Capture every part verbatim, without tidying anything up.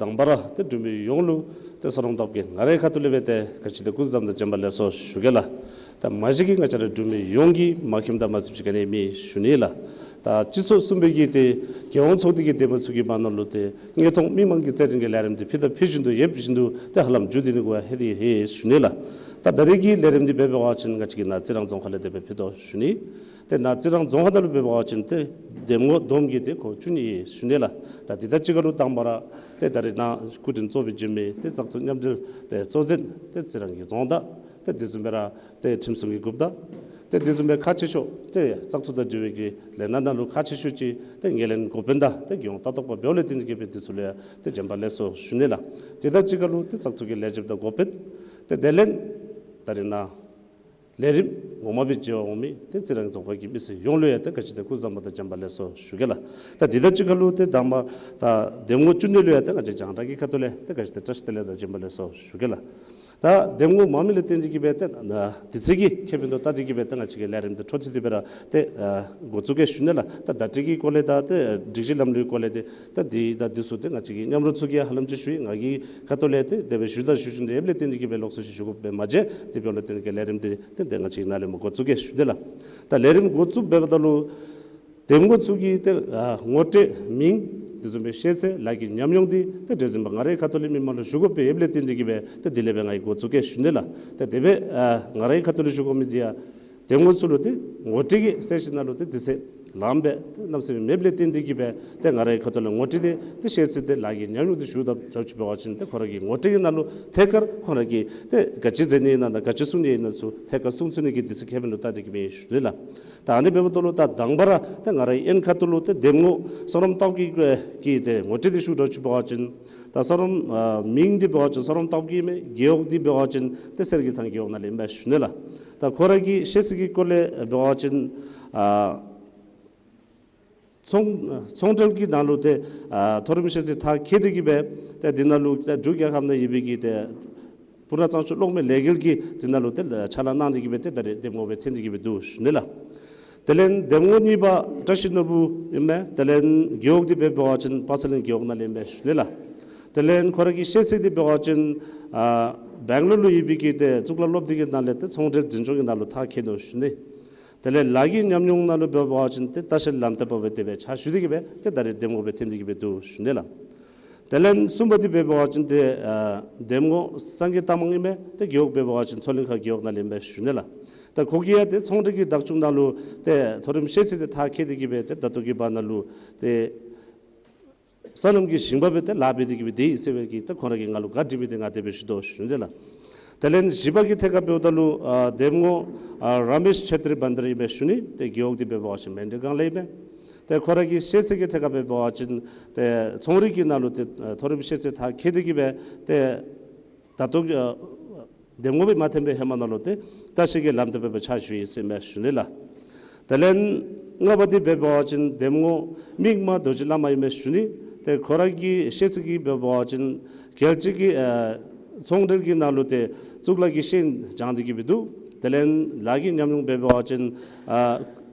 དང་པ་ར་ཏེ་འབྲུག་མི་ཡོངས་ལུ་ཏེ་ས་རོང་སྟབས་ཀྱིས་ང་རའི་ཁ་ཐུག་ལས་སྦེ་ཏེ་ག་ཅི་ཏེ་སྐུ་གཟུགས་བཟང་པོ་དང་བྱོན་པ་ལེགས་སོ་ཞུ་གེ་ལགས། ད་མ་གཞི་གིས་ང་བཅས་ར་འབྲུག་མི་ཡོངས་ཀྱིས་མ་མཁྱེནམ་དང་མ་གཟིགསཔ་ཅིག་ག་ནི་མེད་ཞུ་ནི་ལགས། ད་སྤྱི་ཚོགས་གསུམ་པའི་གི་ཏེ་རྒྱལ་ཡོངས་ཚོགས་སྡེ་གི་འདེམས་ངོ་ཚུ་གི་བར་ན་ལུ་ཏེ་དངོས་མཐོང་མིག་མང་གི་རྩེད་འགྲན་གྱི་ལས་རིམ་འདི་ཕུལ་དང་ཕུལ་བཞིན་དུ་ཡོད་བཞིན་དུ་ཏེ་ཧ་ལམ་མཇུག་བསྡུ་ནི་གུ་ཡང་ལྷོད་དེ་ཡོད་ཞུ་ནི་ལགས། ད་ད་རེས་ཀྱི་ལས་རིམ་འདི་འབད་བ་ཅིན་ང་བཅས་ཀྱི་ནཱ་རྩི་རང་རྫོང་ཁག་ལས་ཏེ་སྦེ་ཕུལ་དོ་ཞུ་ནི། ཏེ་ནཱ་རྩི་རང་རྫོང་ཁག་ནང་ལུ་འབད་བ་ཅིན་ཏེ་འདེམས་ངོ་བསྡོམས་ཀྱིས་ཏེ་སྒོ་བཅུ་གཉིས་ཡོད་ཞུ་ནི་ལགས། ད་འདི་དང་གཅིག་ཁར་ལུ་དང་པ་ར་ཏེ་ད་རེས་ནཱ་སྐུ་མགྲོན་གཙོ་སྦེ་བྱོན་མི་ཏེ་བཙག་འཐུ་མཉམ་འབྲེལ་ཏེ་གཙོ་འཛིན་ཏེ་རྩི་རང་གི་རྫོང་བདག་ཏེ་དེ་བཟུམ་སྦེ་ར་ཏེ་ཁྲིམས་སྲུང་གི་འགོ་བདག་ཏེ་དེ་བཟུམ་སྦེ་ཁག་ཆེ་ཤོས་ཏེ་བཙག་འཐུ་དང་འབྲེལ་བའི་གི་ལས་སྣ་ནང་ལུ་ཁག་ཆེ་ཤོས་ཅིག་ཏེ་ངོས་ལེན་འགོ་དཔོན་དང་ཏེ་རྒྱལ་ཡོངས་ལྟ་རྟོག་པ་འབདཝ་ལས་བརྟེན་གྱི་སྦེ་འདི་ཚུ་ལུ་ཡང་ཏེ་བྱོན་པ་ལེགས་སོ་ཞུ་ནི་ལགས། དེ་དང་གཅིག་ཁར་ལུ་ཏེ་བཙག་འཐུ་གི་ལས་བྱེདཔ་དང་འགོ་དཔོན་ཏེ་དེ་ལས་ད་རེས་ནཱ་ལས་རིམ་ངོ་མ་སྦེ་མཇལ་བར་འོང་མི་ཏེ་རྩི་རང་རྫོང་ཁག་གི་མི་སེར་ཡོངས་ལུ་ཡང་ཏེ་ག་ཅི་ཏེ་སྐུ་གཟུགས་བཟང་པོ་དང་བྱོན་པ་ལེགས་སོ་ཞུ་གེ་ལགས། ད་འདི་དང་གཅིག་ཁར་ལུ་ཏེ་དང་པ་ད་འདེམས་ངོ་བཅུ་གཉིས་ལུ་ཡང་ཏེ་ང་བཅས་རྒྱང་བསྒྲགས་ཀྱི་ཁ་ཐུག་ལས་ཏེ་ག་ཅི་ཏེ་བཀྲ་ཤིས་བདེ་ལེགས་དང་བྱོན་པ་ལེགས་སོ་ཞུ་གེ་ལགས། ད་འདེམས་ངོ་མང་མི་ལས་བརྟེན་ཏེ་གི་སྦེ་ཏེ་ཨ་དུས་ཚོད་ཀྱི་ཁེ་ཕན་དུ་བལྟ་སྟེ་གི་སྦེ་ཏེ་ང་བཅས་ཀྱི་ལས་རིམ་འདི་འཕྲོ་མཐུད་དེ་སྦེ་ར་ཏེ་ཨ་འགོ་བཙུགས་གེ་ཞུ་ནི་ལགས། ད་བརྡ་སྤྲོད་ཀྱི་སྐོར་ལས་དང་ཏེ་སྒྲིག་གཞི་ལམ་ལུགས་ཀྱི་སྐོར་ལས་ཏེ་ད་འདི་ད་འདི་ཚུ་ཏེ་ང་བཅས་ཀྱི་མཉམ་རོགས་ཚུ་གིས་ཧ་ལམ་ཅིག་ཞུ་ཡི། ང་གི་ཁ་ཐུག་ལས་ཏེ་དེ་སྦེ་ཞུ་དང་ཞུ་བཞིན་དུ་ཡོདཔ་ལས་བརྟེན་ཏེ་གི་སྦེ་ལོགས་སུ་ཅིག་ཞུ་དགོཔ་སྦེ་མ་མཇལ། དེ་འབདཝ་ལས་བརྟེན་ཏེ་གི་ལས་རིམ་འདི་ཏེ་ཏེ་ང་བཅས་ནཱ་ལས་མར་འགོ་བཙུགས་གེ་ཞུ་ནི་ལགས། ད་ལས་རིམ་འགོ་བཙུགས་འབདཝ་ད་ལུ་འདེམས་ངོ་ཚུ་གི་ཏེ་ཨ་ངོ་སྤྲོད་མིང་དེ་བཟུམ་སྦེ་ཤེས་ཚད་ལཱ་གི་ཉམས་མྱོང་འདི་ཏེ་འདྲ་བཟུམ་སྦེ་ང་རའི་ཁ་ཐུག་ལས་མི་མང་ལུ་ཞུ་དགོཔ་སྦེ་ཡོདཔ་ལས་བརྟེན་ཏེ་གི་སྦེ་ཏེ་དེ་ལས་སྦེ་ང་གིས་འགོ་བཙུགས་གེ་ཞུ་ནི་ལགས། ཏེ་དེ་སྦེ་ཨ་ང་རའི་ཁ་ཐུག་ལས་ཞུ་དགོ་མི་འདི་ཡང་འདེམས་ངོ་ཚུ་ལུ་ཏེ་ངོ་སྤྲོད་ཀྱི་སེ་ཤན་ནང་ལུ་ཏེ་དུས་ཚོད་ལངམ་སྦེ་ཏེ་གནམ་མེད་ས་མེད་མེདཔ་ལས་བརྟེན་ཏེ་གི་སྦེ་ཏེ་ང་རའི་ཁ་ཐུག་ལས་ངོ་སྤྲོད་འདི་ཏེ་ཤེས་ཚད་དང་ལཱ་གི་ཉམས་མྱོང་འདི་ཞུ་དགོཔ་ཅིག་འབད་བ་ཅིན་ཏེ་ཁོ་ར་གི་ངོ་སྤྲོད་ཀྱི་ནང་ལུ་ཐད་ཀར་ཁོ་ར་གིས་ཏེ་ག་ཅི་མཛད་ནི་ཨིན་ན་དང་ག་ཅི་གསུང་ནི་ཨིན་ན་ཚུ་ཐད་ཀར་གསུང་ཚུགས་ནི་གི་དུས་ཚོད་ཁེ་ཕན་ལུ་བལྟ་སྟེ་གི་སྦེ་ཞུ་ནི་ལགས། ད་ཨ་ནི་འབདཝ་ད་ལུ་ད་དང་པ་ར་ཏེ་ང་རའི་ཨེན་ཁ་ཐུག་ལུ་ཏེ་འདེམས་ངོ་ས་རོམ་སྟབས་ཀྱིས་ཀྱི་ཏེ་ངོ་སྤྲོད་འདི་ཞུ་དགོཔ་ཅིག་འབད་བ་ཅིན་ད་ས་རོམ་ཨ་མིང་འདི་འབད་བ་ཅིན་ས་རོམ་སྟབས་ཀྱིས་ཨིན་མས། རྒེད་འོག་འདི་འབད་བ་ཅིན་ཏེ་གསེར་གྱི་ཐང་རྒེད་འོག་ནང་ལས་ཨིན་པས་ཞུ་ནི་ལགས། ད་ཁོ་ར་གི་ཤེས་ཚད་ཀྱི་སྐོར་ལས་འབད་བ་ཅིན་ཨ་ཚོང་ཚོང་འབྲེལ་གྱི་ནང་ལུ་ཏེ་ཨ་མཐོ་རིམ་ཤེས་ཚད་མཐར་འཁྱོལ་ཏེ་གི་སྦེ་ཏེ་འདི་ནང་ལུ་ཏེ་འབྲུག་རྒྱལ་ཁབ་ནང་ཡོད་པའི་གི་ཏེ་སྤུ་ན་གཙང་ཆུ་གློག་མེ་ལས་འགུལ་གྱི་འདི་ནང་ལུ་ཏེ་ཕྱག་ལཱ་གནང་སྟེ་གི་སྦེ་ཏེ་ད་རེས་འདེམས་ངོ་སྦེ་ཐོན་ཏེ་གི་སྦེ་འདུག་ཞུ་ནི་ལགས། དེ་ལས་འདེམས་ངོ་གཉིས་པ་བཀྲ་ཤིས་ནོར་བུ་ཨིན་མས། དེ་ལས་རྒེད་འོག་འདི་འབད་བ་ཅིན་པ་ཚ་གླིང་རྒེད་འོག་ནང་ལས་ཨིན་པས་ཞུ་ནི་ལགས། དེ་ལས་ཁོ་ར་གི་ཤེས་ཚད་འདི་འབད་བ་ཅིན་ཨ་སྦེང་ལོར་ལུ་ཡོད་པའི་གི་ཏེ་གཙུག་ལག་སློབ་སྡེ་གི་ནང་ལས་ཏེ་ཚོང་འབྲེལ་འཛིན་སྐྱོང་གི་ནང་ལུ་མཐར་འཁྱོལ་ནུག་ཞུ་ནི། དེ་ལས་ལཱ་གི་ཉམས་མྱོང་ནང་ལུ་འབད་བ་ཅིན་ཏེ་ལྟ་བཤལ་ལམ་སྟོན་པ་སྦེ་དེ་སྦེ་ཕྱག་ཞུ་སྟེ་གི་སྦེ་ཏེ་ད་རེས་འདེམས་ངོ་སྦེ་ཐོན་ཏེ་གི་སྦེ་འདུག་ཞུ་ནི་ལགས། དེ་ལས་གསུམ་པ་འདི་འབད་བ་ཅིན་ཏེ་ཨ་འདེམས་ངོ་སངས་རྒྱས་རྟགས་མང་ཨིན་མས། ཏེ་རྒེད་འོག་འབད་བ་ཅིན་མཚོ་གླིང་ཁ་རྒེད་འོག་ནང་ལས་ཨིན་པས་ཞུ་ནི་ལགས། ད་ཁོ་གིས་ཡང་ཏེ་ཚོང་འབྲེལ་གྱི་བདག་སྐྱོང་ནང་ལུ་ཏེ་མཐོ་རིམ་ཤེས་ཚད་འདི་མཐར་འཁྱོལ་ཏེ་གི་སྦེ་ཏེ་ད་ལྟོ་གི་བར་ན་ལུ་ཏེ་སོ་ནམ་གྱི་ཞིང་པ་སྦེ་ཏེ་ལཱ་འབད་དེ་གི་སྦེ་སྡོད་ཡི་ཟེར་བའི་གི་ཏེ་ཁོ་ར་གིས་ང་ལུ་བཀའ་དྲིན་མི་འདི་ང་དེ་སྦེ་ཞུ་དོ་ཞུ་ནི་ལགས། དེ་ལས་བཞི་པ་གི་ཐད་ཁར་འབདཝ་ད་ལུ་ཨ་འདེམས་ངོ་ཨ་ར་མེཤ་ཆེ་ཏྲི་བན་དར་ཨིན་པས་ཞུ་ནི། ཏེ་རྒེད་འོག་འདི་འབད་བ་ཅིན་མཎྜལ་སྒང་ལས་ཨིན་པས། ཏེ་ཁོ་ར་གི་ཤེས་ཚད་ཀྱི་ཐད་ཁར་འབད་བ་ཅིན་ཏེ་ཚོང་རིག་གི་ནང་ལུ་ཏེ་ཨ་མཐོ་རིམ་ཤེས་ཚད་མཐར་འཁྱོལ་ཏེ་གི་སྦེ་ཏེ་ད་ལྟོ་གི་ཨ་འདེམས་ངོ་སྦེ་མ་ཐོན་པའི་ཧེ་མ་ནང་ལུ་ཏེ་ལྟ་བཤལ་གྱི་ལམ་སྟོན་པ་སྦེ་ཕྱག་ཞུ་ཡི་ཟེར་ཨིན་པས་ཞུ་ནི་ལགས། དེ་ལས་ལྔ་པ་འདི་འབད་བ་ཅིན་འདེམས་ངོ་མིག་དམར་རྡོ་རྗེ་བླ་མ་ཨིན་པས་ཞུ་ནི། ཏེ་ཁོ་ར་གི་ཤེས་ཚད་ཀྱི་འབད་བ་ཅིན་རྒྱལ་སྤྱི་གི་ཨ་ཚོང་འབྲེལ་གྱི་ནང་ལུ་ཏེ་གཙུག་ལག་གི་ཤེས་ཡོན་སྦྱང་སྟེ་གི་སྦེ་འདུག། དེ་ལས་ལཱ་གི་ཉམས་མྱོང་འབད་བ་ཅིན་ཨ་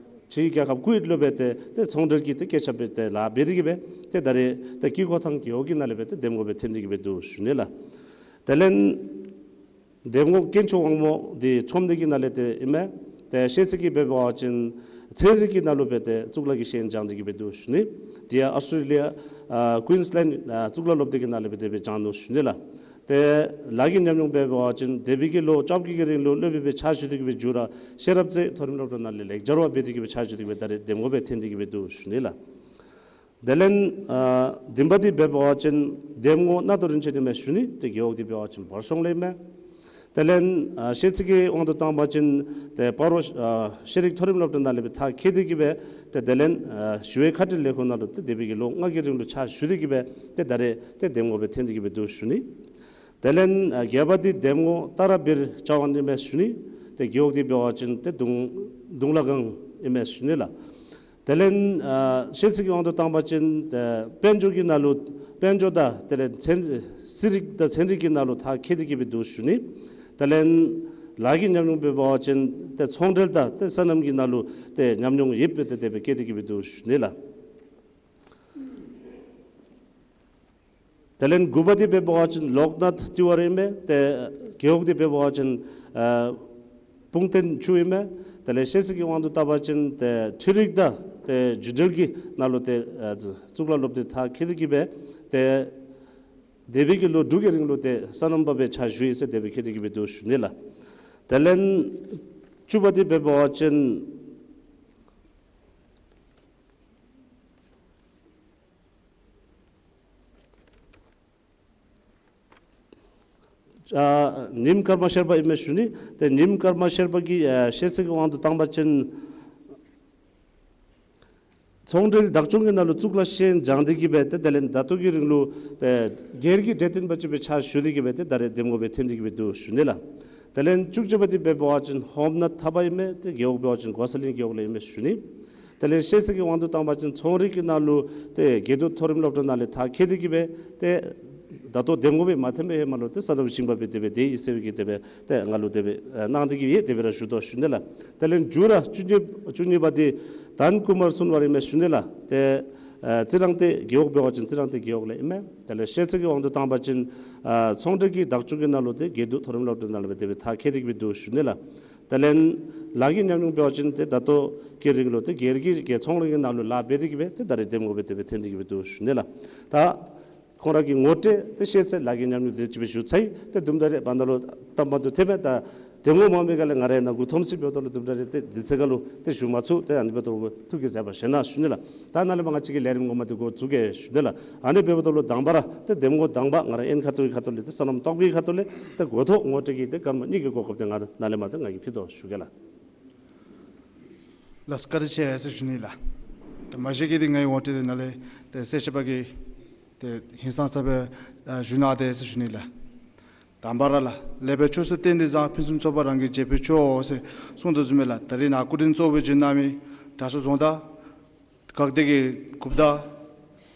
ཕྱིའི་རྒྱལ་ཁབ་ཀུ་ཝེཊ་ལུ་སྦེ་ཏེ་ཏེ་ཚོང་འབྲེལ་གྱི་ཏེ་སྐད་ཆ་སྦེ་ཏེ་ལཱ་འབད་དེ་གི་སྦེ་ཏེ་ད་རེས་ཏེ་དཀྱིལ་འཁོར་ཐང་རྒེད་འོག་གི་ནང་ལས་སྦེ་ཏེ་འདེམས་ངོ་སྦེ་ཐོན་ཏེ་གི་སྦེ་འདུག་ཞུ་ནི་ལགས། དེ་ལས་འདེམས་ངོ་དཀོན་མཆོག་དབང་མོ་འདི་ཁྲོམ་སྡེ་གི་ནང་ལས་ཏེ་ཨིན་མས། ཏེ་ཤེས་ཚད་ཀྱི་འབད་བ་ཅིན་ཚན་རིག་གི་ནང་ལུ་སྦེ་ཏེ་གཙུག་ལག་གི་ཤེས་ཡོན་སྦྱང་སྟེ་གི་སྦེ་འདུག་ཞུ་ནི། དེ་ཡང་ཨོསི་ཊྲེ་ལི་ཡ་ཨ་ཀུའིནསི་ལེནཌ་ཨ་གཙུག་ལག་སློབ་སྡེ་གི་ནང་ལས་སྦེ་དེ་སྦེ་སྦྱང་ནུག་ཞུ་ནི་ལགས། ཏེ་ལཱ་གི་ཉམས་མྱོང་འབད་བ་ཅིན་འདས་པའི་གི་ལོ་བཅོ་བརྒྱད་ཀྱི་རིང་ལུ་སློབ་དཔོན་སྦེ་ཕྱག་ཞུ་སྟེ་གི་སྦེ་མཇུག་ར་ཤེས་རབ་རྩེ་མཐོ་རིམ་སློབ་གྲྭ་ནང་ལས་ལེགས་སྦྱར་བ་འབད་དེ་གི་སྦེ་ཕྱག་ཞུ་སྟེ་གི་སྦེ་ད་རེས་འདེམས་ངོ་སྦེ་ཐོན་ཏེ་གི་སྦེ་འདུག་ཞུ་ནི་ལགས། དེ་ལས་ཨ་བདུན་པ་འདི་འབད་བ་ཅིན་འདེམས་ངོ་རྣ་ཐོ་རིན་ཆེན་ཨིན་མས་ཞུ་ནི། ཏེ་རྒེད་འོག་འདི་འབད་བ་ཅིན་བར་གཤོང་ལས་ཨིན་མས། དེ་ལས་ཨ་ཤེས་ཚད་ཀྱི་དབང་དུ་བཏང་བ་ཅིན་ཏེ་སྤ་རོ་ཨ་ཤེས་རིག་མཐོ་རིམ་སློབ་གྲྭ་ནང་ལས་སྦེ་མཐར་འཁྱོལ་ཏེ་གི་སྦེ་ཏེ་དེ་ལས་ཨ་ཞི་བའི་ཁ་བྲལ་ལས་ཁུངས་ནང་ལུ་ཏེ་འདས་པའི་གི་ལོ་ལྔ་གི་རིང་ལུ་ཕྱག་ཞུ་སྟེ་གི་སྦེ་ཏེ་ད་རེས་ཏེ་འདེམས་ངོ་སྦེ་ཐོན་ཏེ་གི་སྦེ་འདུག་ཞུ་ནི། དེ་ལས་ཨ་བརྒྱད་པ་འདི་འདེམས་ངོ་ཏཱ་ར་བིར་ལྕགས་དབང་ཨིན་མས་ཞུ་ནི། ཏེ་རྒེད་འོག་འདི་འབད་བ་ཅིན་ཏེ་གདུང་གདུང་ལ་སྒང་ཨིན་མས་ཞུ་ནི་ལགས། དེ་ལས་ཨ་ཤེས་ཚད་ཀྱི་དབང་དུ་བཏང་བ་ཅིན་ཏེ་དཔལ་འབྱོར་གྱི་ནང་ལུ་དཔལ་འབྱོར་དང་དེ་ལས་ཚན་རྩིས་རིག་དང་ཚན་རིག་གི་ནང་ལུ་མཐར་འཁྱོལ་ཏེ་གི་སྦེ་འདུག་ཞུ་ནི། དེ་ལས་ལཱ་གི་ཉམས་མྱོང་འབད་བ་ཅིན་ཏེ་ཚོང་འབྲེལ་དང་ཏེ་སོ་ནམ་གྱི་ནང་ལུ་ཏེ་ཉམས་མྱོང་ཡོདཔ་སྦེ་ཏེ་དེ་སྦེ་བཀོད་དེ་གི་སྦེ་འདུག་ཞུ་ནི་ལགས། དེ་ལས་དགུ་པ་འདི་འབད་བ་ཅིན་ལོཀ་ནཱཐ་ཏི་ཝཱ་རི་ཨིན་མས། ཏེ་རྒེད་འོག་འདི་འབད་བ་ཅིན་ཨ་སྤུངས་རྟེན་བཅུ་ཨིན་མས། དེ་ལས་ཤེས་ཚད་ཀྱི་དབང་དུ་བཏང་བ་ཅིན་ཏེ་ཁྲིད་རིག་དང་ཏེ་རྒྱུད་འགྲེལ་གྱི་ནང་ལུ་ཏེ་ཨ་གཙུག་ལག་སློབ་སྡེ་མཐར་འཁྱོལ་ཏེ་གི་སྦེ་ཏེ་འདས་པའི་གི་ལོ་དྲུག་གི་རིང་ལུ་ཏེ་སོ་ནམ་པ་སྦེ་ཕྱག་ཞུ་ཡི་ཟེར་དེ་སྦེ་འཁྱོལ་ཏེ་གི་སྦེ་འདུག་ཞུ་ནི་ལགས། དེ་ལས་བཅུ་པ་འདི་འབད་བ་ཅིན་ཨ་ཉིམ་ཀརྨ་ཤེར་པ་ཨིན་མས་ཞུ་ནི། ཏེ་ཉིམ་ཀརྨ་ཤེར་པ་གིས་ཨ་ཤེས་ཚད་ཀྱི་དབང་དུ་བཏང་བ་ཅིན་ཚོང་འབྲེལ་བདག་སྐྱོང་གི་ནང་ལུ་གཙུག་ལག་ཤེས་ཡོན་སྦྱང་སྟེ་གི་སྦེ་ཏེ་དེ་ལས་ད་ལྟོ་གི་རིང་ལུ་ཏེ་སྒེར་གྱི་གྲོས་སྟོན་པ་ཅིག་སྦེ་ཕྱག་ཞུ་སྟེ་གི་སྦེ་ཏེ་ད་རེས་འདེམས་ངོ་སྦེ་ཐོན་ཏེ་གི་སྦེ་འདུག་ཞུ་ནི་ལགས། དེ་ལས་བཅུ་གཅིག་པ་འདི་འབད་བ་ཅིན་ཧོམ་ནཱཐ་ཐར་པ་ཨིན་མས། ཏེ་རྒེད་འོག་འབད་བ་ཅིན་གོ་ས་ལིང་རྒེད་འོག་ལས་ཨིན་མས་ཞུ་ནི། དེ་ལས་ཤེས་ཚད་ཀྱི་དབང་དུ་བཏང་བ་ཅིན་ཚོང་རིག་གི་ནང་ལུ་ཏེ་དགེ་འདུན་མཐོ་རིམ་སློབ་གྲྭ་ནང་ལས་མཐར་འཁྱོལ་ཏེ་གི་སྦེ་ཏེ་ད་ལྟོ་འདེམས་ངོ་སྦེ་མ་ཐོན་པའི་ཧེ་མ་ལུ་ཏེ་ས་དམ་ཞིང་པ་སྦེ་དེ་སྦེ་སྡོད་ཡི་ཟེར་བའི་གི་དེ་སྦེ་ཏེ་ང་ལུ་དེ་སྦེ་ཨ་གནང་སྟེ་གི་ཡོད། དེ་སྦེ་ར་ཞུ་དོ་ཞུ་ནི་ལགས། དེ་ལས་མཇུག་ར་བཅུ་གཉིས་བཅུ་གཉིས་པ་འདི་དཱན་ཀུ་མར་སུན་ཝཱ་རི་ཨིན་མས་ཞུ་ནི་ལགས། ཏེ་ཨ་རྩི་རང་སྡེ་རྒེད་འོག་འབད་བ་ཅིན་རྩི་རང་སྡེ་རྒེད་འོག་ལས་ཨིན་མས། དེ་ལས་ཤེས་ཚད་ཀྱི་དབང་དུ་བཏང་བ་ཅིན་ཨ་ཚོང་འབྲེལ་གྱི་བདག་སྐྱོང་གི་ནང་ལུ་ཏེ་དགེ་འདུན་མཐོ་རིམ་སློབ་གྲྭ་ནང་ལུ་སྦེ་དེ་སྦེ་མཐར་འཁྱོལ་ཏེ་གི་སྦེ་འདུག་ཞུ་ནི་ལགས། དེ་ལས་ལཱ་གི་ཉམས་མྱོང་འབད་བ་ཅིན་ཏེ་ད་ལྟོ་གི་རིང་ལུ་ཏེ་སྒེར་གྱི་ཚོང་ལཱ་གི་ནང་ལུ་ལཱ་འབད་དེ་གི་སྦེ་ཏེ་ད་རེས་འདེམས་ངོ་སྦེ་དེ་སྦེ་ཐོན་ཏེ་གི་སྦེ་འདུག་ཞུ་ནི་ལགས། ད་ཁོང་ར་གི་ངོ་སྤྲོད་ཏེ་ཤེས་ཚད་ལཱ་གི་ཉམས་མྱོང་དེ་ཅིག་སྦེ་ཞུ་ཚར་ཡི། ཏེ་དུམ་གྲ་རེ་བར་ན་ལུ་གཏམ་པ་དུ་ཐེབས་མས། ད་འདེམས་ངོ་མ་འབད་ག་ལས་ང་རའི་ནང་འགོ་འཐོམ་སི་འབདཝ་ད་ལུ་དུམ་གྲ་རེ་ཏེ་དུས་ཚོད་ཁར་ལུ་ཏེ་ཞུ་མ་ཚུགས། ཏེ་ཨ་ནི་འབདཝ་ད་ལུ་ཐུགས་ཀྱིས་མཛད་པ་བཞེས་གནང་ཞུ་ནི་ལགས། ད་ནཱ་ལས་མར་ང་བཅས་ཀྱི་ལས་རིམ་ངོ་མ་དེ་འགོ་བཙུགས་གེ་ཞུ་ནི་ལགས། ཨ་ནི་འབདཝ་ད་ལུ་དང་པ་ར་ཏེ་འདེམས་ངོ་དང་པ་ང་ར་ཨན་ཁ་ཐུག་གི་ཁ་ཐུག་ལས་ཏེ་སོ་ནམ་སྟོབས་རྒྱས་ཁ་ཐུག་ལས་ཏེ་འགོ་ཐོག་ངོ་སྤྲོད་ཀྱི་ཏེ་སྐར་མ་གཉིས་ཀྱི་གོ་སྐབས་དེ་ང་ནཱ་ལས་མར་ཏེ་ང་གིས་ཕུལ་དོ་ཞུ་གེ་ལགས། ལགས་བཀའ་དྲིན་ཆེ་ཟེར་ཞུ་ནི་ལགས། ཏེ་མ་གཞི་གི་འདི་ངེའི་ངོ་སྤྲོད་འདི་ནཱ་ལས་ཏེ་གསལ་བཤད་པ་གིས་ཏེ་ཧིང་སངས་ས་སྦེ་ཨ་ཞུ་གནང་སྟེ་ཟེར་ཞུ་ནི་ལགས། དང་པ་ར་ལགས། ལེགས་པའི་ཆོས་སུ་བསྟན་ཏེ་བཟང་། ཕུན་སུམ་ཚོགས་པ་རང་གི་རྒྱལ་པོའི་མཆོག་ཟེར་གསུངས་དོ་བཟུམ་སྦེ་ལགས། ད་རིས་ནཱ་སྐུ་མགྲོན་གཙོ་བོ་སྦེ་བྱོན་གནང་མི་དྲག་ཤོས་རྫོང་བདག་འགག་སྡེ་གི་གུཔ་བདག་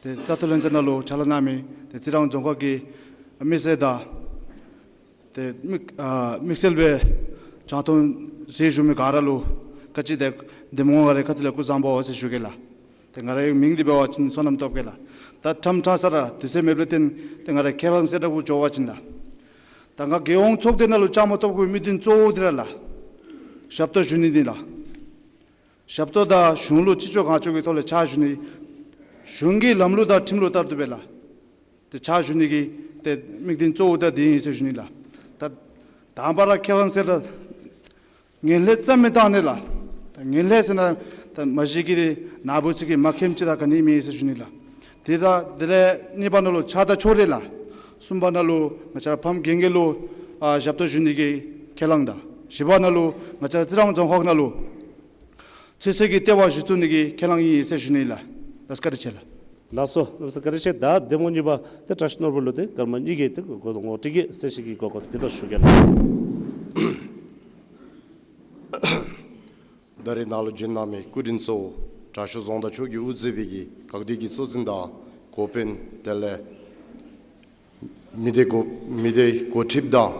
ཏེ་བཙག་འཐུ་ལྷན་ཚོགས་ནང་ལུ་ཕྱག་ལཱ་གནང་མི་ཏེ་རྩི་རང་རྫོང་ཁག་གི་མི་སེར་དང་ཏེ་དམིགས་ཨ་དམིགས་བསལ་སྦེ་རྒྱང་མཐོང་གཟིགས་བཞུགས་མི་ག་ར་ལུ་བཀའ་དྲིན་དང་འདེམས་ངོ་ང་རའི་ཁ་ཐུག་ལས་སྐུ་གཟུགས་བཟང་པོ་ཟེར་ཞུ་གེ་ལགས། ཏེ་ང་རའི་མིང་འདི་འབད་བ་ཅིན་བསོད་ནམས་སྟོབས་རྒྱས་ལགས། ད་ཁྲམ་ཁྲང་ས་ར་དུས་ཚོད་མེདཔ་ལས་བརྟེན་ཏེ་ང་རའི་ཁས་བླངས་གསལ་བསྒྲགས་གུ་འགྱོ་བ་ཅིན་ལགས། ད་ང་རྒྱལ་ཡོངས་ཚོགས་སྡེ་ནང་ལུ་བཅའ་མར་གཏོགས་དགོ་པའི་དམིགས་དོན་གཙོ་བོ་འདི་ར་ལགས། ཞབས་ཏོག་ཞུ་ནི་འདི་ལགས། ཞབས་ཏོག་དང་གཞུང་ལུ་ཅི་ལྕོགས་གང་ལྕོགས་ཀྱི་ཐོག་ལས་ཕྱག་ཞུ་ནི། གཞུང་གི་ལམ་ལུགས་དང་ཁྲིམས་ལུགས་ལྟར་དུ་སྦེ་ལགས། ཏེ་ཕྱག་ཞུ་ནི་གི་ཏེ་དམིགས་དོན་གཙོ་བོ་ད་འདི་ཨིན་ཟེར་ཞུ་ནི་ལགས། ད་དང་པ་ར་ཁས་བླངས་གསལ་བསྒྲགས་ངན་ལྷད་རྩ་མེད་བཏང་ནི་ལགས། ད་ངན་ལྷད་ཟེར་ན་ད་མ་གཞི་གི་ནཱ་བུ་ཚུ་གིས་མ་མཁྱེནམ་ཅིག་དང་ག་ནི་མེད་ཟེར་ཞུ་ནི་ལགས། ཏེ་ད་དེ་ལས་གཉིས་པ་ནང་ལུ་ཆགས་སྡང་ཕྱོགས་རིས་ལགས། གསུམ་པ་ནང་ལུ་ང་བཅས་ར་ཕམ་རྒན་རྒས་ལུ་ཨ་ཞབས་ཏོག་ཞུ་ནི་གི་ཁས་བླངས་དང་། བཞི་པ་ནང་ལུ་ང་བཅས་ར་རྩི་རང་རྫོང་ཁག་ནང་ལུ་ཚེ་སྲོག་གི་ལྟེ་བ་གཞི་བཙུགས་ནི་གི་ཁས་བླངས་ཨིན་ཟེར་ཞུ་ནི་ལགས། ལགས་བཀའ་དྲིན་ཆེ་ལགས། ལགས་སོ། ལགས་སོ་བཀའ་དྲིན་ཆེ། ད་འདེམས་ངོ་གཉིས་པ་ཏེ་བཀྲ་ཤིས་ནོར་བུ་ལུ་ཏེ་སྐར་མ་གཉིས་ཀྱི་ཏེ་གོ་ངོ་སྤྲོད་ཀྱི་གསལ་བཤད་ཀྱི་གོ་སྐབས་ཕུལ་དོ་ཞུ་གེ་ལགས། ད་རིས་ནཱ་ལུ་བྱོན་གནང་མི་སྐུ་མགྲོན་གཙོ་བོ་དྲག་ཤོས་རྫོང་བདག་མཆོག་གིས་དབུ་མཛད་པའི་གི་འགག་སྡེ་གི་གཙོ་འཛིན་དང་འགོ་དཔོན་དེ་ལས་མི་སྡེ་འགོ་མི་སྡེ་འགོ་ཁྲིདཔ་དང་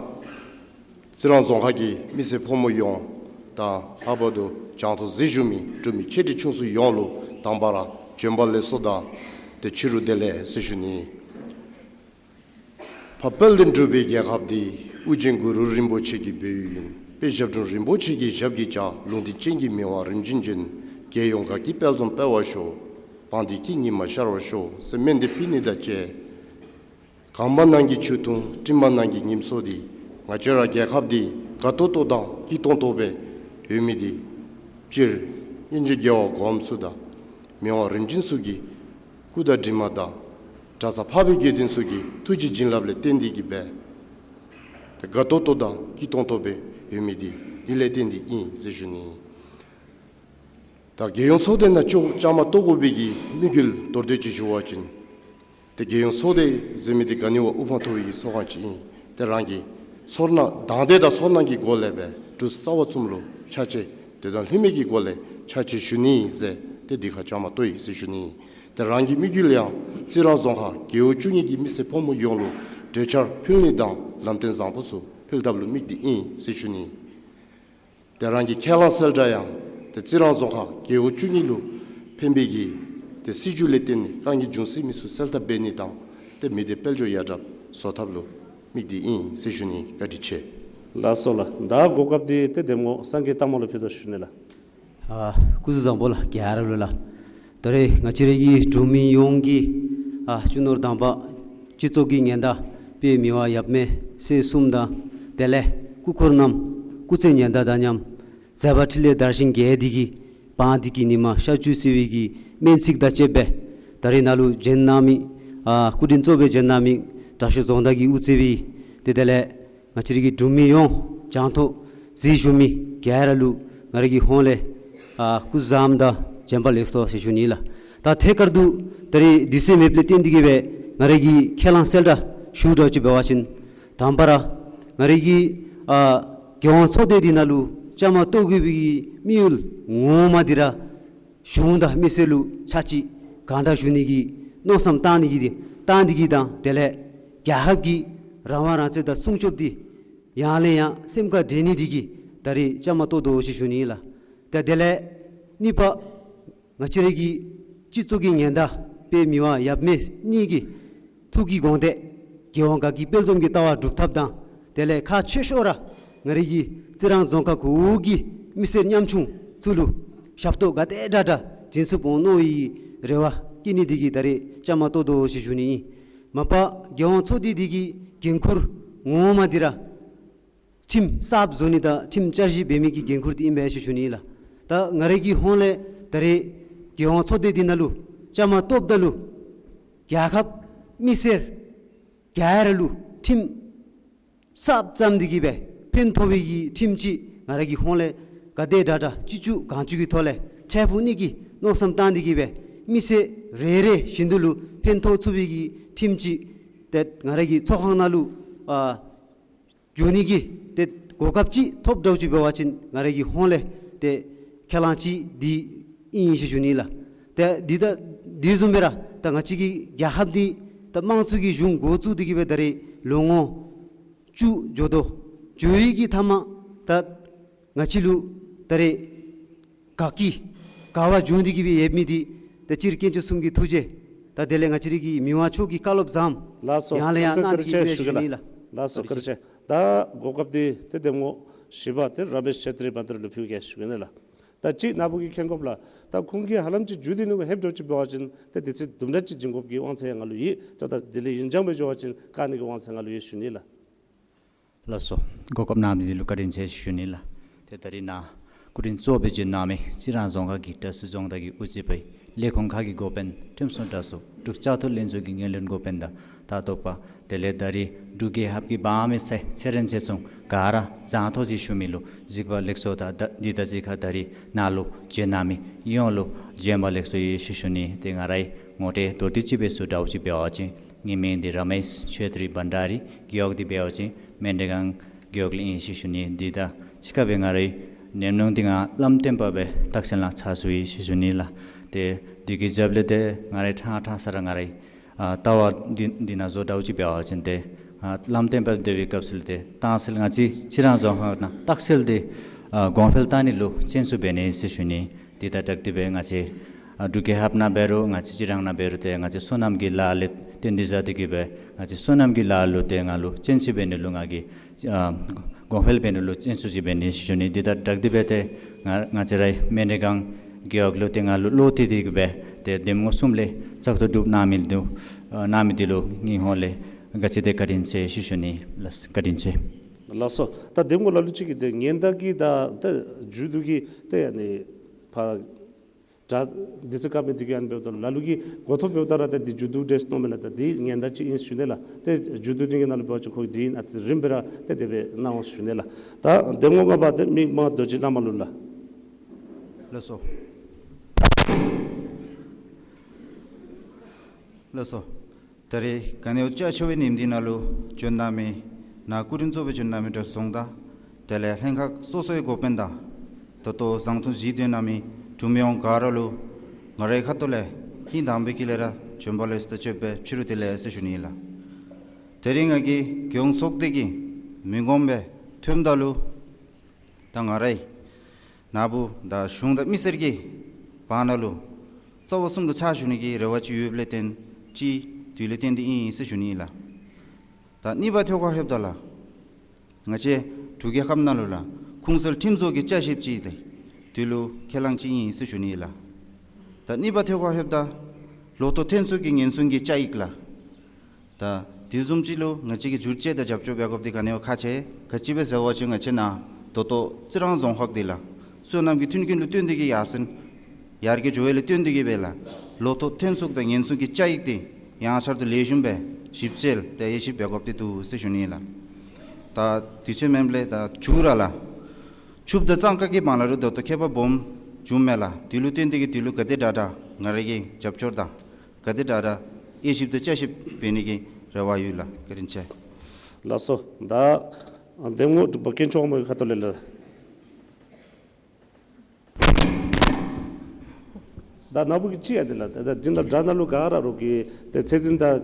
རྩི་རང་རྫོང་ཁག་གི་མི་སེར་ཕོ་མོ་ཡོངས་དང་ལྷག་པར་དུ་རྒྱང་མཐོང་གཟིགས་བཞུགས་མི་འབྲུག་མི་ཆེ་འབྲིང་ཆུང་གསུམ་ཡོངས་ལུ་དང་པ་ར་བྱོན་པ་ལེགས་སོ་དང་ཏེ་ཕྱི་རུ་བདེ་ལེགས་ཟེར་ཞུ་ནི། ཕ་དཔལ་ལྡན་འབྲུག་པའི་རྒྱལ་ཁབ་འདི། ཨོ་རྒྱན་གུ་རུ་རིན་པོ་ཆེ་གི་སྦས་ཡུལ་ཡིན། དཔལ་ཞབས་དྲུང་རིན་པོ་ཆེ་གི་ཞབས་ཀྱིས་བཅགས། ལུང་བསྟན་ཅན་གྱི་མི་དབང་རིམ་བྱོན་ཅན། རྒྱལ་ཡོངས་དགའ་སྐྱིད་དཔལ་འཛོམས་སྤེལ་བར་ཤོག། བང་སྡེ་སྐྱིད་ཉི་མ་ཤར་བར་ཤོག་ཟེར་སྨོན་འདེབས་ཕུལ་ནི་དང་བཅས། གངས་པ་རྣམས་ཀྱི་ཆོས་དུང་། སྤྲིན་པ་རྣམས་ཀྱི་ཉིམ་མཚོ་འདི། ང་བཅས་ར་རྒྱལ་ཁབ་འདི་དགའ་ཏོག་ཏོ་དང་སྐྱིད་ཏོང་ཏོ་སྦེ་ཡོད་མི་འདི། སྤྱིར་སྔོན་བྱོན་རྒྱལ་བ་གོངམ་ཚུ་དང་མི་དབང་རིམ་བྱོན་ཚུ་གི་སྐུ་དང་གྲིབ་མ་དང་གྲྭ་ཚང་འཕགས་པའི་དགེ་འདུན་ཚུ་གི་ཐུགས་རྗེ་བྱིན་རླབས་ལས་བརྟེན་ཏེ་གི་སྦེ་ཏེ་དགའ་ཏོག་ཏོ་དང་སྐྱིད་ཏོང་ཏོ་སྦེ་ཡོད་མི་འདི་འདི་ལས་བརྟེན་ཏེ་ཨིན་ཟེར་ཞུ་ནི། ད་རྒྱལ་ཡོངས་ཚོགས་སྡེ་ནང་བཅའ་མར་གཏོགས་དགོ་པའི་གི་དམིགས་ཡུལ་མདོར་བསྡུས་ཅིག་ཞུ་བ་ཅིན་ཏེ་རྒྱལ་ཡོངས་ཚོགས་སྡེ་ཟེར་མི་འདི་ག་ནི་བ་དབུ་འཕང་མཐོ་བའི་གི་ཚོགས་ཁང་ཅིག་ཨིན། ཏེ་རང་གི་ཚོར་སྣང་དང་འདོད་དང་ཚོར་སྣང་གི་སྒོ་ལས་སྦེ་འབྲུག་རྩ་བ་གསུམ་ལུ་ཕྱག་ཕྱིད་དེ་དང་ལྷད་མེད་ཀྱི་སྒོ་ལས་ཕྱག་ཕྱིད་ཞུ་ནི་ཟེར་ཏེ་འདི་ཁར་བཅའ་མར་གཏོགས་ཡི་ཟེར་ཞུ་ནི། ཏེ་རང་གི་དམིགས་ཡུལ་ཡང་རྩི་རང་རྫོང་ཁག་རྒེད་འོག་བཅུ་གཉིས་ཀྱི་མི་སེར་ཕོ་མོ་ཡོངས་ལུ་གྲོས་འཆར་ཕུལ་ནི་དང་ལམ་སྟོན་བཟང་པོ་ཚུ་ཕུལ་ཐབས་ལུ་དམིགས་ཏེ་ཨིན་ཟེར་ཞུ་ནི། ཏེ་རང་གི་ཁས་བླངས་གསལ་བསྒྲགས་ཡང་ཏེ་རྩི་རང་རྫོང་ཁག་རྒེད་འོག་བཅུ་གཉིས་ལུ་ཕན་པའི་གི་ཏེ་སྲིད་བྱུས་ལས་བརྟེན་ནས་དཀའ་ངལ་འབྱུང་སྲིད་མི་ཚུ་སེལ་ཐབས་འབད་ནི་དང་། ཏེ་མི་སྡེ་དཔལ་འབྱོར་ཡར་དྲག་བཟོ་ཐབས་ལུ་དམིགས་ཏེ་ཨིན་ཟེར་ཞུ་ནི། བཀའ་དྲིན་ཆེ། ལགས་སོ་ལགས། ད་གོ་སྐབས་འདི་ཏེ་གདམ་ངོ་སངས་རྒྱས་སྟག་མོ་ལུ་ཕུལ་དོ་ཞུ་ནི་ལགས། ཨ་སྐུ་གཟུགས་བཟང་པོ་ལགས། ག་ར་ལུ་ལགས། ད་རེས་ང་བཅས་ར་གི་འབྲུག་མི་ཡོངས་ཀྱིས་ཨ་སྤྱི་ནོར་དམ་པ་སྤྱི་ཚོགས་ཀྱི་ཉེན་བརྡ་དཔལ་མི་དབང་ཡབ་མེས་སྲས་གསུམ་དང་དེ་ལས་སྐུ་འཁོར་རྣམས་སྐུ་ཚེ་ཉེན་བརྡ་དང་མཉམ་མཛད་པ་འཕྲིན་ལས་དར་ཞིང་རྒྱས་ཏེ་གིས་བང་སྟེ་གི་ཉི་མ་ཤར་བཅུག་ཟེར་བའི་གི་སྨོན་ཚིག་དང་བཅསཔ་སྦེ་ད་རེས་ནཱ་ལུ་བྱོན་གནང་མི་ཨ་སྐུ་མགྲོན་གཙོ་སྦེ་བྱོན་གནང་མི་དྲག་ཤོས་རྫོང་བདག་གི་དབུ་རྩེ་བའི་ཏེ་དེ་ལས་ང་བཅས་ར་གི་འབྲུག་མི་ཡོངས་གྱང་ཐོག་གཟིགས་བཞུགས་མི་ག་ར་ལུ་ང་ར་གི་ཧོངས་ལས་ཨ་སྐུ་གཟུགས་བཟང་དང་བྱོན་པ་ལེགས་སོ་ཟེར་ཞུ་ནི་ལགས། ད་ཐད་ཀར་དུ་ད་རེས་དུས་ཚོད་མེདཔ་ལས་བརྟེན་ཏེ་གིས་སྦེ་ང་ར་གིས་ཁས་བླངས་གསལ་བསྒྲགས་ཞུ་དགོཔ་ཅིག་འབད་བ་ཅིན་དང་པ་ར་ང་ར་གི་ཨ་རྒྱལ་ཡོངས་ཚོགས་སྡེ་འདི་ནང་ལུ་བཅའ་མར་གཏོགས་དགོ་པའི་གི་དམིགས་ཡུལ་ངོ་མ་འདི་ར་གཞུང་དང་མི་སེར་ལུ་ཕྱག་ཕྱིད་གང་དྲག་ཞུ་ནི་གི་མནོ་བསམ་བཏང་ནི་གི་འདི་བཏང་ནི་གི་དང་དེ་ལས་རྒྱལ་ཁབ་ཀྱི་རང་དབང་རང་བཙན་དང་སྲུང་སྐྱོབ་འདི་ཡང་ལས་ཡང་སེམས་ཁར་དྲན་ནི་འདི་གིས་ད་རེས་བཅའ་མར་གཏོགས་དོ་ཟེར་ཞུ་ནི་ལགས། ད་དེ་ལས་གཉིས་པ་ང་བཅས་ར་གི་སྤྱི་ཚོགས་ཀྱི་ཉེན་བརྡ་དཔལ་མི་དབང་ཡབ་མེས་གཉིས་ཀྱི་ཐུགས་ཀྱི་དགོངས་གཏད་རྒྱལ་ཡོངས་དགའ་སྐྱིད་དཔལ་འཛོམས་ཀྱི་ལྟ་བ་སྒྲུབ་ཐབས་དང་དེ་ལས་ཁག་ཆེ་ཤོས་ར་ང་ར་གི་རྩི་རང་རྫོང་ཁག་གུ་གི་མི་སེར་ཉམ་ཆུང་ཚུ་ལུ་ཞབས་ཏོག་ག་དེ་དྲག་དྲག་བྱིན་ཚུགས་འོང་མནོ་བའི་རེ་བ་བསྐྱེད་ནི་འདི་གིས་ད་རེས་བཅའ་མར་གཏོགས་དོ་ཟེར་ཞུ་ནི་ཨིན། མ་པ་རྒྱལ་ཡོངས་ཚོགས་སྡེ་འདི་གི་འགན་ཁུར་ངོ་མ་འདི་ར་ཁྲིམས་གསརཔ་བཟོ་ནི་དང་ཁྲིམས་བསྐྱར་ཞིབ་འབད་མི་གི་འགན་ཁུར་འདི་ཨིན་པས་ཟེར་ཞུ་ནི་ལགས། ད་ང་ར་གི་ཧོངས་ལས་ད་རེས་རྒྱལ་ཡོངས་ཚོགས་སྡེ་འདི་ནང་ལུ་བཅའ་མར་གཏོགསཔ་ད་ལུ་རྒྱལ་ཁབ་མི་སེར་ག་ར་ལུ་ཁྲིམས་གསརཔ་བརྩམས་ཏེ་གིས་སྦེ་ཕན་ཐོགས་པའི་གི་ཁྲིམས་ཅིག་ང་ར་གི་ཧོངས་ལས་ག་དེ་དྲག་དྲག་ཅི་ལྕོགས་གང་ལྕོགས་ཀྱི་ཐོག་ལས་འཕྲལ་ཕུགས་ནི་གི་མནོ་བསམ་བཏང་སྟེ་གིས་སྦེ་མི་སེར་རེ་རེ་བཞིན་དུ་ལུ་ཕན་ཐོགས་ཚུགས་པའི་གི་ཁྲིམས་ཅིག་ཏེ་ང་ར་གི་ཚོགས་ཁང་ནང་ལུ་ཨ་འགྱོ་ནི་གི་ཏེ་གོ་སྐབས་ཅིག་ཐོབ་འདྲཝ་ཅིག་འབད་བ་ཅིན་ང་ར་གི་ཧོངས་ལས་ཏེ་ཁས་བླངས་ཅིག་འདི་ཨིན་ཟེར་ཞུ་ནི་ལགས། ཏེ་འདི་ད་འདི་བཟུམ་སྦེ་ར་ད་ང་བཅས་ཀྱི་རྒྱལ་ཁབ་འདི་ད་དམངས་གཙོ་གི་གཞུང་འགོ་བཙུགས་ཏེ་གིས་སྦེ་ད་རེས་ལོ་ངོ་བཅུ་འགྱོ་དོ། འགྱོ་ཡི་གི་མཐའ་མ་ད་ང་བཅས་ལུ་ད་རེས་དགའ་སྐྱིད་དགའ་བ་འབྱུང་སྟེ་གིས་སྦེ་ཡོད་མི་འདི་ད་སྤྱིར་དཀོན་མཆོག་གསུམ་གྱི་ཐུགས་རྗེ་དང་དེ་ལས་ང་བཅས་ར་གི་མི་དབང་མཆོག་གི་བཀའ་སློབ་བཟངམ་ལགས་སོ། ཡང་ལས་ཡང་གནང་སྟེ་གིས་སྦེ་ཞུ་ནི་ལགས། ལགས་སོ། བཀའ་དྲིན་ཆེ། ད་གོ་སྐབས་འདི་ཏེ་གདམ་ངོ་བཞི་པ་ཏེ་ར་མེཤ་ཆེ་ཏྲི་བྷན་དྷ་ར་ལུ་ཕུལ་གེ་ཞུ་གེ་ནི་ལགས། ད་ཅི་ནཱ་བུ་གིས་མཁྱེན་དགོཔ་ལགས། ད་ཁོང་གིས་ཧ་ལམ་ཅིག་མཇུག་འདི་ནང་ལུ་ལྷོདཔ་འདྲཝ་ཅིག་འབད་བ་ཅིན་ཏེ་དུས་ཚོད་དུམ་གྲ་ཅིག་བྱིན་དགོཔ་གི་དབང་ཚད་ཡང་ང་ལུ་ཡོད། ད་ད་དེ་ལས་ཡུན་འགྱངས་སྦེ་འགྱོ་བ་ཅིན་བཀག་ནི་གི་དབང་ཚད་ང་ལུ་ཡོད་ཞུ་ནི་ལགས། ལགས་སོ། གོ་སྐབས་གནང་མི་འདི་ལུ་བཀའ་དྲིན་ཆེ་ཞུ་ནི་ལགས། ཏེ་ད་རིས་ནཱ་སྐུ་མགྲོན་གཙོ་སྦེ་བྱོན་གནང་མི་རྩི་རང་རྫོང་ཁག་གི་བཀྲ་ཤིས་རྫོང་བདག་གི་དབུ་རྩེ་པའི་ལས་ཁུངས་ཁག་གི་འགོ་དཔོན་ཁྲིམས་སྲུང་དྲག་ཤོས་འབྲུག་བཅའ་ཐོབ་ལྷན་ཚོགས་ཀྱི་ངོས་ལེན་འགོ་དཔོན་དང་ད་ལྟོ་པ་དེ་ལས་ད་རིས་འབྲུག་རྒྱལ་ཁབ་ཀྱི་འབངས་མི་སེར་ཚེ་རིང་ཚེ་སྲུང་ག་ར་གྱང་ཐོག་ཅིག་བཞུགས་མི་ལུ་གཟིགས་པ་ལེགས་སོ་དང་ད་འདི་ད་ཅི་ཁར་ད་རིས་ནཱ་ལུ་བྱོན་གནང་མི་ཡོངས་ལུ་བྱོན་པ་ལེགས་སོ་ཡེ་ཞུ་ཞུ་ནི། ཏེ་ང་རའི་ངོ་སྤྲོད་མདོར་བསྡུས་ཅིག་སྦེ་ཞུ་འདྲཝ་ཅིག་འབད་བ་ཅིན་ངེའི་མིང་འདི་ར་མེཤ་ཆེ་ཏྲི་བྷན་དྷ་ར། རྒེད་འོག་འདི་འབད་བ་ཅིན་མན་དྲེ་སྒང་རྒེད་འོག་ལས་ཨིན་ཞུ་ཞུ་ནི། འདི་ད་ཅི་ཁར་སྦེ་ང་རའི་ཉམས་མྱོང་འདི་ང་བླམ་བསྟན་པ་སྦེ་རྟགས་ཅན་ལགས་ཕྱག་ཞུ་ཡི་ཞུ་ཞུ་ནི་ལགས། ཏེ་འདི་གི་རྒྱབ་ལས་ཏེ་ང་རའི་ཕྲང་ཕྲང་ས་ར་ང་རའི་ཨ་ལྟ་བ་འདི་འདི་ནང་བཟོ་འདྲཝ་ཅིག་འབད་བ་ཅིན་ཏེ་ཨ་བླམ་བསྟན་པ་སྡོད་པའི་སྐབས་སུ་ལུ་ཏེ་རྟགས་ཅན་ང་བཅས་རྩི་རང་རྫོང་ཁག་ནང་རྟགས་ཅན་འདི་ཨ་གོང་འཕེལ་བཏང་ནི་ལུ་བརྩོན་ཤུགས་འབད་ནི་ཟེར་ཞུ་ནི། འདི་དང་སྦྲགས་ཏེ་སྦེ་ང་བཅས་ཨ་འབྲུག་རྒྱལ་ཁབ་ནང་འབད་རུང་ང་བཅས་རྩི་རང་ནང་འབད་རུང་ཏེ་ང་བཅས་སོ་ནམ་གྱི་ལཱ་ལས་བརྟེན་ཏེ་བཞག་སྟེ་གིས་སྦེ་ང་བཅས་སོ་ནམ་གྱི་ལཱ་ལུ་ཏེ་ང་ལུ་བརྩོན་ཤུགས་འབད་ནི་ལུ་ང་གིས་ཨ་གོང་འཕེལ་འབད་ནི་ལུ་བརྩོན་ཤུགས་ཅིག་འབད་ནི་ཞུ་ནི། འདི་དང་སྦྲགས་ཏེ་སྦེ་ཏེ་ང་ང་བཅས་རའི་མན་དྲེ་སྒང་རྒེད་འོག་ལུ་ཏེ་ང་ལུ་བློ་གཏད་དེ་གིས་སྦེ་ཏེ་གདམ་ངོ་གསུམ་ལས་བཙག་འཐུ་གྲུབ་གནང་མི་འདི་ཨ་གནང་མི་འདི་ལུ་ངེའི་ཧོངས་ལས་ག་ཅི་ཏེ་བཀའ་དྲིན་ཆེ་ཞུ་ཞུ་ནི་ལགས། བཀའ་དྲིན་ཆེ། ལགས་སོ། ད་གདམ་ངོ་ལ་ལུ་ཅིག་གིས་ཏེ་ཉེན་བརྡ་གི་ད་ད་མཇུག་བསྡུ་གི་ཏེ་ཨ་ནི་ཕར་དྲ་དུས་ཚོད་བཀག་མི་འདི་གིས་ཨ་ནི་འབདཝ་ད་ལ་ལུ་གིས་གོ་ཐོབ་འབདཝ་ད་ར་ཏེ་འདི་མཇུག་བསྡུ་འདྲས་མནོཝ་མས་ལགས། ད་འདི་ཉེན་བརྡ་ཅིག་ཨིན་ཞུ་ནི་ལགས། ཏེ་མཇུག་བསྡུ་འདི་གི་ནང་ལུ་འབད་བ་ཅིན་ཁོ་གིས་འདི་ཨ་ཙི་རིངམ་སྦེ་ར་ཏེ་དེ་སྦེ་གནང་འོང་ཞུ་ནི་ལགས། ད་གདམ་ངོ་ལྔ་པ་ཏེ་མིག་དམར་རྡོ་རྗེ་བླ་མ་ལུ་ལགས། ལགས་སོ། ལགས་སོ། ད་རེས་ག་ནི་བ་ཅ་ཆོ་བའི་ཉིནམ་འདི་ནང་ལུ་བྱོན་གནང་མི་ནཱ་སྐུ་མགྲོན་གཙོ་སྦེ་བྱོན་གནང་མི་བཀྲ་ཤིས་རྫོང་བདག་དེ་ལས་ལྷན་ཁག་སོ་སོའི་འགོ་དཔོན་དང་ད་ལྟོ་བཟང་ཐོན་གཟིགས་སྡོད་གནང་མི་འབྲུག་མི་ཡོངས་ག་ར་ལུ་ང་རའི་ཁ་ཐུག་ལས་སྙིང་དྭངས་པའི་དཀྱིལ་ལས་ར་བྱོན་པ་ལེགས་སོ་དང་བཅས་པའི་ཕྱི་རུ་བདེ་ལེགས་ཟེར་ཞུ་ནི་ལགས། དེ་རིང་ང་གིས་རྒྱལ་ཡོངས་ཚོགས་སྡེ་གི་མི་ངོམ་སྦེ་ཐོནམ་ད་ལུ་ད་ང་རའི་ནཱ་བུ་དང་གཞུང་དང་མི་སེར་གྱི་བར་ན་ལུ་རྩ་བ་གསུམ་དུ་ཕྱག་ཞུ་ནི་གི་རེ་བ་ཅིག་ཡོདཔ་ལས་བརྟེན་ཅིག་ དེ་ལུ་བརྟེན་ཏེ་ཨིན་ཟེར་ཞུ་ནི་ལགས། ད་གཉིས་པ་ཐད་ཁར་ལྷོདཔ་ད་ལགས། ང་བཅས་འབྲུག་རྒྱལ་ཁབ་ནང་ལུ་ལགས། ཁུངས་གསལ་ཁྲིམས་བཟོ་གི་བསྐྱར་ཞིབ་ཅིག་ལགས། དེ་ལུ་ཁས་བླངས་ཅིག་ཨིན་ཟེར་ཞུ་ནི་ལགས། ད་གཉིས་པ་ཐད་ཁར་ལྷོདཔ་ད་ལོ་ཐོག་འཐེན་ཚུགས་ཀྱི་ཉེན་སྲུང་གི་བཅའ་ཡིག་ལགས། ད་དེ་བཟུམ་ཅིག་ལུ་ང་བཅས་ཀྱིས་བསྒྱུར་བཅོས་དང་རྒྱབ་སྐྱོར་འབད་དགོཔ་འདི་ག་ནི་བ་ཁག་ཆེ། ག་ཅི་སྦེ་ཟེར་བ་ཅིན་ང་བཅས་ནཱ་ད་ལྟོ་རྩི་རང་རྫོང་ཁག་འདི་ལགས། སོ་ནམ་གྱི་མཐུན་རྐྱེན་ལུ་བརྟེན་ཏེ་གིས་ཡར་སེང་ཡར་རྒྱས་འགྱོ་བ་ལུ་བརྟེན་ཏེ་གིས་སྦེ་ལགས། ལོ་ཐོག་འཐེན་ཚུགས་དང་ཉེན་སྲུང་གི་བཅའ་ཡིག་འདི་ཡང་བསྐྱར་དུ་ལེགས་ཤོམ་སྦེ་ཞིབ་དཔྱད་དང་དབྱེ་ཞིབ་འབད་དགོཔ་འདི་འདུག་ཟེར་ཞུ་ནི་ལགས། ད་དེ་ཚུ་མེན་པ་ལས་ད་མཇུག་ར་ལགས། ཆུ་དང་གཙང་ཁ་གི་བར་ན་ལུ་ད་ལྟོ་ཁྱད་པར་སྦོམ་བྱུངམ་མས་ལགས། དེ་ལུ་བརྟེན་ཏེ་གིས་དེ་ལུ་ག་དེ་དྲག་དྲག་ང་ར་གིས་རྒྱབ་སྐྱོར་དང་ག་དེ་དྲག་དྲག་དབྱེ་ཞིབ་དང་བསྐྱར་ཞིབ་འབད་ནི་གི་རེ་བ་ཡོད་ལགས། བཀའ་དྲིན་ཆེ། ལགས་སོ། ད་འདེམས་ངོ་དྲུག་པ་དཀོན་མཆོག་དབང་མོ་གི་ཁ་ཐུག་ལས་ལགས། ད་ནཱ་བུ་གིས་ཅིག་ཡང་འདི་ལགས། ད་འདི་ནང་སྒྲ་ནང་ལུ་ག་ར་རོགས་ཀྱིས་ཏེ་ཚད་འཛིན་དང་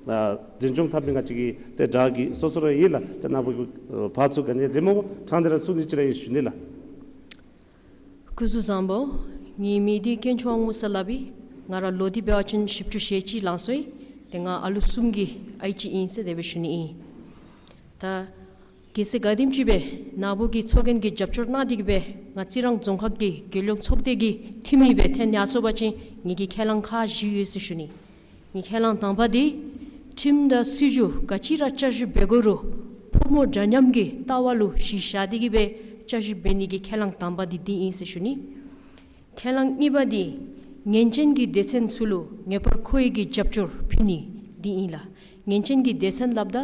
ཨ་འཛིན་སྐྱོང་འཐབ་མི་ང་བཅས་ཀྱི་ཏེ་སྒྲ་གི་སོ་སོ་ར་ཨིན་ལགས། ཏེ་ནཱ་བུ་གིས་ཕར་ཚུར་ག་ནི་འཛེམ་མ་དགོ། ཕྲང་སྟེ་ར་གསུང་ནི་ཅིག་ར་ཨིན་ཞུ་ནི་ལགས། སྐུ་གཟུགས་བཟང་པོ། ངེའི་མིང་འདི་དཀོན་མཆོག་དབང་མོ་ཟེར་སླབ་ཨིན། ང་ར་ལོ་འདི་འབད་བ་ཅིན་བཞི་བཅུ་ཞེ་གཅིག་ལང་སོ་ཡི། ཏེ་ང་ཨ་ལུ་གསུམ་གྱི་ཨའི་ཅིག་ཨིན་ཟེར་དེ་སྦེ་ཞུ་ནི་ཨིན། ད་གལ་སྲིད་ག་དེམ་ཅིག་སྦེ་ནཱ་བུ་གིས་ཚོགས་རྒྱན་གྱི་རྒྱབ་སྐྱོར་གནང་སྟེ་གིས་སྦེ་ང་རྩི་རང་རྫོང་ཁག་གི་རྒྱལ་ཡོངས་ཚོགས་སྡེ་གི་འཐུས་མི་སྦེ་ཐོན་ཡར་སོང་པ་ཅིན་ངེ་གི་ཁས་བླངས་ཁག་བཞི་ཡོད་ཟེར་ཞུ་ནི། ངེ་ཁས་བླངས་དང་པ་འདི་ཁྲིམས་དང་སྲིད་བྱུས་ག་ཅི་ར་བསྐྱར་ཞིབ་འབད་དགོ་རུང་ཕོ་མོ་འདྲ་མཉམ་གྱི་ལྟ་བ་ལུ་གཞི་བཞག་སྟེ་གིས་སྦེ་བསྐྱར་ཞིབ་འབད་ནི་གི་ཁས་བླངས་དང་པ་འདི་འདི་ཨིན་ཟེར་ཞུ་ནི། ཁས་བླངས་གཉིས་པ་འདི་ངན་ཅན་གྱི་སྡེ་ཚན་ཚུ་ལུ་ངེས་པར་ཁོ་ཡི་གི་རྒྱབ་སྐྱོར་ཕུལ་ནི་འདི་ཨིན་ལགས། ངན་ཅན་གྱི་སྡེ་ཚན་སླབ་ད་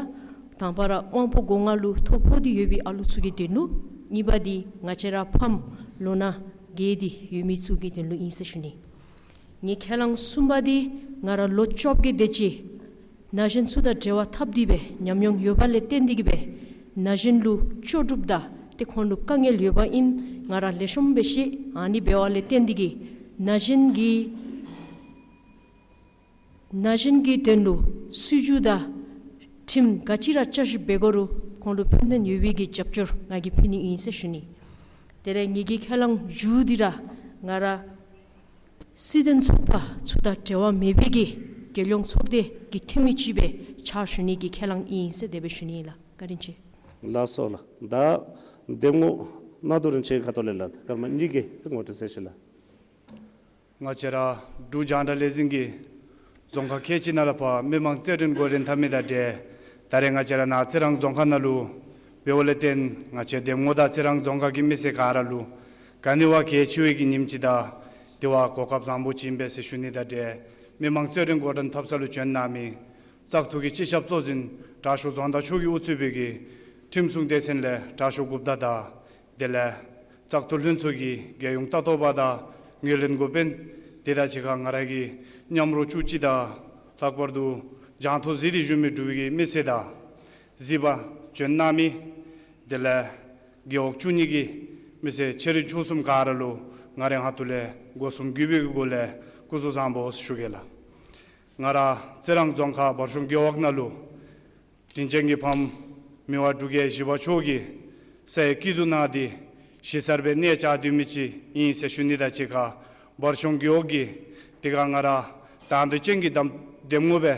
དང་པ་ར་དབང་པོ་སྒོ་ལྔ་ལུ་ཐོ་ཕོག་སྟེ་ཡོད་པའི་ཨ་ལུ་ཚུ་གི་དོན་ལུ། གཉིས་པ་འདི་ང་བཅས་ར་ཕམ་ལོ་ན་རྒས་ཏེ་ཡོད་མི་ཚུ་གི་དོན་ལུ་ཨིན་ཟེར་ཞུ་ནི། ངེ་ཁས་བླངས་གསུམ་པ་འདི་ང་ར་ལོ་བཅོ་བརྒྱད་དེ་ཅིག་ན་གཞོན་ཚུ་དང་འབྲེལ་བ་འཐབ་སྟེ་སྦེ་ཉམས་མྱོང་ཡོད་པ་ལས་བརྟེན་ཏེ་གིས་སྦེ་ན་གཞོན་ལུ་ལྕོགས་གྲུབ་དང་ཏེ་ཁོང་ལུ་དཀའ་ངལ་ཡོདཔ་ཨིནམ་ང་ར་ལེགས་ཤོམ་སྦེ་ཤེས། ཨ་ནི་འབདཝ་ལས་བརྟེན་ཏེ་གིས་ན་གཞོན་གྱི་ན་གཞོན་གྱི་དོན་ལུ་སྲིད་བྱུས་དང་ཁྲིམས་ག་ཅི་ར་བསྐྱར་ཞིབ་འབད་དགོ་རུང་ཁོང་ལུ་ཕན་ཐོགས་ཡོད་པའི་གི་རྒྱབ་སྐྱོར་ང་གིས་ཕུལ་ནི་ཨིན་ཟེར་ཞུ་ནི། དེ་ལས་ངེ་གི་ཁས་བླངས་བཞི་འདི་ར་ང་ར་སྲིད་དོན་ཚོགས་པ་ཚུ་དང་འབྲེལ་བ་མེད་པའི་གི་རྒྱལ་ཡོངས་ཚོགས་སྡེ་གི་འཐུས་མི་ཅིག་སྦེ་ཕྱག་ཞུ་ནི་གི་ཁས་བླངས་ཨིན་ཟེར་དེ་སྦེ་ཞུ་ནི་ཨིན་ལགས། བཀའ་དྲིན་ཆེ། ལགས་སོ་ལགས། ད་འདེམས་ངོ་གནག་དུང་རིན་ཆེན་ཁ་ཐུག་ལས་ལགས། སྐར་མ་གཉིས་ཀྱི་ཏེ་ངོ་སྤྲོད་ཟེར་ཞུ་ལགས། ང་བཅས་ར་འབྲུག་རྒྱང་བསྒྲགས་ལས་འཛིན་གྱིས་རྫོང་ཁག་ཁལ་གཅིག་ནང་ལས་ཕར་མི་མང་རྩོད་འགྲན་འགོ་འདྲེན་འཐབ་མི་དང་འབྲེལ་ད་རེས་ང་བཅས་ར་ནཱ་རྩི་རང་རྫོང་ཁག་ནང་ལུ་འབདཝ་ལས་བརྟེན་ང་བཅས་འདེམས་ངོ་དང་རྩི་རང་རྫོང་ཁག་གི་མི་སེར་ག་ར་ལུ་ག་ནི་བ་གལ་ཆེ་བའི་གི་ཉིནམ་ཅིག་དང་དེ་བ་གོ་སྐབས་བཟང་པོ་ཅིག་ཨིན་པས་ཟེར་ཞུ་ནི་དང་འབྲེལ་མི་མང་རྩོད་འགྲན་འགོ་འདྲེན་འཐབ་ས་ལུ་བྱོན་གནང་མི་བཙག་འཐུ་གི་སྤྱི་ཁྱབ་གཙོ་འཛིན་དྲག་ཤོས་རྫོང་བདག་མཆོག་གིས་དབུ་གཙོས་པའི་གི་ཁྲིམས་སྲུང་སྡེ་ཚན་ལས་དྲག་ཤོས་འགོ་བདག་དང་དེ་ལས་བཙག་འཐུ་ལྷན་ཚོགས་ཀྱི་རྒྱལ་ཡོངས་ལྟ་རྟོག་པ་དང་ངོས་ལེན་འགོ་དཔོན་དེ་དང་གཅིག་ཁར་ང་ར་གི་མཉམ་རོགས་བཅུ་གཅིག་དང་ལྷག་པར་དུ་རྒྱང་མཐོང་གཟིགས་ཏེ་བཞུགས་མི་འབྲུག་པའི་གི་མི་སེར་དང་གཟིགས་པ་བྱོན་གནང་མི་དེ་ལས་རྒེད་འོག་བཅུ་གཉིས་ཀྱི་མི་སེར་ཆེ་འབྲིང་ཆུང་གསུམ་ག་ར་ལུ་ང་རའི་ཁ་ཐུག་ལས་སྒོ་གསུམ་གུས་པའི་གི་སྒོ་ལས་སྐུ་གཟུགས་བཟང་པོ་ཞུ་གེ་ལགས། ང་ར་རྩི་རང་རྫོང་ཁག་བར་གཤོང་རྒེད་འོག་ནང་ལུ་དྲིན་ཅན་གྱི་ཕམ་མི་དབང་འབྲུག་རྒྱལ་བཞི་པ་མཆོག་གིས་ས་ཡི་སྐྱིད་སྡུག་གནང་སྟེ་གཞིས་གསར་སྦེ་གནས་བཅགས་སྡོད་མི་ཅིག་ཨིན་ཟེར་ཞུ་ནི་དང་གཅིག་ཁར་བར་གཤོང་རྒེད་འོག་གིས་དེ་ཁར་ང་ར་དང་འདོད་ཅན་གྱི་འདེམས་འདེམས་ངོ་སྦེ་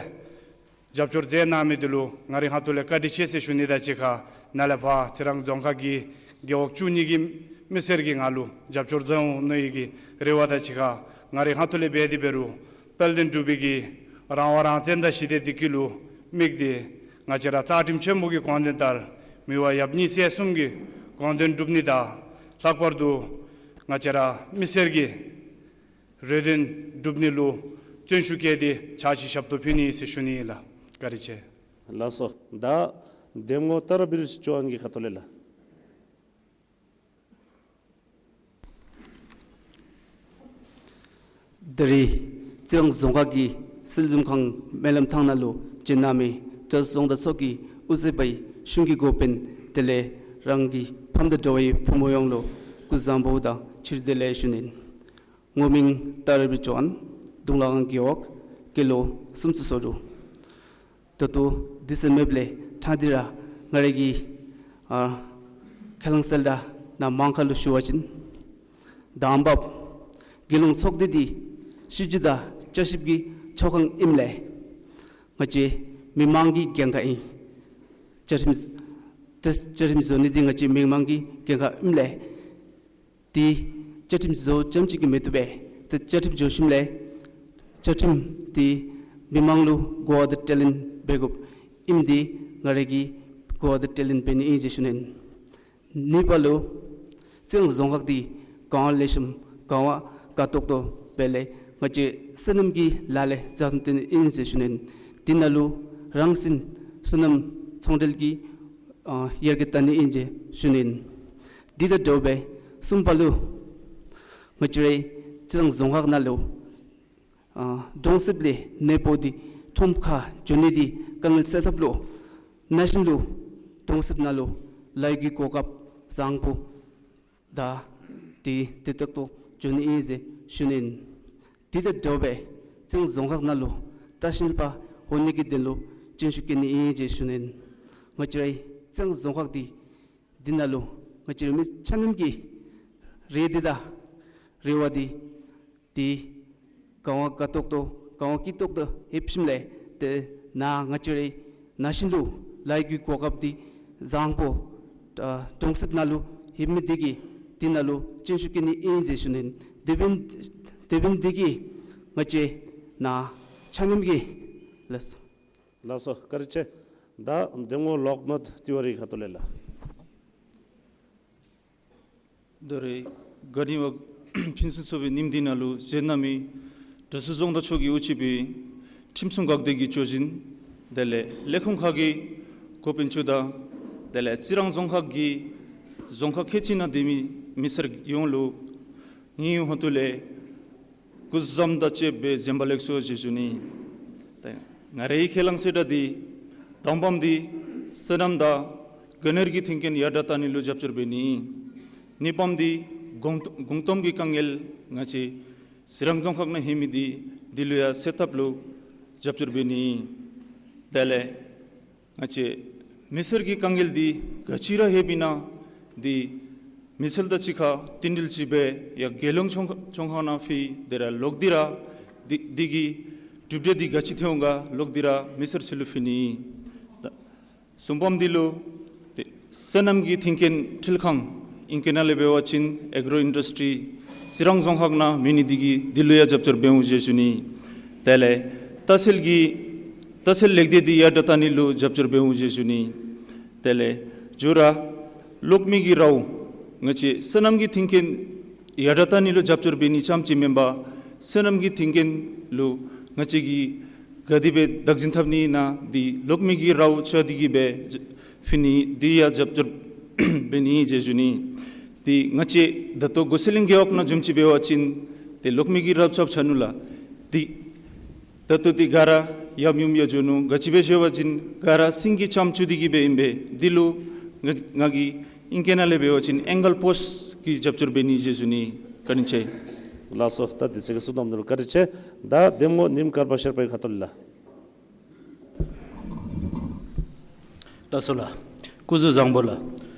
རྒྱབ་སྐྱོར་མཛད་གནང་མི་འདི་ལུ་ང་རའི་ཁ་ཐུག་ལས་བཀའ་དྲིན་ཆེ་ཟེར་ཞུ་ནི་དང་གཅིག་ཁར་ནཱ་ལས་ཕར་རྩི་རང་རྫོང་ཁག་གི་རྒེད་འོག་བཅུ་གཉིས་ཀྱི་མི་སེར་གྱིས་ང་ལུ་རྒྱབ་སྐྱོར་མཛད་འོང་མནོ་བའི་གི་རེ་བ་དང་གཅིག་ཁར་ང་རའི་ཁ་ཐུག་ལས་འབད་དེ་འབད་རུང་དཔལ་ལྡན་འབྲུག་པའི་གི་རང་དབང་རང་བཙན་དང་ཞི་བདེ་བདེ་སྐྱིད་ལུ་དམིགས་ཏེ་ང་བཅས་ར་རྩ་ཁྲིམས་ཆེན་པོ་གི་དགོངས་དོན་ལྟར་མི་དབང་ཡབ་གཉིས་སྲས་གསུམ་གྱི་དགོངས་དོན་སྒྲུབ་ནི་དང་ལྷག་པར་དུ་ང་བཅས་ར་མི་སེར་གྱི་རེ་འདུན་སྒྲུབ་ནི་ལུ་བརྩོན་ཤུགས་བསྐྱེད་དེ་ཕྱག་ཕྱི་ཞབས་ཏོག་ཕུལ་ནི་ཟེར་ཞུ་ནི་ཨིན་ལགས། བཀའ་དྲིན་ཆེ། ལགས་སོ། ད་འདེམས་ངོ་ཏཱ་ར་བིར་ཅོ་ཝན་གྱི་ཁ་ཐུག་ལས་ལགས། ད་རེས་རྩི་རང་རྫོང་ཁག་གི་སིལ་འཛོམས་ཁང་སྨོན་ལམ་ཐང་ནང་ལུ་བྱོན་གནང་མི་བཀྲ་རྫོང་བདག་མཆོག་གིས་དབུ་གཙོས་པའི་གཞུང་གི་འགོ་དཔོན་དེ་ལས་རང་གི་ཕམ་དང་འདྲ་བའི་ཕོ་མོ་ཡོངས་ལུ་སྐུ་གཟུགས་བཟང་པོ་དང་ཕྱི་རུ་བདེ་ལེགས་ཞུ་ནི་ཨིན། ངོ་མིང་ཏཱ་ར་བིར་ཅོ་ཝན། གདུང་ལ་སྒང་རྒེད་འོག། སྐྱེས་ལོ་སུམ་ཅུ་སོ་དྲུག། ད་ལྟོ་དུས་ཚོད་མེདཔ་ལས་ཕྲང་སྟེ་ར་ང་རའི་གི་ཨ་ཁས་བླངས་གསལ་བསྒྲགས་ནང་མང་ཁ་ལུ་ཞུ་བ་ཅིན་དང་པ་རྒྱལ་ཡོངས་ཚོགས་སྡེ་འདི་སྲིད་བྱུས་དང་བསྐྱར་ཞིབ་ཀྱི་ཚོགས་ཁང་ཨིནམ་ལས་ ང་བཅས་མི་མང་གི་འགན་ཁག་ཨིན། བཅའ་ཁྲིམས་བཅའ་ཁྲིམས་བཟོ་ནི་འདི་ང་བཅས་མི་མང་གི་འགན་ཁག་ཨིནམ་ལས་ཏེ་བཅའ་ཁྲིམས་བཟོ་རྐྱངམ་ཅིག་གིས་མི་བཏུབ་པས། ཏེ་བཅའ་ཁྲིམས་བཟོ་ཞིནམ་ལས་བཅའ་ཁྲིམས་འདི་མི་མང་ལུ་གོ་བ་དང་དྲི་ལན་འབད་དགོཔ་ཨིནམ་འདི་ང་ར་གིས་གོ་བ་དང་དྲི་ལན་འབད་ནི་ཨིན་ཟེར་ཞུ་ནི་ཨིན། གཉིས་པ་ལུ་རྩི་རང་རྫོང་ཁག་འདི་གོང་ལེགས་ཤོམ་གོང་དཀའ་ཏོག་ཏོ་འབད་ལས་ང་བཅས་སོ་ནམ་གྱི་ལཱ་ལས་བརྩམ་སྟེ་ནི་ཨིན་ཟེར་ཞུ་ནི་ཨིན། འདི་ནང་ལུ་རང་བཞིན་སོ་ནམ་ཚོང་འབྲེལ་གྱི་ཨ་ཡར་རྒྱས་བཏང་ནི་ཨིན་ཟེར་ཞུ་ནི་ཨིན། འདི་དང་འདྲཝ་སྦེ་གསུམ་པ་ལུ་ང་བཅས་རའི་རྩི་རང་རྫོང་ཁག་ནང་ལུ་ཨ་གྲོང་གསེབ་ལས་གནས་སྤོ་སྟེ་ཁྲོམ་ཁར་འགྱོ་ནི་འདི་དཀའ་ངལ་སེལ་ཐབས་ལུ་ན་གཞོན་ལུ་གྲོང་གསེབ་ནང་ལུ་ལཱ་གི་གོ་སྐབས་བཟང་པོ་དང་ཏེ་དེ་ཏོག་ཏོ་འབྱོར་ནི་ཨིན་ཟེར་ཞུ་ནི་ཨིན། དེ་དང་འདྲཝ་སྦེ་རྩི་རང་རྫོང་ཁག་ནང་ལུ་ལྟ་བཤལ་པ་འོང་ནི་གི་དོན་ལུ་སྤྱན་ཤུགས་བསྐྱེད་ནི་ཨིན་ཟེར་ཞུ་ནི་ཨིན། ང་བཅས་རའི་རྩི་རང་རྫོང་ཁག་འདི་འདི་ནང་ལུ་ང་བཅས་རའི་མི་ཆ་མཉམ་གྱི་རེ་འདོད་དང་རེ་བ་འདི་ཏེ་གོང་དཀའ་ཏོག་ཏོ་གོང་སྐྱིད་ཏོག་ཏོ་ལྷོད་ཞིནམ་ལས་ཏེ་ན་ང་བཅས་རའི་ན་གཞོན་ལུ་ལཱ་གི་གོ་སྐབས་འདི་བཟང་པོ་ཨ་གྲོང་གསེབ་ནང་ལུ་ལྷོད་མི་འདི་གིས་འདི་ནང་ལུ་སྤྱན་ཤུགས་བསྐྱེད་ནི་ཨིན་ཟེར་ཞུ་ནི་ཨིན། དེ་འབདན་དེ་འབདན་འདི་གིས་ང་བཅས་ན་ཆ་མཉམ་གྱིས་ལགས་སོ། ལགས་སོ་བཀའ་དྲིན་ཆེ། ད་འདེམས་ངོ་ལོག་གནོད་ཏི་ཝ་རི་ཁ་ཐུག་ལས་ལགས། ད་རེས་ག་ནི་བ་ཕུན་སུམ་ཚོགས་པའི་ཉིནམ་འདི་ནང་ལུ་བཞེས་གནང་མི་དྲག་ཤོས་རྫོང་བདག་མཆོག་གིས་དབུ་ཁྲིད་པའི་ཁྲིམས་སྲུང་འགག་སྡེ་གི་ལྕོགས་གཞོན་དེ་ལས་ལས་ཁུངས་ཁག་གི་འགོ་དཔོན་ཚུ་དང་དེ་ལས་རྩི་རང་རྫོང་ཁག་གི་རྫོང་ཁག་ཁལ་གཅིག་ནང་སྡོད་མི་མི་སེར་ཡོངས་ལུ་ངེའི་ཧོངས་ལས་སྐུ་གཟུགས་བཟང་དང་བཅས་པའི་བྱོན་པ་ལེགས་སོ་ཞུ་ཞུ་ནི། ད་ང་རའི་ཁས་བླངས་ཟེར་ད་འདི་དང་པམ་འདི་སོ་ནམ་དང་སྒོ་ནོར་གྱི་མཐུན་རྐྱེན་ཡར་དྲག་བཏང་ནི་ལུ་རྒྱབ་སྐྱོར་འབད་ནི། གཉིས་པམ་འདི་གུང་གུང་སྟོང་གི་དཀའ་ངལ་ང་བཅས་རྩི་རང་རྫོང་ཁག་ནང་ལྷོད་མི་འདི་འདི་ལུ་ཡང་སེལ་ཐབས་ལུ་རྒྱབ་སྐྱོར་འབད་ནི། དེ་ལས་ང་བཅས་མི་སེར་གྱི་དཀའ་ངལ་འདི་ག་ཅི་ར་ལྷོདཔ་ཨིན་ན་འདི་མི་སེར་དང་གཅིག་ཁར་བསྟུན་གྲོས་ཅིག་འབད་ཡར་རྒྱལ་ཡོངས་ཚོགས་ཚོགས་ཁང་ནང་ཕུལ་ཏེ་ར་ལོག་སྟེ་ར་འདི་འདི་གི་གྲུབ་འབྲས་འདི་ག་ཅི་ཐོན་འོང་ག་ལོག་སྟེ་ར་མི་སེར་ཚུ་ལུ་ཕུལ་ནི། ད་གསུམ་པམ་འདི་ལུ་ཏེ་སོ་ནམ་གྱི་མཐུན་རྐྱེན་འཕྲུལ་ཁང་ཨིང་སྐད་ནང་ལས་འབད་བ་ཅིན་ཨེག་རོ་ཨིན་ཌསི་ཊི་རི་རྩི་རང་རྫོང་ཁག་ནང་མེད་ནི་འདི་གིས་འདི་ལུ་ཡང་རྒྱབ་སྐྱོར་འབད་འོང་ཟེར་ཞུ་ནི། དེ་ལས་ལྟ་བཤལ་གྱི་ལྟ་བཤལ་ལེགས་སྡུད་འདི་ཡར་དྲག་བཏང་ནི་ལུ་རྒྱབ་སྐྱོར་འབད་འོང་ཟེར་ཞུ་ནི། དེ་ལས་མཇུག་ར་གློག་མེ་གི་རཝ་ང་བཅས་སོ་ནམ་གྱི་མཐུན་རྐྱེན་ཡར་དྲག་བཏང་ནི་ལུ་རྒྱབ་སྐྱོར་འབད་ནི་རྐྱངམ་ཅིག་མེན་པར་སོ་ནམ་གྱི་མཐུན་རྐྱེན་ལུ་ང་བཅས་ཀྱིས་ག་དེ་སྦེ་བདག་འཛིན་འཐབ་ནི་ཨིན་ན་འདི་གློག་མེ་གི་རཝ་ཆ་འདི་གིས་སྦེ་ཕུལ་ནི་འདི་ཡང་རྒྱབ་སྐྱོར་འབད་ནི་ཟེར་ཞུ་ནི། ཏེ་ང་བཅས་ད་ལྟོ་སྒོ་སེར་གླིང་རྒེད་འོག་ནང་བཟུམ་ཅིག་འབད་བ་ཅིན་ཏེ་གློག་མེ་གི་རཝ་ཆ་ཆ་ནུག་ལགས། ཏེ་ད་ལྟོ་འདི་ག་ར་ཡམ་ཡུམ་ཡར་འགྱོ་ནུག། ག་ཅི་སྦེ་ཞུ་བ་ཅིན་ག་ར་ཤིང་གི་རྐྱངམ་ཅིག་འདི་གིས་སྦེ་ཨིན་པས། འདི་ལུ་ང་ང་གིས་ཨིང་སྐད་ནང་ལས་འབད་བ་ཅིན་ཨེང་གལ་པོསཊ་གི་རྒྱབ་སྐྱོར་འབད་ནི་ཟེར་ཞུ་ནི། བཀའ་དྲིན་ཆེ། ལགས་སོ། ད་དུས་ཚོད་ཀྱིས་བསུབ་གནང་མི་འདི་ལུ་བཀའ་དྲིན་ཆེ། ད་འདེམས་ངོ་ཉིམ་དཀར་པ་ཤར་པའི་ཁ་ཐུག་ལས་ལགས། ལགས་སོ་ལགས། སྐུ་གཟུགས་བཟང་པོ་ལགས།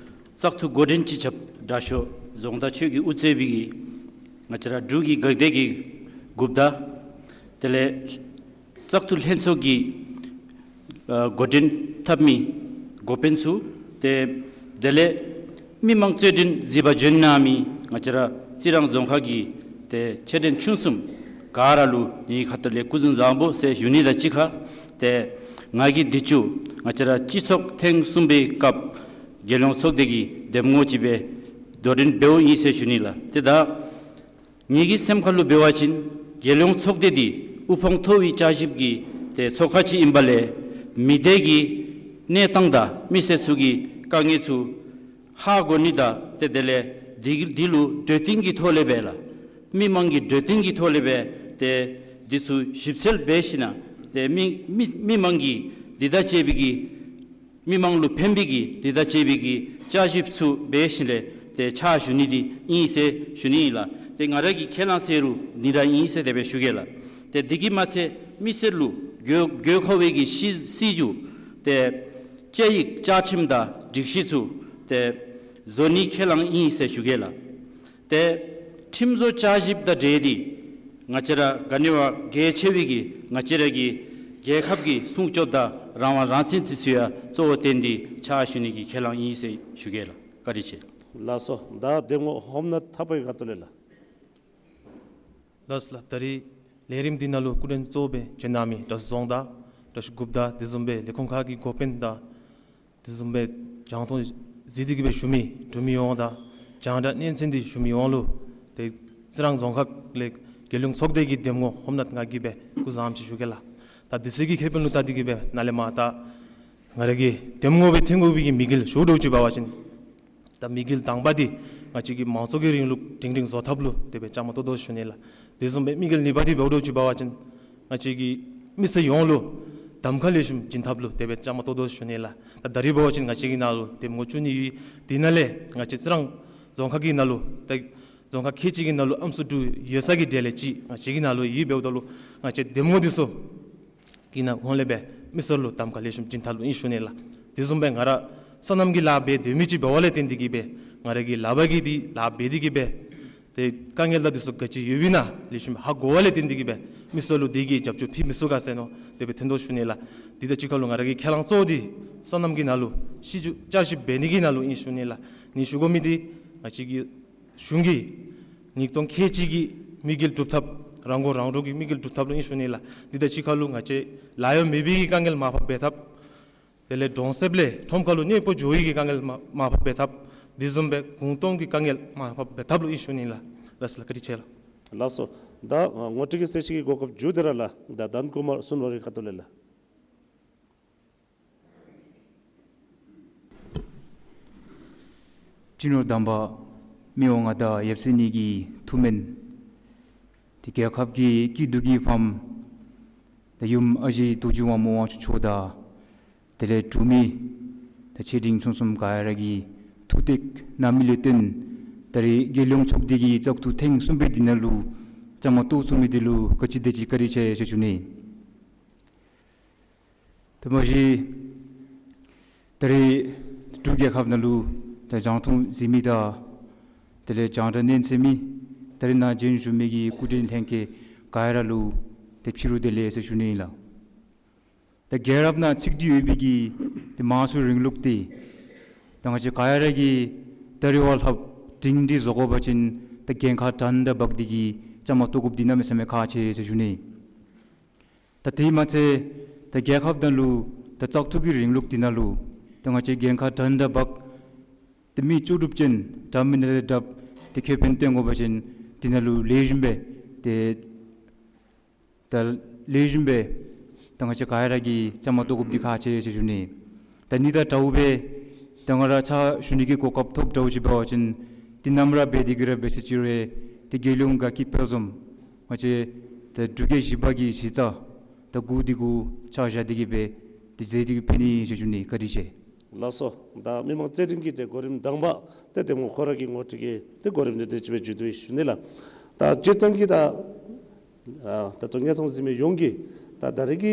བཙག་འཐུ་འགོ་འདྲེན་སྤྱི་ཁྱབ་དྲག་ཤོས་རྫོང་བདག་མཆོག་གིས་དབུ་གཙོས་པའི་གི་ང་བཅས་ར་འབྲུག་གི་འགག་སྡེ་གི་འགོ་བདག་དེ་ལས་བཙག་འཐུ་ལྷན་ཚོགས་ཀྱི་ཨ་འགོ་འདྲེན་འཐབ་མི་འགོ་དཔོན་ཚུ་ཏེ་དེ་ལས་མི་མང་རྩོད་འགྲན་གཟིགས་པར་བྱོན་གནང་མི་ང་བཅས་ར་རྩི་རང་རྫོང་ཁག་གི་ཏེ་ཆེ་འབྲིང་ཆུང་གསུམ་ག་ར་ལུ་ངེའི་ཁ་ཐུག་ལས་སྐུ་གཟུགས་བཟང་པོ་ཟེར་ཞུ་ནི་དང་གཅིག་ཁར་ཏེ་ང་གིས་འདི་ཚུ་ང་བཅས་ར་སྤྱི་ཚོགས་ཐེངས་གསུམ་པའི་སྐབས་རྒྱལ་ཡོངས་ཚོགས་སྡེ་གི་འདེམས་ངོ་ཅིག་སྦེ་དོ་འགྲན་འབདཝ་ཨིན་ཟེར་ཞུ་ནི་ལགས། ཏེ་ད་ངེ་གི་སེམས་ཁ་ལུ་འབད་བ་ཅིན་རྒྱལ་ཡོངས་ཚོགས་སྡེ་འདི་དབུ་འཕང་མཐོ་བའི་བསྐྱར་ཞིབ་ཀྱི་ཏེ་ཚོགས་ཁང་ཅིག་ཨིན་པ་ལས་མི་སྡེ་གི་གནས་སྟངས་དང་མི་སེར་ཚུ་གི་དཀའ་ངལ་ཚུ་ཧ་གོ་ནི་དང་ཏེ་དེ་ལས་འདི་འདི་ལུ་གྲོས་བསྟུན་གྱི་ཐོག་ལས་སྦེ་ལགས། མི་མང་གི་གྲོས་བསྟུན་གྱི་ཐོག་ལས་སྦེ་ཏེ་འདི་ཚུ་ཞིབ་འཚོལ་འབད་ཞིནམ་ཏེ་མི་མི་མི་མང་གི་འདི་དང་བཅས་པའི་གི་མི་མང་ལུ་ཕན་པའི་གི་འདི་དང་བཅས་པའི་གི་བསྐྱར་ཞིབ་ཚུ་འབད་ཞིནམ་ལས་ཏེ་ཕྱག་ཞུ་ནི་འདི་ཨིན་ཟེར་ཞུ་ནི་ཨིན་ལགས། ཏེ་ང་ར་གི་ཁས་བླངས་ཟེར་རུང་འདི་ར་ཨིན་ཟེར་དེ་སྦེ་ཞུ་གེ་ལགས། ཏེ་འདི་གིས་མ་ཚད་མི་སེར་ལུ་དགོས་དགོས་མཁོ་བའི་གི་སྲིད་སྲིད་བྱུས་ཏེ་བཅའ་ཡིག་བཅའ་ཁྲིམས་དང་སྒྲིག་གཞི་ཚུ་ཏེ་བཟོ་ནི་ཁས་བླངས་ཨིན་ཟེར་ཞུ་གེ་ལགས། ཏེ་ཁྲིམས་བཟོ་བསྐྱར་ཞིབ་དང་འབྲེལ་ཏེ་ང་བཅས་ར་ག་ནི་བ་གལ་ཆེ་བའི་གི་ང་བཅས་ར་གི་ རྒྱལ་ཁབ་ཀྱི་སྲུང་སྐྱོབ་དང་རང་དབང་རང་བཙན་དེ་ཚུ་ཡང་གཙོ་བོ་བཏོན་ཏེ་ཕྱག་ཞུ་ནི་གི་ཁས་བླངས་ཨིན་ཟེར་ཞུ་གེ་ལགས། བཀའ་དྲིན་ཆེ། ལགས་སོ། ད་གདམ་ངོ་ཧོམ་ནད་ཐར་པ་གི་ཁ་ཐུག་ལས་ལགས། ལགས་ལགས། ད་རིས་ལས་རིམ་འདི་ནང་ལུ་སྐུ་མགྲོན་གཙོ་བོ་སྦེ་བྱོན་གནང་མི་བཀྲ་ཤིས་རྫོང་དང་བཀྲ་ཤིས་འགོ་དཔོན་དང་དེ་བཟུམ་སྦེ་ལས་ཁུངས་ཁག་གི་འགོ་དཔོན་དང་དེ་བཟུམ་སྦེ་རྒྱང་མཐོང་གཟིགས་ཏེ་གི་སྦེ་བཞུགས་མི་འབྲུག་མི་ཡོངས་དང་རྒྱང་བསྒྲགས་སྙན་གསན་འདི་བཞུགས་མི་ཡོངས་ལུ་ཏེ་རྩི་རང་རྫོང་ཁག་ལས་རྒྱལ་ཡོངས་ཚོགས་སྡེ་གི་གདམ་ངོ་ཧོམ་ནད་ང་གིས་སྦེ་སྐུ་གཟུགས་བཟང་པོ་ཅིག་ཞུ་གེ་ལགས། ད་དུས་ཚོད་ཀྱི་ཁེ་ཕན་ལུ་བལྟ་སྟེ་གི་སྦེ་ནཱ་ལས་མར་ད་ང་ར་གི་གདམ་ངོ་སྦེ་འཐོན་དགོ་པའི་གི་དམིགས་ཡུལ་ཞུ་དོ་ཅིག་འབད་བ་ཅིན་ད་དམིགས་ཡུལ་དང་པ་འདི་ང་བཅས་ཀྱི་མང་གཙོ་གི་རིང་ལུགས་སྒྲིང་སྒྲིང་བཟོ་ཐབས་ལུ་དེ་སྦེ་བཅའ་མར་གཏོགས་དོ་ཞུ་ནི་ལགས། དེ་བཟུམ་སྦེ་དམིགས་ཡུལ་གཉིས་པ་འདི་འབདཝ་ད་ཅིག་འབད་བ་ཅིན་ང་བཅས་ཀྱི་མི་སེར་ཡོངས་ལུ་གདམ་ཁ་ལེགས་ཤོམ་བྱིན་ཐབས་ལུ་དེ་སྦེ་བཅའ་མར་གཏོགས་དོ་ཞུ་ནི་ལགས། ད་ད་རིས་འབད་བ་ཅིན་ང་བཅས་ཀྱི་ནང་ལུ་གདམ་ངོ་བཅུ་གཉིས་ཡོད། དེ་ནང་ལས་ང་བཅས་རྩི་རང་རྫོང་ཁག་གི་ནང་ལུ་ད་རྫོང་ཁག་ཁལ་གཅིག་གི་ནང་ལུ་ཨམ་སྲུ་དྲུག་ཡོད་ས་གི་གྲས་ལས་གཅིག་ང་བཅས་ཀྱི་ནང་ལུ་ཡོད། འབདཝ་ད་ལུ་ང་བཅས་གདམ་ངོ་འདི་ཚུ་གི་ནང་ཧོང་ལས་སྦེ་མི་སེར་ལུ་གདམ་ཁ་ལེགས་ཤོམ་བྱིན་ཐབས་ལུ་ཨིན་ཞུ་ནི་ལགས། དེ་བཟུམ་སྦེ་ང་ར་སོ་ནམ་གྱི་ལཱ་འབད་སྡོད་མི་ཅིག་འབདཝ་ལས་བརྟེན་ཏེ་གི་སྦེ་ང་ར་གི་ལག་པར་གྱི་འདི་ལཱ་འབད་དེ་གི་སྦེ་ཏེ་དཀའ་ངལ་དང་འདི་ཚུ་ག་ཅི་ཡོདཔ་ཨིན་ན་ལེགས་ཤོམ་ཧ་གོཝ་ལས་བརྟེན་ཏེ་གི་སྦེ་མི་སེར་ལུ་དེ་གི་རྒྱབ་སྐྱོར་ཕུལ་མི་ཚུགས་ག་ཟེར་མནོ་དེ་སྦེ་འཐོན་དོ་ཞུ་ནི་ལགས། དེ་དང་གཅིག་ཁར་ལུ་ང་ར་གི་ཁས་བླངས་གཙོ་བོ་འདི་སོ་ནམ་གྱི་ནང་ལུ་ཤེས་རྒྱུ་བསྐྱར་ཞིབ་འབད་ནི་གི་ནང་ལུ་ཨིན་ཞུ་ནི་ལགས། ནི་ཞུ་དགོ་མི་འདི་ང་བཅས་ཀྱི་གཞུང་གི་ཉིས་སྟོང་ཁལ་གཅིག་གི་དམིགས་ཡུལ་སྒྲུབ་ཐབས་རང་མགོ་རང་འདྲོངས་ཀྱི་དམིགས་ཡུལ་སྒྲུབ་ཐབས་ལུ་ཨིན་ཞུ་ནི་ལགས། དེ་དང་གཅིག་ཁར་ལུ་ང་བཅས་ལཱ་གཡོག་མེད་པའི་གི་དཀའ་ངལ་མར་ཕབ་འབད་ཐབས། དེ་ལས་གྲོང་གསེབ་ལས་ཁྲོམ་ཁར་ལུ་གནས་སྤོ་འགྱོ་བའི་གི་དཀའ་ངལ་མར་མར་ཕབ་འབད་ཐབས། དེ་བཟུམ་སྦེ་གུང་སྟོང་གི་དཀའ་ངལ་མར་ཕབ་འབད་ཐབས་ལུ་ཨིན་ཞུ་ནི་ལགས། ལགས་སོ་ལགས། བཀའ་དྲིན་ཆེ་ལགས། ལགས་སོ། ད་ངོ་སྤྲོད་ཀྱི་གསལ་བཤད་ཀྱི་གོ་སྐབས་མཇུག་དེ་ར་ལགས། ད་དཱན་ཀུ་མར་སུན་ཝར་གྱི་ཁ་ཐུག་ལས་ལགས། སྤྱི་ནོར་དམ་པ་མི་དབང་མངའ་བདག་ཡབ་སྲས་གཉིས་ཀྱི་ཐུགས་སྨོན། ཏེ་རྒྱལ་ཁབ་ཀྱི་སྐྱིད་སྡུག་གི་ཕམ། ད་ཡུམ་ཨ་ཞེ་རྡོ་རྗེ་དབང་མོ་དབང་ཕྱུག་མཆོག་དང་དེ་ལས་འབྲུག་མི་ད་ཆེ་འབྲིང་ཆུང་གསུམ་ག་ར་གི་ཐུགས་གཏད་གནང་མི་ལས་བརྟེན་ད་རིས་རྒྱལ་ཡོངས་ཚོགས་སྡེ་གི་བཙག་འཐུ་ཐེངས་གསུམ་པའི་འདི་ནང་ལུ་བཅའ་མར་གཏོགས་ཚུགས་མི་འདི་ལུ་ག་ཅི་དེ་ཅིག་བཀའ་དྲིན་ཆེ་ཞུ་ཞུ་ནི། ད་མ་གཞི་ད་རིས་འབྲུག་རྒྱལ་ཁབ་ནང་ལུ་ད་རྒྱང་མཐོང་གཟིགས་མི་དང་དེ་ལས་རྒྱང་བསྒྲགས་སྙན་གསན་མི་ད་རིས་ནཱ་བྱོན་བཞུགས་མི་གི་སྐུ་མགྲོན་ལྷན་རྒྱས་ག་ར་ལུ་ཏེ་ཕྱི་རུ་བདེ་ལེགས་ཟེར་ཞུ་ནི་ཨིན་ལགས། ད་རྒྱལ་རབས་ནང་ཚིག་འདི་ཡོད་པའི་གི་ཏེ་དམངས་གཙོའི་རིང་ལུགས་འདི་ད་ང་བཅས་ག་ར་གིས་ད་རེས་བ་ལྷགཔ་སྒྲིང་སྒྲི་བཟོ་དགོ་པ་ཅིན་ད་འགན་ཁག་དྲང་དང་འབག་སྟེ་གི་བཅའ་མར་གཏོགས་དགོཔ་འདི་གནམ་མེད་ས་མེད་ཁག་ཆེ་ཟེར་ཞུ་ནི། ད་དེ་མ་ཚད་ད་རྒྱལ་ཁབ་ནང་ལུ་ད་བཙག་འཐུ་གི་རིང་ལུགས་འདི་ནང་ལུ་ད་ང་བཅས་འགན་ཁག་དྲང་དང་འབག་ཏེ་མི་ལྕོགས་གྲུབ་ཅན་འདྲ་མིན་ནང་ལས་འདྲཝ་ཏེ་ཁེ་ཕན་བཏོན་དགོ་པ་ཅིན་འདི་ནང་ལུ་ལེགས་ཤོམ་སྦེ་ཏེ་ད་ལེགས་ཤོམ་སྦེ་ད་ང་བཅས་ག་ར་གིས་བཅའ་མར་གཏོགས་དགོཔ་འདི་ཁག་ཆེ་ཟེར་ཞུ་ནི། ད་ནི་ད་དྲག་པོ་སྦེ་ད་ང་ར་ཕྱག་ཞུ་ནི་གི་གོ་སྐབས་ཐོབ་དྲག་པོ་ཅིག་འབད་བ་ཅིན་འདི་ནམ་ར་འབད་དེ་གི་ར་འབད་ཟེར་ཅི་རུང་ཏེ་རྒྱལ་ཡོངས་དགའ་སྐྱིད་དཔལ་འཛོམས་ང་བཅས་ད་འབྲུག་རྒྱལ་བཞི་པ་གི་གཞི་རྩ་ད་གུ་འདི་གུ་ཕྱག་བཞག་སྟེ་གི་སྦེ་ཏེ་མཛད་དེ་གི་ཕན་ནི་ཟེར་ཞུ་ནི། བཀའ་དྲིན་ཆེ། ལགས་སོ། ད་མི་མང་རྩེད་འགྲན་གྱི་ཏེ་གོ་རིམ་དང་པ་ཏེ་གདམ་ངོ་ཁོ་ར་གི་ངོ་སྤྲོད་ཀྱི་ཏེ་གོ་རིམ་འདི་དེ་ཅིག་སྦེ་མཇུག་བསྡུ་ཡི་ཞུ་ནི་ལགས། ད་སྤྱིར་བཏང་གི་ད་ཨ་ད་ལྟོ་བརྙན་མཐོང་གཟིགས་མི་ཡོངས་ཀྱིས་ད་ད་རེས་ཀྱི་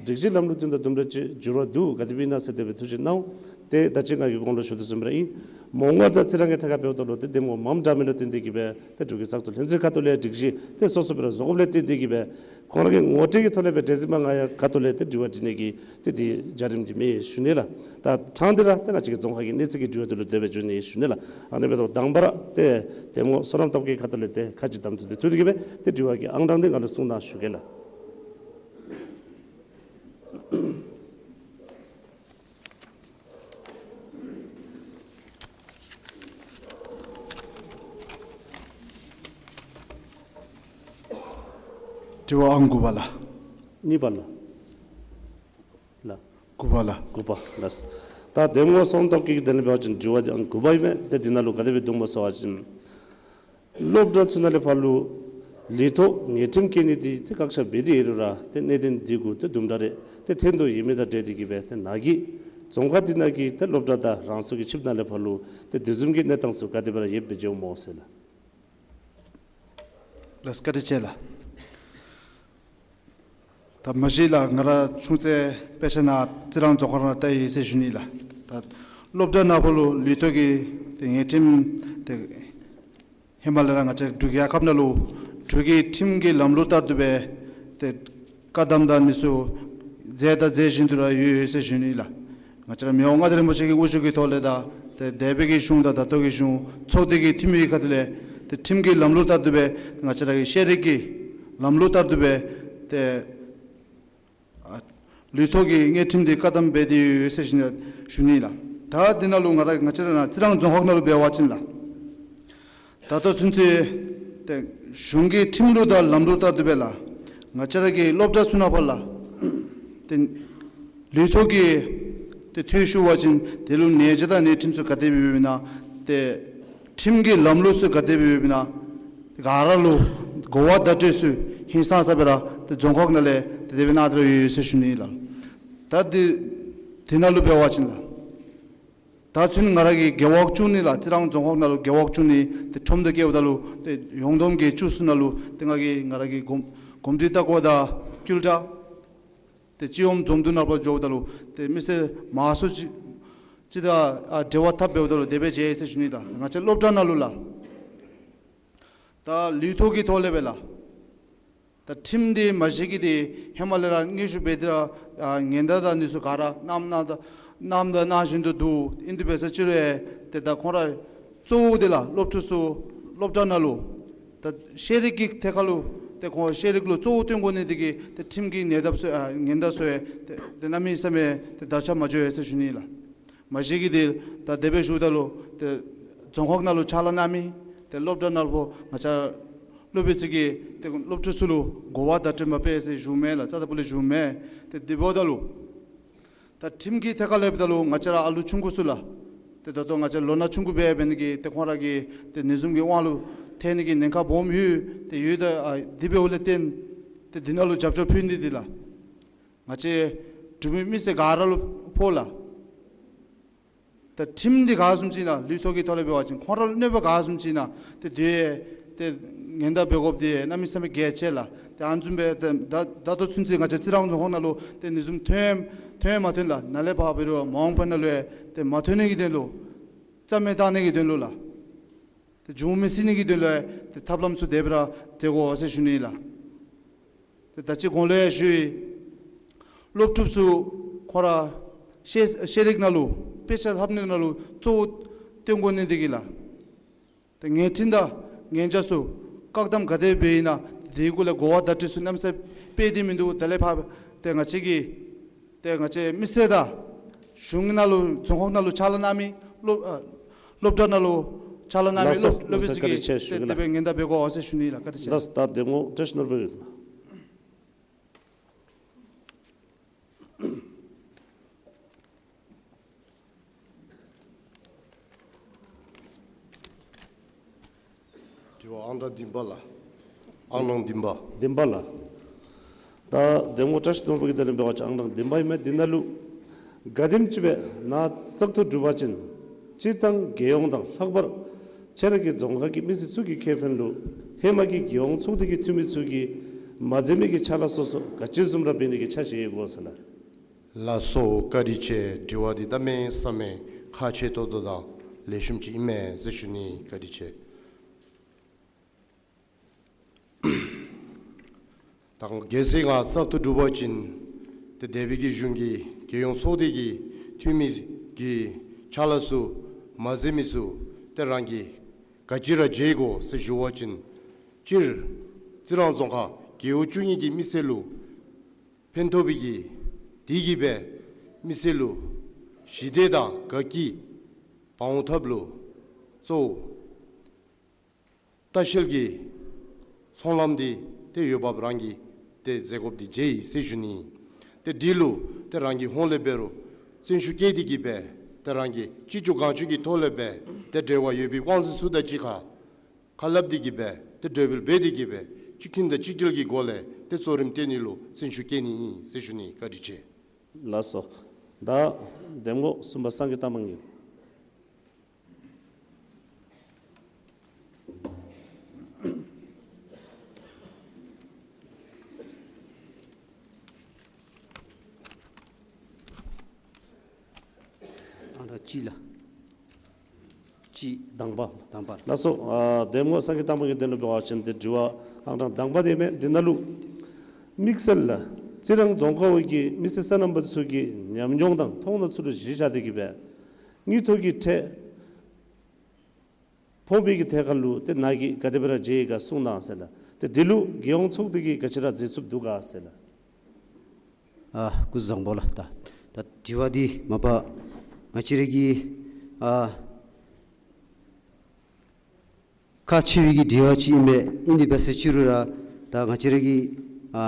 སྒྲིག་གཞི་ལམ་ལུགས་དེ་དང་དུམ་གྲ་ཅིག་འགྱུར་བ་འདུག། ག་དེ་སྦེ་ཨིན་ན་ཟེར་དེ་སྦེ་ཐུགས་བཞེས་གནང་། ཏེ་ད་ཅི་ང་གིས་གོང་ལུ་ཞུ་དོ་བཟུམ་ར་ཨིན། མོང་སྒར་དང་རྩི་རང་གི་ཐད་ཁར་འབདཝ་ད་ལུ་ཏེ་གདམ་ངོ་མངམ་འདྲ་མིན་ལུ་བརྟེན་ཏེ་གི་སྦེ་ཏེ་འབྲུག་གི་བཙག་འཐུ་ལྷན་ཚོགས་ཁ་ཐུག་ལས་སྒྲིག་གཞི་ཏེ་སོ་སོ་སྦེ་ར་བཟོ་དགོཔ་ལས་བརྟེན་ཏེ་གི་སྦེ་ཁོང་ར་གི་ངོ་སྤྲོད་ཀྱི་ཐོག་ལས་སྦེ་གྲལ་གཟིགས་མ་ང་ཡང་ཁ་ཐུག་ལས་ཏེ་དྲི་བ་དྲི་ནི་གི་ཏེ་དེ་བྱ་རིམ་འདི་མེད་ཞུ་ནི་ལགས། ད་ཕྲང་སྟེ་ར་ཏེ་ང་བཅས་ཀྱི་རྫོང་ཁག་གི་གནས་ཚད་ཀྱི་དྲི་བ་འདི་ལུ་དེ་སྦེ་འབྱོན་ནི་ཞུ་ནི་ལགས། ཨ་ནི་འབདཝ་ད་དང་པ་ར་ཏེ་གདམ་ངོ་བསོད་ནམས་སྟོབས་རྒྱས་ཁ་ཐུག་ལས་ཏེ་ཁ་ཅིག་གདམ་འཐུ་འདི་ཐུག་སྟེ་གི་སྦེ་ཏེ་དྲི་བ་གི་ཨང་གྲངས་འདི་ང་ལུ་གསུང་གནང་ཞུ་གེ་ལགས། དྲི་བ་ཨང་དགུ་པ་ལགས། གཉིས་པ་ལགས། ལགས། དགུ་པ་ལགས། དགུ་པ་ལགས། ད་གདམ་ངོ་བསོད་ནམས་སྟོབས་རྒྱས་ཀྱིས་དེ་ལས་འབད་བ་ཅིན་དྲི་བ་འདི་ཨང་དགུ་པ་ཨིན་མས། ཏེ་འདི་ནང་ལུ་ག་དེ་སྦེ་འདུག་སྨོ་ཟེར་བ་ཅིན་སློབ་གྲྭ་ཚུ་ནང་ལས་ཕར་ལུ་ལས་ཐོག་ངེས་ཁྲིམས་བཀལ་ནི་འདི་ཏེ་བཀག་ཆ་འབད་དེ་ཡོད་རུང་ར་ཏེ་གནད་དོན་འདི་གུ་ཏེ་དུམ་གྲ་རེ་ཏེ་ཐོན་དོ་ཡོད་མི་དང་འབྲེལ་ཏེ་གི་སྦེ་ཏེ་ནཱ་གི་རྫོང་ཁག་འདི་ནང་གི་ཏེ་སློབ་གྲྭ་དང་རང་སོའི་གི་ཁྲིམས་ནང་ལས་ཕར་ལུ་ཏེ་དེ་བཟུམ་གྱི་གནས་སྟངས་ཚུ་ག་དེ་སྦེ་ར་ཡོདཔ་སྦེ་བརྗོད་སྨོ་ཟེར་ལགས། ལགས་བཀའ་དྲིན་ཆེ་ལགས། ད་མ་གཞི་ལགས་ང་ར་ཆུང་ཙེ་དཔེ་ཆ་ནང་རྩི་རང་རྫོང་ཁག་ནང་ལྟ་ཡི་ཟེར་ཞུ་ནི་ལགས། ད་སློབ་གྲྭ་ནང་ཕར་ལུ་ལས་ཐོག་གི་ཏེ་ངེས་ཁྲིམས་ཏེ་ཧེ་མ་ལས་ར་ང་བཅས་འབྲུག་རྒྱལ་ཁབ་ནང་ལུ་འབྲུག་གི་ཁྲིམས་ཀྱི་ལམ་ལུགས་ལྟར་དུ་སྦེ་ཏེ་ བཀའ་གདམས་དང་ཨ་ནི་ཚུ་མཛད་དང་མཛད་བཞིན་དུ་ར་ཡོད་ཡོད་ཟེར་ཞུ་ནི་ལགས། ང་བཅས་ར་མི་དབང་མངའ་བདག་རིན་པོ་ཆེ་གི་དབུ་བཞུགས་ཀྱི་ཐོག་ལས་དང་ཏེ་འདས་པའི་གི་གཞུང་དང་ད་ལྟོ་གི་གཞུང་ཚོགས་སྡེ་གི་འཐུས་མི་གི་ཁ་ཐུག་ལས་ཏེ་ཁྲིམས་ཀྱི་ལམ་ལུགས་ལྟར་དུ་སྦེ་ང་བཅས་ར་གི་ཤེས་རིག་གི་ལམ་ལུགས་ལྟར་དུ་སྦེ་ཏེ་ཨ་ལུས་ཐོག་གི་གཉེར་ཁྲིམས་འདི་བཀའ་གདམས་འབད་དེ་ཡོད་ཟེར་ཞུ་ནི་ཞུ་ནི་ལགས། ད་འདི་ནང་ལུ་ང་ར་ང་བཅས་ར་ནཱ་རྩི་རང་རྫོང་ཁག་ནང་ལུ་འབད་བ་ཅིན་ལགས། ད་ལྟོ་ཚུན་ཚོད་ཏེ་གཞུང་གི་ཁྲིམས་ལུགས་དང་ལམ་ལུགས་ལྟར་དུ་སྦེ་ལགས། ང་བཅས་ར་གི་སློབ་གྲྭ་ཚུ་ནང་ཕར་ལགས། ཏེ་ལུས་ཐོག་གི་ཏེ་འཐུས་ཞུ་བ་ཅིན་དེ་ལུ་ནད་བཅོས་དང་ནད་ཁྲིམས་ཚུ་ག་དེ་སྦེ་ཡོདཔ་ཨིན་ན། ཏེ་ཁྲིམས་ཀྱི་ལམ་ལུགས་ཚུ་ག་དེ་སྦེ་ཡོདཔ་ཨིན་ན། ག་ར་ལུ་གོ་བ་བརྡ་སྤྲོད་ཚུ་ཧིང་སངས་ས་སྦེ་ར་ཏེ་རྫོང་ཁག་ནང་ལས་ཏེ་དེ་སྦེ་གནང་སྟེ་ར་ཡོད་ཡོད་ཟེར་ཞུ་ནི་ལགས། ད་འདི་འདི་ནང་ལུ་འབད་བ་ཅིན་ལགས། ད་ཚུན་ང་ར་གིས་རྒེད་འོག་བཅུ་གཉིས་ལགས། རྩི་རང་རྫོང་ཁག་ནང་ལུ་རྒེད་འོག་བཅུ་གཉིས་ཏེ་ཁྲོམ་དུ་བསྐྱལཝ་ད་ལུ་ཏེ་ཡོངས་བསྡོམས་རྒེད་བཅུ་གསུམ་ནང་ལུ་ཏེ་ང་གིས་ང་ར་གི་གོམ་གོམས་འདྲིས་ལྟ་སྐོར་དང་ཀུལ་ཊ་ཏེ་སྤྱི་ཡོངས་འཛོམས་འདུ་ནང་ཕར་འགྱོཝ་ད་ལུ་ཏེ་མི་སེར་མང་སུ་ཅིག་ཅིག་དང་ཨ་འབྲེལ་བ་འཐབ་འབདཝ་ད་ལུ་དེ་སྦེ་མཇལ་ཡི་ཟེར་ཞུ་ནི་ལགས། ང་བཅས་སློབ་གྲྭ་ནང་ལུ་ལགས། ད་ལུས་ཐོག་གི་ཐོག་ལས་སྦེ་ལགས། ད་ཁྲིམས་འདི་མ་གཞི་གི་འདི་ཧེ་མ་ལས་ར་དངོས་ཤུགས་འབད་དེ་ར་ཨ་ཉེན་བརྡ་དང་ཨ་ནི་ཚུ་ག་ར་གནངམ་གནངམ་དང་གནངམ་དང་གནང་བཞིན་དུ་འདུག། ཨིན་དེ་འབད་ས་ཅིག་རུང་ཏེ་ད་ཁོང་ར་གཙོ་བོ་འདི་ལགས་སློབ་ཕྲུག་ཚུ་སློབ་གྲྭ་ནང་ལུ་ད་ཤེས་རིག་གི་ཐད་ཁར་ལུ་ཏེ་ཁོང་ཤེས་རིག་ལུ་གཙོ་བོ་སྟོན་དགོ་ནི་འདི་གིས་ཏེ་ཁྲིམས་ཀྱི་ཉེན་བརྡ་ཚུ་ཨ་ཉེན་བརྡ་ཚུ་ཡང་ཏེ་ཏེ་གནམ་མེད་ས་མེད་ཏེ་དར་ཁྱབ་མ་འགྱོ་ཡི་ཟེར་ཞུ་ནི་ལགས། མ་གཞི་གི་འདི་ད་དེ་སྦེ་ཞུཝ་ད་ལུ་ཏེ་རྫོང་ཁག་ནང་ལུ་ཕྱག་ལཱ་གནང་མི་ཏེ་སློབ་གྲྭ་ནང་ལུ་ཕར་ང་བཅས་སློབ་དཔོན་ཚུ་གིས་ཏེ་སློབ་ཕྲུག་ཚུ་ལུ་གོ་བ་བརྡ་སྤྲོད་མ་འབད་ཟེར་ཞུཝ་མས་ལགས། རྩ་དང་པོ་ལས་ཞུཝ་མས། ཏེ་དེ་འབདཝ་ད་ལུ་ད་ཁྲིམས་ཀྱི་ཐད་ཁར་ལས་འབདཝ་ད་ལུ་ང་བཅས་ར་ཨ་ལུ་ཆུང་ཀུ་ཚུ་ལགས། ཏེ་ད་ལྟོ་ང་བཅས་ལོ་ན་ཆུང་ཀུ་སྦེ་འབད་ནི་གིས་ཏེ་ཁོང་ར་གི་ཏེ་ནི་བཟུམ་གྱི་དབང་ལུ་ཐལ་ནི་གི་ཉེན་ཁ་སྦོམ་ཡོད། ཏེ་ཡོད་ད་ཨ་དེ་འབདཝ་ལས་བརྟེན་ཏེ་འདི་ནང་ལུ་རྒྱབ་སྐྱོར་ཕུལ་ནི་འདི་ལགས། ང་བཅས་འབྲུག་མི་མི་སེར་ག་ར་ལུ་ཕོག་ལགས། ད་ཁྲིམས་འདི་ག་བཟུམ་ཅིག་ཨིན་ན་ལུས་ཐོག་གི་ཐོག་ལས་འབད་བ་ཅིན་ཁོང་ར་ལུ་གནོད་པ་ག་བཟུམ་ཅིག་ཨིན་ན་ཏེ་དེ་ཏེ་ཉེན་བརྡ་འབད་དགོཔ་འདི་གནམ་མེད་ས་མེད་གལ་ཆེ་ལགས། ཏེ་ཨ་ནི་བཟུམ་སྦེ་ཏེ་ད་ད་ལྟོ་ཚུན་ཚོད་ང་བཅས་རྩི་རང་རྫོང་ཁག་ནང་ལུ་ཏེ་ཨ་ནི་བཟུམ་ཐོན་ཐོན་མ་ཐོན་ལགས། ནཱ་ལས་ཕར་འབད་རུང་མ་འོངས་པ་ནང་ལུ་ཡང་ཏེ་མ་ཐོན་ནི་གི་དོན་ལུ་རྩ་མེད་བཏང་ནི་གི་དོན་ལུ་ལགས། ཏེ་འབྱུང་མི་སྲིད་ནི་གི་དོན་ལུ་ཡང་ཏེ་ཐབས་ལམ་ཚུ་དེ་སྦེ་ར་མཛད་དགོ་ཟེར་ཞུ་ནི་ལགས། ཏེ་ད་ཅི་གོང་ལུ་ཡང་ཞུ་ཡི། སློབ་ཕྲུག་ཚུ་ཁོང་ར་ཤེས་ཤེས་རིག་ནང་ལུ་དཔེ་ཆ་ལྷབ་ནི་ནང་ལུ་གཙོ་བོ་སྟོན་དགོ་ནི་འདི་གིས་ལགས། ཏེ་ཉེན་ཁྲིམས་དང་ཉེན་བྱ་ཚུ་བཀག་དམ་ག་དེ་སྦེ་ཨིན་ན་དེ་གུ་ལས་གོ་བ་བརྡ་སྤྲོད་ཚུ་གནམ་མེད་ས་མེད་སྤེལ་ཏེ་མིན་འདུག། ད་ལས་ཕར་ཏེ་ང་བཅས་ཀྱིས་ཏེ་ང་བཅས་མི་སེར་དང་གཞུང་ནང་ལུ་རྫོང་ཁག་ནང་ལུ་ཕྱག་ལཱ་གནང་མི་སློབ་ཨ་སློབ་གྲྭ་ནང་ལུ་ཕྱག་ལཱ་གནང་མི་ལགས་སོ། སློབ་སློབ་དཔོན་ཚུ་ལགས་བཀའ་དྲིན་ཆེ་གིས་ཞུ་ཏེ་གི་དེ་ལགས། སྦེ་ཉེན་བརྡ་འབད་དགོ་ཟེར་ཞུ་ནི་ལགས། བཀའ་དྲིན་ཆེ། ལགས་སོ། ད་གདམ་ངོ་བཀྲ་ཤིས་ནོར་བུ་ལགས། དྲི་བ་ཨང་གྲངས་བདུན་པ་ལགས། ཨང་གྲངས་བདུན་པ། བདུན་པ་ལགས། ད་གདམ་ངོ་བཀྲ་ཤིས་ནོར་བུ་གིས་དེ་ལས་འབད་བ་ཅིན་ཨང་གྲངས་བདུན་པ་ཨིན་མས། འདི་ནང་ལུ་ག་དེམ་ཅིག་སྦེ་ནཱ་བཙག་འཐུ་གྲུབ་པ་ཅིན་སྤྱིར་བཏང་རྒྱལ་ཡོངས་དང་ལྷག་པར་ཁྱེད་ར་གི་རྫོང་ཁག་གི་མི་སེར་ཚུ་གི་ཁེ་ཕན་ལུ་ཧེ་མ་གི་རྒྱལ་ཡོངས་ཚོགས་སྡེ་གི་འཐུས་མི་ཚུ་གིས་མ་མཛད་མི་གི་ཕྱག་ལཱ་སོ་སོ་ག་ཅི་བཟུམ་ར་འབད་ནི་གི་ཆ་བཞག་ཡོད་གོ་ཟེར་ལགས། ལགས་སོ། བཀའ་དྲིན་ཆེ། དྲི་བ་འདི་གནམ་མེད་ས་མེད་ཁག་ཆེ་ཏོག་ཏོ་དང་ལེགས་ཤོམ་ཅིག་ཨིན་མས་ཟེར་ཞུ་ནི། བཀའ་དྲིན་ཆེ། ད་གལ་སྲིད་ང་བཙག་འཐུ་གྲུབ་པ་ཅིན་ཏེ་འདས་པའི་གི་གཞུང་གི་རྒྱལ་ཡོངས་ཚོགས་སྡེ་གི་འཐུས་མི་གི་ཕྱག་ལཱ་ཚུ་མ་མཛད་མི་ཚུ་ཏེ་རང་གིས་ག་ཅི་ར་མཛད་དགོ་ཟེར་ཞུ་བ་ཅིན་སྤྱིར་རྩི་རང་རྫོང་ཁག་རྒེད་འོག་བཅུ་གཉིས་ཀྱི་མི་སེར་ལུ་ཕན་ཐོགས་པའི་གི་དེ་གིས་སྦེ་མི་སེར་ལུ་ཞི་བདེ་དང་དགའ་སྐྱིད་འབག་འོང་ཐབས་ལུ་གཙོ་བོ་ལྟ་བཤལ་གྱི་ཚོང་ལམ་འདི་ཏེ་འོས་འབབ་རང་གིས་ཏེ་མཛད་དགོཔ་འདི་མཛད་ཡི་ཟེར་ཞུ་ནི། ཏེ་འདི་ལུ་ཏེ་རང་གི་ཧོངས་ལས་འབད་རུང་བརྩོན་ཤུགས་བསྐྱེད་དེ་གིས་སྦེ་ཏེ་རང་གིས་ཅི་ལྕོགས་གང་ལྕོགས་ཀྱི་ཐོག་ལས་སྦེ་ཏེ་འབྲེལ་བ་ཡོད་པའི་དབང་འཛིན་ཚུ་དང་གཅིག་ཁར་ཁ་སླབ་སྟེ་གིས་སྦེ་ཏེ་གྲོས་འབུལ་འབད་དེ་གིས་སྦེ་གཅིག་མཐུན་དང་གཅིག་སྒྲིལ་གྱི་སྒོ་ལས་ཏེ་གཙོ་རིམ་བཏོན་ནི་ལུ་བརྩོན་ཤུགས་བསྐྱེད་ནི་ཨིན་ཟེར་ཞུ་ནི། བཀའ་དྲིན་ཆེ། ལགས་སོ། ད་གདམ་ངོ་གསུམ་པ་སངས་རྒྱས་རྟག་བརྟན་ལགས། ཨང་གྲངས་གཅིག་ལགས། གཅིག་དང་པ། དང་པ། ལགས་སོ། ཨ་གདམ་ངོ་སངས་རྒྱས་རྟག་བརྟན་གྱིས་དེ་ལུ་འབད་བ་ཅིན་ཏེ་དྲི་བ་ཨང་གྲངས་དང་པ་འདི་མས། འདི་ནང་ལུ་དམིགས་བསལ་ལགས་ རྩི་རང་རྫོང་ཁག་འོག་གི་མི་སེར་སོ་ནམ་པ་ཚུ་གི་ཉམས་མྱོང་དང་མཐོང་སྣང་ཚུ་ལུ་གཞི་བཞག་སྟེ་གི་སྦེ་དངུལ་ཐོག་གི་ཁྲལ་ཕོག་པའི་གི་ཐད་ཁར་ལུ་ཏེ་ནཱ་གིས་ག་དེ་སྦེ་ར་མཇལ་ཡི་ག་གསུང་གནང་ཟེར་ལགས། ཏེ་དེ་ལུ་རྒྱལ་ཡོངས་ཚོགས་སྡེ་གིས་ག་ཅི་ར་མཛད་ཚུགསཔ་འདུག་ག་ཟེར་ལགས། ཨ་སྐུ་གཟུགས་བཟང་པོ་ལགས། ད་ད་དྲི་བ་འདི་མ་པ་ང་བཅས་ར་གི་ཨ་ཁག་ཆེ་བའི་གི་དྲི་བ་ཅིག་ཨིན་པས། ཨིན་དེ་འབད་ཟེར་ཅི་རུང་ར་ད་ང་བཅས་ར་གི་ཨ་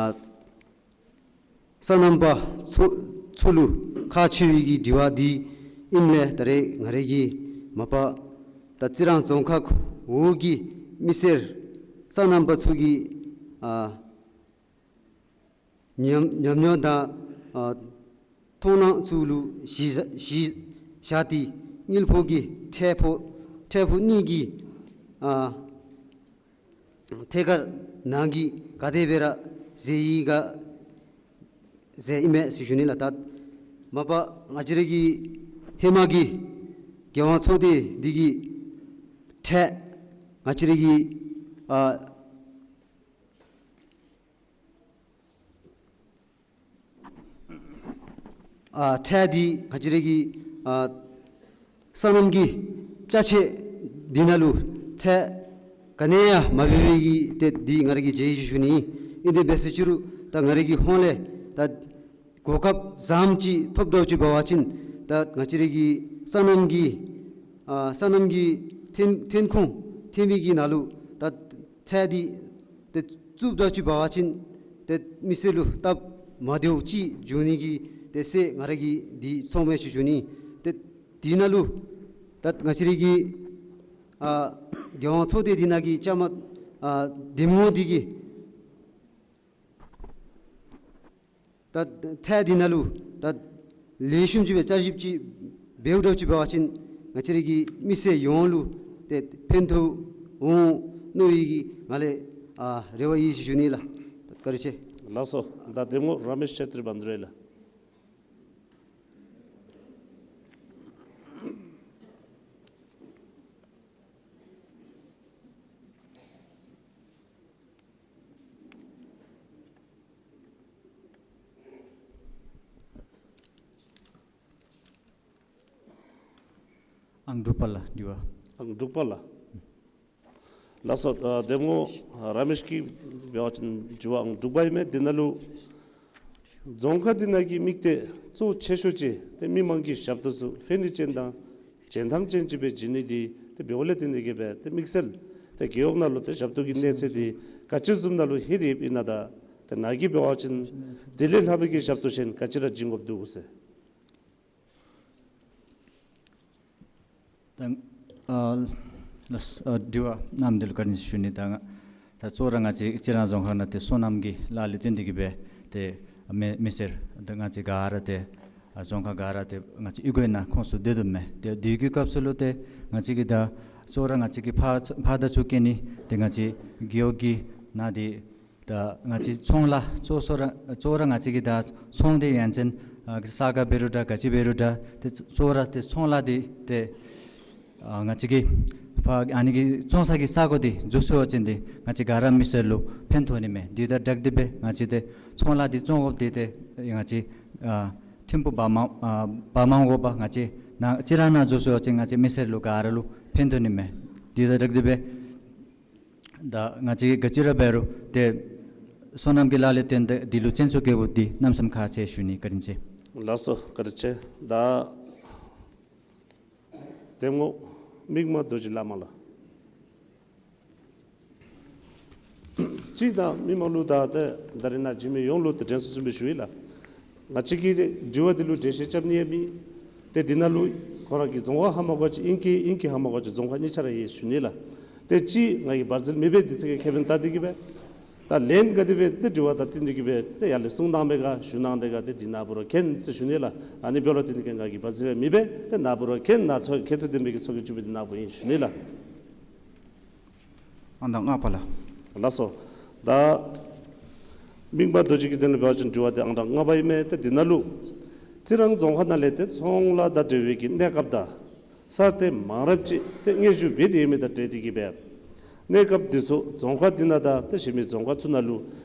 སོ་ནམ་པ་ཚུ་ཚུ་ལུ་ཁག་ཆེ་བའི་གི་དྲི་བ་འདི་ཨིནམ་ལས་ད་རེས་ང་ར་གིས་མ་པ་ད་རྩི་རང་རྫོང་ཁག་འོག་གི་མི་སེར་སོ་ནམ་པ་ཚུ་གི་ཨ་ཉམས་ཉམས་མྱོང་དང་ཨ་མཐོང་སྣང་ཚུ་ལུ་གཞི་བཞག་གཞི་བཞག་སྟེ་དངུལ་ཕོགས་ཀྱི་ཁྲལ་ཕོགས་ཁྲལ་ཕོགས་ནི་གི་ཨ་ཐད་ཁར་ནཱ་གིས་ག་དེ་སྦེ་ར་མཛད་ཡི་ག་ཟེར་ཨིན་མས་ཟེར་ཞུ་ནི་ལགས། ད་མ་པ་ང་བཅས་ར་གི་ཧེ་མ་གི་རྒྱལ་ཡོངས་ཚོགས་སྡེ་འདི་གི་ཁྲལ་ང་བཅས་ར་གི་ཨ་ཨ་ཁྲལ་འདི་ང་བཅས་ར་གི་ཨ་སོ་ནམ་གྱི་ཅ་ཆས་འདི་ནང་ལུ་ཁྲལ་ག་ནི་ཡང་མ་འབད་བའི་གི་ཏེ་འདི་ང་ར་གིས་མཇལ་ཡི་ཟེར་ཞུ་ནི། ཨིན་དེ་འབད་ཟེར་ཅི་རུང་ད་ང་ར་གིས་ཧོངས་ལས་ད་གོ་སྐབས་བཟངམ་ཅིག་ཐོབ་དོ་ཅིག་འབད་བ་ཅིན་ད་ང་བཅས་ར་གི་སོ་ནམ་གྱི་ཨ་སོ་ནམ་གྱི་ཐོན་ཐོན་ཁུངས་ཐོན་མི་གི་ནང་ལུ་ད་ཁྲལ་འདི་ཏེ་བཙུགས་དོ་ཅིག་འབད་བ་ཅིན་ཏེ་མི་སེར་ལུ་སྟབས་མ་བདེཝ་ཅིག་འབྱུང་ནི་གི་ཏེ་སྲོལ་ང་ར་གིས་འདི་ཚོརཝ་མས་ཟེར་ཞུ་ནི། ཏེ་འདི་ནང་ལུ་ད་ང་བཅས་ར་གི་ཨ་རྒྱལ་ཡོངས་ཚོགས་སྡེ་འདི་ནང་གི་བཅའ་མར་ཨ་འདེམས་ངོ་འདི་གིས་ད་ཁྲལ་འདི་ནང་ལུ་ད་ལེགས་ཤོམ་ཅིག་སྦེ་བསྐྱར་ཞིབ་ཅིག་འབདཝ་འདྲཝ་ཅིག་འབད་བ་ཅིན་ང་བཅས་ར་གི་མི་སེར་ཡོངས་ལུ་ཏེ་ཕན་ཐོགས་འོང་མནོ་བའི་གི་ང་ལས་ཨ་རེ་བ་ཨིན་ཟེར་ཞུ་ནི་ལགས། བཀའ་དྲིན་ཆེ། ལགས་སོ། ད་འདེམས་ངོ་ར་མེཤ་ཆེ་ཏྲི་བཱན་དྷུ་རེ་ལགས། ཨང་དྲུག་པ་ལགས། དྲི་བ་ཨང་དྲུག་པ་ལགས། ལགས་སོ། ཨ་འདེམས་ངོ་ར་མེཤ་གིས་འབད་བ་ཅིན་དྲི་བ་ཨང་དྲུག་པ་ཨིན་མས། འདི་ནང་ལུ་རྫོང་ཁག་འདི་ནང་གི་དམིགས་གཏད་གཙོ་ཆེ་ཤོས་ཅིག་ཏེ་མི་མང་གི་ཞབས་ཏོག་ཚུ་ཕན་ནུས་ཅན་དང་འཇོན་ཐངས་ཅན་ཅིག་སྦེ་བྱིན་ནི་འདི་ཏེ་འབདཝ་ལས་བརྟེན་ཏེ་གི་སྦེ་ཏེ་དམིགས་བསལ་ཏེ་རྒེད་འོག་ནང་ལུ་ཏེ་ཞབས་ཏོག་གི་གནས་ཚད་འདི་ག་ཅི་བཟུམ་ནང་ལུ་ལྷོད་དེ་ཡོདཔ་ཨིན་ན། ད་ཏེ་ནཱ་གིས་འབད་བ་ཅིན་དེ་ལས་ལྷག་པའི་གི་ཞབས་ཏོག་གཞན་ག་ཅི་ར་བྱིན་དགོཔ་འདུག་གོ་ཟེར། ད་ཨ་ལགས་སོ། ཨ་དྲི་བ་གནངམ་འདི་ལུ་བཀའ་དྲིན་ཞུ་ནི། ད་ང་ད་གཙོ་བོ་ར་ང་བཅས་རྩི་རང་རྫོང་ཁག་ནང་ཏེ་སོ་ནམ་གྱི་ལཱ་ལས་བརྟེན་ཏེ་གི་སྦེ་ཏེ་མི་མི་སེར་ད་ང་བཅས་ག་ར་ཏེ་ཨ་རྫོང་ཁག་ག་ར་ཏེ་ང་བཅས་གཡུས་སྒོ་ནང་ཁོངས་སུ་སྡོད་དོ་མས། ཏེ་དེ་གི་སྐབས་སུ་ལུ་ཏེ་ང་བཅས་ཀྱིས་ད་གཙོ་བོ་ར་ང་བཅས་ཀྱི་ཕར་ཕར་དང་ཚུར་བཀལ་ནི་ཏེ་ང་བཅས་རྒེད་འོག་གི་ནང་འདི་ད་ང་བཅས་ཚོང་ལཱ་གཙོ་བོ་ར་གཙོ་བོ་ར་ང་བཅས་ཀྱིས་ད་ཚོང་འདི་ཡང་ཅིན་ཨ་ས་དགའ་འབད་རུང་འདྲ་ག་ཅི་འབད་རུང་འདྲ་ཏེ་གཙོ་བོ་ར་ཏེ་ཚོང་ལཱ་འདི་ཏེ་ཨ་ང་བཅས་ཀྱིས་ཕར་ཨ་ནི་གི་བཙོང་ས་གི་ས་གོ་འདི་འཛུགས་ཚུགས་པ་ཅིན་འདི་ང་བཅས་ག་ར་མི་སེར་ལུ་ཕན་ཐོགས་ནི་མས། འདི་དང་སྦྲགས་ཏེ་སྦེ་ང་བཅས་ཏེ་ཚོང་ལཱ་འདི་བཙོང་དགོཔ་འདི་ཏེ་ང་བཅས་ཨ་ཐིམ་ཕུག་བར་མ་ཨ་བར་མ་འོག་པ་ང་བཅས་ནཱ་རྩི་རང་ནང་འཛུགས་ཚུགས་པ་ཅིན་ང་བཅས་མི་སེར་ལུ་ག་ར་ལུ་ཕན་ཐོགས་ནི་མས། འདི་དང་སྦྲགས་ཏེ་སྦེ་ད་ང་བཅས་ག་ཅི་ར་འབད་རུང་ཏེ་སོ་ནམ་གྱི་ལཱ་ལས་བརྟེན་ཏེ་འདི་ལུ་སྤྱན་ཟུང་བསྐྱེད་དགོཔ་འདི་གནམ་མེད་ས་མེད་ཁག་ཆེ་ཟེར་ཞུ་ནི། བཀའ་དྲིན་ཆེ། ལགས་སོ། བཀའ་དྲིན་ཆེ། ད་འདེམས་ངོ་མིག་དམར་རྡོ་རྗེ་ལགས་མ་ལགས། སྤྱིར་བཏང་མི་མང་ལུ་ད་ཏེ་ད་རེས་ནཱ་འཛོམས་མི་ཡོངས་ལུ་ཏེ་དྲན་གསོ་བཟུམ་སྦེ་ཞུ་ཡི་ལགས། ང་བཅས་ཀྱིས་ཏེ་དྲི་བ་འདི་ལུ་འགྲེལ་བཤད་རྐྱབ་ནི་ཡང་མེད། ཏེ་འདི་ནང་ལུ་ཁོ་ར་གི་རྫོང་ཁག་ཧ་མ་གོ་ཅིག་ཨིན་གྱི་ཨིན་གྱི་ཧ་མ་གོ་ཅིག་རྫོང་ཁག་གཉིས་ཆ་ར་ཡོད་ཟེར་ཞུ་ནི་ལགས། ཏེ་སྤྱིར་ང་གིས་བར་འཛུལ་མེད་པའི་འདི་ཚུ་གི་ཁེ་ཕན་བལྟ་སྟེ་གི་སྦེ་ད་ལན་ག་དེ་སྦེ་ཏེ་དྲི་བ་ད་བཏོན་ཏེ་གི་སྦེ་ཏེ་ཡར་ལས་གསུང་གནང་མི་ག་ཞུ་གནང་དེ་ག་ཏེ་འདི་ནཱ་བུ་ར་མཁྱེན་ཟེར་ཞུ་ནི་ལགས། ཨ་ནི་འབདཝ་ལས་བརྟེན་ཏེ་གི་ང་གིས་བར་འཛུལ་མེད་པར་ཏེ་ནཱ་བུ་ར་མཁྱེན། ནཱ་ཚོགས་མཁྱེན་བརྩེ་ལྡན་པའི་གི་ཚོགས་ཀྱི་མཆོད་པ་འདི་ནཱ་བུ་ཨིན་ཞུ་ནི་ལགས། ཨང་གྲངས་ལྔ་པ་ལགས། ལགས་སོ། ད་མིག་དམར་རྡོ་རྗེ་གིས་དེ་ལུ་འབད་བ་ཅིན་དྲི་བ་འདི་ཨང་གྲངས་ལྔ་པ་ཨིན་མས། ཏེ་འདི་ནང་ལུ་རྩི་རང་རྫོང་ཁག་ནང་ལས་ཏེ་ཚོང་ལཱ་དང་འབྲེལ་བའི་གི་གནས་སྐབས་དང་གསར་གཏོད་མང་རབས་ཅིག་ཏེ་སྙན་ཞུ་འབད་དེ་ཡོད་མི་དང་འབྲེལ་ཏེ་གི་སྦེ་གནས་སྐབས་འདི་ཚུ་རྫོང་ཁག་འདི་ནང་དང་ཏེ་གཞན་མི་རྫོང་ཁག་ཚུ་ནང་ལུ་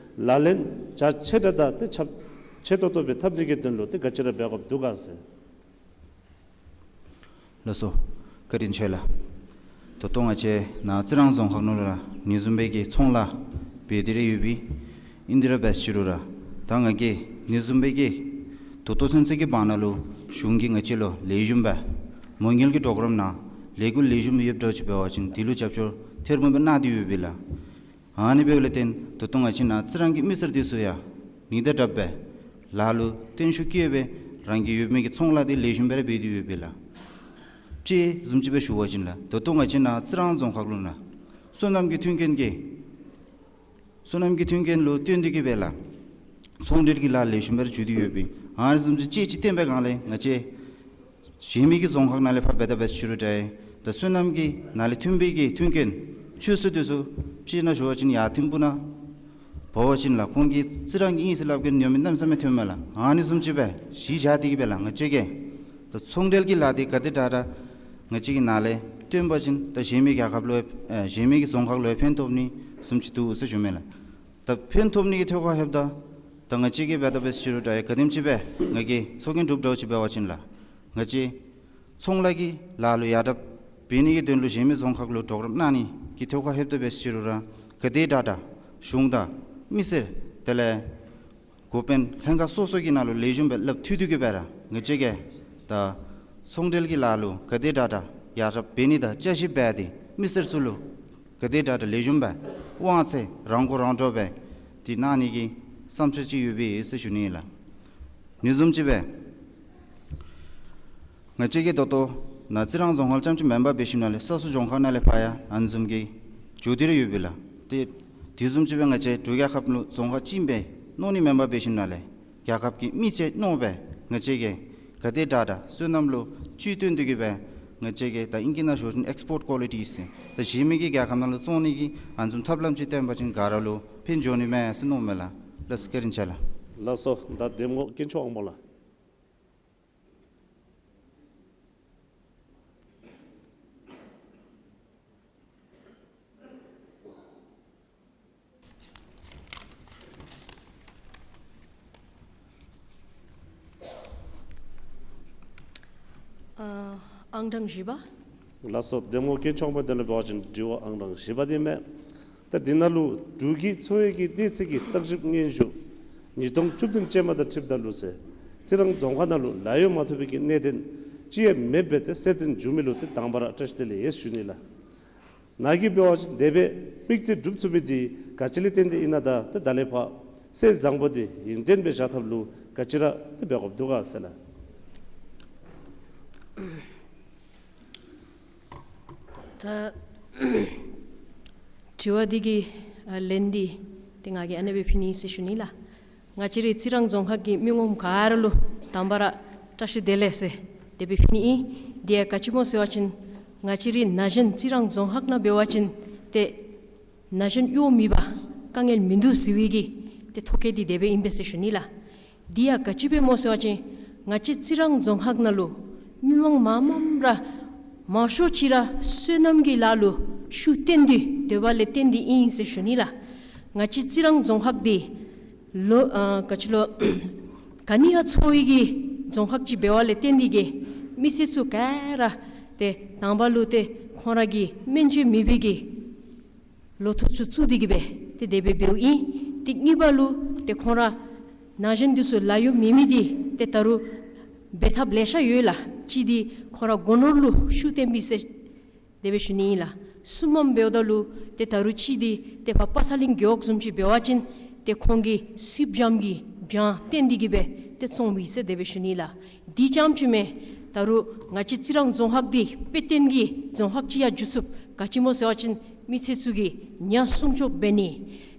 ལག་ལེན་རྒྱ་ཆེ་དྲགས་དང་ཏེ་ཁྱབ་ ཆེ་ཏོག་ཏོ་སྦེ་འཐབ་ནི་གི་དོན་ལུ་ཏེ་ག་ཅི་ར་འབད་དགོཔ་འདུག་ག་ཟེར། ལགས་སོ། བཀའ་དྲིན་ཆེ་ལགས། ད་ལྟོ་ང་བཅས་ནཱ་རྩི་རང་རྫོང་ཁག་ནང་ལུ་ར་ཨ་ནི་བཟུམ་སྦེ་གི་ཚོང་ལཱ་འབད་དེ་ར་ཡོད་པས། ཨིན་དེ་ར་འབད་ཅི་རུང་ར་ད་ང་གིས་ཨ་ནི་བཟུམ་སྦེ་གི་ད་ལྟོ་ཚུན་ཚོད་ཀྱི་བར་ན་ལུ་གཞུང་གིས་ང་བཅས་ལུ་ལེགས་ཤོམ་སྦེ་མ་དངུལ་གྱི་གྲོགས་རམ་ནང་ལས་འགུལ་ལེགས་ཤོམ་ཡོདཔ་འདྲཝ་ཅིག་འབད་བ་ཅིན་དེ་ལུ་རྒྱབ་སྐྱོར་ཐེར་འབུམ་སྦེ་གནང་སྟེ་ཡོད་པས་ལགས། ཨ་ནི་འབདཝ་ལས་བརྟེན་ད་ལྟོ་ང་བཅས་ནཱ་རྩི་རང་གི་མི་སེར་འདི་ཚུ་ཡང་ནི་དང་འདྲཝ་སྦེ་ལཱ་ལུ་བརྟན་ཤུགས་བསྐྱེད་སྦེ་རང་གི་ཡོད་མི་གི་ཚོང་ལཱ་འདི་ལེགས་ཤོམ་སྦེ་ར་འབད་དེ་ཡོད་པས་ལགས། དཔྱེ་བཟུམ་ཅིག་སྦེ་ཞུ་བ་ཅིན་ལགས། ད་ལྟོ་ང་བཅས་ནཱ་རྩི་རང་རྫོང་ཁག་ལུ་ནཱ་སོ་ནམ་གྱི་མཐུན་རྐྱེན་གྱི་སོ་ནམ་གྱི་མཐུན་རྐྱེན་ལུ་བརྟེན་ཏེ་གིས་སྦེ་ལགས་ཚོང་འབྲེལ་གྱི་ལཱ་ལེགས་ཤོམ་སྦེ་ར་འགྱོ་སྟེ་ཡོད་པས། ཨ་ནི་བཟུམ་ཅིག་དཔྱེ་ཅིག་བསྟན་པའི་སྒང་ལས་ང་བཅས་གཞན་མི་གི་རྫོང་ཁག་ནང་ལས་ཕར་འབད་ད་འབད་ཅི་རུང་འདྲ་ད་སོ་ནམ་གྱི་ནང་ལས་ཐོན་པའི་གི་མཐུན་རྐྱེན་ཆུ་ཚོད་འདི་ཚུ་དཔྱེ་ནང་ཞུ་བ་ཅིན་ཡར་ཐིམ་ཕུག་ནང་འབད་བ་ཅིན་ལགས་ཁོང་གིས་རྩི་རང་གི་ཨིན་ཟེར་སླབ་མཁན་ཉོ་མི་གནམ་མེད་ས་མེད་ཐོན་མས་ལགས། ཨ་ནི་བཟུམ་ཅིག་སྦེ་གཞི་བཞག་སྟེ་གིས་སྦེ་ལགས་ང་བཅས་ཀྱིས་ད་ཚོང་འབྲེལ་གྱི་ལཱ་འདི་ག་དེ་དྲག་དྲག་ང་བཅས་ཀྱི་ནང་ལས་བཏོན་པ་ཅིན་ད་གཞན་མི་རྒྱལ་ཁབ་ལུ་ཨེ་གཞན་མི་གི་རྫོང་ཁག་ལུ་ཡང་ཕན་ཐོགས་ནི་བཟུམ་ཅིག་འདུག་ཟེར་ཞུ་མས་ལགས། ད་ཕན་ཐོགས་ནི་གི་ཐད་ཁར་ལྷོདཔ་ད་ད་ང་བཅས་ཀྱིས་འབད་ད་འབད་ཅི་རུང་འདྲ་ཡང་ག་དེམ་ཅིག་སྦེ་ང་གིས་ཚོགས་རྒྱན་གྲུབ་འདྲཝ་ཅིག་འབད་བ་ཅིན་ལགས་ང་བཅས་ཚོང་ལཱ་གི་ལཱ་ལུ་ཡར་དྲག་འབད་ནི་གི་དོན་ལུ་གཞན་མི་རྫོང་ཁག་ལུ་གྲོགས་རམ་གནང་ནི་གི་ཐད་ཁར་ལྷོདཔ་ད་འབད་ཅི་རུང་ར་ག་དེ་དྲག་དྲག་གཞུང་དང་མི་སེར་དེ་ལས་འགོ་དཔོན་ལྷན་ཁག་སོ་སོ་གི་ནང་ལུ་ལེགས་ཤོམ་སྦེ་སླབ་མཐུད་དེ་གིས་སྦེ་ར་ང་བཅས་ཀྱིས་ད་ཚོང་འབྲེལ་གྱི་ལཱ་ལུ་ག་དེ་དྲག་དྲག་ཡར་དྲག་འབད་ནི་དང་བསྐྱར་ཞིབ་འབད་དེ་མི་སེར་ཚུ་ལུ་ག་དེ་དྲག་དྲག་ལེགས་ཤོམ་སྦེ་དབང་ཚད་རང་མགོ་རང་འདྲོངས་སྦེ་དེ་གནང་ནི་གི་བསམ་འཆར་ཅིག་ཡོད་པས་ཟེར་ཞུ་ནི་ལགས། ཨ་ནི་བཟུམ་ཅིག་སྦེ་ང་བཅས་ཀྱིས་ད་ལྟོ་ནཱ་རྩི་རང་རྫོང་ཁག་རྐྱངམ་ཅིག་མེན་པར་འབད་ཞིནམ་ལས་ས་སོགས་རྫོང་ཁག་ནང་ལས་ཕར་ཡང་ཨ་ནི་བཟུམ་གྱི་འགྱོ་སྟེ་ར་ཡོད་པས་ལགས། ཏེ་དེ་བཟུམ་ཅིག་སྦེ་ང་བཅས་འབྲུག་རྒྱལ་ཁབ་ནང་རྫོང་ཁག་གཅིག་སྦེ་མནོ་ནི་མེན་པར་འབད་ཞིནམ་ལས་རྒྱལ་ཁབ་ཀྱི་མི་ཆེ་མནོ་སྦེ་ང་བཅས་ཀྱིས་ག་དེ་དྲག་དྲག་སོ་ནམ་ལུ་ཇུས་བཏོན་ཏེ་གིས་སྦེ་ང་བཅས་ཀྱིས་ད་ཨིང་སྐད་ནང་ཞུ་བ་ཅིན་ཨེགསི་པོརཊ་ཀོ་ལི་ཊི་ཟེར་ད་གཞན་མི་གི་རྒྱལ་ཁབ་ནང་ལུ་བཙོང་ནི་གི་ཨ་ནི་བཟུམ་ཐབས་ལམ་ཅིག་བཏོན་པ་ཅིན་ག་ར་ལུ་ཕན་འགྱོ་ནི་མས་ཟེར་མནོཝ་མས་ལགས། ལགས་སོ་བཀའ་དྲིན་ཆེ་ལགས། ལགས་སོ་ད་གདམ་ངོ་དཀོན་མཆོག་དབང་མོ་ལགས། ཨ་ཨང་གྲངས་བཞི་པ། ལགས་སོ་གདམ་ངོ་དཀོན་མཆོག་དབང་མོ་དེ་ལུ་འབད་བ་ཅིན་དྲི་བ་ཨང་གྲངས་བཞི་པ་འདི་མས། ད་འདི་ནང་ལུ་འབྲུག་གི་འཚོ་བའི་གི་གནས་ཚད་ཀྱི་བརྟག་ཞིབ་སྙན་ཞུ་ཉིས་སྟོང་བཅུ་བདུན་ཅན་མ་དང་འཁྲིལཝ་ད་ལུ་ཟེར་རྩི་རང་རྫོང་ཁག་ནང་ལུ་ལཱ་གཡོག་མ་ཐོབ་པའི་གི་གནད་དོན་ཅི་ཡང་མེདཔ་སྦེ་ཏེ་གསལ་སྟོན་འབྱུང་མི་ལུ་ཏེ་དང་པ་ར་བཀྲ་ཤིས་བདེ་ལེགས་ཡོད་ཞུ་ནི་ལགས། ནཱ་གིས་འབད་བ་ཅིན་དེ་སྦེ་དམིགས་གཏད་གྲུབ་ཚུགས་པའི་འདི་ག་ཅི་ལས་བརྟེན་ཏེ་ཨིན་ན་ད་ཏེ་ད་ལས་ཕར་སྲོལ་བཟང་པོ་འདི་ཡུན་བརྟན་སྦེ་བཞག་ཐབས་ལུ་ག་ཅི་ར་ཏེ་འབད་དགོཔ་འདུག་ག་ཟེར་ལགས། ད་དྲི་བ་འདི་གི་ཨ་ལན་འདི་ཏེ་ང་གིས་ཨ་ནེ་སྦེ་ཕུལ་ནི་ཟེར་ཞུ་ནི་ལགས། ང་བཅས་རའི་རྩི་རང་རྫོང་ཁག་གི་མི་ངོམ་ག་ར་ལུ་དང་པ་ར་བཀྲ་ཤིས་བདེ་ལེགས་ཟེར་དེ་སྦེ་ཕུལ་ནི་ཨིན། འདི་ཡང་ག་ཅི་སྨོ་ཟེར་བ་ཅིན་ང་བཅས་རའི་ན་གཞོན་རྩི་རང་རྫོང་ཁག་ནང་འབད་བ་ཅིན་ཏེ་ན་གཞོན་གཡོག་མེད་པར་དཀའ་ངལ་མིན་འདུག་ཟེར་བའི་གི་ཏེ་ཐོ་བཀོད་འདི་དེ་སྦེ་ཨིན་པས་ཟེར་ཞུ་ནི་ལགས། འདི་ཡང་ག་ཅི་སྦེ་སྨོ་ཟེར་བ་ཅིན་ང་བཅས་རྩི་རང་རྫོང་ཁག་ནང་ལུ་མི་མང་མང་མང་ར་མང་ཤོས་ཅིག་ར་སོ་ནམ་གྱི་ལཱ་ལུ་ཤུགས་བཏོན་ཏེ་སྡོདཔ་ལས་བརྟེན་ཏེ་ཨིན་ཟེར་ཞུ་ནི་ལགས། ང་བཅས་རྩི་རང་རྫོང་ཁག་འདི་ལོ་ཨ་ག་ཅི་ལོ་ག་ནི་ཡང་འཚོ་བའི་གི་རྫོང་ཁག་ཅིག་འབདཝ་ལས་བརྟེན་ཏེ་གིས་མི་སེར་ཚུ་ག་ར་ཏེ་དང་པ་ལུ་ཏེ་ཁོང་ར་གི་སྨན་བཅོས་མེད་པའི་གི་ལོ་ཐོག་ཚུ་བཙུགས་ཏེ་གིས་སྦེ་ཏེ་དེ་སྦེ་འབདཝ་ཨིན། ཏེ་གཉིས་པ་ལུ་ཏེ་ཁོང་ར་ན་གཞོན་འདི་ཚུ་ལཱ་གཡོག་མེད་མི་འདི་ཏེ་ད་རུང་འབད་ཐབས་ལེ་ཤ་ཡོད་ལགས། གཅིག་འདི་ཁོང་ར་སྒོ་ནོར་ལུ་ཤུགས་བཏོན་པས་ཟེར་དེ་སྦེ་ཞུ་ནི་ཨིན་ལགས། གསུམ་པམ་འབདཝ་ད་ལུ་ཏེ་ད་རུང་གཅིག་འདི་ཏེ་ཕར་པ་ཚ་གླིང་རྒེད་འོག་བཟུམ་ཅིག་འབད་བ་ཅིན་ཏེ་ཁོང་གིས་སིབ་འཇམ་གྱི་སྦྱང་བཏོན་ཏེ་གིས་སྦེ་ཏེ་བཙོང་པས་ཟེར་དེ་སྦེ་ཞུ་ནི་ལགས། འདི་རྐྱངམ་ཅིག་མེན། ད་རུང་ང་བཅས་རྩི་རང་རྫོང་ཁག་འདི་དཔེ་སྟོན་གྱི་རྫོང་ཁག་ཅིག་ཡང་འགྱུར་ཚུགས། ག་ཅི་སྨོ་ཟེར་བ་ཅིན་མི་སེར་ཚུ་གིས་ཉ་སྲུང་སྐྱོབ་འབད་ནི་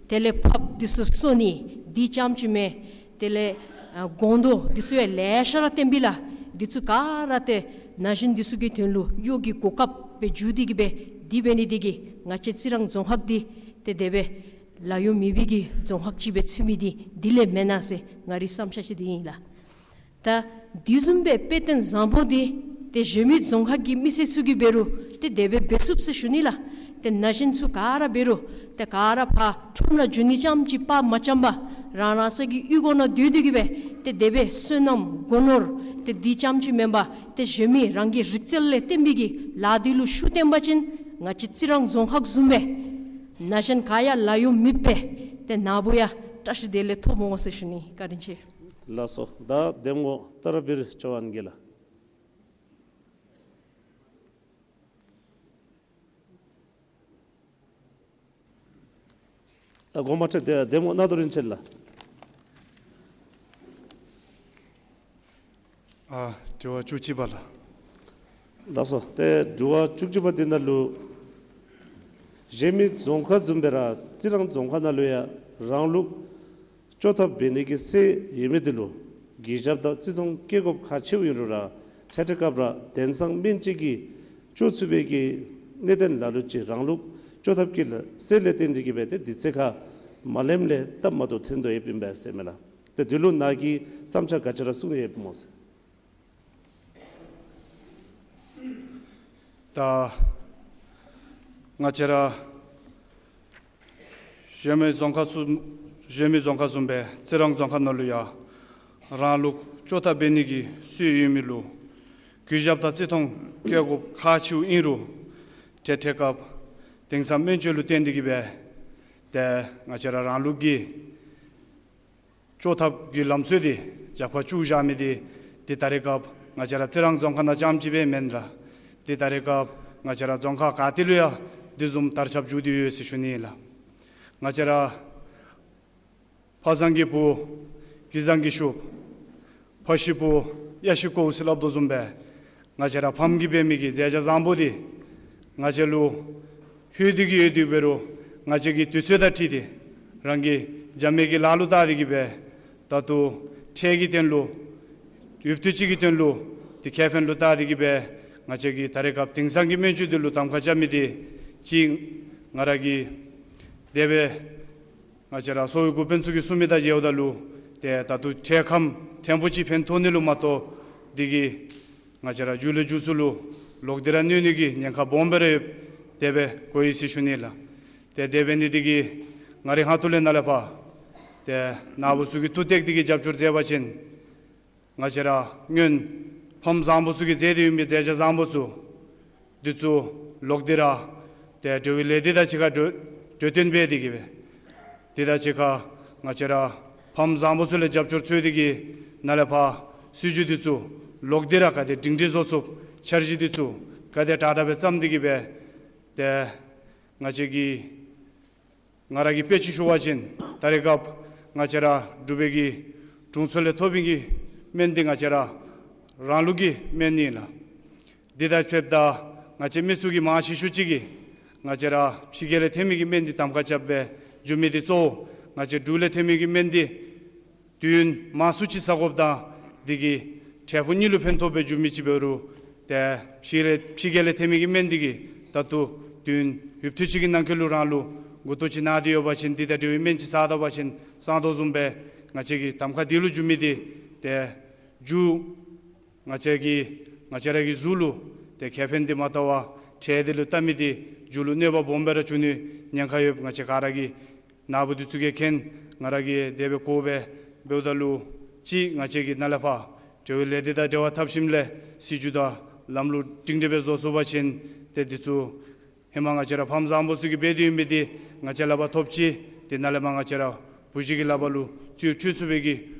དེ་ལས་ཕགཔ་འདི་ཚུ་གསོ་ནི་འདི་རྐྱངམ་ཅིག་མེན། དེ་ལས་ཨ་སྒོང་རྡོག་འདི་ཚུ་ཡང་ལེ་ཤ་ར་བཏོན་པས་ལགས། འདི་ཚུ་ག་ར་ཏེ་ན་གཞོན་འདི་ཚུ་གི་དོན་ལུ་གཡོག་གི་གོ་སྐབས་སྦེ་འགྱུར་ཏེ་གིས་སྦེ་འདི་འབད་ནི་འདི་གིས་ང་བཅས་རྩི་རང་རྫོང་ཁག་འདི་ཏེ་དེ་སྦེ་ལཱ་གཡོག་མེད་པའི་གི་རྫོང་ཁག་ཅིག་སྦེ་ཚུད་མི་འདི་འདི་ལས་མེན་ན་ཟེར་ང་རའི་བསམ་འཆར་ཅིག་འདི་ཨིན་ལགས། ད་འདི་བཟུམ་སྦེ་དཔེ་སྟོན་བཟང་པོ་འདི་ཏེ་གཞན་མི་རྫོང་ཁག་གི་མི་སེར་ཚུ་གིས་འབད་རུང་ཏེ་དེ་སྦེ་འབད་ཚུགས་ཟེར་ཞུ་ནི་ལགས། ཏེ་ན་གཞོན་ཚུ་ག་ར་འབད་རུང་ཏེ་ག་ར་ཕར་ཁྲོམ་ལུ་འགྱོ་ནི་རྐྱངམ་ཅིག་དཔའ་མ་བཅམ་པར་ རང་རང་སོ་གི་གཡུས་སྒོ་ནང་སྡོད་སྡོད་ཀྱི་སྦེ་ཏེ་དེ་སྦེ་སོ་ནམ་སྒོ་ནོར་ཏེ་འདི་རྐྱངམ་ཅིག་མེན་པར་ཏེ་གཞན་མི་རང་གི་རིག་རྩལ་ལས་བརྟེན་པའི་གི་ལཱ་འདི་ལུ་ཤུགས་བཏོན་པ་ཅིན་ང་བཅས་རྩི་རང་རྫོང་ཁག་བཟུམ་སྦེ་ན་གཞོན་ག་ཡང་ལཱ་གཡོག་མེདཔ་སྦེ་ཏེ་ནཱ་བུ་ཡང་བཀྲ་ཤིས་བདེ་ལེགས་ཐོབ་འོང་ཟེར་ཞུ་ནི། བཀའ་དྲིན་ཆེ། ལགས་སོ། ད་གདམ་ངོ་ཏ་ར་བིར་ཆོས་དབང་གིས་ལགས། ད་དགོངསམ་མ་ཁྲེལ། ཏེ་གདམ་ངོ་རྣ་དོ་རིན་ཆེན་ལགས། ཨ་དྲི་བ་བཅུ་གཅིག་པ་ལགས། ལགས་སོ། ཏེ་དྲི་བ་བཅུ་གཅིག་པ་འདི་ནང་ལུ་གཞན་མི་རྫོང་ཁག་བཟུམ་སྦེ་ར་རྩི་རང་རྫོང་ཁག་ནང་ལུ་ཡང་རང་ལུགས་བཅོ་ཐབས་འབད་ནི་གི་སྲོལ་ཡོད་མི་འདི་ལུ་གུས་ཞབས་དང་བརྩི་མཐོང་བསྐྱེད་དགོཔ་ཁག་ཆེཝ་ཨིན་རུང་ར་འཕྲལ་འཕྲལ་སྐབས་ར་དེང་སང་སྨན་དཔྱད་ཀྱིས་བཅོ་ཚུགས་པའི་གི་གནད་དོན་ལ་ལུ་ཅིག་རང་ལུགས་བཅོ་ཐབས་ཀྱི་ལ་སྲོལ་ལས་བརྟེན་ཏེ་གིས་སྦེ་ཏེ་དུས་ཚོད་ཁར་མ་ལེནམ་ལས་སྟབས་མ་བདེཝ་ཐོན་དོ་ཡོདཔ་ཨིན་པས་ཟེར་མས་ལགས། ཏེ་འདི་ལུ་ནཱ་གིས་བསམ་འཆར་ག་ཅི་ར་གསུང་ནི་ཡོདཔ་སྨོ་ཟེར། ད་ང་བཅས་ར་གཞན་མི་རྫོང་ཁག་བཟུམ་གཞན་མི་རྫོང་ཁག་བཟུམ་སྦེ་རྩི་རང་རྫོང་ཁག་ནང་ལུ་ཡང་རང་ལུགས་བཅོ་ཐབས་འབད་ནི་གི་སྲོལ་ཡོད་མི་ལུ་གུས་ཞབས་དང་བརྩི་མཐོང་བསྐྱེད་དགོཔ་ཁག་ཆེཝ་ཨིན་རུང་འཕྲལ་འཕྲལ་སྐབས་དེང་སང་སྨན་བཅོས་ལུ་བརྟེན་ཏེ་གིས་སྦེ་ཏེ་ང་བཅས་ར་རང་ལུགས་ཀྱི་བཅོ་ཐབས་ཀྱི་ལམ་སྲོལ་འདི་རྒྱབ་ཁར་བཅུག་བཞག་མི་འདི་འདི་ད་རེས་སྐབས་ང་བཅས་ར་རྩི་རང་རྫོང་ཁག་ནང་རྐྱངམ་ཅིག་སྦེ་མེན་ལགས། འདི་ད་རེས་སྐབས་ང་བཅས་ར་རྫོང་ཁག་ག་ཏེ་ལུ་ཡང་འདི་བཟུམ་དར་ཁྱབ་འགྱོ་སྟེ་ཡོད་ཟེར་ཞུ་ནི་ལགས། ང་བཅས་ར་ཕ་བཟང་གི་བུ་གི་བཟང་གི་ཤུབས། ཕ་ཤི་བུ་གཡག་ཤི་ཀོཝ་ཟེར་སླབ་དོ་བཟུམ་སྦེ་ང་བཅས་ར་ཕམ་གིས་འབད་མི་གི་མཛད་བྱ་བཟང་པོ་འདི་ང་བཅས་ལུ་ལྷོད་དེ་གིས་ཡོད་དེ་འབད་རུང་ང་བཅས་ཀྱིས་དུས་ཚོད་དང་འཁྲིལ་ཏེ་རང་གི་རྒྱབ་མི་གི་ལཱ་ལུ་བལྟ་སྟེ་གིས་སྦེ་ད་ལྟོ་འཕྲལ་གྱི་དོན་ལུ་ཡུདཔ་ཐེངས་ཅིག་གི་དོན་ལུ་འདི་ཁེ་ཕན་ལུ་བལྟ་སྟེ་གིས་སྦེ་ང་བཅས་ཀྱིས་ད་རེས་སྐབས་དེང་སང་གི་སྨན་བཅོས་འདི་ལུ་གདམ་ཁ་རྐྱབ་མི་འདི་གཅིག་ང་ར་གིས་དེ་སྦེ་ང་བཅས་ར་གསོ་བའི་འགོ་དཔོན་ཚུ་གིས་གསུང་མི་དང་འཇལཝ་ད་ལུ་ཏེ་ད་ལྟོ་འཕྲལ་ཁམས་ཐེངས་པོ་ཅིག་ཕན་ཐོགས་ནི་ལུ་མ་གཏོགས་འདི་གིས་ང་བཅས་ར་མཇུག་ལས་མཇུག་ཚུ་ལུ་ལོག་སྟེ་ར་གནོད་ནི་གི་ཉེན་ཁ་སྦོམ་སྦེ་ར་ཡོདཔ་དེ་སྦེ་གོ་ཡི་ཟེར་ཞུ་ནི་ལགས། ཏེ་དེ་འབད་ནི་འདི་གིས་ང་རའི་ཁ་ཐུག་ལས་ནཱ་ལས་ཕར་ཏེ་ནཱ་བུ་ཚུ་གིས་ཐུགས་གཏད་དེ་གིས་རྒྱབ་སྐྱོར་མཛད་པ་ཅིན་ང་བཅས་ར་སྔོན་ཕམ་བཟང་པོ་ཚུ་གིས་མཛད་དེ་ཡོད་མི་མཛད་བྱ་བཟང་པོ་ཚུ་འདི་ཚུ་ལོག་སྟེ་ར་ཏེ་འབྲེལ་བའི་ལས་སྡེ་དང་གཅིག་ཁར་གྲོས་གྲོས་བསྟུན་འབད་དེ་གིས་སྦེ་འདི་དང་གཅིག་ཁར་ང་བཅས་ར་ཕམ་བཟང་པོ་ཚུ་ལས་རྒྱབ་སྐྱོར་འཚོལ་ཏེ་གིས་ནཱ་ལས་ཕར་སྲིད་བྱུས་འདི་ཚུ་ལོག་སྟེ་ར་ག་དེ་སྒྲིང་སྒྲི་བཟོ་ཚུགསཔ་འཆར་གཞི་འདི་ཚུ་ག་དེ་དྲག་དྲག་སྦེ་བརྩམས་ཏེ་གིས་སྦེ་ཏེ་ང་བཅས་ཀྱིས་ང་ར་གིས་དཔེ་ཅིག་ཞུ་བ་ཅིན་ད་རེས་སྐབས་ང་བཅས་ར་འབྲུག་པའི་གི་དྲུང་འཚོ་ལས་ཐོབ་པའི་གི་སྨན་འདི་ང་བཅས་ར་རང་ལུགས་ཀྱི་སྨན་ཨིན་ལགས། འདི་དང་ཕྱདཔ་ད་ང་བཅས་མི་ཚུ་གིས་མང་ཆེ་ཤོས་ཅིག་གིས་ང་བཅས་ར་ཕྱི་རྒྱལ་ལས་ཐོན་མི་གི་སྨན་འདི་གདམ་ཁ་རྐྱབ་སྦེ་འགྱོ་མི་འདི་གཙོ་བོ་ང་བཅས་འབྲུག་ལས་ཐོན་མི་གི་སྨན་འདི་དུས་ཡུན་མང་སུ་ཅིག་ཟ་དགོཔ་དང་འདི་གིས་འཕྲལ་ཕུགས་གཉིས་ལུ་ཕན་ཐོགས་སྦེ་འགྱོ་མི་ཅིག་འབད་རུང་ཏེ་ཕྱི་ལས་ཕྱི་རྒྱལ་ལས་ཐོན་མི་གི་སྨན་འདི་གིས་ད་ལྟོ་དུས་ཡུན་ཡུདཔ་ཐེངས་ཅིག་གི་ནང་འཁོད་ལུ་རང་ལུ་མགུ་ཏོ་ཅིག་ན་སྟེ་ཡོད་པ་ཅིན་འདི་དང་འབྲེལ་བའི་སྨན་ཅིག་ཟ་ད་པ་ཅིན་གསང་དོ་བཟུམ་སྦེ་ང་བཅས་ཀྱིས་གདམ་ཁ་འདི་ལུ་འགྱོ་མི་འདི་ཏེ་མཇུག་ང་བཅས་ཀྱི་ང་བཅས་ར་གི་གཟུགས་ལུ་ཏེ་ཁེ་ཕན་འདི་མ་དོ་བར་འཕྲལ་འདི་ལུ་བལྟ་མི་འདི་མཇུག་ལུ་གནོད་པ་སྦོམ་སྦེ་ར་འབྱུང་ནི་ཉེན་ཁ་ཡོདཔ་ང་བཅས་ག་ར་གིས་ནཱ་བུ་འདི་ཚུ་གིས་མཁྱེན། ང་ར་གིས་དེ་སྦེ་གོ་སྦེ་འབདཝ་ད་ལུ་ཅིག་ང་བཅས་ཀྱིས་ནཱ་ལས་ཕར་འབྲེལ་བའི་ལས་སྡེ་དང་འབྲེལ་བ་འཐབ་ཞིནམ་ལས་སྲིད་བྱུས་དང་ལམ་ལུགས་སྒྲིང་སྒྲི་སྦེ་བཟོ་ཚུགས་པ་ཅིན་ཏེ་འདི་ཚུ་ཧེ་མ་ང་བཅས་ར་ཕམ་བཟང་པོ་ཚུ་གིས་འབད་དེ་ཡོད་མི་འདི་ང་བཅས་ལག་པར་ཐོབ་ཅི། ཏེ་ནཱ་ལས་མར་ང་བཅས་ར་བུ་གཞི་གི་ལག་པར་ལུ་རྩིས་སྤྲོད་ཚུགས་པའི་གི་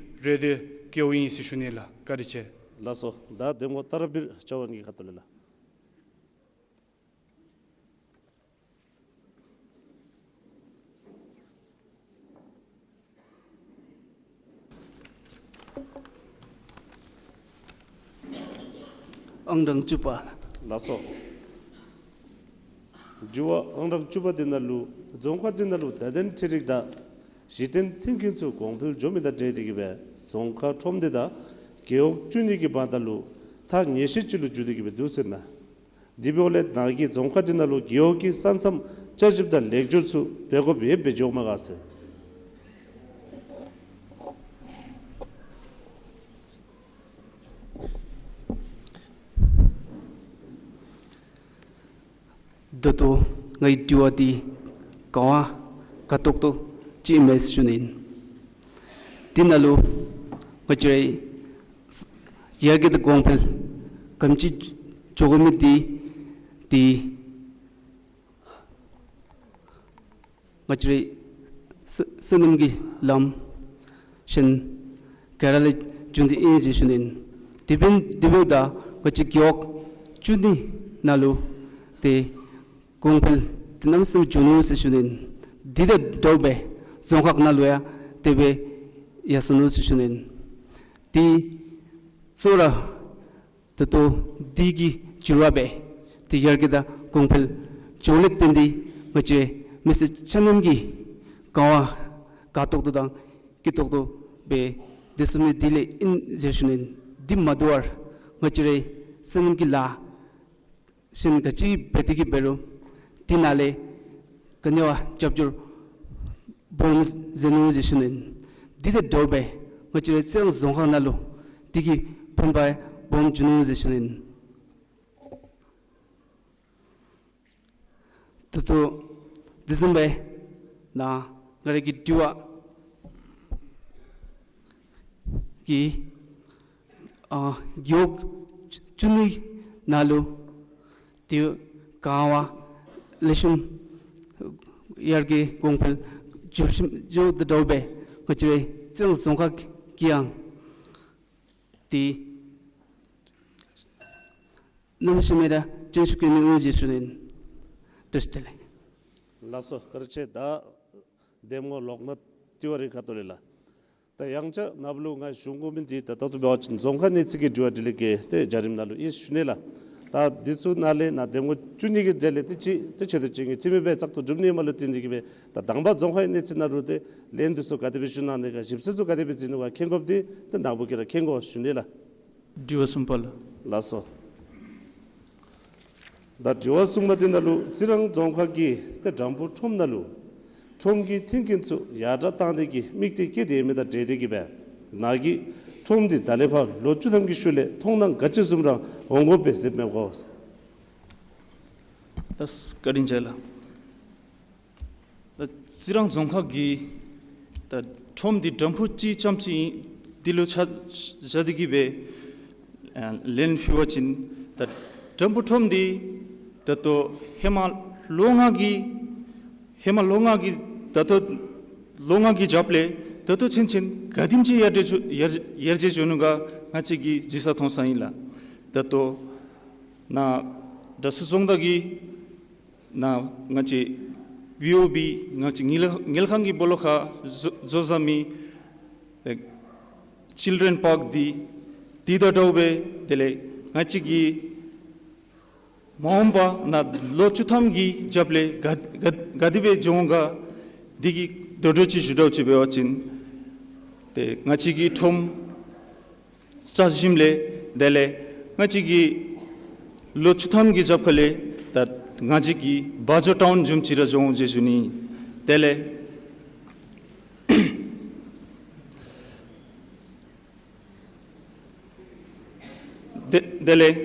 རེ་འདོད་བསྐྱེདཔ་ཨིན་ཟེར་ཞུ་ནི་ལགས། བཀའ་དྲིན་ཆེ། ལགས་སོ། ད་གདམ་ངོ་ཏ་ར་བིར་ཆོས་དབང་གི་ཁ་ཐུག་ལས་ལགས། ཨང་གྲངས་བཅུ་པ། ལགས་སོ། དྲི་བ་ཨང་གྲངས་བཅུ་པ་འདི་ནང་ལུ་རྫོང་ཁག་འདི་ནང་ལུ་བརྡ་དོན་འཕྲུལ་རིག་དང་གཞི་རྟེན་མཐུན་རྐྱེན་ཚུ་གོང་འཕེལ་འགྱོ་མི་དང་འབྲེལ་ཏེ་གིས་སྦེ་རྫོང་ཁག་ཁྲོམ་སྡེ་དང་རྒེད་འོག་བཅུ་གཉིས་ཀྱི་བར་ན་ལུ་ཐག་ཉེ་ཤོས་ཅིག་ལུ་འགྱོ་སྟེ་གིས་སྦེ་འདུག་ཟེར་མས། དེ་འབདཝ་ལས་ནཱ་གིས་རྫོང་ཁག་འདི་ནང་ལུ་རྒེད་འོག་གི་ས་མཚམས་བསྐྱར་ཞིབ་དང་ལེགས་བཅོས་ཚུ་འབད་དགོཔ་ཡོདཔ་སྦེ་འགྱོཝ་མས་ག་ཟེར། ད་ལྟོ་ངེའི་དྲི་བ་འདི་ག་བ་ག་ཏོག་ཏོ་ཅིག་མས་ཟེར་ཞུ་ནི་ཨིན། འདི་ནང་ལུ་ང་བཅས་རའི་ཡར་རྒྱས་དང་གོང་འཕེལ་ག་དེམ་ཅིག་འགྱོ་དགོ་མི་འདི་ཏེ་ང་བཅས་རའི་སོ་སོ་ནམ་གྱི་ལམ་གཞན་ག་ར་ལས་བྱུང་སྟེ་ཨིན་ཟེར་ཞུ་ནི་ཨིན། དེ་འབདཝ་དེ་འབདཝ་ད་ང་བཅས་རྒེད་འོག་བཅུ་གཉིས་ནང་ལུ་ཏེ་གོང་འཕེལ་ཏེ་གནམ་མེད་ས་མེད་འགྱོ་ནུག་ཟེར་ཞུ་ནི་ཨིན། འདི་དང་འདྲཝ་སྦེ་རྫོང་ཁག་ནང་ལུ་ཡང་དེ་སྦེ་ཡར་སོ་ནུག་ཟེར་ཞུ་ནི་ཨིན། ཏེ་གཙོ་བོ་ར་ད་ལྟོ་འདི་གི་འགྱུར་བ་སྦེ་ཏེ་ཡར་རྒྱས་དང་གོང་འཕེལ་འགྱོ་ལེགས་བརྟེན་ཏེ་ང་བཅས་མི་སེར་ཆ་མཉམ་གྱི་ག་བ་དགའ་ཏོག་ཏོ་དང་སྐྱིད་ཏོག་ཏོ་སྦེ་སྡོད་ཚུགས་མི་འདི་ལས་ཨིན་ཟེར་ཞུ་ནི་ཨིན། འདི་མ་དོ་བར་ང་བཅས་རའི་སོ་ནམ་གྱི་ལཱ་གཞན་ག་ཅི་འབད་དེ་གི་འབད་རུང་འདི་ནང་ལས་ག་ནི་བ་རྒྱབ་སྐྱོར་སྦོམ་མཛད་ནུག་ཟེར་ཞུ་ནི་ཨིན། འདི་དང་འདྲཝ་སྦེ་ང་བཅས་རའི་རྩི་རང་རྫོང་ཁག་ནང་ལུ་འདི་གིས་ཕན་པ་སྦོམ་འབྱུང་ནུག་ཟེར་ཞུ་ནི་ཨིན། ད་ལྟོ་དེ་བཟུམ་སྦེ་ནཱ་ང་རའི་གི་དྲི་བ་གི་ཨ་རྒེད་འོག་བཅུ་གཉིས་ནང་ལུ་ཏེ་ག་བ་ལེགས་ཤོམ་ཡར་རྒྱས་གོང་འཕེལ་འགྱོ་བཞིན་འགྱོཝ་དང་འདྲཝ་སྦེ་ང་བཅས་རའི་རྩི་རང་རྫོང་ཁག་གི་ཡང་ཏེ་གནམ་མེད་ས་མེད་ར་བརྩོན་ཤུགས་བསྐྱེད་ནི་ཨིན་ཟེར་ཞུ་ནི་ཨིན། བཀྲིན་ཆེ་ལགས། ལགས་སོ། བཀའ་དྲིན་ཆེ། ད་གདམ་ངོ་ལོག་སྨྲ་དྲི་བ་རེ་ཁ་ཐུག་ལས་ལགས། ད་ཡང་བསྐྱར་ནཱ་བུ་ལུ་ང་ཞུ་དགོ་མི་འདི་ད་ལྟོ་འབད་བ་ཅིན་རྫོང་ཁག་གནས་ཚད་ཀྱི་དྲི་བ་དྲིས་ལན་གྱི་ཏེ་བརྒྱུད་རིམ་ནང་ལུ་ཨིན་ཞུ་ནི་ལགས། ད་འདི་ཚུ་ནང་ལས་ནཱ་གདམ་ངོ་བཅུ་གཉིས་ཀྱི་གྲས་ལས་ཏེ་ཅིག་ཏེ་ཆེ་བསྟོད་ཅན་གྱི་འཐུས་མི་སྦེ་བཙག་འཐུ་གྲུབ་ནི་མ་ལུས་བརྟེན་ཏེ་གི་སྦེ་ད་དང་པ་རྫོང་ཁག་གནས་ཚད་ནང་ལུ་ཏེ་ལན་འདི་ཚུ་ག་དེ་སྦེ་ཞུ་གནང་ནི་ག་ཞིབ་འཚོལ་ཚུ་ག་དེ་སྦེ་མཛད་ནུག་ག་མཁྱེན་དགོཔ་འདི་ཏེ་ནཱ་བུ་གིས་ར་མཁྱེན་དགོ་ཞུ་ནི་ལགས། དྲི་བ་གསུམ་པ་ལགས། ལགས་སོ། ད་དྲི་བ་གསུམ་པ་འདི་ནང་ལུ་རྩི་རང་རྫོང་ཁག་གི་ཏེ་དྲམ་ཕུག་ཁྲོམ་ནང་ལུ་ཁྲོམ་གྱི་མཐུན་རྐྱེན་ཚུ་ཡར་དྲག་བཏང་ནི་གི་དམིགས་གཏད་བསྐྱེད་དེ་ཡོད་མི་དང་འབྲེལ་ཏེ་གི་སྦེ་ནཱ་གི་ཁྲོམ་འདི་ད་ལས་ཕར་ལོ་བཅུ་ཐམ་གྱི་ཤུལ་ལས་མཐོང་སྣང་ག་ཅི་བཟུམ་ར་འོང་དགོཔ་སྦེ་གཟིགསཔ་མེད་ག། ལགས་བཀའ་དྲིན་ཆེ་ལགས། ད་རྩི་རང་རྫོང་ཁག་གི་ད་ཁྲོམ་འདི་དྲམ་ཕུག་གཅིག་རྐྱངམ་ཅིག་ཨིན། འདི་ལུ་ཆ་བཞག་སྟེ་གི་སྦེ་ཨ་ལན་ཕུལ་བ་ཅིན་ད་དྲམ་ཕུག་ཁྲོམ་འདི་ད་ལྟོ་ཧེ་མ་ལོ་ལྔ་གི་ཧེ་མ་ལོ་ལྔ་གི་ད་ལྟོ་ལོ་ལྔ་གི་རྒྱབ་ལས་ད་ལྟོ་ཚུན་ཚོད་ག་དེམ་ཅིག་ཡར་རྒྱས་འགྱོ་ཡར་ཡར་རྒྱས་འགྱོ་ནུག་ག་ང་བཅས་ཀྱིས་གཟིགས་ས་མཐོང་ས་ཨིན་ལགས། ད་ལྟོ་ནཱ་དྲག་ཤོས་རྫོང་བདག་གིས་ནཱ་ང་བཅས་བི་ཨོ་བི་ང་བཅས་དངུལ་དངུལ་ཁང་གི་སྦོ་ལོགས་ཁར་བཟོ་བཟོ་བཟའ་མི་ཨེ་ཅིལ་ཌྲེན་པཱརཀ་འདི་འདི་དང་འདྲཝ་སྦེ་དེ་ལས་ང་བཅས་ཀྱིས་མ་འོངས་པ་ནཱ་ལོ་བཅུ་ཐམ་གྱི་རྒྱབ་ལས་ག་ག་ག་དེ་སྦེ་འགྱོ་འོང་ག་འདི་གི་དོ་འགྲོ་ཅིག་ཞུ་དགོཔ་ཅིག་འབད་བ་ཅིན་ཏེ་ང་བཅས་ཀྱི་ཁྲོམ་ཆ་ཞིནམ་ལས་དེ་ལས་ང་བཅས་ཀྱིས་ལོ་བཅུ་ཐམ་གྱི་རྒྱབ་ཁ་ལས་ད་ང་བཅས་ཀྱིས་བ་འཇོ་ཊའུན་བཟུམ་ཅིག་ར་འགྱོ་འོང་ཟེར་ཞུ་ནི། དེ་ལས་དེ་དེ་ལས་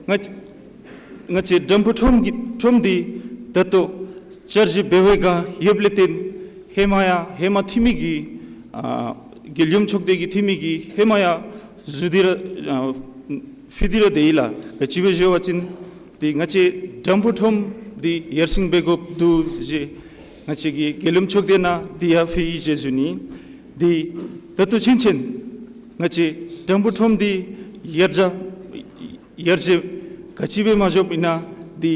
ང་ང་བཅས་དྲམ་ཕུག་ཁྲོམ་གྱི་ཁྲོམ་འདི་ད་ལྟོ་བསྐྱར་ཞིབ་འབད་བའི་སྒང་ཡོདཔ་ལས་བརྟེན་ཧེ་མ་ཡང་ཧེ་མ་འཐུས་མི་གིས་ཨ་རྒྱལ་ཡུམ་ཚོགས་སྡེ་གི་འཐུས་མི་གིས་ཧེ་མ་ཡང་བཟོ་སྟེ་ར་ཨ་ཕུལ་ཏེ་ར་སྡོད་ཡི་ལགས། ག་ཅི་སྦེ་ཞུ་བ་ཅིན་ཏེ་ང་བཅས་དྲམ་ཕུག་ཁྲོམ་འདི་ཡར་སེང་འབད་དགོཔ་འདུག་ཟེར་ང་བཅས་ཀྱིས་རྒྱལ་ཡུམ་ཚོགས་སྡེ་ནང་འདི་ཡང་ཕུལ་ཡི་ཟེར་ཞུ་ནི། ཏེ་ད་ལྟོ་ཚུན་ཚོད་ང་བཅས་དྲམ་ཕུག་ཁྲོམ་འདི་ཡར་རྒྱས་ཡར་རྒྱས་ག་ཅི་སྦེ་མ་འགྱོཝ་ཨིན་ན་འདི་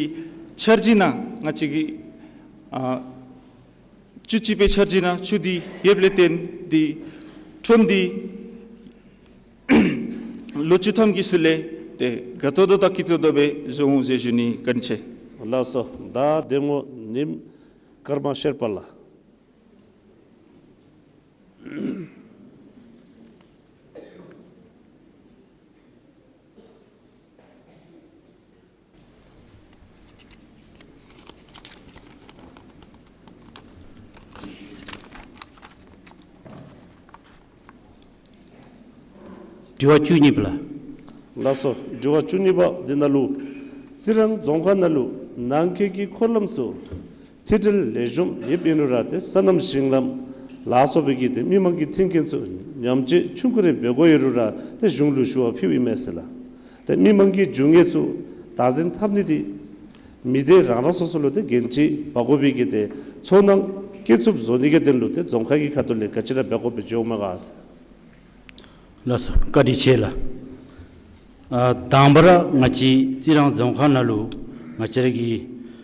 འཆར་གཞི་ནང་ང་བཅས་ཀྱིས་ཨ་བཅུད་ཅིག་སྦེ་འཆར་གཞི་ནང་བཅུད་དེ་ཡོདཔ་ལས་བརྟེན་ཏེ་ཁྲོམ་འདི་ལོ་བཅུ་ཐམ་གྱི་ཚུན་ལས་ཏེ་དགའ་ཏོག་ཏོ་དང་སྐྱིད་ཏོག་ཏོ་སྦེ་འགྱོ་འོང་ཟེར་ཞུ་ནི། བཀའ་དྲིན་ཆེ། ལགས་སོ། ད་གདམ་ངོ་ཉིམ་ཀརྨ་ཤེར་པ་ལགས། དྲི་བ་བཅུ་གཉིས་པ་ལགས། ལགས་སོ། དྲི་བ་བཅུ་གཉིས་པ་འདི་ནང་ལུ་རྩི་རང་རྫོང་ཁག་ནང་ལུ་ནང་འཁོད་ཀྱི་འཁོར་ལམ་ཚུ་མཐིལ་བྲལ་ལེགས་ཤོམ་ཡོདཔ་ཨིན་རུང་ར་ཏེ་སོ་ནམ་ཞིང་ལམ་ལ་སོགས་པའི་གི་ཏེ་མི་མང་གི་མཐུན་རྐྱེན་ཚུ་ ཉམས་བཅོས་ཆུང་ཀུ་རེ་འབད་དགོཔ་ཡོད་རུང་ར་ཏེ་གཞུང་ལུ་ཞུ་བ་ཕུལཝ་ཨིན་མས་ཟེར་ལགས། ཏེ་མི་མང་གི་རྒྱུ་དངོས་ཚུ་བདག་འཛིན་འཐབ་ནི་འདི་མི་སྡེ་རང་རང་སོ་སོ་ལུ་ཏེ་འགན་འཁྲི་འབག་དགོ་པའི་གི་ཏེ་ཚོར་སྣང་སྐྱེ་ཚུགསཔ་བཟོ་ནི་གི་དོན་ལུ་ཏེ་རྫོང་ཁག་གི་ཁ་ཐུག་ལས་ག་ཅི་ར་འབད་དགོཔ་སྦེ་འགྱོཝ་མས་ག་ཟེར། ལགས་སོ། བཀའ་དྲིན་ཆེ་ལགས། ཨ་དང་པ་ར་ང་བཅས་རྩི་རང་རྫོང་ཁག་ནང་ལུ་ང་བཅས་ར་གི་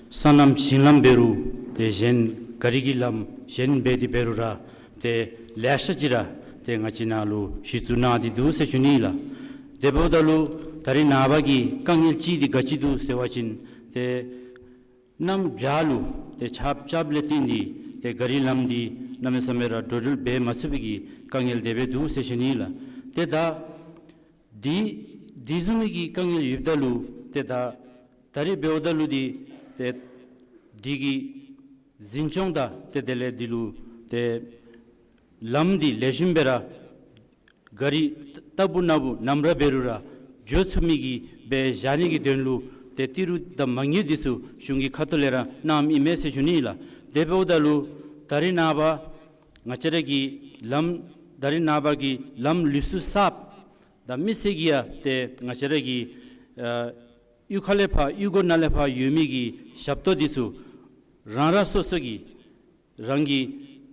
སོ་ནམ་ཞིང་ལམ་འབད་རུང་ཏེ་གཞན་ག་རི་གི་ལམ་གཞན་འབད་དེ་འབད་རུང་ར་ཏེ་ལེ་ཤ་ཅིག་ར་ཏེ་ང་བཅས་ནང་ལུ་གཞི་བཙུགས་གནང་སྟེ་འདུག་ཟེར་ཞུ་ནི་ལགས། དེ་འབདཝ་ད་ལུ་ད་རིས་ནངས་པ་གི་དཀའ་ངལ་ཅིག་འདི་ག་ཅི་འདུག་ཟེར་བ་ཅིན་ཏེ་གནམ་བྱཱར་ལུ་ཏེ་ཆརཔ་རྐྱབ་ལས་བརྟེན་ཏེ་ཏེ་ག་རི་ལམ་འདི་གནམ་མེད་ས་མེད་ར་འགྲོ་འགྲུལ་འབད་མ་ཚུགས་པའི་གི་དཀའ་ངལ་དེ་སྦེ་འདུག་ཟེར་ཞུ་ནི་ལགས། ཏེ་ད་འདི་འདི་བཟུམ་མའི་གི་དཀའ་ངལ་ཡོདཔ་ད་ལུ་ཏེ་ད་ད་རིས་འབདཝ་ད་ལུ་འདི་ཏེ་འདི་གི་འཛིན་སྐྱོང་དང་ཏེ་དེ་ལས་འདི་ལུ་ཏེ་ལམ་འདི་ལེགས་ཤོམ་སྦེ་ར་ག་རི་ལྟ་བུ་ན་བུ་ནམ་ར་འབད་རུང་ར་འགྱོ་ཚུགས་མི་གི་སྦེ་བཞག་ནི་གི་དོན་ལུ་ཏེ་ཏི་རུ་དང་མ་དངུལ་འདི་ཚུ་གཞུང་གི་ཁ་ཐུག་ལས་ར་གནངམ་ཨིན་མས་ཟེར་ཞུ་ནི་ལགས། དེ་འབདཝ་ད་ལུ་ད་རིས་ནངས་པ་ང་བཅས་ར་གི་ལམ་ད་རིས་ནངས་པ་གི་ལམ་ལུགས་སྲོལ་གསརཔ་དང་མི་སེར་གྱིས་ཡང་ཏེ་ང་བཅས་ར་གི་ཨ་གཡུས་ཁ་ལས་ཕར་གཡུས་སྒོ་ནང་ལས་ཕར་ཡོད་མི་གི་ཞབས་ཏོག་འདི་ཚུ་རང་རང་སོ་སོ་གི་རང་གི་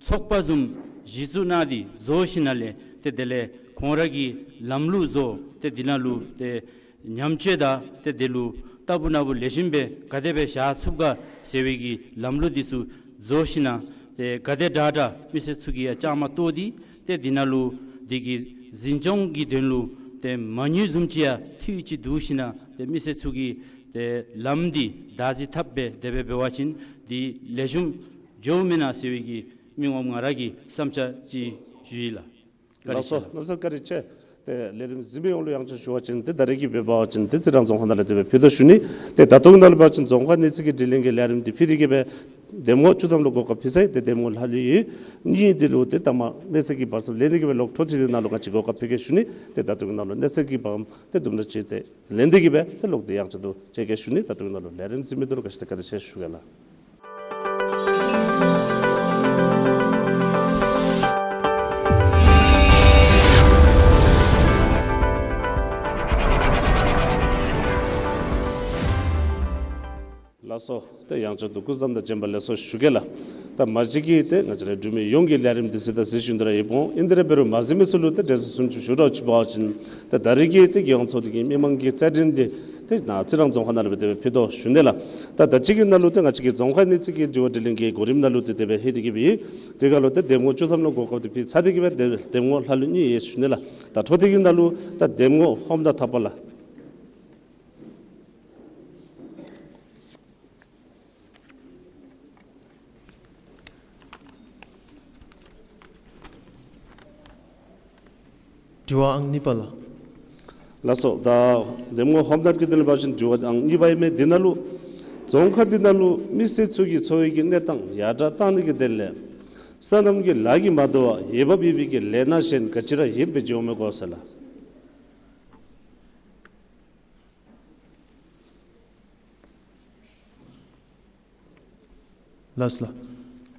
ཚོགས་པ་བཟུམ་གཞི་བཙུགས་གནང་སྟེ་བཟོ་ཞིནམ་ལས་ཏེ་དེ་ལས་ཁོང་ར་གི་ལམ་ལུགས་བཟོ་སྟེ་འདི་ནང་ལུ་ཏེ་ཉམས་བཅོས་དང་ཏེ་དེ་ལུ་ལྟ་བུ་ན་བུ་ལེགས་ཤོམ་སྦེ་ག་དེ་སྦེ་བཞག་ཚུགས་ག་ཟེར་བའི་གི་ལམ་ལུགས་འདི་ཚུ་བཟོ་ཞིནམ་ལས་ཏེ་ག་དེ་དྲག་དྲག་མི་སེར་ཚུ་གིས་ཡང་བཅའ་མར་གཏོགས་ཏེ་ཏེ་འདི་ནང་ལུ་འདི་གི་འཛིན་སྐྱོང་གི་དོན་ལུ་ཏེ་མ་དངུལ་བཟུམ་ཅིག་ཡང་འཐུས་ཅིག་བསྡུ་ཞིནམ་ལས་ཏེ་མི་སེར་ཚུ་གིས་ཏེ་ལམ་འདི་བདག་འཛིན་འཐབ་སྦེ་དེ་སྦེ་འབད་བ་ཅིན་འདི་ལེགས་ཤོམ་འགྱོཝ་མེན་ན་ཟེར་བའི་གི་མི་ངོམ་ང་ར་གི་བསམ་འཆར་ཅིག་ཞུ་ཡི་ལགས། བཀའ་དྲིན་ཆེ། ལགས་སོ། གནམ་ས་བཀའ་དྲིན་ཆེ། ཏེ་ལས་རིམ་གཟིགས་མི་ཡོངས་ལུ་ཡང་ཅིན་ཞུ་བ་ཅིན་ཏེ་ད་རིས་ཀྱི་འབད་བ་ཅིན་ཏེ་རྩི་རང་རྫོང་ཁག་ནང་ལས་དེ་སྦེ་ཕུལ་དོ་ཞུ་ནི། ཏེ་ད་ལྟོ་གི་ནང་ལུ་འབད་བ་ཅིན་རྫོང་ཁག་གནས་ཚད་ཀྱི་དྲི་ལན་གྱི་ལས་རིམ་འདི་ཕུལ་ཏེ་གི་སྦེ་གདམ་ངོ་བཅུ་ཐམ་ལུ་གོ་སྐབས་ཕུལ་ཚར་ཡི། ཏེ་གདམ་ངོ་ལྷག་ལུས་ཡོད་མི་འདི་ལུ་ཏེ་ད་མ་གནས་ཚད་ཀྱི་བར་སྐབས་ལེན་ཏེ་གི་སྦེ་ལོག་འཕྲོ་མཐུད་དེ་ནང་ལུ་ང་བཅས་གོ་སྐབས་ཕུལ་གེ་ཞུ་ནི། ཏེ་ད་ལྟོ་གི་ནང་ལུ་གནས་ཚད་ཀྱི་བར་ཏེ་དུམ་གྲ་ཅིག་ཏེ་ལེན་ཏེ་གི་སྦེ་ཏེ་ལོག་སྟེ་ཡང་ཅིན་དུ་མཇལ་གེ་ཞུ་ནི། ད་ལྟོ་གི་ནང་ལུ་ལས་རིམ་གཟིགས་མི་འདི་ལུ་ག་ཅི་ཏེ་བཀའ་དྲིན་ཆེ་ཞུ་གེ་ལགས། ལགས་སོ། ཏེ་ཡང་ཅིན་དུ་སྐུ་བཟང་དང་བྱོན་པ་ལེགས་སོ་ཞུ་གེ་ལགས། ད་མ་གཞི་གི་ཏེ་ང་བཅས་ར་འབྲུག་མི་ཡོངས་ཀྱིས་ལས་རིམ་འདི་གཟིགས་དང་གཟིགས་བཞིན་དུ་ར་ཡོདཔ་འོང་། ཨིན་ཏེ་ར་འབད་རུང་མ་གཟིགས་མི་ཚུ་ལུ་ཏེ་དྲན་གསོ་བཟུམ་ཅིག་ཞུ་ར་ཅིག་འབད་བ་ཅིན་ཏེ་ད་རིས་ཀྱི་ཏེ་རྒྱལ་ཡོངས་ཚོགས་སྡེ་གི་མི་མང་གི་རྩ་འགྲན་འདི་ཏེ་ནཱ་རྩི་རང་རྫོང་ཁག་ནང་ལུ་སྦེ་དེ་སྦེ་ཕུལ་དོ་ཞུ་ནི་ལགས། ད་ད་ཅི་གི་ནང་ལུ་ཏེ་ང་བཅས་ཀྱི་རྫོང་ཁག་གནས་ཚད་ཀྱི་དྲི་བ་དྲིས་ལན་གྱི་གོ་རིམ་ནང་ལུ་ཏེ་དེ་སྦེ་ལྷོད་དེ་གི་སྦེ་ཡོད། དེ་ཁར་ལུ་ཏེ་གདམ་ངོ་བཅུ་ཐམ་ལུ་གོ་སྐབས་འདི་ཕུལ་ཚར་ཏེ་གི་སྦེ་ཏེ་གདམ་ངོ་ལྷག་ལུས་གཉིས་ཡོད་ཞུ་ནི་ལགས། ད་འཕྲོ་མཐུད་ཀྱི་ནང་ལུ་ད་གདམ་ངོ་ཧོམ་དང་ཐག་པ་ལགས། དྲི་བ་ཨང་གཉིས་པ་ལགས། ལགས་སོ། ད་གདམ་ངོ་ཧོམ་ཐབས་ཀྱི་དོན་ལུ་འབད་བ་ཅིན་དྲི་བ་ཨང་གཉིས་པ་ཨིན་མས། འདི་ནང་ལུ་རྫོང་ཁག་འདི་ནང་ལུ་མི་སེར་ཚུ་གི་འཚོ་བའི་གི་གནས་སྟངས་ཡར་དྲག་གཏང་ནི་གི་དོན་ལས་སོ་ནམ་གྱི་ལཱ་གིས་མ་དོ་བར་འོས་འབབ་ཡོད་པའི་གི་ལས་སྣ་གཞན་ག་ཅི་ར་ཡོདཔ་སྦེ་བརྗོད་མི་དགོ་ཟེར་ལགས། ལགས་སོ་ལགས།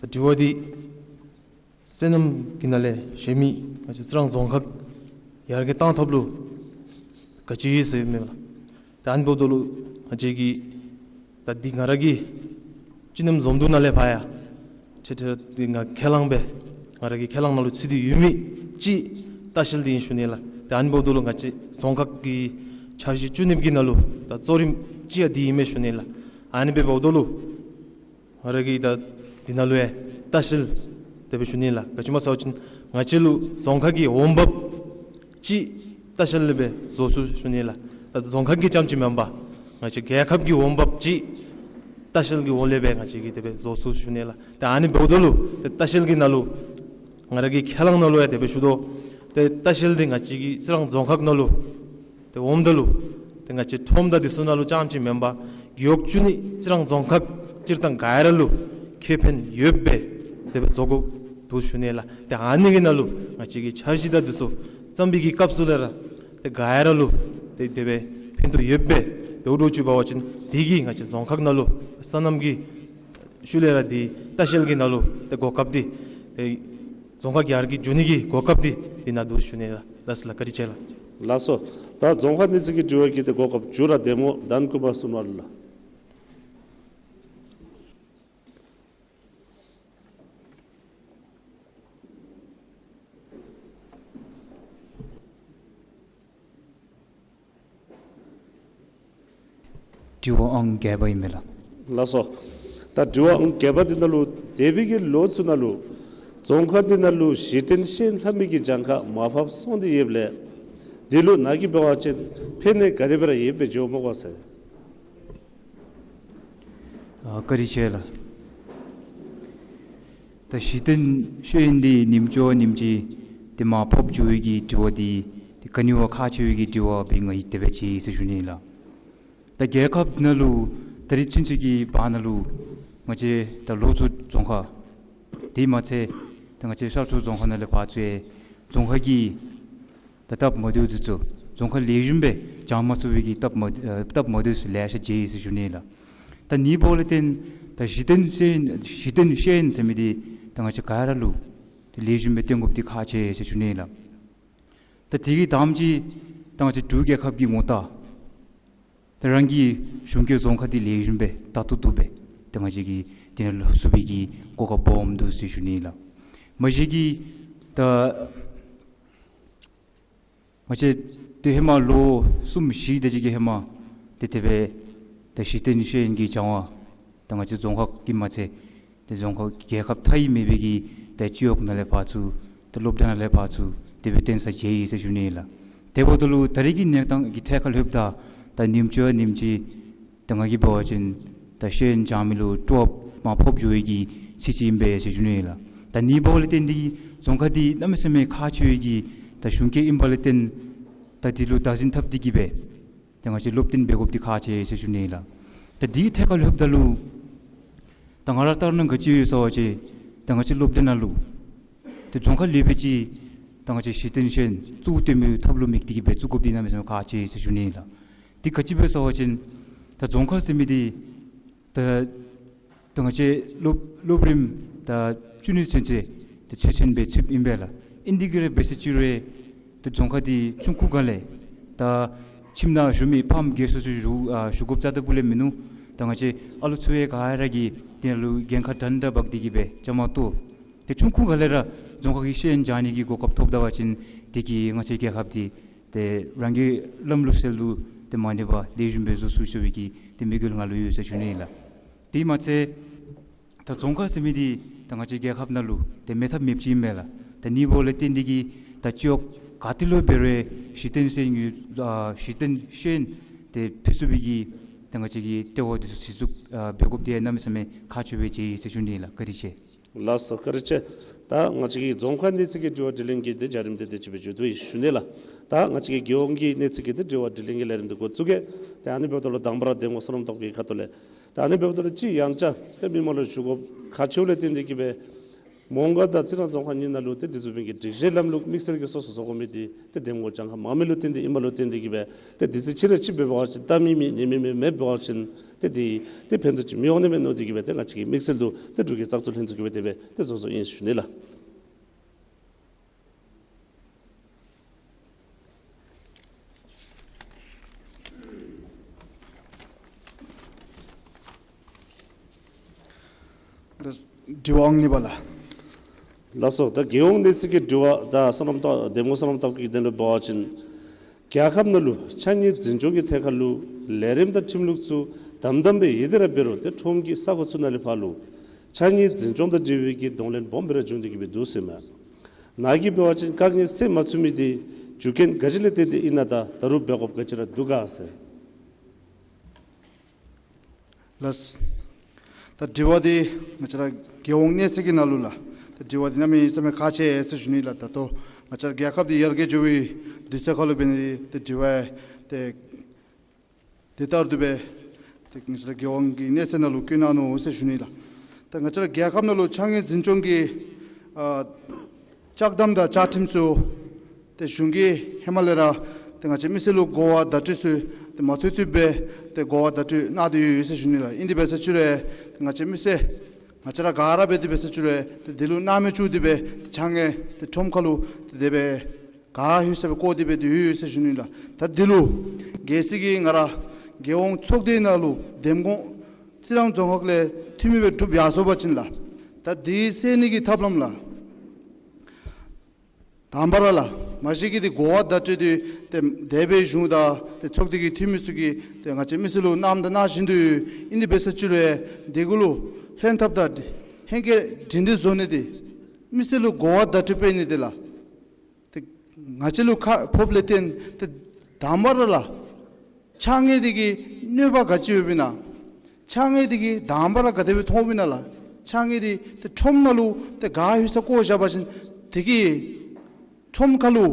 ད་དྲི་བ་འདི་སོ་ནམ་གྱི་ནང་ལས་གཞན་མི་ང་བཅས་རྩི་རང་རྫོང་ཁག་ཡར་རྒྱས་གཏང་ཐབས་ལུ་ག་ཅི་ཡོད་ཟེར་མི་ལགས། ད་ཨ་ནི་འབདཝ་ད་ལུ་ང་བཅས་ཀྱིས་ད་འདི་ང་ར་གིས་སྤྱི་ནོར་འཛོམས་འདུ་ནང་ལས་ཕར་ཡང་ཁྲལ་ཁྲལ་འདི་ང་ཁས་བླངས་སྦེ་ང་ར་གི་ཁས་བླངས་ནང་ལུ་ཚུད་དེ་ཡོད་མི་ཅིག་ལྟ་བཤལ་འདི་ཨིན་ཞུ་ནི་ལགས། ད་ཨ་ནི་འབདཝ་ད་ལུ་ང་བཅས་རྫོང་ཁག་གི་འཆར་གཞི་བཅུ་གཉིས་པ་གི་ནང་ལུ་ད་གཙོ་རིམ་ཅིག་ཡང་འདི་ཨིན་མས་ཞུ་ནི་ལགས། ཨ་ནི་སྦེ་འབདཝ་ད་ལུ་ང་ར་གིས་ད་འདི་ནང་ལུ་ཡང་ལྟ་བཤལ་དེ་སྦེ་ཞུ་ནི་ལགས། ག་ཅི་སྨོ་ཟེར་བ་ཅིན་ང་བཅས་ལུ་རྫོང་ཁག་གི་འོང་འབབ་ཅིག་ལྟ་བཤལ་སྦེ་བཟོ་ཚུགས་ཞུ་ནི་ལགས། ད་རྫོང་ཁག་གི་རྐྱངམ་ཅིག་མེན་པར་ང་བཅས་རྒྱལ་ཁབ་ཀྱི་འོང་འབབ་ཅིག་ལྟ་བཤལ་གྱི་འོག་ལས་སྦེ་ང་བཅས་ཀྱིས་དེ་སྦེ་བཟོ་ཚུགས་ཞུ་ནི་ལགས། ད་ཨ་ནི་འབདཝ་ད་ལུ་ཏེ་ལྟ་བཤལ་གྱི་ནང་ལུ་ང་ར་གི་ཁས་བླངས་ནང་ལུ་ཡང་དེ་སྦེ་ཞུ་དོ། ཏེ་ལྟ་བཤལ་འདི་ང་བཅས་ཀྱི་རྩི་རང་རྫོང་ཁག་ནང་ལུ་ཏེ་འོངམ་ད་ལུ་ཏེ་ང་བཅས་ཁྲོམ་དང་འདི་ཚུ་ནང་ལུ་རྐྱངམ་ཅིག་མེན་པར་རྒེད་འོག་བཅུ་གཉིས་རྩི་རང་རྫོང་ཁག་སྤྱིར་བཏང་ག་ར་ལུ་ཁེ་ཕན་ཡོདཔ་སྦེ་དེ་སྦེ་བཟོ་དགོཔ་འདུག་ཞུ་ནི་ལགས། ཏེ་ཨ་ནི་གི་ནང་ལུ་ང་བཅས་ཀྱི་འཆར་གཞི་དང་འདི་ཚུ་བརྩམ་པའི་གི་སྐབས་སུ་ལས་ར་ཏེ་ག་ར་ལུ་ཏེ་དེ་སྦེ་ཕན་ཐོགས་ཡོདཔ་སྦེ་འབདཝ་འདྲཝ་ཅིག་འབད་བ་ཅིན་འདི་གིས་ང་བཅས་རྫོང་ཁག་ནང་ལུ་སོ་ནམ་གྱི་ཤུལ་ལས་ར་འདི་ལྟ་བཤལ་གྱི་ནང་ལུ་ཏེ་གོ་སྐབས་འདི་ཏེ་ རྫོང་ཁག་གི་ཡར་རྒྱས་འགྱོ་ནི་གི་གོ་སྐབས་འདི་འདི་ནང་འདུག་ཞུ་ནི་ལགས། ལགས་སོ་ལགས། བཀའ་དྲིན་ཆེ་ལགས། ལགས་སོ། ད་རྫོང་ཁག་གནས་ཚུལ་གྱི་དྲི་བ་གི་ཏེ་གོ་སྐབས་མཇུག་ར་གདམ་ངོ་དཱན་ཀུ་མར་སུ་ནུ་ལགས། དྲི་བ་ཨང་བརྒྱད་པ་ཨིན་མས་ལགས། ལགས་སོ། ད་དྲི་བ་ཨང་བརྒྱད་པ་འདི་ནང་ལུ་འདས་པའི་གི་ལོ་ཚུ་ནང་ལུ་རྫོང་ཁག་འདི་ནང་ལུ་གཞི་རྟེན་ཤེས་ཡོན་ལྷབ་མི་གི་གྱངས་ཁ་མར་ཕབ་སོང་སྟེ་ཡོདཔ་ལས་འདི་ལུ་ནཱ་གིས་འབད་བ་ཅིན་ཕན་ནུས་ག་དེ་སྦེ་ར་ཡོདཔ་སྦེ་འགྱོཝ་སྨོ་ག་ཟེར། ཨ་བཀའ་དྲིན་ཆེ་ལགས། ད་གཞི་རྟེན་ཤེས་ཡོན་འདི་ཉིནམ་ཅིག་ཉིནམ་ཅིག་ཏེ་མར་ཕབ་འགྱོ་བའི་གི་དྲི་བ་འདི་ཏེ་ག་ནི་བ་ཁག་ཆེ་བའི་གི་དྲི་བ་སྦེ་ང་གིས་དེ་སྦེ་མཇལ་ཡི་ཟེར་ཞུ་ནི་ལགས། ད་རྒྱལ་ཁབ་ནང་ལུ་ད་རིས་ཚུན་ཚོད་ཀྱི་བར་ན་ལུ་ང་བཅས་ད་ལོ་གཙོ་རྫོང་ཁག་དེ་མ་ཚད་ད་ང་བཅས་ཤར་ཕྱོགས་རྫོང་ཁག་ནང་ལས་ཕར་ཚུར་རྫོང་ཁག་གི་ད་སྟབས་མ་བདེཝ་འདི་ཚུ་རྫོང་ཁག་ལེགས་ཤོམ་སྦེ་བྱང་མ་ཚུགས་པའི་གི་སྟབས་མ་ཨ་སྟབས་མ་བདེཝ་ཚུ་ལེ་ཤ་མཇལ་ཡི་ཟེར་ཞུ་ནི་ལགས། ད་ནི་འབདཝ་ལས་བརྟེན་ད་གཞི་རྟེན་ཤེས་ཡོན་གཞི་རྟེན་ཤེས་ཡོན་ཟེར་མི་འདི་ད་ང་བཅས་ག་ར་ལུ་ཏེ་ལེགས་ཤོམ་སྦེ་སྟོན་དགོཔ་འདི་ཁག་ཆེ་ཟེར་ཞུ་ནི་ལགས། ད་དེ་གི་དང་པ་ཅིག་ད་ང་བཅས་འབྲུག་རྒྱལ་ཁབ་ཀྱི་ངོ་རྟགས་ད་རང་གི་གཞུང་སྐྱོང་རྫོང་ཁག་འདི་ལེགས་ཤོམ་སྦེ་ད་ལྟོ་འདུག་སྦེ་ད་ང་བཅས་ཀྱིས་དེ་ནང་ལྷབ་ཚུགས་པའི་གི་གོ་སྐབས་སྦོམ་འདུག་ཟེར་ཞུ་ནི་ལགས། མ་གཞི་གིས་ད་ང་བཅས་ཏེ་ཧེ་མ་ལོ་གསུམ་བཞི་དེ་ཅིག་གི་ཧེ་མ་ཏེ་དེ་སྦེ་ད་གཞི་རྟེན་ཤེས་ཡོན་གྱི་སྦྱང་བ་ད་ང་བཅས་རྫོང་ཁག་གི་མ་ཚད་ཏེ་རྫོང་ཁག་རྒྱལ་ཁབ་མཐའ་དབུས་མེད་པའི་གི་ད་སྤྱི་འོག་ནང་ལས་ཕར་ཚུར་ད་སློབ་གྲྭ་ནང་ལས་ཕར་ཚུར་དེ་སྦེ་གཏན་ས་མཇལ་ཡི་ཟེར་ཞུ་ནི་ལགས། དེ་འབདཝ་ད་ལུ་ད་རེས་ཀྱི་གནས་སྟངས་ཀྱི་ཐད་ཁར་ལྷོདཔ་ད་ད་ཉིནམ་ཅིག་ཉིནམ་ཅིག་ད་ང་གིས་འབད་བ་ཅིན་ད་ཤེས་ཡོན་སྦྱང་མི་ལུ་སྤྲོ་བ་མར་ཕབ་འགྱོ་བའི་གི་ཚད་ཅིག་ཨིན་པས་ཟེར་ཞུ་ནི་ལགས། ད་ནི་འབདཝ་ལས་བརྟེན་ཏེ་གིས་རྫོང་ཁག་འདི་གནམ་མེད་ས་མེད་ཁག་ཆེ་བའི་གི་ད་གཞུང་སྐྱོང་ཨིན་པ་ལས་བརྟེན་ད་འདི་ལུ་བདག་འཛིན་འཐབ་སྟེ་གིས་སྦེ་ད་ང་བཅས་སློབ་སྟོན་འབད་དགོཔ་འདི་ཁག་ཆེ་ཟེར་ཞུ་ནི་ལགས། ད་འདི་ཐད་ཁར་ལྷོདཔ་ད་ལུ་ད་ང་ར་ལྟར་ན་ག་ཅི་ཡོད་ཟེར་བ་ཅིན་ད་ང་བཅས་སློབ་གྲྭ་ནང་ལུ་ཏེ་རྫོང་ཁག་ལེགས་པའི་ཅིག་ད་ང་བཅས་གཞི་རྟེན་ཤེས་ཡོན་གཙོ་བོ་སྟོན་མི་ཐབས་ལུ་དམིགས་ཏེ་གིས་སྦེ་བཙུགས་དགོཔ་འདི་གནམ་མེད་ས་མེད་ཁག་ཆེ་ཟེར་ཞུ་ནི་ལགས། འདི་ག་ཅི་སྦེ་ཟེར་བ་ཅིན་ད་རྫོང་ཁག་ཟེར་མི་འདི་ད་ད་ང་བཅས་སློབ་སློབ་རིམ་ད་བཅུ་གཉིས་ཚུན་ཚོད་ད་ཚུན་ཚོད་སྦེ་ཚུདཔ་ཨིན་པས་ལགས། ཨིན་ཏེ་གིས་ར་འབད་ཟེར་ཅི་རུང་ད་རྫོང་ཁག་འདི་ཆུང་ཀུ་སྒང་ལས་ད་ཁྱིམ་ནང་བཞུགས་མི་ཕམ་རྒས་སོ་སོ་བཞུགས་ཨ་བཞུགས་དགོཔ་རྩ་ལྟ་བུ་ལས་མིན་ནུག། ད་ང་བཅས་ཨ་ལོ་ཚུ་ཡང་ག་ར་གིས་དེ་ནང་ལུ་འགན་ཁག་འདྲན་འདྲ་འབག་སྟེ་གིས་སྦེ་བཅའ་མར་གཏོགས་ཏེ་ཆུང་ཀུ་སྒང་ལས་ར་རྫོང་ཁག་གི་ཤེས་ཡོན་སྦྱང་ནི་གི་གོ་སྐབས་ཐོབ་ད་པ་ཅིན་དེ་གིས་ང་བཅས་རྒྱལ་ཁབ་འདི་ཏེ་རང་གི་ལམ་ལུགས་སྲོལ་ལུ་ཏེ་མ་ནུབ་པར་ལེགས་ཤོམ་སྦེ་བཟོ་ཚུགས་ཚུགས་པའི་གི་ཏེ་དམིགས་ཡུལ་ང་ལུ་ཡོད་ཟེར་ཞུ་ནི་ལགས། དེ་མ་ཚད་ད་རྫོང་ཁག་ཟེར་མི་འདི་ད་ང་བཅས་རྒྱལ་ཁབ་ནང་ལུ་ཏེ་མེད་ཐབས་མེདཔ་ཅིག་ཨིན་མས་ལགས། ད་ནི་འབདཝ་ལས་བརྟེན་ཏེ་གིས་ད་སྤྱི་འོག་ག་ཏེ་ལུ་འབད་རུང་གཞི་རྟེན་ཤེས་ཡོན་ཨ་གཞི་རྟེན་ཤེས་ཡོན་ཏེ་ཕུལ་ཚུགས་པའི་གི་ད་ང་བཅས་ཀྱི་ལྟེ་བ་འདི་ཚུ་གཞི་བཙུགས་ཨ་འབད་དགོཔ་འདི་གནམ་མེད་ས་མེད་ཁག་ཆེ་བས་ཟེར་ཞུ་ནི་ལགས། བཀའ་དྲིན་ཆེ། ལགས་སོ་བཀའ་དྲིན་ཆེ། ད་ང་བཅས་ཀྱི་རྫོང་ཁག་གནས་ཚུལ་གྱི་དྲི་བ་དྲིས་ལན་གྱི་ཏེ་བརྒྱུད་རིམ་འདི་དེ་ཅིག་སྦེ་མཇུག་བསྡུ་ཡི་ཞུ་ནི་ལགས། ད་ང་བཅས་ཀྱི་རྒྱལ་ཡོངས་ཀྱི་གནས་ཚུལ་གྱི་ཏེ་དྲི་བ་དྲིས་ལན་གྱི་ལས་རིམ་འདི་འགོ་བཙུགས་གེ། ཏེ་ཨ་ནི་འབདཝ་ད་ལུ་དང་པ་ར་གདམ་ངོ་བསོད་ནམས་སྟོབས་རྒྱས་ཁ་ཐུག་ལས། ད་ཨ་ནི་འབདཝ་ད་ལུ་ཅིག་ཡང་བསྐྱར་ཏེ་མི་མང་ལུ་ཞུ་དགོཔ་ཁག་ཆེཝ་ལས་བརྟེན་ཏེ་གིས་སྦེ་མོང་སྒར་དང་རྩི་རང་རྫོང་ཁག་གཉིས་ནང་ལུ་ཏེ་འདི་བཟུམ་མའི་གི་སྒྲིག་གཞི་ལམ་ལུགས་དམིགས་བསལ་གྱི་སོ་སོ་བཟོ་དགོ་མི་འདི་ཏེ་གདམ་ངོ་གྱངས་ཁ་མང་མི་ལུ་བརྟེན་ཏེ་ཨིནམ་ལུ་བརྟེན་ཏེ་གིས་སྦེ་ཏེ་འདི་ཚུ་ཕྱི་རུ་ཅིག་འབད་བ་ཅིན་ལྟ་མི་མེད་ཉན་མི་མེད་མེད་འབད་བ་ཅིན་ཏེ་འདི་ཏེ་ཕན་ཐོགས་ཅིག་མི་འོང་ནི་མས་མནོ་སྟེ་གིས་སྦེ་ཏེ་ང་བཅས་ཀྱི་དམིགས་བསལ་དུ་ཏེ་འབྲུག་རྒྱལ་བཙག་འཐུ་ལྷན་ཚོགས་ཀྱིས་སྦེ་དེ་སྦེ་ཏེ་བཟོ་བཟོཝ་ཨིན་ཞུ་ནི་ལགས། དྲི་བ་ཨང་གཉིས་པ་ལགས། ལགས་སོ། ད་རྒྱལ་ཡོངས་གནས་ཚུལ་གྱི་དྲི་བ་ད་བསོད་ནམས་སྟོབས་གདམ་ངོ་བསོད་ནམས་སྟོབས་རྒྱས་ཀྱིས་དེ་ལུ་འབད་བ་ཅིན་རྒྱལ་ཁབ་ནང་ལུ་ཕྱགས་སྙིགས་འཛིན་སྐྱོང་གི་ཐད་ཁར་ལུ་ལས་རིམ་དང་ཁྲིམས་ལུགས་ཚུ་དམ་དམ་སྦེ་ཡོད་དེ་ར་འབད་རུང་ཏེ་ཁྲོམ་གྱི་ས་གོ་ཚུ་ནང་ལས་ཕར་ལུ་ཕྱགས་སྙིགས་འཛིན་སྐྱོང་དང་འབྲེལ་བའི་གི་གདོང་ལེན་སྦོམ་སྦེ་ར་འབྱུང་སྟེ་གིས་སྦེ་འདུག་ཟེར་མས། ནཱ་གིས་འབད་བ་ཅིན་དཀའ་ངལ་སེལ་མ་ཚུགས་མི་འདི་རྒྱུ་རྐྱེན་ག་ཅི་ལས་བརྟེན་ཏེ་ཨིན་ན་དང་ད་རུང་འབད་དགོཔ་ག་ཅི་ར་འདུག་ག་ཟེར། ལགས། ད་དྲི་བ་འདི་ང་བཅས་ར་རྒྱལ་ཡོངས་གནས་ཚུལ་གྱི་ནང་ལུ་ལགས། ད་དྲི་བ་འདི་གནམ་མེད་ས་མེད་ཁག་ཆེ་ཟེར་ཞུ་ནི་ལགས། ད་ལྟོ་ང་བཅས་ར་རྒྱལ་ཁབ་འདི་ཡར་རྒྱས་འགྱོ་བའི་དུས་ཚོད་ཁར་ལུ་འབད་ནི་འདི་ཏེ་དྲི་བ་ཏེ་དེ་ལྟར་དུ་སྦེ་ཏེ་ང་བཅས་ར་རྒྱལ་ཡོངས་ཀྱི་གནས་ཚུལ་ནང་ལུ་བཀོད་གནང་ནུག་ཟེར་ཞུ་ནི་ལགས། ད་ང་བཅས་ར་རྒྱལ་ཁབ་ནང་ལུ་ཕྱགས་སྙིགས་འཛིན་སྐྱོང་གི་ཨ་བཅའ་གདམས་དང་བཅའ་ཁྲིམས་ཚུ་ཏེ་གཞུང་གིས་ཧེ་མ་ལས་ར་ཏེ་ང་བཅས་མི་སེར་ལུ་གོ་བ་བརྡ་སྤྲོད་ཚུ་ཏེ་མ་ཐུབ་ཐུབ་སྦེ་ཏེ་གོ་བ་བརྡ་སྤྲོད་གནང་སྟེ་ཡོད་ཡོད་ཟེར་ཞུ་ནི་ལགས། ཨིན་དེ་འབད་ཟེར་ཅི་རུང་ཏེ་ང་བཅས་མི་སེར་ ང་བཅས་ར་ག་ར་འབད་དེ་འབད་ས་ཅིག་རུང་ཏེ་འདི་ལུ་སྣང་མེད་བཅུག་སྟེ་སྦེ་ཏེ་ཕྱགས་སྙིགས་ཏེ་ཁྲོམ་ཁ་ལུ་ཏེ་དེ་སྦེ་ག་ལྷོད་ས་སྦེ་བཀོ་སྟེ་སྦེ་ཏེ་ཡོད་ཡོད་ཟེར་ཞུ་ནི་ལགས། ད་འདི་ལུ་གལ་སྲིད་ཀྱི་ང་ར་རྒྱལ་ཡོངས་ཚོགས་སྡེ་ནང་ལུ་འདེམས་ཁོངས་རྩི་རང་རྫོང་ཁག་ལས་འཐུས་མི་སྦེ་གྲུབ་ཡར་སོང་པ་ཅིན་ལགས། ད་འདི་སེལ་ནི་གི་ཐབས་ལམ་ལགས། དང་པ་ར་ལགས། མ་གཞི་གི་འདི་གོ་བ་བརྡ་སྤྲོད་འདི་ཏེ་འདས་པའི་གཞུང་དང་ཏེ་ཚོགས་སྡེ་གི་འཐུས་མི་ཚུ་གིས་ཏེ་ང་བཅས་མི་སེར་ལུ་གནངམ་དང་གནང་བཞིན་དུ་ཡོད། ཨིན་དེ་འབད་ས་ཅིག་རུང་འདི་གུ་ལུ་ལྷན་ཐབས་དང་ཧེང་སྐལ་སྒྲིང་སྒྲི་བཟོ་ནི་འདི་མི་སེར་ལུ་གོ་བ་བརྡ་སྤྲོད་འབད་ནི་འདི་ལགས། ཏེ་ང་བཅས་ལུ་ཁག་ཕོགཔ་ལས་བརྟེན་ཏེ་དང་པ་ར་ལགས། ཕྱགས་སྙིགས་འདི་གི་གནོད་པ་ག་ཅི་ཡོདཔ་ཨིན་ན། ཕྱགས་སྙིགས་འདི་གིས་དང་པ་ར་ག་དེ་སྦེ་མཐོངམ་ཨིན་ན་ལགས། ཕྱགས་སྙིགས་འདི་ཏེ་ཁྲོམ་ནང་ལུ་ཏེ་ག་ལྷོད་ས་བཀོ་བཞག་པ་ཅིན་དེ་གིས་ཁྲོམ་ཁ་ལུ་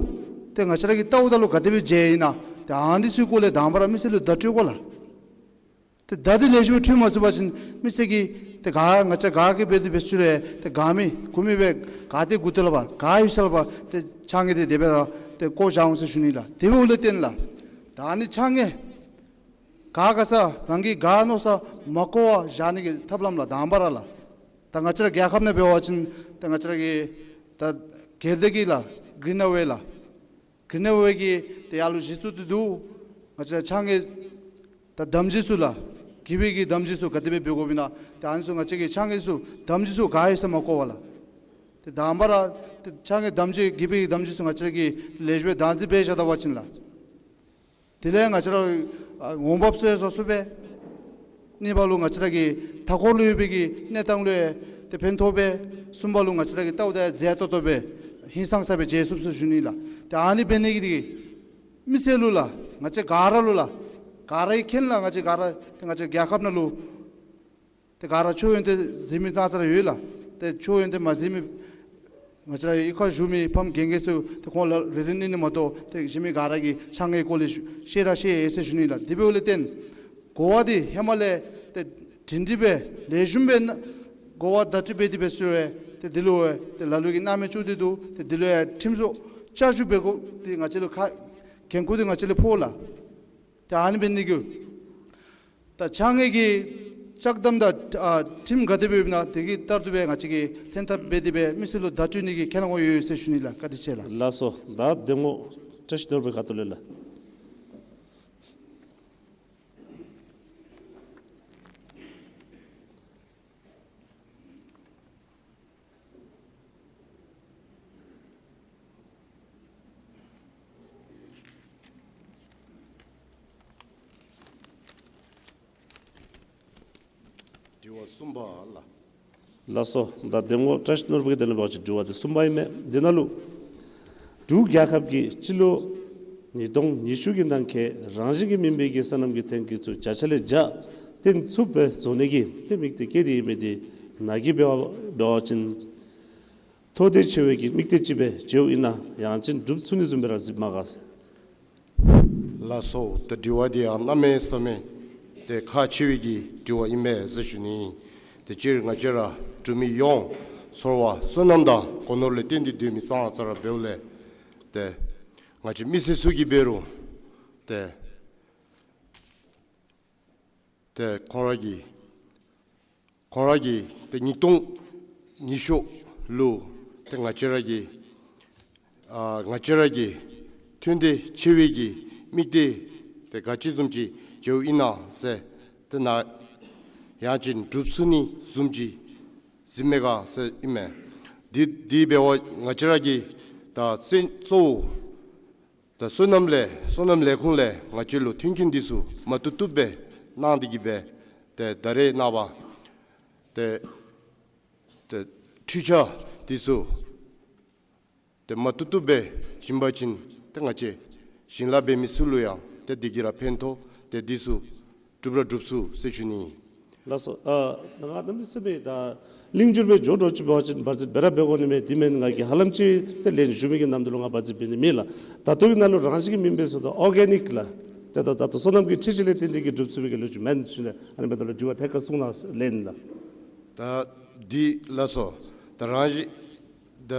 ཏེ་ང་བཅས་ར་གི་ལྟཝ་ད་ལུ་ག་དེ་སྦེ་མཇལཝ་ཨིན་ན། ཏེ་ཨ་ནི་ཚུ་སྐོར་ལས་དང་པ་ར་མི་སེར་ལུ་བརྡ་སྤྲོད་དགོ་ལགས། ཏེ་བརྡ་འདི་ལེགས་ཤོམ་སྤྲོད་མ་ཚུགས་པ་ཅིན་མི་སེར་གྱིས་ཏེ་ག་ང་བཅས་ག་གིས་འབད་དེ་འབད་ས་ཅིག་རུང་ཏེ་ག་མི་གུ་མི་སྦེ་ག་ཏེ་མགུ་ཏོ་ལས་ཕར་ག་ལྷོད་ས་ལས་ཕར་ཏེ་ཕྱགས་སྙིགས་འདི་དེ་སྦེ་ར་ཏེ་བཀོ་བཞག་འོང་ཟེར་ཞུ་ནི་ལགས། དེ་འབདཝ་ལས་བརྟེན་ལགས། ད་ཨ་ནི་ཕྱགས་སྙིགས་ག་ག་ས་རང་གིས་ག་མནོ་ས་མ་བཀོ་བར་བཞག་ནི་གི་ཐབས་ལམ་ལགས། དང་པ་ར་ལགས། ད་ང་བཅས་ར་རྒྱལ་ཁབ་ནང་འབད་བ་ཅིན་ད་ང་བཅས་ར་གི་ད་སྒེར་སྡེ་གི་ལགས། གི་རི་ནི་ཝེལ་ལགས། གི་རི་ནི་ཝེལ་གྱིས་ཏེ་ཡར་ལུ་གཞི་བཙུགས་ཏེ་འདུག། ང་བཅས་ཕྱགས་སྙིགས་ད་དམ་འཛིན་ཚུ་ལགས། གི་བི་གི་དམ་འཛིན་ཚུ་ག་དེ་སྦེ་འབད་དགོཔ་ཨིན་ན། ཏེ་ཨ་ནི་ཚུ་ང་བཅས་ཀྱིས་ཕྱགས་སྙིགས་ཚུ་དམ་འཛིན་ཚུ་ག་ལྷོད་ས་མ་བཀོ་བར་ལགས། ཏེ་དང་པ་ར་ཏེ་ཕྱགས་སྙིགས་དམ་འཛིན་གི་བི་གི་དམ་འཛིན་ཚུ་ང་བཅས་ཀྱིས་ལེགས་ཤོམ་སྦེ་བདག་འཛིན་འབད་བཞག་ད་པ་ཅིན་ལགས། དེ་ལས་ང་བཅས་ར་ཨ་འོང་འབབ་ཚུ་ཡང་བཟོ་ཚུགས་པས། གཉིས་པ་ལུ་ང་བཅས་ར་གི་མཐའ་འཁོར་ལུ་ཡོད་པའི་གི་གནས་སྟངས་ལུ་ཡང་ཏེ་ཕན་ཐོགས་པས། གསུམ་པ་ལུ་ང་བཅས་ར་གི་ལྟཝ་ད་མཛེས་ཏོག་ཏོ་སྦེ་ཧིང་སངས་ས་སྦེ་མཇལ་ཚུགས་ཟེར་ཞུ་ནི་ལགས། ཏེ་ཨ་ནི་འབད་ནི་གི་འདི་གིས་མི་སེར་ལུ་ལགས། ང་བཅས་ག་ར་ལུ་ལགས། ག་ར་གིས་མཁྱེན་ལགས། ང་བཅས་ག་ར་ཏེ་ང་བཅས་རྒྱལ་ཁབ་ནང་ལུ་ཏེ་ག་ར་མཆོད་ཡོན་ཏན་གཟིགས་མི་ཙང་ཙ་ར་ཡོད་ལགས། ཏེ་མཆོད་ཡོན་ཏན་མ་གཟིགས་མི་ང་བཅས་ར་གཡུས་ཁར་བཞུགས་མི་ཕམ་རྒན་རྒས་ཚུ་ཏེ་ཁོང་ལུ་རེ་རེ་གཉིས་གཉིས་མ་གཏོགས་ཏེ་གཞན་མི་ག་ར་གིས་ཕྱགས་སྙིགས་སྐོར་ལས་ཤེས་ར་ཤེས་ཡི་ཟེར་ཞུ་ནི་ལགས། དེ་འབདཝ་ལས་བརྟེན་གོ་བ་འདི་ཧེ་མ་ལས་ཏེ་སྒྲིང་སྒྲི་སྦེ་ལེགས་ཤོམ་སྦེ་གོ་བ་བརྡ་སྤྲོད་འབད་དེ་འབད་ས་ཅིག་རུང་ཏེ་འདི་ལུ་ཏེ་ལ་ལུ་གིས་སྣང་མེད་བཅུག་སྟེ་འདུག། ཏེ་འདི་ལུ་ཡང་ཁྲིམས་བཟོ་བསྐྱར་ཞིབ་འབད་དགོ། ཏེ་ང་བཅས་ལུ་ཁག་འགན་ཁུར་འདི་ང་བཅས་ལུ་ཕོག་ལགས། ཏེ་ཨ་ནི་འབད་ནི་གི་ད་ཕྱགས་སྙིགས་ཀྱི་ལྕགས་དམ་དང་ཨ་ཁྲིམས་ག་དེ་སྦེ་ཡོདཔ་ཨིན་ན་དེ་གི་ལྟར་དུ་སྦེ་ང་བཅས་ཀྱིས་ལྷན་ཐབས་འབད་དེ་སྦེ་མི་སེར་ལུ་བརྡ་སྤྲོད་ནི་གི་ཁས་བླངས་འོང་ཡོད་ཟེར་ཞུ་ནི་ལགས། བཀའ་དྲིན་ཆེ་ལགས། ལགས་སོ། ད་གདམ་ངོ་བཀྲ་ཤིས་ནོར་བུའི་ཁ་ཐུག་ལས་ལགས། དྲི་བ་གསུམ་པ་ལགས། ལགས་སོ། ད་གདམ་ངོ་བཀྲ་ཤིས་ནོར་བུ་གིས་དེ་ལས་འབད་བ་ཅིན་དྲི་བ་འདི་གསུམ་པ་ཨིན་མས། འདི་ནང་ལུ་འབྲུག་རྒྱལ་ཁབ་ཀྱིས་སྤྱི་ལོ་ཉིས་སྟོང་ཉི་ཤུ་གི་ནང་འཁོད་རང་བཞིན་གྱིས་སྨིན་པའི་གི་སོ་ནམ་གྱི་ཐོན་སྐྱེད་ཚུ་བརྒྱ་ཆ་ལས་བརྒྱ་བཏོན་ཚུགསཔ་སྦེ་བཟོ་ནི་གི་ཏེ་དམིགས་གཏད་བསྐྱེད་དེ་ཨིན་མི་འདི་ནཱ་གིས་འབད་བ་འབད་བ་ཅིན་མཐོ་ལྟས་ཆེ་བའི་གི་དམིགས་གཏད་ཅིག་སྦེ་མཇལཝ་ཨིན་ན་ཡང་ཅིན་འགྲུབ་ཚུགས་ནི་བཟུམ་སྦེ་ར་གཟིགསཝ་མས་ག་ཟེར། ལགས་སོ། ད་དྲི་བ་འདི་ཡང་གནམ་མེད་ས་མེད་ཏེ་ཁག་ཆེ་བའི་གི་དྲི་བ་ཨིན་མས་ཟེར་ཞུ་ནི། ཏེ་སྤྱིར་ང་བཅས་ར་འབྲུག་མི་ཡོངས་ཚོར་བ་སོ་ནམ་དང་སྒོ་ནོར་ལས་བརྟེན་ཏེ་སྡོད་མི་ཙང་ཙ་ར་འབདཝ་ལས་ཏེ་ང་བཅས་མི་སེར་ཚུ་གིས་འབད་རུང་ཏེ་ཏེ་ཁོང་ར་གི་ཁོང་ར་གི་ཏེ་ཉིས་སྟོང་ཉི་ཤུ་ལུ་ཏེ་ང་བཅས་ར་གི་ཨ་ང་བཅས་ར་གི་ཐོན་ལྟས་ཆེ་བའི་གི་དམིགས་གཏད་ཏེ་ག་ཅི་བཟུམ་ཅིག་མཇལཝ་ཨིན་ན་ཟེར་ཏེ་ནཱ་ཡང་ཅིན་འགྲུབ་ཚུགས་ནི་བཟུམ་ཅིག་གཟིགསཝ་མས་ག་ཟེར་ཨིན་མས། འདི་འདི་འབད་བ་ང་བཅས་ར་གི་ད་གཙོ་གཙོ་བོ་ད་སོ་ནམ་ལས་སོ་ནམ་ལས་ཁུངས་ལས་ང་བཅས་ལུ་མཐུན་རྐྱེན་འདི་ཚུ་མ་བཏུབ་བཏུབ་སྦེ་གནང་སྟེ་གིས་སྦེ་ཏེ་ད་རེས་ནངས་པ་ཏེ་ཏེ་འཕྲུལ་ཆས་འདི་ཚུ་ཏེ་མ་བཏུབ་བཏུབ་སྦེ་བྱིན་པ་ཅིན་ཏེ་ང་བཅས་བྱིན་རླབས་འབད་མི་ཚུ་ལུ་ཡང་ཏེ་འདི་གིས་ར་ཕན་ཐོགས། ཏེ་འདི་ཚུ་འགྲུབ་ར་འགྲུབ་ཚུགས་ཟེར་ཞུ་ནི། ལགས་སོ། ཨ་ད་ང་གནམ་མེད་ས་མེད་ད་ལིང་འགྱུར་སྦེ་འགྱོ་འགྱོཝ་ཅིག་འབད་བ་ཅིན་བར་ཆད་འབད་ར་འབད་དགོ་ནི་མས། དེ་མེན་ང་གིས་ཧ་ལམ་ཅིག་ཏེ་ལན་ཞུ་མི་གི་ནམ་དུས་ལུ་ང་བར་ཆད་འབད་ནི་མེད་ལགས། ད་ལྟོ་གི་ནང་ལུ་རང་བཞིན་གྱིས་སྨིན་པའི་ཟེརཝ་ད་ཨོར་གེ་ནིཀ་ལགས། ཏེ་ད་ད་ལྟོ་སོ་ནམ་གྱི་འཕྲུལ་ཆས་ལས་བརྟེན་ཏེ་གིས་འགྲུབ་ཚུགས་པའི་གི་ལོ་རྒྱུས་མེན་ཟེར་ཞུ་ནི། ཨ་ནི་འབདཝ་ད་ལུ་དྲི་བ་ཐད་ཀར་གསུང་གནང་ལན་ལགས། ད་འདི་ལགས་སོ། ད་རང་བཞིན་ད་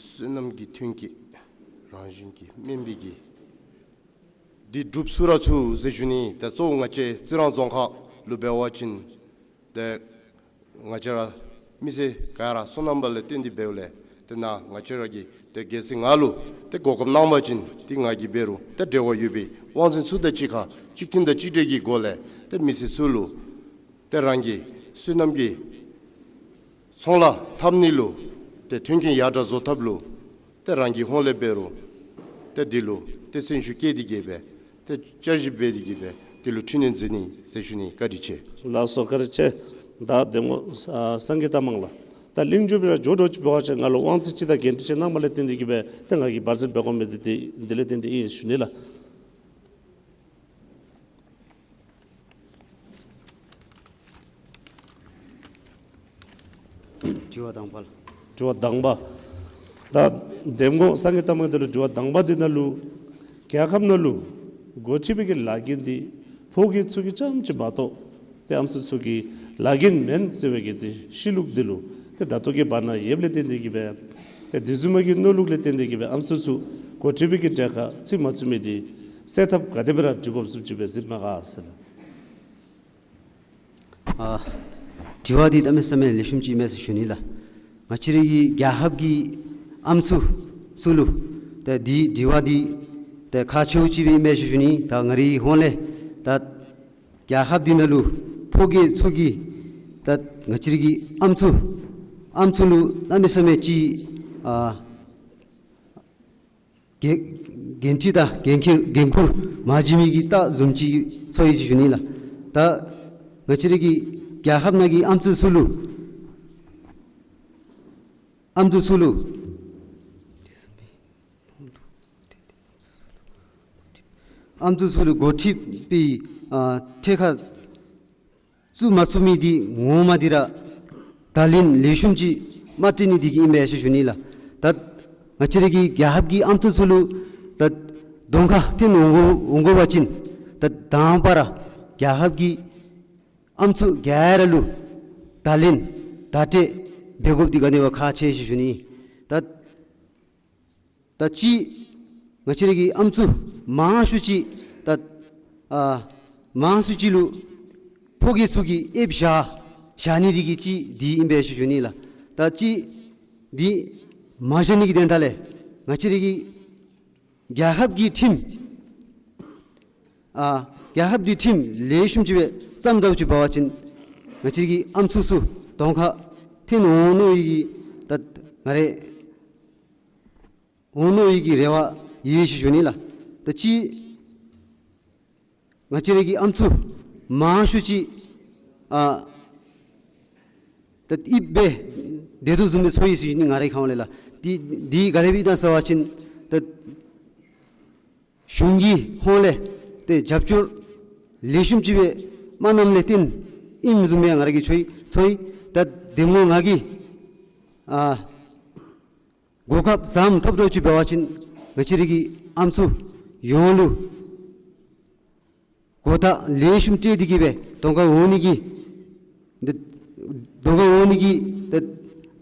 སོ་ནམ་གྱི་ཐོན་སྐྱེད་རང་བཞིན་གྱིས་སྨིན་པའི་གི་འདི་འགྲུབ་ཚུགས་ར་ཚུགས་ཟེར་ཞུ་ནི། ད་གཙོ་བོ་ང་བཅས་རྩི་རང་རྫོང་ཁག་ ལུ་འབད་བ་ཅིན་ཏེ་ང་བཅས་ར་མི་སེར་ག་ར་སོ་ནམ་པ་ལས་བརྟེན་ཏེ་འབདཝ་ལས་ཏེ་ནཱ་ང་བཅས་ར་གིས་ཏེ་གལ་སྲིད་ང་ལུ་ཏེ་གོ་སྐབས་གནང་བ་ཅིན་ཏེ་ང་གིས་འབད་རུང་ཏེ་འབྲེལ་བ་ཡོད་པའི་དབང་འཛིན་ཚུ་དང་གཅིག་ཁར་གཅིག་མཐུན་དང་གཅིག་སྒྲིལ་གྱི་སྒོ་ལས་ཏེ་མི་སེར་ཚུ་ལུ་ཏེ་རང་གི་སོ་ནམ་གྱི་ཚོང་ལཱ་འཐབ་ནི་ལུ་ཏེ་མཐུན་རྐྱེན་ཡར་དྲག་བཟོ་ཐབས་ལུ་ཏེ་རང་གི་ཧོངས་ལས་འབད་རུང་ཏེ་འདི་ལུ་ཏེ་སེམས་ཤུགས་བསྐྱེད་དེ་གིས་སྦེ་ཏེ་བསྐྱར་ཞིབ་འབད་དེ་གིས་སྦེ་འདི་ལུ་འཕྲི་སྣོན་མཛད་ནི་ཟེར་ཞུ་ནི། བཀའ་དྲིན་ཆེ། ལགས་སོ། བཀའ་དྲིན་ཆེ། ད་གདམ་ངོ་ཨ་སངས་རྒྱས་རྟ་མང་ལགས། ད་གླིང་བཅུ་པའི་ར་འགྱོ་འགྱོཝ་ཅིག་འབད་བ་ཅིན་ང་ལུ་དབང་ཚད་ཅིག་དང་འགན་འཁྲི་ཅིག་གནང་བ་ལས་བརྟེན་ཏེ་གིས་སྦེ་ཏེ་ང་གིས་འབད་རྩོལ་འབད་དགོ་མི་འདི་ཏེ་འདི་ལས་བརྟེན་ཏེ་ཨིན་ཞུ་ནི་ལགས། དྲི་བ་དང་པ་ལགས། དྲི་བ་དང་པ། ད་གདམ་ངོ་སངས་རྒྱས་རྟ་མང་འདི་ལུ་དྲི་བ་དང་པ་འདི་ནང་ལུ་རྒྱལ་ཁབ་ནང་ལུ་འགོ་ཁྲིད་པའི་གི་ལཱ་འགན་འདི་ཕོ་སྐྱེས་ཚུ་གི་རྐྱངམ་ཅིག་མ་གཏོགས་ཏེ་ཨམ་སྲུ་ཚུ་གི་ལཱ་འགན་མེན་ཟེར་བའི་གི་ཏེ་གཤིས་ལུགས་འདི་ལུ་ཏེ་ད་ལྟོ་གི་བར་ན་ཡོདཔ་ལས་བརྟེན་ཏེ་གིས་སྦེ་ཏེ་དེ་བཟུམ་མའི་གི་གནས་ལུགས་ལས་བརྟེན་ཏེ་གིས་སྦེ་ཨམ་སྲུ་ཚུ་འགོ་ཁྲིད་པའི་གི་གྲལ་ཁར་ཚུད་མ་ཚུད་མི་འདི་སེལ་ཐབས་ག་དེ་སྦེ་ར་འབད་དགོཔ་བཟུམ་ཅིག་སྦེ་གཟིགས་མས་ག་ཟེར་ལགས། ཨ་དྲི་བ་འདི་གནམ་མེད་ས་མེད་ལེགས་ཤོམ་ཅིག་ཨིན་མས་ཟེར་ཞུ་ནི་ལགས། ང་བཅས་རའི་གི་རྒྱལ་ཁབ་ཀྱི་ཨམ་སྲུ་ཚུ་ལུ་ད་འདི་དྲི་བ་འདི་ད་ཁག་ཆེཝ་ཅིག་སྦེ་ཨིན་མས་ཟེར་ཞུ་ནི། ད་ང་རའི་ཧོངས་ལས་ད་རྒྱལ་ཁབ་འདི་ནང་ལུ་ཕོ་སྐྱེས་ཚུ་གིས་ད་ང་བཅས་རའི་གི་ཨམ་སྲུ་ཨམ་སྲུ་ལུ་གནམ་མེད་ས་མེད་ཅིག་ཨ་འགན་འགན་འཁྲི་དང་འགན་འཁྱེར་འགན་འཁུར་མ་བྱིན་མི་གི་རྟགས་བཟུམ་ཅིག་ཚོར་ཡི་ཟེར་ཞུ་ནི་ལགས། ད་ང་བཅས་རའི་གི་རྒྱལ་ཁབ་ནང་གི་ཨམ་སྲུ་ཚུ་ལུ་ཨམ་སྲུ་ཚུ་ལུ་ཨམ་སྲུ་ཚུ་ལུ་འགོ་ཁྲིད་པའི་ཨ་ཐད་ཁར་བཙུགས་མ་ཚུགས་མི་འདི་ངོ་མ་འདི་ར་བརྡ་ལན་ལེགས་ཤོམ་ཅིག་མ་སྤྲོད་ནི་འདི་གིས་ཨིན་པས་ཟེར་ཞུ་ནི་ལགས། ད་ང་བཅས་རའི་གི་རྒྱལ་ཁབ་ཀྱི་ཨམ་སྲུ་ཚུ་ལུ་ད་གདོང་ཁར་འཐོན་འོང་དགོ་འོང་དགོ་པ་ཅིན་ད་དང་པ་ར་རྒྱལ་ཁབ་ཀྱི་ཨམ་སྲུ་ག་ར་ལུ་བརྡ་ལན་བརྡ་སྤྲོད་འབད་དགོཔ་འདི་ག་ནི་བ་ཁག་ཆེ་ཟེར་ཞུ་ནི། ད་ད་ཅི་ང་བཅས་རའི་གི་ཨམ་སྲུ་མང་ཤོས་ཅིག་ད་ཨ་མང་ཤོས་ཅིག་ལུ་ཕོ་སྐྱེས་ཚུ་གིས་ཨེབ་བཞག་བཞག་ནི་འདི་གིས་ཅིག་འདི་ཨིན་པས་ཟེར་ཞུ་ནི་ལགས། ད་ཅི་འདི་མ་བཞག་ནི་གི་དོན་དག་ལས་ང་བཅས་རའི་གི་རྒྱལ་ཁབ་ཀྱི་ཁྲིམས་ཨ་རྒྱལ་ཁབ་ཀྱི་ཁྲིམས་ལེགས་ཤོམ་ཅིག་སྦེ་བརྩམ་དགོཔ་ཅིག་འབད་བ་ཅིན་ང་བཅས་རའི་གི་ཨམ་སྲུ་ཚུ་གདོང་ཁར་འཐོན་འོང་ནི་གི་ད་ང་རའི་འོང་ནི་གི་རེ་བ་ཡོད་ཟེར་ཞུ་ནི་ལགས། ད་ཅི་ང་བཅས་རའི་གི་ཨམ་སྲུ་མང་ཤོས་ཅིག་ཨ་ད་ཨེབ་སྦེ་སྡོད་དོ་བཟུམ་སྦེ་ཚོར་ཡི་ཟེར་ཞུ་ནི་ང་རའི་ཁ་ལས་ལགས། འདི་འདི་ག་དེ་སྦེ་ཨིན་ན་ཟེར་བ་ཅིན་ད་གཞུང་གི་ཧོངས་ལས་ཏེ་རྒྱབ་སྐྱོར་ལེགས་ཤོམ་ཅིག་སྦེ་མ་གནངམ་ལས་བརྟེན་ཨིནམ་བཟུམ་སྦེ་ང་ར་གིས་ཚོར་ཡི་ཚོར་ཡི། ད་གདམ་ངོ་ང་གིས་ཨ་གོ་སྐབས་བཟངམ་ཐོབ་དོ་ཅིག་འབད་བ་ཅིན་ང་བཅས་རའི་གི་ཨམ་སྲུ་ཡོངས་ལུ་གོ་བརྡ་ལེགས་ཤོམ་སྤྲོད་དེ་གིས་སྦེ་གདོང་ཁར་འོང་ནི་གི་འདི་གདོང་ཁར་འོང་ནི་གི་ད་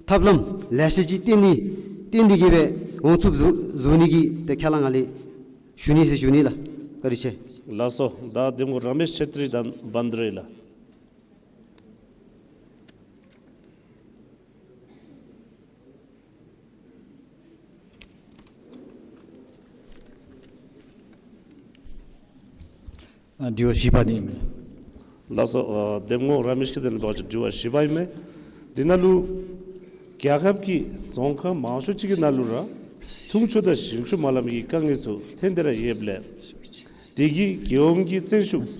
ཐབས་ལམ་ལེ་ཤ་ཅིག་བཏོན་ནི་བཏོན་ཏེ་གིས་སྦེ་འོང་ཚུགསཔ་བཟོ་བཟོ་ནི་གི་ད་ཁས་བླངས་ང་ལས་ཞུ་ནི་ཟེར་ཞུ་ནི་ལགས། བཀའ་དྲིན་ཆེ། ལགས་སོ། ད་གདམ་ངོ་ར་མེཤ་ཆེ་ཏྲི་དང་བན་དེ་རེ་ལགས། ཨ་དྲི་བ་བཞི་པ་འདི་ཨིན་མས། ལགས་སོ། ཨ་གདམ་ངོ་ར་མེཤ་ཁེ་ཏེ་ལུ་དྲི་བ་བཞི་པ་ཨིན་མས། འདི་ནང་ལུ་རྒྱལ་ཁབ་ཀྱི་རྫོང་ཁག་མང་ཤོས་ཅིག་གི་ནང་ལུ་ར་འཐུང་ཆུ་དང་ཞིང་ཆུ་མ་ལམ་གྱི་དཀའ་ངལ་ཚུ་ཐོན་ཏེ་ར་ཡོདཔ་ལས་དེ་གི་རྒྱལ་ཡོངས་ཀྱི་བཙན་ཤུགས་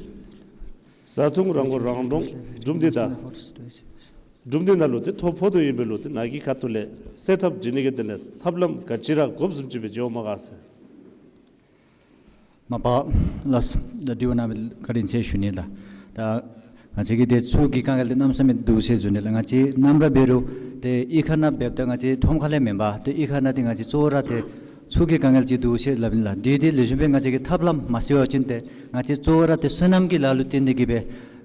བཟའ་འཐུང་རང་མགོ་རང་འདྲོངས་གྲུབ་འབྲས་དང་གྲུབ་འབྲས་ནང་ལུ་ཏེ་ཐོ་ཕོག་དོ་ཡོདཔ་ལུ་ཏེ་ནཱ་གི་ཁ་ཐུག་ལས་སེལ་ཐབས་འབད་ནི་གི་དོན་ལས་ཐབས་ལམ་ག་ཅི་ར་དགོཔ་བཟུམ་ཅིག་སྦེ་འགྱོཝ་མས་ག་ཟེར། མ་པ་ལགས་སོ། ད་དྲི་བ་གནང་མི་བཀའ་དྲིན་ཆེ་ཞུ་ནི་ལགས། ད་ང་བཅས་ཀྱི་ཏེ་ཆུ་གི་དཀའ་ངལ་འདི་གནམ་མེད་ས་མེད་འདུག་ཟེར་ཞུ་ནི་ལགས། ང་བཅས་ནམ་ར་འབད་རུང་ཏེ་གཡུས་ཁ་ནང་འབདཝ་ད་ང་བཅས་ཁྲོམ་ཁ་ལས་མེན་པར་ཏེ་གཡུས་ཁ་ནང་འདི་ང་བཅས་གཙོ་བོ་ར་ཏེ་ཆུ་གི་དཀའ་ངལ་ཅིག་འདུག་ཟེར་སླབ་ཨིན་ལགས། དེ་འདི་ལེགས་ཤོམ་སྦེ་ང་བཅས་ཀྱིས་ཐབས་ལམ་མ་སེལ་བ་ཅིན་ཏེ་ང་བཅས་གཙོ་བོ་ར་ཏེ་སོ་ནམ་གྱི་ལཱ་ལུ་བརྟེན་ཏེ་གིས་སྦེ་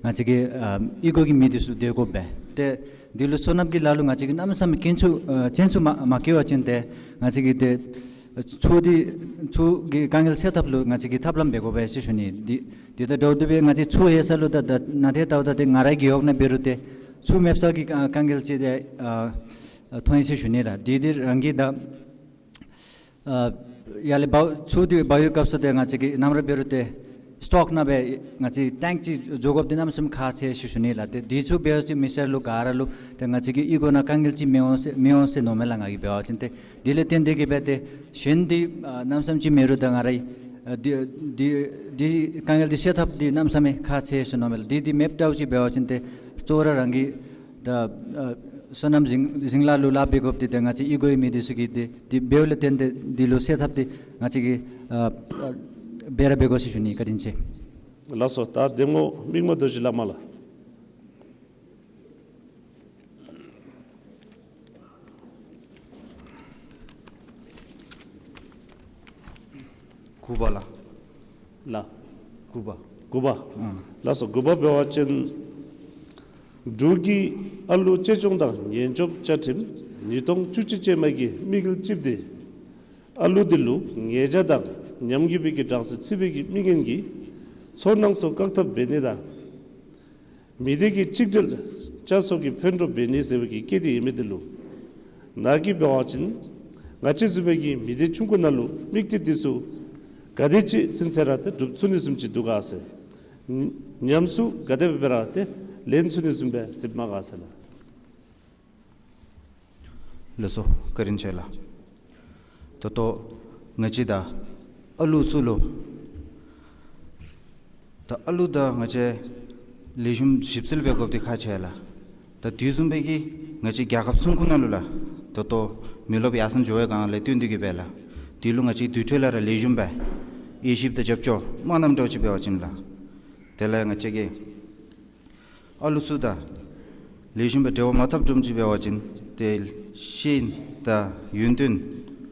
ང་བཅས་ཀྱི་ཨ་གཡུས་སྒོ་གི་མི་འདི་ཚུ་སྡོད་དགོ་པས། ཏེ་འདི་ལུ་སོ་ནམ་གྱི་ལཱ་ལུ་ང་བཅས་ཀྱིས་གནམ་མེད་ས་མེད་དཀོན་མཆོག་ཨ་ཅན་ཚུ་མ་མ་བསྐྱལ་བ་ཅིན་ཏེ་ང་བཅས་ཀྱིས་ཏེ་ ཆུ་འདི་ཆུ་གི་དཀའ་ངལ་སེལ་ཐབས་ལུ་ང་བཅས་ཀྱིས་ཐབས་ལམ་འབད་དགོ་པས་ཟེར་ཞུ་ནི། འདི་འདི་དང་འདྲཝ་འདི་སྦེ་ང་བཅས་ཆུ་ཡོད་ས་ལུ་ད་ད་ནཱ་ཏེ་ལྟཝ་ད་ཏེ་ང་རའི་རྒེད་འོག་ནང་འབད་རུང་ཏེ་ཆུ་མེདཔ་ས་གི་དཀའ་དཀའ་ངལ་ཅིག་ཏེ་ཨ་ཨ་མཐོང་ཡི་ཟེར་ཞུ་ནི་ལགས། འདི་འདི་རང་གིས་ད་ཨ་ཡར་ལས་འབག་ཆུ་འདི་འབག་ཡོད་སྐབས་སུ་ཏེ་ང་བཅས་ཀྱིས་ནམ་ར་འབད་རུང་ཏེ་སི་ཊོག་ནང་སྦེ་ང་བཅས་ཊེངཀ་ཅིག་འགྱོ་དགོཔ་འདི་གནམ་མེད་ས་མེད་ཁག་ཆེ་ཟེར་ཞུ་ནི་ལགས། ཏེ་འདི་ཚུ་འབད་བ་ཅིན་མི་སེར་ལུ་ག་ར་ལུ་ཏེ་ང་བཅས་ཀྱི་གཡུས་སྒོ་ནང་དཀའ་ངལ་ཅིག་མི་འོང་ཟེར་མི་འོང་ཟེར་མནོཝ་མས་ལགས། ང་གིས་འབད་བ་ཅིན་ཏེ་དེ་ལས་བརྟེན་ཏེ་གིས་འབད་ཏེ་གཞན་འདི་ཨ་གནམ་མེད་ས་མེད་ཅིག་མེད་རུང་ད་ང་རའི་ཨ་འདི་འདི་འདི་དཀའ་ངལ་འདི་སེལ་ཐབས་འདི་གནམ་མེད་ས་མེད་ཁག་ཆེ་ཟེར་མནོཝ་མས་ལགས། འདི་འདི་མེདཔ་འདྲཝ་ཅིག་འབད་བ་ཅིན་ཏེ་གཙོ་བོ་ར་རང་གིས་ད་ཨ་སོ་ནམ་ཞིང་ཞིང་ལཱ་ལུ་ལཱ་འབད་དགོཔ་འདི་ཏེ་ང་བཅས་གཡུས་སྒོའི་མི་འདི་ཚུ་གིས་འདི་འདི་འབདཝ་ལས་བརྟེན་ཏེ་འདི་ལུ་སེལ་ཐབས་འདི་ང་བཅས་ཀྱིས་ཨ་ཨ་འབད་ར་འབད་དགོ་ཟེར་ཞུ་ནི། བཀའ་དྲིན་ཆེ། ལགས་སོ། ད་གདམ་ངོ་མིག་དམར་རྡོ་རྗེ་བླ་མ་ལགས། དགུ་པ་ལགས། ལགས། དགུ་པ། དགུ་པ། ཨང་། ལགས་སོ། དགུ་པ་འབད་བ་ཅིན་འབྲུག་གི་ཨ་ལུ་གཅེས་སྐྱོང་དང་ཉེན་སྐྱོབ་བཅའ་ཁྲིམས་ཉིས་སྟོང་བཅུ་གཅིག་ཅན་མ་གི་དམིགས་ཡུལ་གཅིག་འདི་ཨ་ལུ་འདི་ལུ་ཉེས་བྱ་དང་ཉམས་རྒུད་པའི་གི་གྲངས་སུ་ཚུད་པའི་གི་དམིགས་ཡུལ་གྱིས་ཚོར་སྣང་ཚུ་བཀག་ཐབས་འབད་ནི་དང་མི་སྡེ་གི་གཅིག་སྒྲིལ་བཅའ་སྲོག་གི་ཕན་གྲུབ་འབད་ནི་ཟེར་བའི་གི་སྐད་འདི་ཡོད་མི་འདི་ལུ་ནཱ་གིས་འབད་བ་ཅིན་ང་བཅས་བཟུམ་མའི་གི་མི་སྡེ་ཆུང་ཀུ་ནང་ལུ་དམིགས་གཏད་འདི་ཚུ་ག་དེ་ཅིག་ཚུན་ཚོད་ར་ཏེ་འགྲུབ་ཚུགས་ནི་བཟུམ་ཅིག་འདུག་ག་ཟེར། ཉམས་སུ་ག་དེ་སྦེ་ར་ཏེ་ལེན་ཚུགས་ནི་བཟུམ་སྦེ་གཟིགསཔ་མས་ག་ཟེར་ལགས། ལགས་སོ། བཀའ་དྲིན་ཆེ་ལགས། ད་ལྟོ་ང་བཅས་ད་ཨ་ལུ་ཚུ་ལུ་ད་ཨ་ལུ་ད་ང་བཅས་ལེགས་ཤོམ་ཞིབ་འཚོལ་འབད་དགོཔ་འདི་ཁག་ཆེ་ལགས། ད་དེ་བཟུམ་སྦེ་གི་ང་བཅས་རྒྱལ་ཁབ་ཆུང་ཀུ་ནང་ལུ་ལགས་ད་ལྟོ་མི་རློབས་ཡར་སེང་འགྱོ་བའི་སྒང་ལས་བརྟེན་ཏེ་གིས་སྦེ་ལགས། དེ་ལུ་ང་བཅས་དེ་འཕྲོ་ལས་ར་ལེགས་ཤོམ་སྦེ་དབྱེ་ཞིབ་དང་རྒྱབ་སྐྱོར་མ་གནངམ་འདྲཝ་ཅིག་འབད་བ་ཅིན་ལགས། དེ་ལས་ང་བཅས་ཀྱིས་ཨ་ལུ་ཚུ་དང་ལེགས་ཤོམ་སྦེ་འབྲེལ་བ་མ་འཐབ་འགྱོཝ་ཅིག་འབད་བ་ཅིན་ཏེ་ཤེས་ཡོན་དང་ཡོན་ཏན་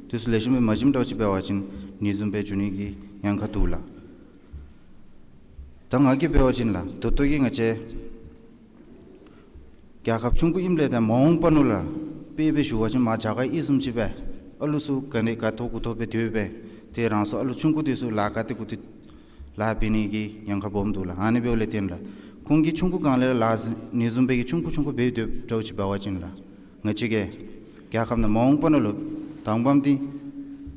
དེ་ཚུ་ལེགས་ཤོམ་སྦེ་མ་བྱིནམ་འདྲཝ་ཅིག་འབད་བ་ཅིན་ཨ་ནི་བཟུམ་སྦེ་འགྱོ་ནི་གི་ཉེན་ཁ་འདུག་ལགས། ད་ང་གིས་འབད་བ་ཅིན་ལགས་ད་ལྟོ་གི་ང་བཅས་རྒྱལ་ཁབ་ཆུང་ཀུ་ཨིནམ་ལས་ད་མ་འོངས་པ་ནང་ལུ་དཔེ་སྦེ་ཞུ་བ་ཅིན་མར་རྒྱ་གར་ཨིན་བཟུམ་ཅིག་སྦེ་ཨ་ལུ་ཚུ་ག་ནི་ག་ཐོབ་གུ་ཐོབ་སྦེ་སྡོད་སྦེ་ཏེ་རང་སོའི་ཨ་ལུ་ཆུང་ཀུ་དེ་ཚུ་ལཱ་ག་ཏེ་གུ་ཏེ་ལཱ་འབད་ནི་གི་ཉེན་ཁ་སྦོམ་འདུག་ལགས། ཨ་ནི་འབདཝ་ལས་བརྟེན་ལགས་ཁོང་གིས་ཆུང་ཀུ་སྒང་ལས་ར་ལཱ་ཨ་ནི་བཟུམ་སྦེ་གི་ཆུང་ཀུ་ཆུང་ཀུ་འབད་སྡོདཔ་འདྲཝ་ཅིག་འབད་བ་ཅིན་ལགས་ང་བཅས་ཀྱི་རྒྱལ་ཁབ་ནང་མ་འོངས་པ་ནང་ལུ་དང་པམ་འདི་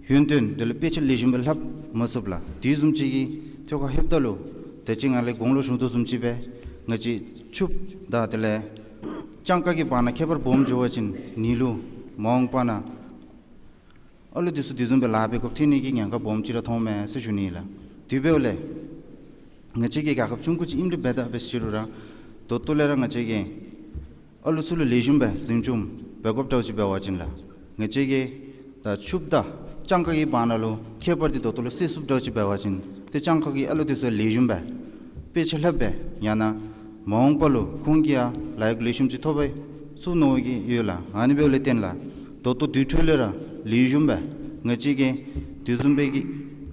ཡོན་ཏན་དེ་ལས་དཔེ་ཆ་ལེགས་ཤོམ་སྦེ་ལྷབ་མ་ཚུགས་ལགས། དེ་བཟུམ་ཅིག་གི་ཐོག་ཁར་ལྷོདཔ་ད་ལུ་ད་ཅི་ང་ལས་གོང་ལུ་ཞུ་དོ་བཟུམ་ཅིག་སྦེ་ང་བཅས་ཕྱུགཔོ་དང་དེ་ལས་སྤྱང་ཀ་གི་བར་ན་ཁྱད་པར་སྦོམ་འགྱོ་བ་ཅིན་ཨ་ནི་ལུ་མ་འོངས་པ་ནང་ཨ་ལུ་དེ་ཚུ་དེ་བཟུམ་སྦེ་ལཱ་འབད་དགོཔ་ཐོན་ནི་གི་ཉེན་ཁ་སྦོམ་ཅིག་ར་མཐོངམ་མས་ཟེར་ཞུ་ནི་ལགས། དེ་འབདཝ་ལས་ང་བཅས་ཀྱི་རྒྱལ་ཁབ་ཆུང་ཀུ་ཅིག་ཨིནམ་འདི་འབདཝ་ད་འབད་ཟེར་རུང་ར་ད་ལྟོ་ལས་ར་ང་བཅས་ཀྱིས་ཨ་ལུ་ཚུ་ལུ་ལེགས་ཤོམ་སྦེ་འཛིན་སྐྱོང་འབད་དགོཔ་འདྲཝ་ཅིག་འབད་བ་ཅིན་ལགས་ང་བཅས་ཀྱིས་ད་ཕྱུགཔོ་དང་སྤྱང་ཀ་གི་བར་ན་ལུ་ཁྱད་པར་འདི་ད་ལྟོ་ལས་སེལ་ཚུགསཔ་འདྲཝ་ཅིག་འབད་བ་ཅིན་ཏེ་སྤྱང་ཀ་གི་ཨ་ལུ་དེ་ཚུ་ལེགས་ཤོམ་སྦེ་དཔེ་ཆ་ལྷབ་སྦེ་ཡང་ན་མ་འོངས་པ་ལུ་ཁོང་གིས་ཡང་ལཱ་གཡོག་ལེགས་ཤོམ་ཅིག་ཐོབ་པར་ཚུགས་མནོ་བའི་གི་ཡོད་ལགས། ཨ་ནི་འབདཝ་ལས་བརྟེན་ལགས་ད་ལྟོ་དེ་འཕྲོ་ལས་ར་ལེགས་ཤོམ་སྦེ་ང་བཅས་ཀྱིས་དེ་བཟུམ་སྦེ་གི་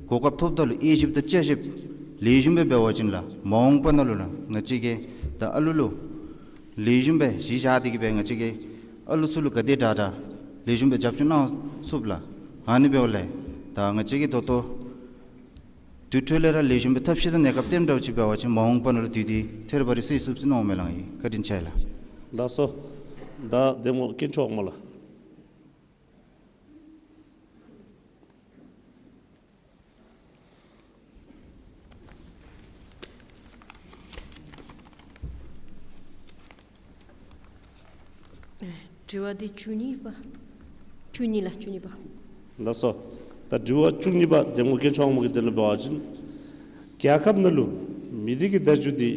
གོ་སྐབས་ཐོབ་ད་ལུ་དབྱེ་ཞིབ་དང་དཔྱད་ཞིབ་ལེགས་ཤོམ་སྦེ་འབད་བ་ཅིན་ལགས་མ་འོངས་པ་ནང་ལུ་ལགས་ང་བཅས་ཀྱིས་ད་ཨ་ལུ་ལུ་ལེགས་ཤོམ་སྦེ་གཞི་བཞག་སྟེ་གིས་སྦེ་ང་བཅས་ཀྱིས་ཨ་ལུ་ཚུ་ལུ་ག་དེ་དྲག་དྲག་ལེགས་ཤོམ་སྦེ་རྒྱབ་སྐྱོར་གནང་ཚུགས་ལགས། ཨ་ནི་འབདཝ་ལས་ད་ང་བཅས་ཀྱིས་ད་ལྟོ་དེ་འཕྲོ་ལས་ར་ལེགས་ཤོམ་སྦེ་ཐབས་ཤེས་དང་གནས་སྐབས་སྟོནམ་འདྲཝ་ཅིག་འབད་བ་ཅིན་མ་འོངས་པ་ནང་ལུ་དེ་འདི་ཐེར་འབའ་རེ་སེལ་ཚུགས་ཟེར་མནོཝ་མས་ལགས། བཀའ་དྲིན་ཆེ་ལགས། ལགས་སོ། ད་གདམ་ངོ་དཀོན་མཆོག་དབང་མོ་ལགས། དྲི་བ་འདི་བཅུ་གཉིས་པ། བཅུ་གཉིས་ལགས། བཅུ་གཉིས་པ། ལགས་སོ། ད་དྲི་བ་བཅུ་གཉིས་པ་གདམ་ངོ་དཀོན་མཆོག་དབང་མོ་གིས་དེ་ལུ་འབད་བ་ཅིན་རྒྱལ་ཁབ་ནང་ལུ་མི་སྡེ་གི་བརྡ་བརྒྱུད་འདི་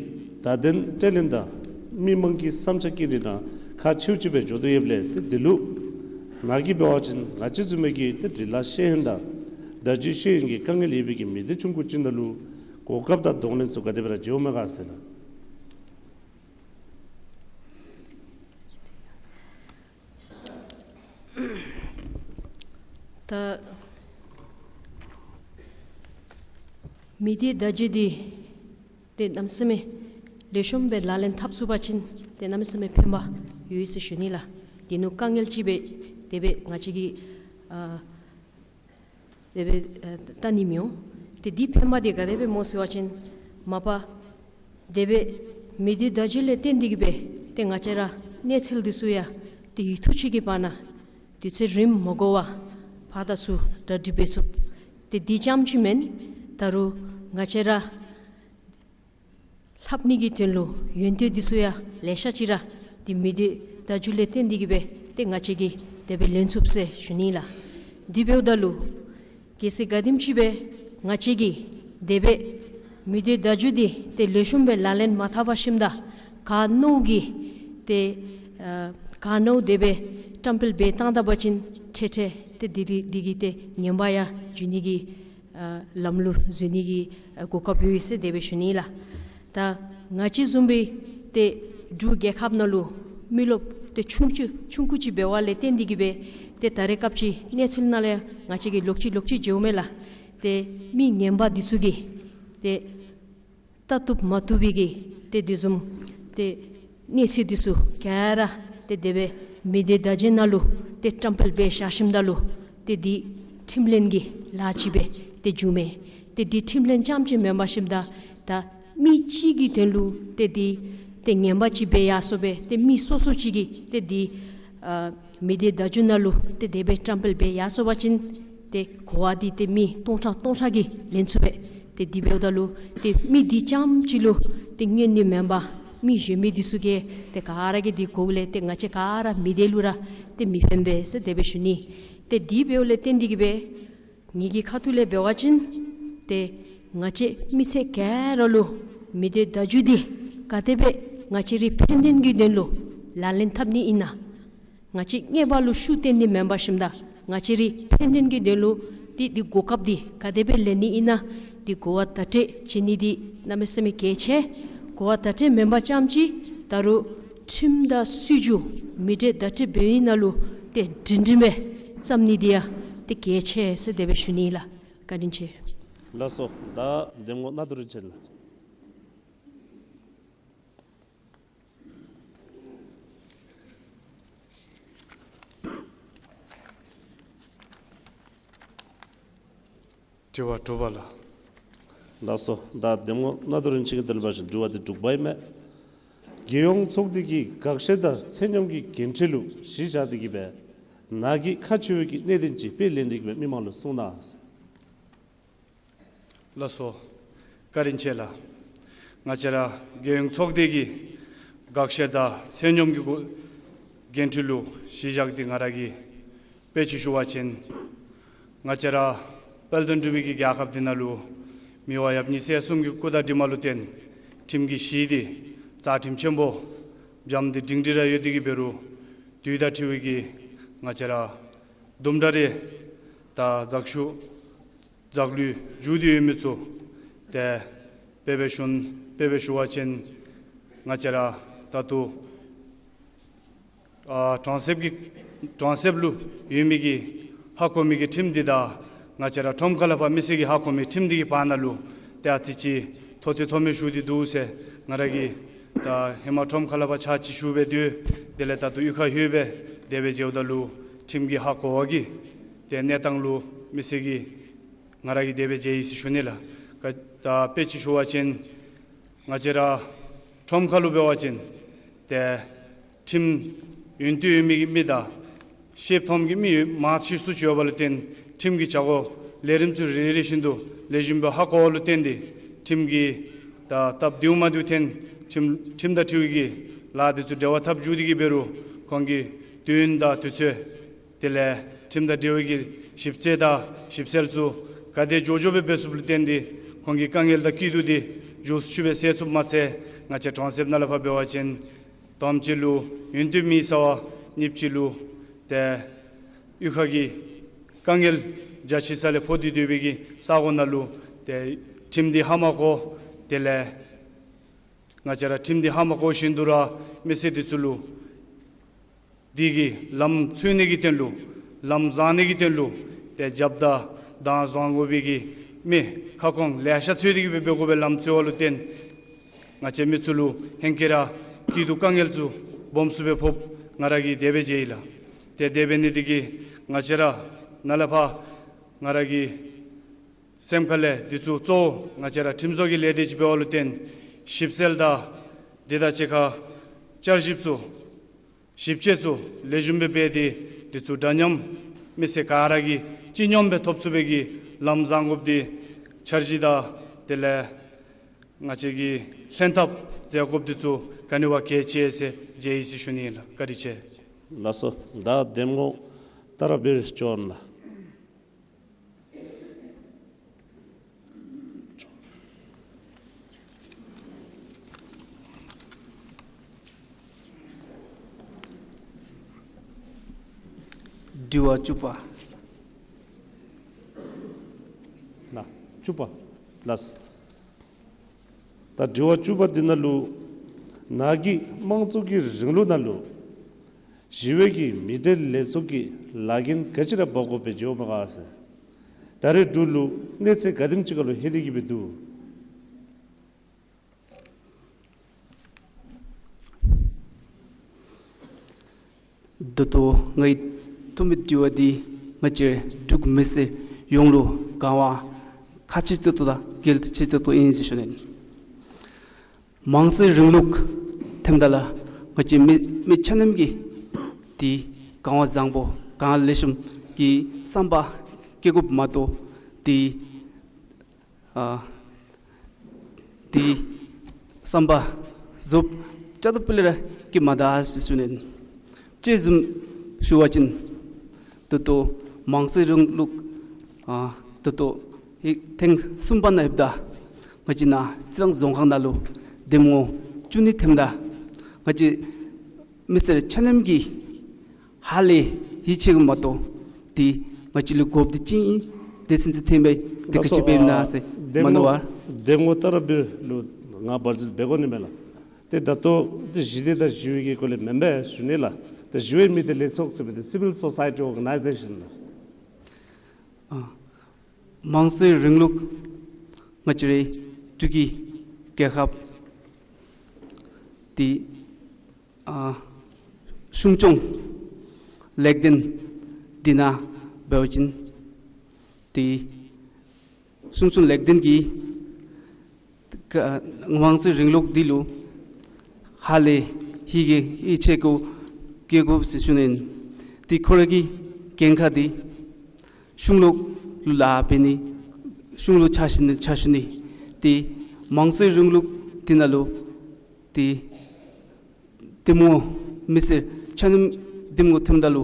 བརྡ་དོན་སྤྲོད་ལེན་དང་མི་མང་གི་བསམ་འཆར་བཀོད་དེ་ནང་ཁག་ཆེཝ་ཅིག་སྦེ་འགྱོ་དོ་ཡོདཔ་ལས་ཏེ་དེ་ལུ་ནཱ་གིས་འབད་བ་ཅིན་ང་བཅས་བཟུམ་མའི་གི་ཏེ་འབྲི་ལྷག་ཤེས་ཡོན་དང་བརྡ་བརྒྱུད་ཤེས་ཡོན་གྱི་དཀའ་ངལ་ཡོད་པའི་གི་མི་སྡེ་ཆུང་ཀུ་ཅིག་ནང་ལུ་གོ་སྐབས་དང་གདོང་ལེན་ཚུ་ག་དེ་སྦེ་ར་འབྱོནམ་མས་ག་ཟེར་ལགས། ད་མི་སྡེ་བརྡ་བརྒྱུད་འདི་ཏེ་གནམ་མེད་ས་མེད་ལེགས་ཤོམ་སྦེ་ལག་ལེན་འཐབ་ཚུགས་པ་ཅིན་ཏེ་གནམ་མེད་ས་མེད་ཕན་པ་ཡོད་ཟེར་ཞུ་ནི་ལགས། དེ་ནང་དཀའ་ངལ་ཅིག་སྦེ་དེ་སྦེ་ང་བཅས་ཀྱིས་ཨ་ དེ་སྦེ་ཨ་བལྟ་ནི་མི་འོང་། ཏེ་འདི་ཕན་པ་འདི་ག་དེ་སྦེ་སྨོ་ཟེར་བ་ཅིན་མ་པ་དེ་སྦེ་མི་སྡེ་བརྡ་བརྒྱུད་ལས་བརྟེན་ཏེ་གིས་སྦེ་ཏེ་ང་བཅས་ར་གནས་ཚུལ་འདི་ཚུ་ཡང་ཏེ་ཡུན་ཐུང་ཅིག་གི་བར་ན་དུས་ཚོད་རིངམོ་མ་འགོར་བར་ཕར་དང་ཚུར་གྲ་སྒྲིག་འབད་ཚུགས། ཏེ་འདི་རྐྱངམ་ཅིག་མེན། ད་རུང་ང་བཅས་ར་ལྷབ་ནི་གི་དོན་ལུ་ཡོན་ཏན་འདི་ཚུ་ཡང་ལེ་ཤ་ཅིག་ར་ཏེ་མི་སྡེ་བརྡ་བརྒྱུད་ལས་བརྟེན་ཏེ་གིས་སྦེ་ཏེ་ང་བཅས་ཀྱིས་དེ་སྦེ་ལེན་ཚུགས་ཟེར་ཞུ་ནི་ལགས། དེ་འབདཝ་ད་ལུ་གལ་སྲིད་ག་དེམ་ཅིག་སྦེ་ང་བཅས་ཀྱིས་དེ་སྦེ་མི་སྡེ་བརྡ་བརྒྱུད་འདི་ཏེ་ལེགས་ཤོམ་སྦེ་ལག་ལེན་མ་འཐབ་པར་ཞིནམ་ད་ག་མནོཝ་གི་ཏེ་ཨ་ག་མནོཝ་དེ་སྦེ་བཀྲམ་སྤེལ་འབད་བཏང་ད་པ་ཅིན་ཏེ་ཏེ་ཏེ་འདི་འདི་འདི་གིས་ཏེ་ངན་པ་ཡང་འགྱོ་ནི་གི་ཨ་ལམ་ལུ་འཛུལ་ནི་གི་ཨ་གོ་སྐབས་ཡོད་ཟེར་དེ་སྦེ་ཞུ་ནི་ལགས། ད་ང་བཅས་བཟུམ་སྦེ་ཏེ་འབྲུག་རྒྱལ་ཁབ་ནང་ལུ་མི་རློབས་ཏེ་ཆུང་ཀུ་ཆུང་ཀུ་ཅིག་འབད་བ་ལས་བརྟེན་ཏེ་གིས་སྦེ་ཏེ་ད་རེས་སྐབས་ཅིག་གནས་ཚུལ་ནང་ལས་ང་བཅས་ཀྱིས་ལོག་ཅི་ལོག་ཅི་འགྱོཝ་མས་ལགས། ཏེ་མི་ངན་པ་འདི་ཚུ་གིས་ཏེ་བལྟ་བཏུབ་མ་བཏུབ་པའི་གི་ཏེ་དེ་བཟུམ་ཏེ་གནས་ཚུལ་འདི་ཚུ་ག་ར་ཏེ་དེ་སྦེ་མི་སྡེ་བརྡ་བརྒྱུད་ནང་ལུ་ཏེ་བཀྲམ་སྤེལ་འབད་བཞག་ཞིནམ་ད་ལུ་ཏེ་འདི་ཁྲིམས་ལེན་གྱི་ལཱ་ཅིག་སྦེ་ཏེ་འགྱོཝ་མས། ཏེ་འདི་ཁྲིམས་ལེན་རྐྱངམ་ཅིག་མེན་པར་ཞིནམ་ད་ད་མི་གཅིག་གི་དོན་ལུ་ཏེ་འདི་ཏེ་ངན་པ་ཅིག་འབད་ཡར་སོང་སྦེ་ཏེ་མི་སོ་སོ་ཅིག་གིས་ཏེ་འདི་ཨ་མི་སྡེ་བརྡ་བརྒྱུད་ནང་ལུ་ཏེ་དེ་སྦེ་བཀྲམ་སྤེལ་འབད་ཡར་སོང་པ་ཅིན་ཏེ་གོ་བ་འདི་ཏེ་མི་སྟོང་ཕྲག་སྟོང་ཕྲག་གིས་ལེན་ཚུགས་པས། ཏེ་འདི་འབདཝ་ད་ལུ་ཏེ་མི་འདི་རྐྱངམ་ཅིག་ལུ་ཏེ་བསྙོན་ནི་མེན་པར་མི་གཞན་མི་འདི་ཚུ་གིས་ཏེ་ག་ར་གིས་འདི་གོཝ་ལས་ཏེ་ང་བཅས་ག་ར་མི་སྡེ་ལུ་ར་ཏེ་མི་ཕན་པས་ཟེར་དེ་སྦེ་ཞུ་ནི། ཏེ་འདི་འབདཝ་ལས་བརྟེན་ཏེ་གིས་སྦེ་ངེ་གི་ཁ་ཐུག་ལས་འབད་བ་ཅིན་ཏེ་ང་བཅས་མི་སེར་ག་ར་ལུ་མི་སྡེ་བརྡ་བརྒྱུད་འདི་ག་དེ་སྦེ་ང་བཅས་རའི་ཕན་ཐོགས་ཀྱི་དོན་ལུ་ལག་ལེན་འཐབ་ནི་ཨིན་ན། ང་བཅས་ཉེས་པ་ལུ་ཤུགས་བཏོན་ནི་མེན་པར་ཞིནམ་ད་ང་བཅས་རའི་ཕན་ཐོགས་ཀྱི་དོན་ལུ་འདི་འདི་གོ་སྐབས་འདི་ག་དེ་སྦེ་ལེན་ནི་ཨིན་ན་འདི་གོ་བ་བརྡ་སྤྲོད་བྱིན་ནི་འདི་གནམ་མེད་ས་མེད་གལ་ཆེ། གོ་བ་བརྡ་སྤྲོད་མེན་པ་རྐྱངམ་ཅིག་ད་རུང་ཁྲིམས་དང་སྲིད་བྱུས་མི་སྡེ་བརྡ་སྤྲོད་འབད་ནི་ནང་ལུ་ཏེ་སྒྲིང་སྒྲིང་སྦེ་བརྩམ་ནི་འདི་ཡང་ཏེ་གལ་ཆེ་ཟེར་དེ་སྦེ་ཞུ་ནི་ལགས། བཀའ་དྲིན་ཆེ། ལགས་སོ། ད་འདེམས་ངོ་མནའ་བདུད་རིན་ཆེན་ལགས། དྲི་བ་དྲུག་པ་ལགས། ལགས་སོ། ད་འདེམས་ངོ་མནའ་བདུད་རིན་ཆེན་གྱིས་དེ་ལས་འབད་ཞིནམ་དྲི་བ་འདི་དྲུག་པ་ཨིན་མས། རྒྱལ་ཡོངས་ཚོགས་སྡེ་གིས་དགག་བཤེར་དང་ཚད་སྙོམས་ཀྱི་འགན་འཁྲི་ལུ་གཞི་བཞག་སྟེ་གིས་སྦེ་ནཱ་གི་ཁག་ཆེ་བའི་གི་གནད་དོན་ཅིག་དཔེ་ལེན་ཏེ་གིས་སྦེ་མི་མང་ལུ་གསུང་གནང་ཟེར། ལགས་སོ། བཀའ་དྲིན་ཆེ་ལགས། ང་བཅས་ར་རྒྱལ་ཡོངས་ཚོགས་སྡེ་གིས་དགག་བཤེར་དང་ཚད་སྙོམས་ཀྱི་འགོ་འགན་འཁྲི་ལུ་གཞི་བཞག་སྟེ་ང་ར་གིས་དཔེ་ཅིག་ཞུ་བ་ཅིན་ང་བཅས་ར་དཔལ་ལྡན་འབྲུག་པའི་གི་རྒྱལ་ཁབ་འདི་ནང་ལུ་མི་དབང་ཡབ་ཉི་ཤུ་རྩ་གསུམ་གྱི་སྐུ་དྲིན་ལུ་བརྟེན་ཁྲིམས་ཀྱི་གཞི་འདི་རྩ་ཁྲིམས་ཆེན་པོ་འཇམ་ཏེ་སྒྲིང་སྒྲི་ར་ཡོད་དེ་གིས་འབད་རུང་དུས་དང་འཁྲིལ་བའི་གི་ང་བཅས་ར་དུམ་གྲ་རེ་ད་འཛག་ཤུགས་འཛག་ལུས་འགྱོ་སྟེ་ཡོད་མི་ཚུ་ཏེ་དཔེ་སྦེ་ཞུ་ན་དཔེ་སྦེ་ཞུ་བ་ཅིན་ང་བཅས་ར་ད་ལྟོ་ཨ་གྲོང་གསེབ་ཀྱི་གྲོང་གསེབ་ལུ་ཡོད་མི་གི་ཧ་གོ་མི་གི་ཁྲིམས་འདི་དང་ང་བཅས་ར་ཁྲོམ་ཁ་ལས་ཕར་མི་སེར་གྱི་ཧ་གོ་མི་ཁྲིམས་འདི་གི་བར་ན་ལུ་ཏེ་ཨ་ཙི་ཅིག་མཐོ་ཏོ་མཐོ་དམན་ཞུ་སྟེ་འདུག་ཟེར་ང་ར་གིས་ད་ཧེ་མ་ཁྲོམ་ཁ་ལས་ཕར་ཕྱག་ཕྱིད་ཞུ་སྦེ་སྡོད་དེ་ལས་ད་ལྟོ་གཡུས་ཁར་ལྷོད་སྦེ་དེ་སྦེ་མཇལཝ་ད་ལུ་ཁྲིམས་ཀྱི་ཧ་གོ་བ་གི་ཏེ་གནས་སྟངས་ལུ་མི་སེར་གྱིས་ང་ར་གིས་དེ་སྦེ་མཇལ་ཡི་ཟེར་ཞུ་ནི་ལགས། ད་དཔེ་ཅིག་ཞུ་བ་ཅིན་ང་བཅས་ར་ཁྲོམ་ཁ་ལུ་འབད་བ་ཅིན་ཏེ་ཁྲིམས་ཡོན་ཏན་ཡོད་མི་གི་མི་དང་ཤེསཔ་མཐོངམ་གི་མི་མང་ཆེ་སུ་ཅིག་ཡོད་པ་ལུ་བརྟེན་ཁྲིམས་ཀྱི་བྱ་སྒོ་ལས་རིམ་ཚུ་རེ་རེ་བཞིན་དུ་ལེགས་ཤོམ་སྦེ་ཧ་གོ་བ་ལུ་བརྟེན་ཏེ་ཁྲིམས་ཀྱི་ད་སྟབས་བདེཝ་མ་བདེཝ་ཐོན་ཁྲིམས་ཁྲིམས་དང་འཁྲིལ་བའི་གི་ལཱ་འདི་ཚུ་འབྲེལ་བ་འཐབ་འགྱོ་སྟེ་གིས་འབད་རུང་ཁོང་གིས་དུས་ཡུན་དང་དུས་ཚོད་དེ་ལས་ཁྲིམས་དང་འབྲེལ་བའི་གི་ཞིབ་དཔྱད་དང་ཞིབ་འཚོལ་ཚུ་ག་དེ་མགྱོགས་མགྱོགས་སྦེ་འབད་ཚུགསཔ་ལུ་བརྟེན་ཏེ་ཁོང་གི་དཀའ་ངལ་དང་སྐྱིད་སྡུག་འདི་མགྱོགས་སུ་ཅིག་སྦེ་སེལ་ཚུགསཔ་མ་ཚད་ང་བཅས་གྲོང་གསེབ་ནང་ལས་ཕར་འབད་བ་ཅིན་དང་པ་ཅིག་ལུ་ཡོན་ཏན་མེད་ས་བ་གཉིས་པ་ཅིག་ལུ་ཏེ་གཡུས་ཁ་གི་དཀའ་ངལ་རྒྱ་ཆེ་ས་ལས་ཕོག་སྟེ་སྡོད་པའི་གི་ས་གོ་ནང་ལུ་ཏེ་ཁྲིམས་འདི་ཧ་མ་གོ་དེ་ལས་ང་བཅས་ར་ཁྲིམས་འདི་ཧ་མ་གོ་བཞིན་དུ་ར་མི་སེར་འདི་ཚུ་ལུ་འདི་གི་ལམ་འཚོལ་ནི་གི་དོན་ལུ་ལམ་བཟང་ནི་གི་དོན་ལུ་ཏེ་རྒྱབ་དང་བདག་དབང་བཟང་དགོ་པའི་གི་མི་ཁ་སྐོང་ལེ་ཤ་འཚོལ་ཏེ་གིས་སྦེ་འབད་དགོ་པའི་ལམ་འཚོལ་བ་ལུ་བརྟེན་ང་བཅས་མི་ཚུ་ལུ་ཧེང་སྐལ་ར་སྐྱིད་སྡུག་དཀའ་ངལ་ཚུ་སྦོམ་སུ་སྦེ་ཕོགཔ་ང་ར་གིས་དེ་སྦེ་མཇལ་ཡི་ལགས། ཏེ་དེ་འབད་ནི་འདི་གིས་ང་བཅས་ར་ནཱ་ལས་ཕར་ ང་ར་གི་སེམས་ཁ་ལས་འདི་ཚུ་གཙོ་བོ་ང་བཅས་ར་ཁྲིམས་བཟོ་གི་ལས་སྡེ་ཅིག་འབདཝ་ལུ་བརྟེན་ཞིབ་འཚོལ་དང་འདི་དང་གཅིག་ཁར་བསྐྱར་ཞིབ་ཚུ་ཞིབ་དཔྱད་ཚུ་ལེགས་ཤོམ་སྦེ་འབད་དེ་འདི་ཚུ་འདྲ་མཉམ་མི་སེར་ག་ར་གིས་སྤྱི་སྙོམས་སྦེ་ཐོབ་ཚུགས་པའི་གི་ལམ་བཟང་དགོཔ་འདི་འཆར་གཞི་དང་དེ་ལས་ང་བཅས་ཀྱི་ལྷན་ཐབས་མཛད་དགོཔ་འདི་ཚུ་ག་ནི་བ་གལ་ཆེ་ཟེར་མཇལ་ཡི་ཟེར་ཞུ་ནི་ཨིན་ལགས། བཀའ་དྲིན་ཆེ། ལགས་སོ། ད་འདེམས་ངོ་ཏཱ་ར་བིར་ལྕོག་ལགས། དྲི་བ་བཅུ་པ། ལགས། བཅུ་པ། ལགས། ད་དྲི་བ་བཅུ་པ་འདི་ནང་ལུ་ནཱ་གིས་དམངས་གཙོ་གི་རིང་ལུགས་ནང་ལུ་ཞི་བའི་གི་མི་སྡེ་ལས་ཚོགས་ཀྱི་ལཱ་འགན་ག་ཅི་ར་འབག་དགོཔ་སྦེ་འགྱོཝ་མས་ག་ཟེར། ད་རེས་འབྲུག་ལུ་གནས་ཚད་ག་དེམ་ཅིག་ཁར་ལུ་ལྷོད་དེ་གི་སྦེ་འདུག། ད་ལྟོ་ངེའི་ཐོག་མའི་དྲི་བ་འདི་ང་བཅས་འབྲུག་མི་སེར་ཡོངས་ལུ་གང་བ་ཁག་ཆེ་ཏོག་ཏོ་དང་གལ་ཆེ་ཏོག་ཏོ་ཨིན་ཟེར་ཞུ་ནི། དམངས་གཙོའི་རིང་ལུགས་ཐོནམ་ད་ལུ་ང་བཅས་མི་མི་ཆ་མཉམ་གྱིས་འདི་གང་བ་བཟང་པོ་གང་ལེགས་ཤོམ་གྱི་བསམ་པ་བསྐྱེད་དགོཔ་མ་གཏོགས་འདི་ཨ་འདི་བསམ་པ་རྫོགསཔ་རྐྱངམ་དང་སྤུ་ལས་ར་བསྐྱེད་མ་ད་ཟེར་ཞུ་ནི། དཔྱེ་བཟུམ་ཞུ་བ་ཅིན་ད་ལྟོ་དམངས་གཙོའི་རིང་ལུགས་ཨ་ད་ལྟོ་ཧེ་ཐེངས་གསུམ་པ་ནང་ལྷོདཔ་ད་ང་བཅས་ནཱ་རྩི་རང་རྫོང་ཁག་ནང་ལུ་འདེམས་ངོ་བཅུ་གཉིས་ཐོནམ་ད་ང་བཅས་མི་སེར་ཆ་མཉམ་གྱིས་ཧ་ལས་ཡིད་ཆེས་དགོཔ་མ་གཏོགས་འདི་ང་བཅས་ལུ་དགོཔ་འདི་ཅིག་ཨིན། དེ་ཚུན་ཚོད་ཐོན་མི་འདི་ག་ཅི་སྦེ་ཨིན་ན་ཟེར་འདེམས་མ་ནུ་ངོ་བར་འདེམས་ངོ་ཏཱ་ར་བིར་ལུ་ང་བར་ཟིལ་འབད་དགོ་ནི་མས་ལགས། ཏེ་ད་ལྟོ་འདི་ཞི་བདེ་དང་ཞི་བའི་གི་སྐོར་ལས་མེན་པས་ཞུ་ནི་ལགས། ཏེ་ཞི་བའི་མི་སྡེ་ལས་ཚོགས་ཟེར་མི་འདི་སི་ཝིལ་སོ་སའི་ཊི་ཨོར་ག་ནའི་ཟེ་ཤཱན་ལགས། ཨ་དམངས་གཙོའི་རིང་ལུགས་ང་བཅས་རའི་འབྲུག་གི་རྒྱལ་ཁབ་འདི་ཨ་གཞུང་སྐྱོང་ལེགས་ལྡན་འདི་ནང་འབད་བ་ཅིན་འདི་གཞུང་སྐྱོང་ལེགས་ལྡན་གྱིས་ཀ་དམངས་གཙོའི་རིང་ལུགས་འདི་ལུ་ཧ་ལས་ཡིད་ཆེས་ཡིད་ཆེས་དགོ་བསྐྱེད་དགོ་ཟེར་ཞུ་ནི། འདི་ཁོ་ར་གི་འགན་ཁག་འདི་གཞུང་ལུགས་ལུ་ལཱ་འབད་ནི་གཞུང་ལུ་ཕྱག་ཞུ་ནི་ཕྱག་ཞུ་ནི། འདི་དམངས་གཙོའི་རིང་ལུགས་འདི་ནང་ལུ་འདི་འདེམས་ངོ་མི་སེར་ཆ་མཉམ་འདེམས་ངོ་ཐོནམ་ད་ལུ་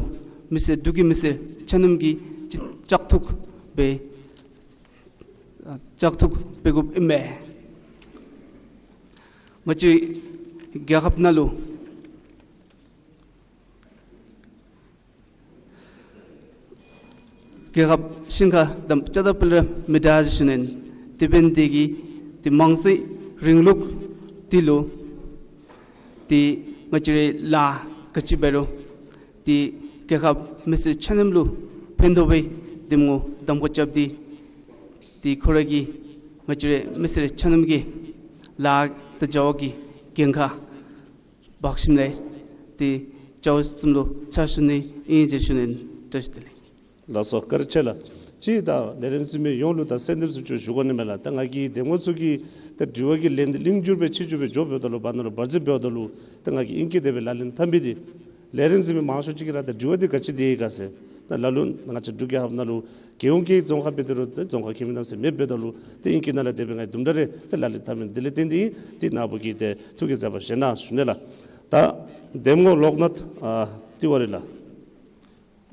མི་སེར་འབྲུག་གི་མི་སེར་ཆ་མཉམ་གྱིས་ཅིག་བཅའ་ཐུག་འབད་ཨ་བཅའ་ཐུག་འབད་དགོཔ་ཨིན་མས། ང་བཅས་རྒྱལ་ཁབ་ནང་ལུ་རྒྱལ་ཁབ་ཤིང་ཁ་དང་ཅ་ད་པུ་ལ་མི་འདྲ་ཟེར་ཞུ་ནི། དེ་འབདཝ་ལས་བརྟེན་ཏེ་དམངས་གཙོའི་རིང་ལུགས་འདི་ལུ་ཏེ་ང་བཅས་ར་ལཱ་ག་ཅི་འབད་རུང་ཏེ་རྒྱལ་ཁབ་མི་སེར་ཆ་མཉམ་ལུ་ཕན་ཐོགས་པའི་འདེམས་ངོ་གདམ་ཁ་རྐྱབ་སྟེ་ཏེ་ཁོ་ར་གི་ང་བཅས་ར་མི་སེར་ཆ་མཉམ་གྱི་ལཱ་དང་བྱ་བ་གི་འགན་ཁག་འབག་ཞིནམ་ལས་ཏེ་བྱ་བ་ཚུ་ལུ་ཕྱག་ཞུ་ནི་ཨིན་ཟེར་ཞུ་ནི། བཀྲ་ཤིས་བདེ་ལེགས། ལགས་སོ། བཀའ་དྲིན་ཆེ་ལགས། ཅིག་ད་ལས་རིམ་གཟིགས་མི་ཡོངས་ལུ་ད་གསལ་འདེབས་ཚུ་ཅིག་ཞུ་དགོ་ནི་མས་ལགས། ད་ང་གིས་འདེམས་ངོ་ཚུ་གི་ད་དྲི་བ་གི་ལན་འདི་ལིང་འགྱུར་སྦེ་ཕྱིར་འགྱུར་སྦེ་འགྱོ་འབདཝ་ད་ལུ་བར་ན་ལུ་བར་ཟིལ་འབདཝ་ད་ལུ་ད་ང་གིས་ཨིང་སྐད་དེ་སྦེ་ལག་ལེན་འཐབ་མི་འདི་ལས་རིམ་གཟིགས་མི་མང་ཤོས་ཅིག་གིས་ར་ད་དྲི་བ་འདི་ག་ཅི་འདི་ག་ཟེར་ད་ལ་ལུ་ང་བཅས་འབྲུག་རྒྱལ་ཁབ་ནང་ལུ་རྒྱལ་ཡོངས་ཀྱི་རྫོང་ཁག་འབད་དེ་རུང་ད་རྫོང་ཁག་ཁྱིམ་མི་རྣམ་སེམས་མེདཔ་འབདཝ་ད་ལུ་ད་ཨིང་སྐད་ནང་ལས་དེ་སྦེ་ང་གིས་དུམ་གྲ་རེ་ད་ལག་ལེན་འཐབ་མི་འདི་ལས་བརྟེན་ཏེ་ཨིན། ཏེ་ནཱ་བུ་གིས་ཏེ་ཐུགས་ཀྱི་མཛད་པ་བཞེས་གནང་ཞུ་ནི་ལགས། ད་འདེམས་ངོ་ལོག་ནཱཐ་ཨ་ཏི་ཝ་རི་ལགས།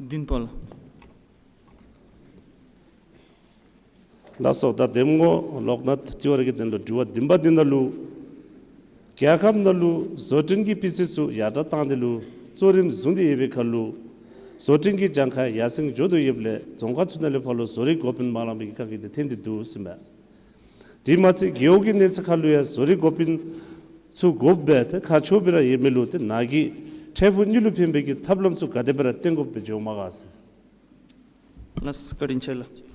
བདུན་པ་ལགས། ལགས་སོ། ད་འདེམས་ངོ་ལོག་ནཱཐ་ཏི་ཝ་རི་གི་དོན་ལུ་དྲི་བ་བདུན་པ་འདི་ནང་ལུ་རྒྱལ་ཁབ་ནང་ལུ་བཟོ་སྐྲུན་གྱི་སྤུས་ཚད་ཚུ་ཡར་དྲག་བཏང་སྟེ་ལུ་གཙོ་རིམ་བཟུང་སྟེ་ཡོད་པའི་ཁར་ལུ་བཟོ་སྐྲུན་གྱི་གྱངས་ཁ་ཡར་སེང་འགྱོ་དོ་ཡོདཔ་ལས་རྫོང་ཁག་ཚུ་ནང་ལས་ཕར་ལུ་བཟོ་རིག་འགོ་དཔོན་མ་ལང་པའི་གི་དཀའ་ངལ་འདི་ཐོན་ཏེ་འདུག་ཟེར་མས། དེ་མ་ཚད་རྒེད་འོག་གི་གནས་ཚད་ཁར་ལུ་ཡང་བཟོ་རིག་འགོ་དཔོན་ཚུ་དགོཔ་སྦེ་ཏེ་ཁག་ཆེཝ་སྦེ་ར་ཡོད་མི་ལུ་ཏེ་ནཱ་གིས་འཕྲལ་ཕུགས་གཉིས་ལུ་ཕན་པའི་གི་ཐབས་ལམ་ཚུ་ག་དེ་སྦེ་ར་བཏོན་དགོཔ་སྦེ་འགྱོཝ་མས་ག་ཟེར། ལགས་བཀའ་དྲིན་ཆེ་ལགས།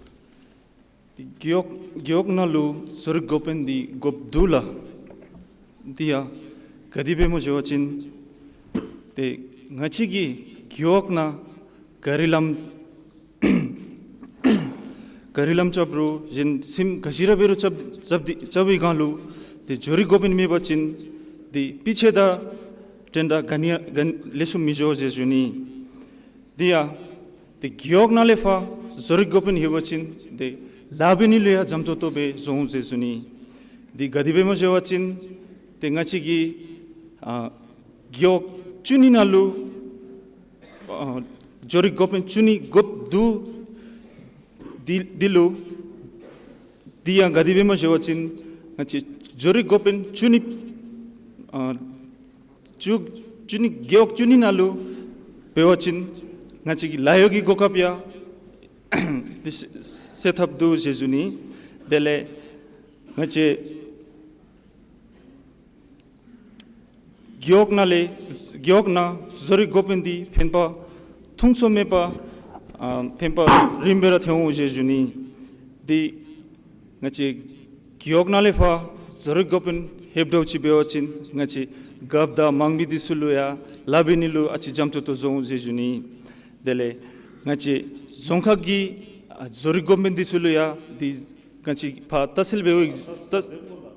ཏེ་རྒེད་འོག་རྒེད་འོག་ནང་ལུ་བཟོ་རིག་འགོ་དཔོན་འདི་དགོཔ་འདུག་ལགས། འདི་ཡང་ག་དེ་སྦེ་སྨོ་ཟེར་བ་ཅིན་ཏེ་ང་བཅས་ཀྱི་རྒེད་འོག་ནང་ག་རི་ལམ་ ག་རི་ལམ་རྐྱབ་རུང་གཞན་སེམས་ག་ཅི་ར་འབད་རུང་རྐྱབ་རྐྱབ་སྟེ་རྐྱབ་པའི་སྒང་ལུ་ཏེ་འབྱོར་རིག་འགོ་དཔོན་མེད་པ་ཅིན་ཏེ་སྤུས་ཚད་དང་འགྲན་ཟླ་ག་ནི་ཡང་ལེགས་ཤོམ་མི་འགྱོ་ཟེར་ཞུ་ནི། དེ་ཡང་ཏེ་རྒེད་འོག་ནང་ལས་ཕར་འབྱོར་རིག་འགོ་དཔོན་ཡོད་པ་ཅིན་ཏེ་ལཱ་འབད་ནི་ལུ་ཡང་འཇམ་ཏོང་ཏོ་སྦེ་འགྱོ་འོང་ཟེར་ཞུ་ནི། དེ་ག་དེ་སྦེ་སྨོ་ཟེར་བ་ཅིན་ཏེ་ང་བཅས་ཀྱི་ཨ་རྒེད་འོག་བཅུ་གཉིས་ནང་ལུ་ཨ་འབྱོར་རིག་འགོ་དཔོན་བཅུ་གཉིས་དགོཔ་འདུག། དེ་དེ་ལུ་དེ་ཡང་ག་དེ་སྦེ་སྨོ་ཟེར་བ་ཅིན་ང་བཅས་འབྱོར་རིག་འགོ་དཔོན་བཅུ་གཉིས་ཨ་བཅུ་བཅུ་གཉིས་རྒེད་འོག་བཅུ་གཉིས་ནང་ལུ་འབད་བ་ཅིན་ང་བཅས་ཀྱི་ལཱ་གཡོག་གི་གོ་སྐབས་ཡང་དེ་སེལ་ཐབས་འདུག་ཟེར་ཞུ་ནི། དེ་ལས་ང་བཅས་རྒེད་འོག་ནང་ལས་རྒེད་འོག་ནང་འབྱོར་རིག་འགོ་དཔོན་འདི་ཕན་པ་མཐོང་ཚོར་མེད་པར་ཨ་ཕན་པ་རིངམོ་སྦེ་ར་ཐོན་འོང་ཟེར་ཞུ་ནི། དེ་ང་བཅས་རྒེད་འོག་ནང་ལས་ཕར་འབྱོར་རིག་འགོ་དཔོན་ལྷོདཔ་འདྲཝ་ཅིག་འབད་བ་ཅིན་ང་བཅས་རྒཔོ་དང་དམངས་མི་འདི་ཚུ་ལུ་ཡང་ལཱ་འབད་ནི་ལུ་ཨ་ཙི་འཇམ་ཏོང་ཏོ་འགྱོ་འོང་ཟེར་ཞུ་ནི། དེ་ལས་ང་བཅས་རྫོང་ཁག་གི་ཨ་འབྱོར་རིག་འགོ་དཔོན་འདི་ཚུ་ལུ་ཡང་འདི་ང་བཅས་ཕར་ལྟ་བཤལ་འབད་བའི་ལྟ་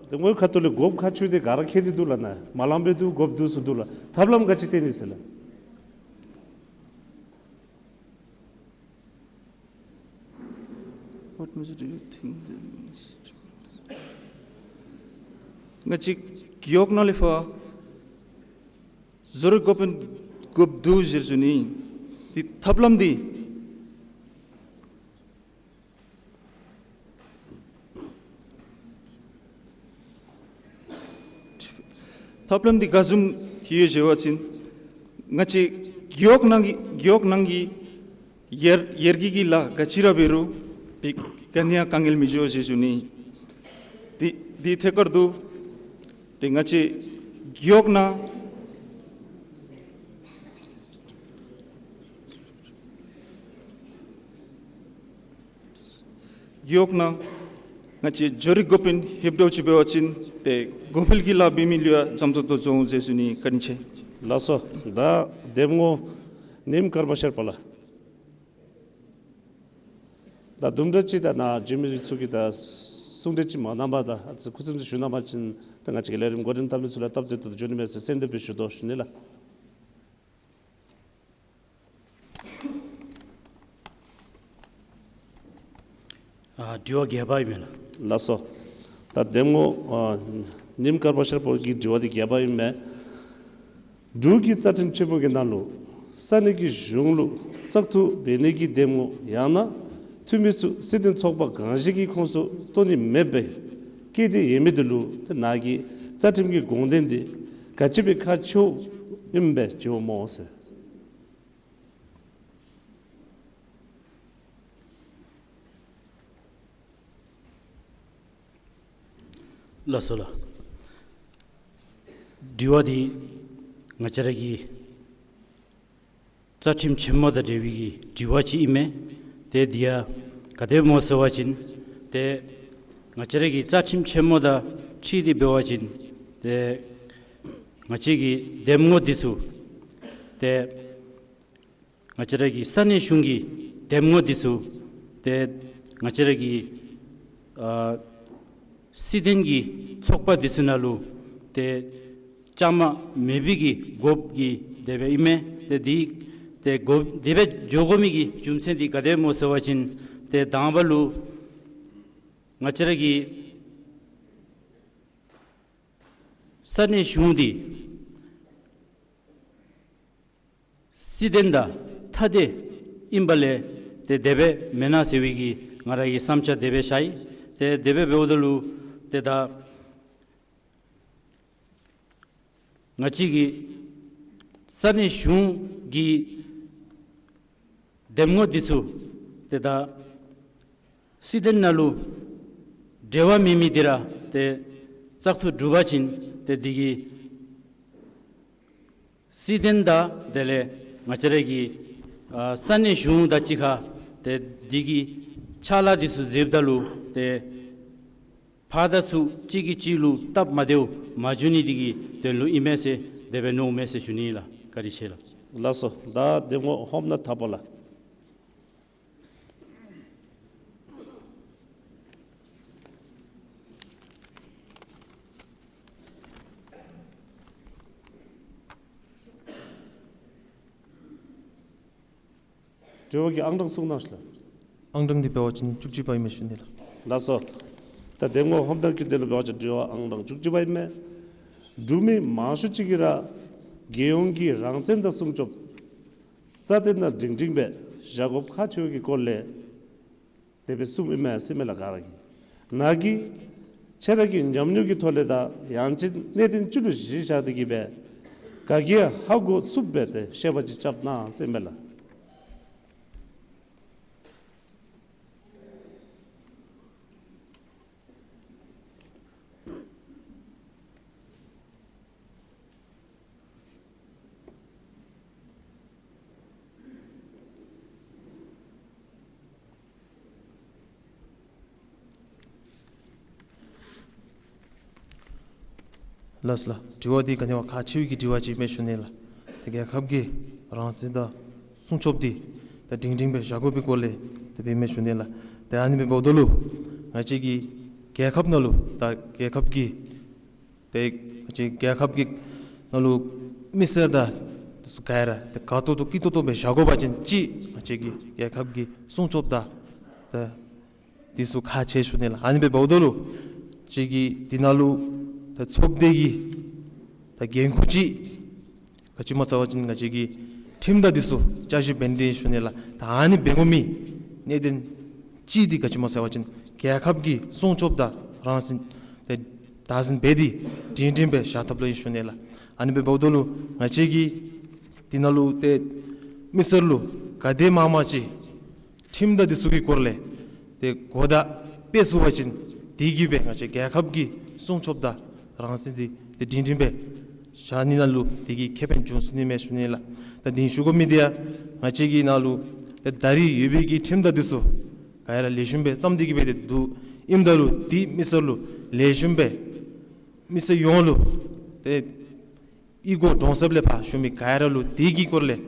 འདེམས་ངོའི་ཁ་ཐུག་ལས་དགོཔ་ཁག་ཆེཝ་འདི་ག་ར་མཁྱེན་ཏེ་འདུག་ལགས་ན། མ་ལངམ་སྦེ་འདུག། དགོཔ་འདུག་ཟེར་འདུག་ལགས། ཐབས་ལམ་ག་ཅི་བཏོན་ནི་ཟེར་ལགས། What message do you think the minister? ང་བཅས་རྒེད་འོག་ནང་ལས་ཕར་འབྱོར་རིག་འགོ་དཔོན་དགོཔ་འདུག་ཟེར་ཞུ་ནི། དེ་ཐབས་ལམ་འདི་ཐབས་ལམ་འདི་ག་བཟུམ་ཅིག་ཡོད་ཟེར་བ་ཅིན་ང་བཅས་རྒེད་འོག་ནང་གི་རྒེད་འོག་ནང་གི་ཡར་ཡར་རྒྱས་ཀྱི་ལཱ་ག་ཅི་ར་འབད་རུང་ག་ནི་ཡང་དཀའ་ངལ་མི་འགྱོ་ཟེར་ཞུ་ནི། དེ་དེ་ཐད་ཁར་དུ་ཏེ་ང་བཅས་རྒེད་འོག་ནང་རྒེད་འོག་ནང་ང་བཅས་འབྱོར་རིག་འགོ་དཔོན་ལྷོདཔ་འདྲཝ་ཅིག་འབད་བ་ཅིན་ཏེ་གོང་འཕེལ་གྱི་ལཱ་འབད་མི་ལུ་ཡང་འཇམ་ཏོང་ཏོ་འགྱོ་འོང་ཟེར་ཞུ་ནི། བཀའ་དྲིན་ཆེ། ལགས་སོ། ད་འདེམས་ངོ་ནིམ་དཀར་པོ་ཤར་པ་ལགས། ད་དུམ་གྲ་ཅིག་ད་ནཱ་འབྱོན་མི་ཚུ་གིས་ད་གསུང་གྲོས་ཅིག་མ་གནང་པར་ད་ཨ་ཙི་སྐུ་ཚེམ་ཅིག་ཞུ་གནང་པ་ཅིན་ད་ང་བཅས་ཀྱི་ལས་རིམ་འགོ་འདྲེན་འཐབ་མི་ཚུ་ལུ་སྟབས་བདེ་ཏོག་ཏོ་འགྱོ་ནི་མས་ཟེར་གསོལ་འདེབས་སྦེ་ཞུ་དོ་ཞུ་ནི་ལགས། ཨ་དྲི་བ་བརྒྱད་པ་ཨིན་མས་ལགས། ལགས་སོ། ད་འདེམས་ངོ་ཨ་ནིམ་དཀར་པོ་ཤར་པ་གི་དྲི་བ་འདི་བརྒྱད་པ་ཨིན་མས། འབྲུག་གི་རྩ་ཁྲིམས་ཆེན་མོ་གི་ནང་ལུ་ས་གནས་ཀྱི་གཞུང་ལུ་བཙག་འཐུ་འབད་ནི་གི་འདེམས་ངོ་ཡང་ན་འཐུས་མི་ཚུ་སྲིད་དོན་ཚོགས་པ་གང་ཞིག་གི་ཁོངས་སུ་གཏོགས་ནི་མེདཔ་སྦེ་བཀོད་དེ་ཡོད་མི་འདི་ལུ་ཏེ་ནཱ་གི་རྩ་ཁྲིམས་ཀྱི་དགོངས་དོན་འདི་ག་ཅི་སྦེ་ཁག་ཆེཝ་ཨིནམ་སྦེ་བརྩིཝ་སྨོ་ཟེར། ལགས་སོ་ལགས། དྲི་བ་འདི་ང་བཅས་ར་གི་རྩ་ཁྲིམས་ཆེན་མོ་དང་འབྲེལ་བའི་གི་དྲི་བ་ཅིག་ཨིན་མས། ཏེ་འདི་ཡང་ག་དེ་སྦེ་སྨོ་ཟེར་བ་ཅིན་ཏེ་ང་བཅས་ར་གི་རྩ་ཁྲིམས་ཆེན་མོ་དང་འཁྲིལ་ཏེ་འབད་བ་ཅིན་ཏེ་ང་བཅས་ཀྱི་འདེམས་ངོ་འདི་ཚུ་ཏེ་ང་བཅས་ར་གི་ས་གནས་གཞུང་གི་འདེམས་ངོ་འདི་ཚུ་ཏེ་ང་བཅས་ར་གི་ཨ་སྲིད་དོན་གྱི་ཚོགས་པ་འདི་ཚུ་ནང་ལུ་ཏེ་བཅའ་མར་མེད་པའི་གི་དགོཔ་གི་དེ་སྦེ་ཨིན་མས། ཏེ་འདི་ཏེ་དགོཔ་དེ་སྦེ་འགྱོ་དགོ་མི་གི་རྒྱུ་མཚན་འདི་ག་དེ་སྦེ་སྨོ་ཟེར་བ་ཅིན་ཏེ་དང་པ་ལུ་ང་བཅས་ར་གི་ས་གནས་གཞུང་འདི་སྲིད་དོན་དང་ཐ་དད་ཨིན་པ་ལས་ཏེ་དེ་སྦེ་མེན་ན་ཟེར་བའི་གི་ང་ར་གི་བསམ་འཆར་དེ་སྦེ་ཤར་ཡི། ཏེ་དེ་སྦེ་འབདཝ་ད་ལུ་ཏེ་ད་ང་བཅས་ཀྱི་ས་གནས་གཞུང་གི་འདེམས་ངོ་འདི་ཚུ་ཏེ་ད་སྲིད་དོན་ནང་ལུ་འབྲེལ་བ་མེད་མི་འདི་ར་ཏེ་བཙག་འཐུ་གྲུབ་པ་ཅིན་ཏེ་འདི་གིས་སྲིད་དོན་དང་དེ་ལས་ང་བཅས་ར་གི་ཨ་ས་གནས་གཞུང་དང་གཅིག་ཁར་ཏེ་འདི་གི་ཕྱག་ལཱ་འདི་ཚུ་མཛདཔ་ད་ལུ་ཏེ་ཕར་དང་ཚུར་གཅིག་གིས་གཅིག་ལུ་སྟབས་མ་བདེཝ་མ་འབྱུང་ནི་འདི་གི་དོན་ལུ་ཨིན་མས་ཟེར་དེ་སྦེ་མནོཝ་མས་ཟེར་ཞུ་ནི་ལགས། བཀའ་དྲིན་ཆེ་ལགས། ལགས་སོ། ད་འདེམས་ངོ་ཧོམ་ན་ཐར་པ་ལགས། དྲི་བ་གི་ཨང་གྲངས་གསུང་གནང་ཤིག་ལགས། ཨང་གྲངས་འདི་འབད་བ་ཅིན་བཅུ་གཅིག་པ་ཨིན་མས་ཞུ་ནི་ལགས། ལགས་སོ། ད་འདེམས་ངོ་ཧོམ་ཏང་གི་དོན་ལུ་འབད་བ་ཅིན་དྲི་བ་ཨང་གྲངས་བཅུ་གཅིག་པ་ཨིན་མས། འབྲུག་མི་མང་ཤོས་ཅིག་གིས་ར་རྒྱལ་ཡོངས་ཀྱི་རང་བཙན་དང་སྲུང་སྐྱོབ་རྩ་དོན་དང་སྒྲིང་སྒྲིང་སྦེ་བཞག་དགོཔ་ཁག་ཆེ་བའི་གི་སྐོར་ལས་དེ་སྦེ་གསུངམ་ཨིན་མས་ཟེར་མས་ལགས། ག་ར་གིས། ནཱ་གིས་ཁྱེད་ར་གི་ཉམས་མྱོང་གི་ཐོག་ལས་དང་ཡང་ཅིན་གནད་དོན་ཅིག་ལུ་གཞི་བཞག་སྟེ་གིས་སྦེ་ག་གིས་ཧ་གོ་ཚུགསཔ་སྦེ་ཏེ་བཤད་པ་ཅིག་རྐྱབ་གནང་ཟེར་མས་ལགས། ལགས་སོ་ལགས། དྲི་བ་འདི་ག་ནི་བ་ཁག་ཆེ་བའི་གི་དྲི་བ་ཅིག་མས་ཞུ་ནི་ལགས། ཏེ་རྒྱལ་ཁབ་ཀྱི་རང་བཙན་དང་སྲུང་སྐྱོབ་འདི་ད་སྒྲིང་སྒྲིང་སྦེ་བཞག་དགོ་པའི་སྐོར་ལས་དེ་སྦེ་མས་ཞུ་ནི་ལགས། ཏེ་ཨ་ནི་སྦེ་འབདཝ་ད་ལུ་ང་བཅས་ཀྱི་རྒྱལ་ཁབ་ནང་ལུ་ད་རྒྱལ་ཁབ་ཀྱི་ཏེ་ང་བཅས་རྒྱལ་ཁབ་ཀྱི་ནང་ལུ་མི་སེར་དང་འདི་ཚུ་ག་ར་ཏེ་དགའ་ཏོག་ཏོ་སྐྱིད་ཏོག་ཏོ་སྦེ་བཞག་དགོ་པ་ཅིན་ཅིག་ང་བཅས་ཀྱི་རྒྱལ་ཁབ་ཀྱི་སྲུང་སྐྱོབ་དང་ད་འདི་ཚུ་ཁག་ཆེ་ཞུ་ནི་ལགས། ཨ་ནི་སྦེ་འབདཝ་ད་ལུ་ང་བཅས་ཀྱི་འདི་ནང་ལུ་ད་ཚོགས་སྡེ་གི་ད་འགན་ཁུར་ཅིག་ག་ཅི་སྨོ་ཟེར་བ་ཅིན་ང་བཅས་ཀྱི་ཁྲིམས་དང་འདི་ཚུ་བསྐྱར་ཞིབ་འབད་ནི་འདི་ཞུ་ནི་ལགས། ད་ཨ་ནི་འབད་དགོ་མི་གནད་དོན་ཅིག་འདི་ག་ཅི་སྨོ་ཟེར་བ་ཅིན་རྒྱལ་ཁབ་ཀྱི་སྲུང་སྐྱོབ་དང་རང་བཙན་ཏེ་བདག་འཛིན་འབད་དེ་སྒྲིང་སྒྲིང་སྦེ་བཞག་ཐབས་ལུ་ཨིན་ཞུ་ནི་ལགས། ཨ་ནི་སྦེ་འབདཝ་ད་ལུ་ང་བཅས་ཀྱི་འདི་ནང་ལུ་ཏེ་མི་སེར་ལུ་ག་དེ་མང་མང་ཅིག་ཁྲིམས་དང་འདི་ཚུ་གི་སྐོར་ལས་ཏེ་གོ་བརྡ་སྤེལ་ཚུགས་པ་ཅིན་དེ་གིས་སྦེ་ང་བཅས་རྒྱལ་ཁབ་ཀྱི་སྲུང་སྐྱོབ་དང་རང་བཙན་འདི་ཏེ་སྒྲིང་སྒྲིང་སྦེ་བཞག་ནི་ནང་ལུ་དེ་གིས་ཁེ་ཕན་འབྱུང་ཚུགས་ནི་མས་ཞུ་ནི་ལགས། ད་འདི་ཞུ་དགོ་མི་འདི་ཡང་ང་བཅས་ཀྱི་ནང་ལུ་ཏེ་ད་རེས་ཡོད་པའི་གི་ཁྲིམས་དང་འདི་ཚུ་ག་ར་ལེགས་ཤོམ་སྦེ་བརྩམས་ཏེ་གིས་སྦེ་ཏེ་འདུག། ཨིནམ་ད་ལུ་འདི་མི་སེར་ལུ་ལེགས་ཤོམ་སྦེ་མི་སེར་ཡོངས་ལུ་ཏེ་ཨི་གོ་གྲོང་གསེབ་ལས་ཕར་བཞུགས་མི་ག་ར་ལུ་དེ་གི་སྐོར་ལས་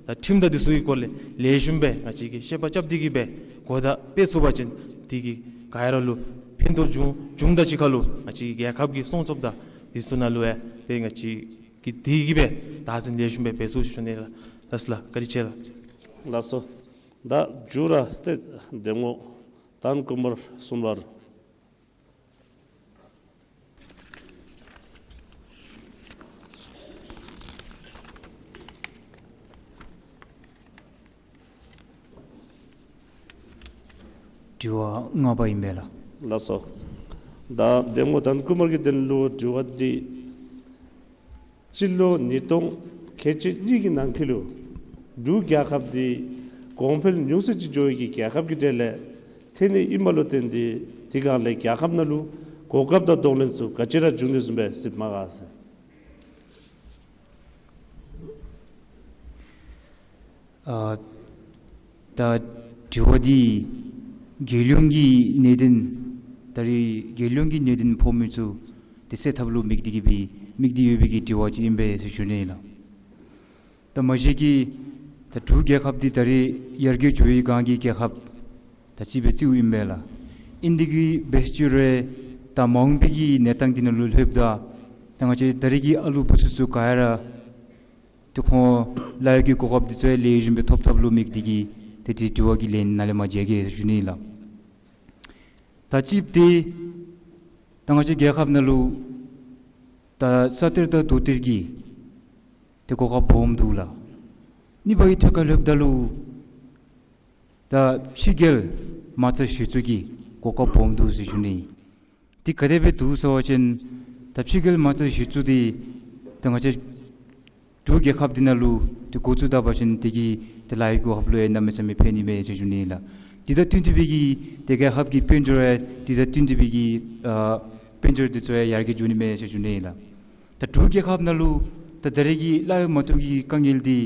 ད་ཁྲིམས་དང་འདི་ཚུ་གི་སྐོར་ལས་ལེགས་ཤོམ་སྦེ་ང་བཅས་ཀྱིས་བཤད་པ་རྐྱབ་སྟེ་གིས་སྦེ་གོ་བརྡ་སྤེལ་ཚུགས་པ་ཅིན་དེ་གིས་ག་ར་ལུ་ཕན་ཐོགས་འབྱུང་འབྱུངམ་དང་གཅིག་ཁར་ལུ་ང་བཅས་ཀྱི་རྒྱལ་ཁབ་ཀྱི་སྲུང་སྐྱོབ་དང་འདི་ཚུ་ནང་ལུ་ཡང་ཏེ་ང་བཅས་ཀྱིས་དེ་གིས་སྦེ་བདག་འཛིན་ལེགས་ཤོམ་སྦེ་འབད་ཚུགས་ཞུ་ནི་ལགས། ལགས་སོ་ལགས། བཀའ་དྲིན་ཆེ་ལགས། ལགས་སོ། ད་མཇུག་ར་ཏེ་འདེམས་ངོ་དན་ཀུ་མར་གསུམ་པ་ལུ། དྲི་བ་ལྔ་པ་ཨིན་པས་ལགས། ལགས་སོ། ད་འདེམས་ངོ་དན་ཀུ་མར་གྱི་དོན་ལུ་དྲི་བ་འདི། སྤྱི་ལོ་ཉིས་སྟོང་ཁལ་གཅིག་གཉིས་ཀྱི་ནང་འཁོད་ལུ་འབྲུག་རྒྱལ་ཁབ་འདི་གོང་འཕེལ་ཉུང་སུ་ཅིག་འགྱོ་བའི་གི་རྒྱལ་ཁབ་ཀྱི་གྲས་ལས་ཐོན་ནི་ཨིནམ་ལུ་བརྟེན་ཏེ་དེ་སྒང་ལས་རྒྱལ་ཁབ་ནང་ལུ་གོ་སྐབས་དང་གདོང་ལེན་ཚུ་ག་ཅི་ར་བྱུང་ནི་བཟུམ་སྦེ་གཟིགསཔ་མས་ག་ཟེར། ཨ་ད་དྲི་བ་འདི་རྒྱལ་ཡོངས་ཀྱི་གནད་དོན་ད་རེས་རྒྱལ་ཡོངས་ཀྱི་གནད་དོན་ཕོག་མི་ཚུ་ཏེ་སེལ་ཐབས་ལུ་དམིགས་ཏེ་གིས་སྦེ་དམིགས་ཏེ་ཡོད་པའི་གི་དྲི་བ་ཅིག་ཨིན་པས་ཟེར་ཞུ་ནི་ལགས། ད་མ་གཞི་གིས་ད་འབྲུག་རྒྱལ་ཁབ་འདི་ད་རེས་ཡར་རྒྱས་འགྱོ་བའི་སྒང་གི་རྒྱལ་ཁབ་ད་ཅིག་སྦེ་བརྩིཝ་ཨིན་པས་ལགས། ཨིན་དེ་གིས་འབད་ཞུ་རུང་ད་མ་འོངས་པའི་གི་གནས་སྟངས་འདི་ནང་ལུ་ལྷོདཔ་ད་ད་ང་བཅས་ད་རེས་ཀྱི་ཨ་ལུ་བུ་ཚུ་ཚུ་ག་ར་ཏེ་ཁོང་ལཱ་གཡོག་གི་གོ་སྐབས་འདི་ཚུ་ཡང་ལེགས་ཤོམ་སྦེ་ཐོབ་ཐབས་ལུ་དམིགས་ཏེ་གིས་ཏེ་དེ་དྲི་བ་གི་ལན་ནཱ་ལས་མར་བརྗེ་གེ་ཟེར་ཞུ་ནི་ལགས། ད་ཅིག་ཏེ་ད་ང་བཅས་རྒྱལ་ཁབ་ནང་ལུ་ད་ས་གཏེར་དང་རྡོ་གཏེར་གྱི་ཏེ་གོ་སྐབས་སྦོམ་འདུག་ལགས། གཉིས་པ་གི་ཐད་ཁར་ལྷོདཔ་ད་ལུ་ད་ཕྱི་རྒྱལ་མ་རྩ་གཞི་བཙུགས་ཀྱི་གོ་སྐབས་སྦོམ་འདུག་ཟེར་ཞུ་ནི། དེ་ག་དེ་སྦེ་འདུག་ཟེར་བ་ཅིན་ད་ཕྱི་རྒྱལ་མ་རྩ་གཞི་བཙུགས་འདི་ད་ང་བཅས་འབྲུག་རྒྱལ་ཁབ་འདི་ནང་ལུ་ཏེ་འགོ་བཙུགས་ད་པ་ཅིན་དེ་གིས་ཏེ་ལཱ་གཡོག་གི་གོ་སྐབས་ལུ་ཡང་གནམ་མེད་ས་མེད་ཕན་ནི་མས་ཟེར་ཞུ་ནི་ལགས། དེ་དང་བསྟུན་ཏེ་སྦེ་གིས་ཏེ་རྒྱལ་ཁབ་ཀྱི་དཔལ་འབྱོར་ཡང་དེ་དང་བསྟུན་ཏེ་སྦེ་གིས་ཨ་དཔལ་འབྱོར་འདི་ཚུ་ཡང་ཡར་རྒྱས་འགྱོ་ནི་མས་ཟེར་ཞུ་ནི་ལགས། ད་འབྲུག་རྒྱལ་ཁབ་ནང་ལུ་ད་ད་རེས་ཀྱི་ལཱ་གཡོག་མ་ཐོབ་ཀྱི་དཀའ་ངལ་འདི་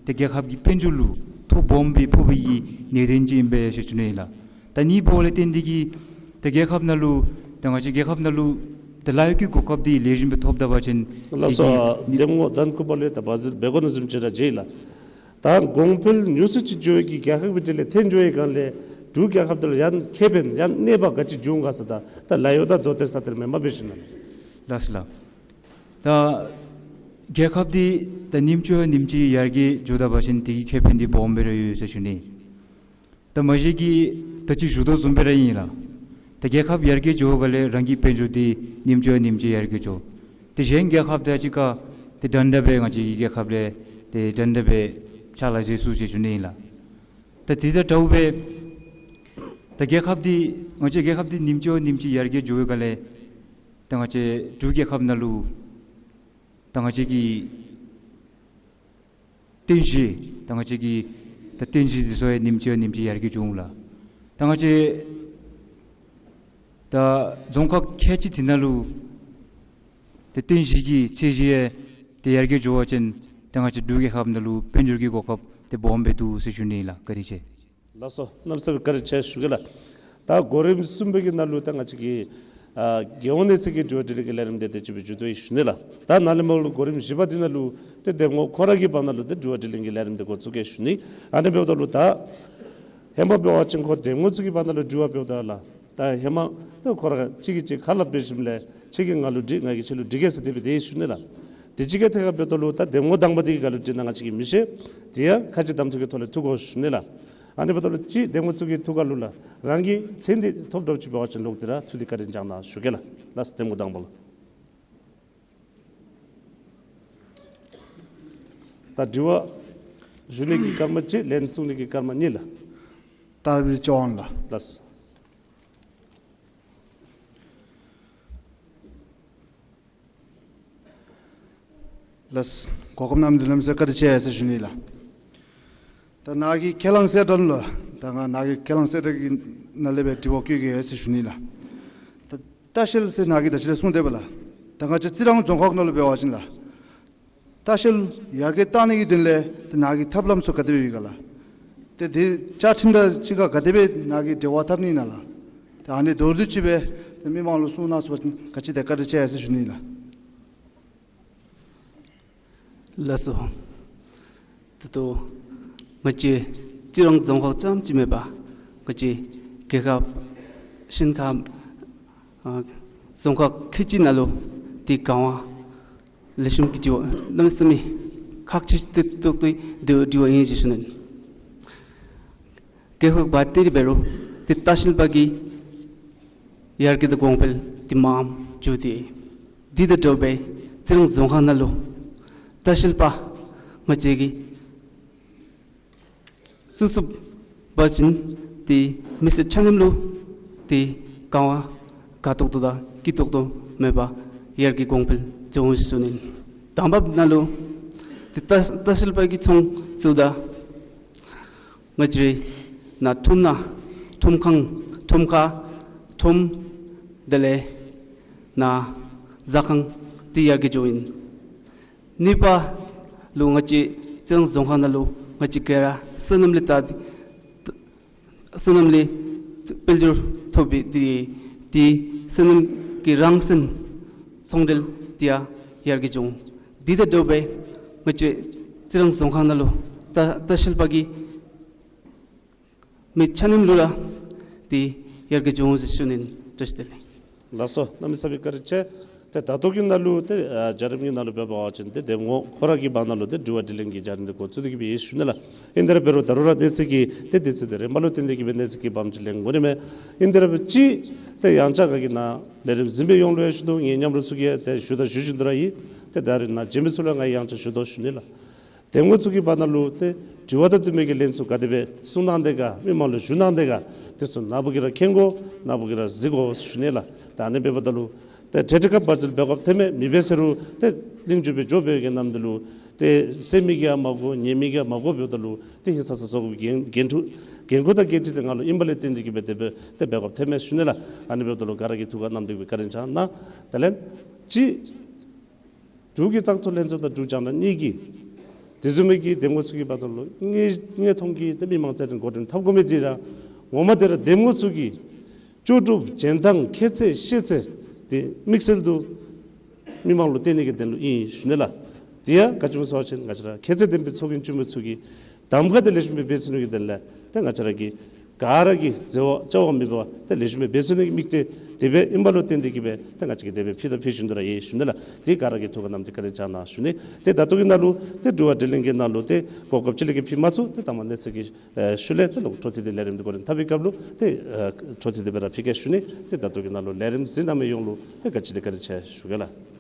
ད་རྒྱལ་ཁབ་ཀྱི་དཔལ་འབྱོར་ལུ་ཐོ་སྦོམ་སྦེ་ཕོག་པའི་གི་གནད་དོན་ཅིག་ཨིན་པས་ཟེར་ཞུ་ནི་ལགས། ད་ཨ་ནི་འབདཝ་ལས་བརྟེན་ཏེ་གིས་ད་རྒྱལ་ཁབ་ནང་ལུ་ད་ང་བཅས་རྒྱལ་ཁབ་ནང་ལུ་ད་ལཱ་གཡོག་གི་གོ་སྐབས་འདི་ལེགས་ཤོམ་སྦེ་ཐོབ་ད་པ་ཅིན་ལགས་སོ། དེ་གིས་འདེམས་ངོ་དན་ཀུ་མར་ལུ་ད་བ་ཟེར་འབད་དགོ་ནི་བཟུམ་ཅིག་ར་མཇལ་ལགས། ད་གོང་འཕེལ་ཉུང་སུ་ཅིག་འགྱོ་བའི་གི་རྒྱལ་ཁབ་ཀྱི་གྲས་ལས་ཐོན་འགྱོ་བའི་སྒང་ལས་འབྲུག་རྒྱལ་ཁབ་འདི་ལུ་ཡང་ཁེ་ཕན་ཡང་གནོད་པ་ག་ཅི་འབྱུང་ག་ཟེར་ད་ད་ལཱ་གཡོག་དང་རྡོ་གཏེར་ས་གཏེར་མེནམ་སྦེ་ཞུ་ནི་ལགས། ལགས་སོ་ལགས། ད་རྒྱལ་ཁབ་འདི་ད་ཉིནམ་ཅིག་ཉིནམ་ཅིག་ཡར་རྒྱས་འགྱོ་ད་པ་ཅིན་དེ་གི་ཁེ་ཕན་འདི་སྦོམ་སྦེ་ར་ཡོད་ཟེར་ཞུ་ནི། ད་མ་གཞི་གི་ད་ཅི་ཞུ་དོ་བཟུམ་སྦེ་ར་ཨིན་ལགས། ད་རྒྱལ་ཁབ་ཡར་རྒྱས་འགྱོ་བའི་སྒང་ལས་རང་གི་དཔལ་འབྱོར་འདི་ཉིནམ་ཅིག་ཉིནམ་ཅིག་ཡར་རྒྱས་འགྱོ། ཏེ་གཞན་རྒྱལ་ཁབ་དང་གཅིག་ཁར་ཏེ་འདྲན་འདྲ་སྦེ་ང་བཅས་ཀྱི་རྒྱལ་ཁབ་ལས་ཏེ་འདྲན་འདྲ་སྦེ་ཕྱག་ལཱ་མཛད་ཚུགས་ཟེར་ཞུ་ནི་ཨིན་ལགས། ད་དེ་དང་འདྲཝ་སྦེ་ད་རྒྱལ་ཁབ་འདི་ང་བཅས་རྒྱལ་ཁབ་འདི་ཉིནམ་ཅིག་ཉིནམ་ཅིག་ཡར་རྒྱས་འགྱོ་བའི་སྒང་ལས་ད་ང་བཅས་འབྲུག་རྒྱལ་ཁབ་ནང་ལུ་ད་ང་བཅས་ཀྱི་རྟེན་གཞི་ད་ང་བཅས་ཀྱི་ད་རྟེན་གཞི་འདི་ཚུ་ཡང་ཉིནམ་ཅིག་ཉིནམ་ཅིག་ཡར་རྒྱས་འགྱོ་འོང་ལགས། ད་ང་བཅས་ད་རྫོང་ཁག་ཁལ་གཅིག་འདི་ནང་ལུ་ཏེ་རྟེན་གཞི་གི་ཚད་གཞི་ཡང་ཏེ་ཡར་རྒྱས་འགྱོ་བ་ཅིན་ཏེ་ང་བཅས་འབྲུག་རྒྱལ་ཁབ་ནང་ལུ་དཔལ་འབྱོར་གྱི་གོ་སྐབས་ཏེ་སྦོམ་སྦེ་འདུག་ཟེར་ཞུ་ནི་ལགས། བཀའ་དྲིན་ཆེ། ལགས་སོ། གནམ་མེད་ས་མེད་བཀའ་དྲིན་ཆེ་ཞུ་གེ་ལགས། ད་གོ་རིམ་གསུམ་པའི་གི་ནང་ལུ་ད་ང་བཅས་ཀྱི་ཨ་རྒྱལ་ཡོངས་གནས་ཚད་ཀྱི་དྲི་བ་དྲིས་ལན་གྱི་ལས་རིམ་འདི་ཏེ་ཅིག་སྦེ་མཇུག་བསྡུ་ཡི་ཞུ་ནི་ལགས། ད་ནཱ་ལས་མར་ལུ་གོ་རིམ་བཞི་པ་འདི་ནང་ལུ་ཏེ་འདེམས་ངོ་ཁོ་ར་གི་བར་ན་ལུ་ཏེ་དྲི་བ་དྲིས་ལན་གྱི་ལས་རིམ་འདི་འགོ་བཙུགས་གེ་ཞུ་ནི། ཨ་ནི་འབདཝ་ད་ལུ་ད་ཧེ་མ་འབད་བ་ཅིན་ཁོ་འདེམས་ངོ་ཚུ་གི་བར་ན་ལུ་དྲི་བ་འབདཝ་ད་ལགས། ད་ཧེ་མ་ད་ཁོ་ར་གཅིག་གིས་གཅིག་ཁ་སླབ་འབད་ཞིནམ་ལས་ཁྱེད་ཀྱིས་ང་ལུ་དྲི་ང་གིས་ཁྱེད་ལུ་དྲི་གེ་ཟེར་དེ་སྦེ་ཏེ་ཞུ་ནི་ལགས། དེ་ཅིག་གི་ཐད་ཁར་འབདཝ་ད་ལུ་ད་འདེམས་ངོ་དང་པ་འདི་གིས་ག་ལུ་དྲི་ན་ང་བཅས་ཀྱིས་མི་ཤེས། དེ་ཡང་ཁ་ཅིག་གདམ་འཐུ་གི་ཐོག་ལས་འཐུ་དགོ་ཞུ་ནི་ལགས། ཨ་ནི་འབདཝ་ད་ལུ་ཅིག་འདེམས་ངོ་ཚུ་གི་ཐུགས་ཁར་ལུ་ལགས་རང་གི་མཚན་འདི་ཐོབ་འདྲཝ་ཅིག་འབད་བ་ཅིན་ལོག་སྟེ་ར་ཚུལ་འདི་བཀའ་དྲིན་བསྐྱང་གནང་ཞུ་གེ་ལགས། ལགས་སོ། འདེམས་ངོ་དང་པ་ལགས། ད་དྲི་བ་ཞུ་ནི་གི་སྐར་མ་གཅིག་ལན་གསུང་ནི་གི་སྐར་མ་གཉིས་ལགས། ཏ་ར་བི་ལྕེ་དབང་ལགས། ལགས་སོ། ལགས་སོ། གོ་སྐབས་གནང་མི་འདི་ལུ་གནམ་མེད་ས་མེད་བཀའ་དྲིན་ཆེ་ཟེར་ཞུ་ནི་ལགས། ད་ནཱ་གི་ཁས་བླངས་གསལ་བསྒྲགས་ལུ་ད་ང་ནཱ་གི་ཁས་བླངས་གསལ་བསྒྲགས་ཀྱི་ནང་ལས་སྦེ་དྲི་བ་བཀོད་གེ་ཟེར་ཞུ་ནི་ལགས། ད་ལྟ་བཤལ་ཟེར་ནཱ་གིས་ད་ཅི་ལས་གསུངས་དེས་པ་ལགས། ད་ང་བཅས་རྩི་རང་རྫོང་ཁག་ནང་ལུ་འབད་བ་ཅིན་ལགས་ལྟ་བཤལ་ཡར་རྒྱས་གཏང་ནི་གི་དོན་ལས་ད་ནཱ་གི་ཐབས་ལམ་ཚུ་ག་དེ་སྦེ་ཡོད་ག་ལགས། ཏེ་དེ་བཅའ་ཁྲིམས་དང་གཅིག་ཁར་ག་དེ་སྦེ་ནཱ་གིས་འབྲེལ་བ་འཐབ་ནི་ཨིན་ན་ལགས། ད་ཨ་ནི་མདོར་བསྡུས་ཅིག་སྦེ་ཏེ་མི་མང་ལུ་གསུང་གནང་ཚུགས་པ་ཅིན་ག་ཅི་དེ་བཀའ་དྲིན་ཆེ་ཟེར་ཞུ་ནི་ལགས། ལགས་སོ། ད་ལྟོ་ང་བཅས་རྩི་རང་རྫོང་ཁག་ཙམ་ཅིག་མེན་པར་ང་བཅས་རྒྱལ་ཁབ་ཤིང་ཁམས་ཨ་རྫོང་ཁག་ཁལ་གཅིག་ནང་ལུ་ཏེ་ག་ལས་ལེགས་ཤོམ་གྱི་དྲི་བ་གནམ་མེད་ས་མེད་ཁག་ཆེ་ཏོག་ཏོ་གི་དྲི་བ་ཨིན་ཟེར་ཞུ་ནི། རྒྱལ་ཁབ་ཀྱི་བར་ན་ཏེ་ར་འབད་རུང་ཏེ་ལྟ་བཤལ་པ་གི་ཡར་རྒྱས་དང་གོང་འཕེལ་འདི་མངམ་འགྱོ་སྟེ། དེ་དང་འདྲཝ་སྦེ་རྩི་རང་རྫོང་ཁག་ནང་ལུ་ལྟ་བཤལ་པ་ང་བཅས་ཀྱིས་བཙུགས་ཚུགས་པ་ཅིན་ཏེ་མི་སེར་ཆ་མཉམ་ལུ་ཏེ་ག་ལས་དགའ་ཏོག་ཏོ་དང་སྐྱིད་ཏོག་ཏོ་མེད་པར་ཡར་རྒྱས་གོང་འཕེལ་འགྱོ་འོང་ཟེར་ཞུ་ནི། དང་པ་ནང་ལུ་ཏེ་ལྟ་ལྟ་བཤལ་པ་གི་ཚོང་བཙུགས་ད་ང་བཅས་རའི་ནཱ་ཁྲོམ་ནང་ཁྲོམ་ཁང་ཁྲོམ་ཁ་ཁྲོམ་དེ་ལས་ནཱ་ཟ་ཁང་འདི་ཡར་རྒྱས་འགྱོཝ་ཨིན། གཉིས་པ་ལུ་ང་བཅས་རྩི་རང་རྫོང་ཁག་ནང་ལུ་ང་བཅས་ག་ར་སོ་ནམ་ལས་ད་སོ་ནམ་ལས་དཔལ་འབྱོར་ཐོབ་པའི་འདི་ཏེ་སོ་ནམ་གྱི་རང་བཞིན་ཚོང་འབྲེལ་འདི་ཡང་ཡར་རྒྱས་འགྱོ་འོང་། དེ་དང་འདྲཝ་སྦེ་ང་བཅས་རྩི་རང་རྫོང་ཁག་ནང་ལུ་ལྟ་ལྟ་བཤལ་པ་གི་མི་ཆ་མཉམ་ལུ་ར་ཏེ་ཡར་རྒྱས་འགྱོ་འོང་ཟེར་ཞུ་ནི། བཀྲ་ཤིས་བདེ་ལེགས། ལགས་སོ། གནམ་མེད་ས་མེད་བཀའ་དྲིན་ཆེ། ཏེ་ད་ལྟོ་གི་ནང་ལུ་ཏེ་ཨ་བྱ་རིམ་གྱི་ནང་ལུ་འབད་བ་ཅིན་ཏེ་འདེམས་ངོ་ཁོ་ར་གི་བར་ན་ལུ་ཏེ་དྲི་བ་དྲིས་ལན་གྱི་བྱ་རིམ་འདི་འགོ་བཙུགས་ཏེ་གི་སྦེ་ཡོད་ཞུ་ནི་ལགས། ཨིན་དེ་ར་འབད་རུང་ད་རུང་ར་གནས་ཚུལ་གྱི་ཏེ་དུས་ཚོད་འདི་རན་པ་ལུ་བརྟེན་ཏེ་གི་སྦེ་གནས་ཚུལ་གྱི་བབ་ཅིག་ལེན་དགོ་ནི་མས། ཨིན་དེ་ར་འབད་ཅི་ཏེ་ཡང་ཆ་ག་གི་ནང་ལས་རིམ་གཟིགས་པའི་ཡོངས་ལུ་ཡང་ཞུ་དོ། ངེའི་མཉམ་རོགས་ཚུ་གིས་ཏེ་ཞུ་དང་ཞུ་བཞིན་དུ་ར་ཨིན། ཏེ་ད་རིས་ནཱ་བྱོན་མི་ཚུ་ལུ་ཡང་ང་ཡང་ཆ་ཞུ་དོ་ཞུ་ནི་ལགས། འདེམས་ངོ་ཚུ་གི་བར་ན་ལུ་ཏེ་དྲི་བ་དང་བསྟུན་མི་གི་ལན་ཚུ་ག་དེ་སྦེ་གསུང་གནང་དེས་ག་མི་མང་ལུ་ཞུ་གནང་དེས་ག་དེ་ཚུ་ནཱ་བུ་གིས་ར་མཁྱེན་དགོ། ནཱ་བུ་གིས་ར་གཟིགས་དགོ་ཞུ་ནི་ལགས། ད་ཨ་ནི་འབདཝ་ད་ལུ་ཏེ་གྲལ་ཁྲི་ཁར་བར་ཆད་འབད་དགོཔ་ཐོནམ་མེད། མེད་པས་ཟེར་རུང་ཏེ་གླིང་བཅུ་པའི་འབྱོར་པའི་གི་རྣམ་འདི་ལུ་ཏེ་གསན་མི་གིས་ཡང་མ་གོ་ཉན་མི་གིས་ཡང་མ་གོ་འབདཝ་ད་ལུ་ཏེ་ཧིང་སངས་ས་བཟོ་དགོ་པའི་འགན་འགན་འཁྲི་འགན་ཁུར་དང་འགན་འཁྲི་འདི་ང་ལུ་ཨིནམ་ལས་བརྟེན་ཏེ་གི་སྦེ་དེ་སྦེ་ཏེ་འབད་དགོཔ་ཐོནམ་མས་ཞུ་ནི་ལགས། ཨ་ནི་འབདཝ་ད་ལུ་ག་ར་གིས་ཐུགས་ཁར་བསྣམས་ཏེ་གི་སྦེ་བཀའ་དྲིན་བསྐྱང་གནང་། དེ་ལས་ཅིག་འབྲུག་གི་བཙག་འཐུ་ལྷན་ཚོགས་དང་འབྲུག་རྒྱང་བསྒྲགས་གཉིས་ཀྱིས་དེ་བཟུམ་མའི་གི་འདེམས་ངོ་ཚུ་གི་བར་ན་ལུ་དངོས་དངོས་མཐོང་གི་ཏེ་མི་མང་རྩོད་འགྲན་འགོ་འདྲེན་འཐབ་དགོ་མི་འདི་ར་ངོ་མ་འདི་ར་འདེམས་ངོ་ཚུ་གི་ལྕོགས་གྲུབ་འཇོན་ཐང་ཁྱད་ཚད་ཤེས་ཚད་འདི་དམིགས་བསལ་དུ་མི་མང་ལུ་བསྟན་ནི་གི་དོན་ལུ་ཨིན་ཞུ་ནི་ལགས། དེ་ཡང་ག་ཅི་སྨོ་ཟེར་བ་ཅིན་ང་བཅས་ར་ཁྱད་ཚད་ལྡན་པའི་ཚོགས་རྒྱན་བཙུགས་མི་ཚུ་གིས་གདམ་ཁ་འདི་ལེགས་ཤོམ་སྦེ་འབད་ཚུགས་ནི་གི་དོན་ལས་ཏེ་ང་བཅས་ར་གིས་ག་ར་གིས་འཛོལ་བ་རྐྱང་བ་མེད་པར་ཏེ་ལེགས་ཤོམ་སྦེ་འབད་ཚུགས་ནི་གི་དམིགས་གཏད་ དེ་སྦེ་ཨིན་པ་ལུ་བརྟེན་ཏེ་གིས་སྦེ་ཏེ་ང་བཅས་ཀྱིས་དེ་སྦེ་ཕུལ་དང་ཕུལ་བཞིན་དུ་ར་ཡོད་ཞུ་ནི་ལགས། དེ་ག་ར་གིས་ཐུགས་ཁར་བསྣམས་ཏེ་བཀའ་དྲིན་བསྐྱང་གནང་ཞུ་ནི། ཏེ་ད་ལྟོ་གི་ནང་ལུ་ཏེ་དྲི་བ་དྲིས་ལན་གྱི་ནང་ལུ་ཏེ་གོ་སྐབས་ཅིག་ལས་ཀྱི་ཕུལ་མ་ཚུགས། ཏེ་ད་མ་གནས་ཚུལ་གྱི་ཨེ་ཤུལ་ལས་ཏེ་ལོག་འཕྲོ་མཐུད་དེ་ལས་རིམ་འདི་འགོ་འདྲེན་འཐབ་པའི་སྐབས་ལུ་ཏེ་ཨེ་འཕྲོ་མཐུད་དེ་སྦེ་ར་ཕུལ་གེ་ཞུ་ནི། ཏེ་ད་ལྟོ་གི་ནང་ལུ་ལས་རིམ་གཟིགས་གནང་མི་ཡོངས་ལུ་ཏེ་ག་ཅི་ལས་བཀའ་དྲིན་ཆེ་ཞུ་གེ་ལགས།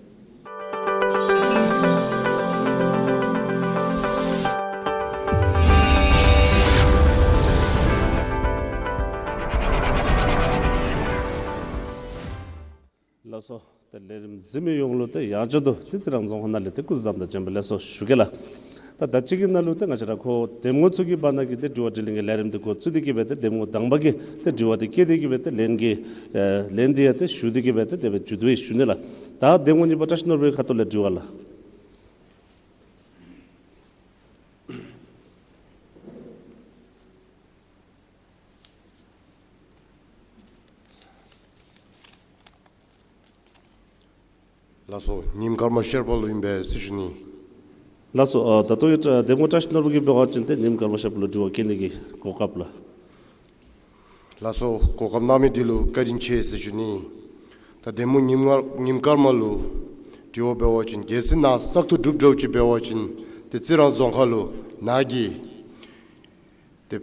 ལགས་སོ། ཏེ་ལས་རིམ་གཟིགས་མི་ཡོངས་ལུ་ཏེ་ཡང་བསྐྱར་དུ་ཏེ་རྩི་རང་རྫོང་ཁག་ནང་ལས་ཏེ་སྐུ་གཟུགས་བཟང་དང་བྱོན་པ་ལེགས་སོ་ཞུ་གེ་ལགས། ད་ད་ཅི་གི་ནང་ལུ་ཏེ་ང་བཅས་ར་ཁོ་འདེམས་ངོ་ཚུ་གི་བར་ན་གི་ཏེ་དྲི་བ་དྲིས་ལན་གྱི་ལས་རིམ་འདི་འགོ་བཙུགས་ཏེ་གིས་སྦེ་ཏེ་འདེམས་ངོ་དང་པ་གིས་ཏེ་དྲི་བ་འདི་བཀོད་དེ་གིས་སྦེ་ཏེ་ལན་གྱི་ཨེ་ལན་འདི་ཡང་ཏེ་ཞུ་སྟེ་གིས་སྦེ་ཏེ་དེ་སྦེ་མཇུག་བསྡུ་ཡི་ཞུ་ནི་ལགས། ད་འདེམས་ངོ་གཉིས་པ་བཀྲ་ཤིས་ནོར་བུའི་ཁ་ཐུག་ལས་དྲི་བ་ལགས། ལགས་སོ། ཉིམ་ཀརྨ་ཤེར་པ་ལུ་ཨིན་པས་ཟེར་ཞུ་ནི། ལགས་སོ། ཨ་ད་ལྟོ་ཡང་འདེམས་ངོ་བཀྲ་ཤིས་ནོར་བུ་གིས་འབད་བ་ཅིན་ཏེ་ཉིམ་ཀརྨ་ཤེར་པ་ལུ་དྲི་བ་བཀོད་ནི་གི་གོ་སྐབས་ལགས། ལགས་སོ། གོ་སྐབས་གནང་མི་འདི་ལུ་བཀའ་དྲིན་ཆེ་ཟེར་ཞུ་ནི། ད་འདེམས་ངོ་ཉིམ་ཀར་ཉིམ་ཀརྨ་ལུ་དྲི་བ་འབད་བ་ཅིན་གལ་སྲིད་ནཱ་བཙག་འཐུ་གྲུབ་འགྱོཝ་ཅིག་འབད་བ་ཅིན་ཏེ་རྩི་རང་རྫོང་ཁག་ལུ་ནཱ་གི་ཏེ་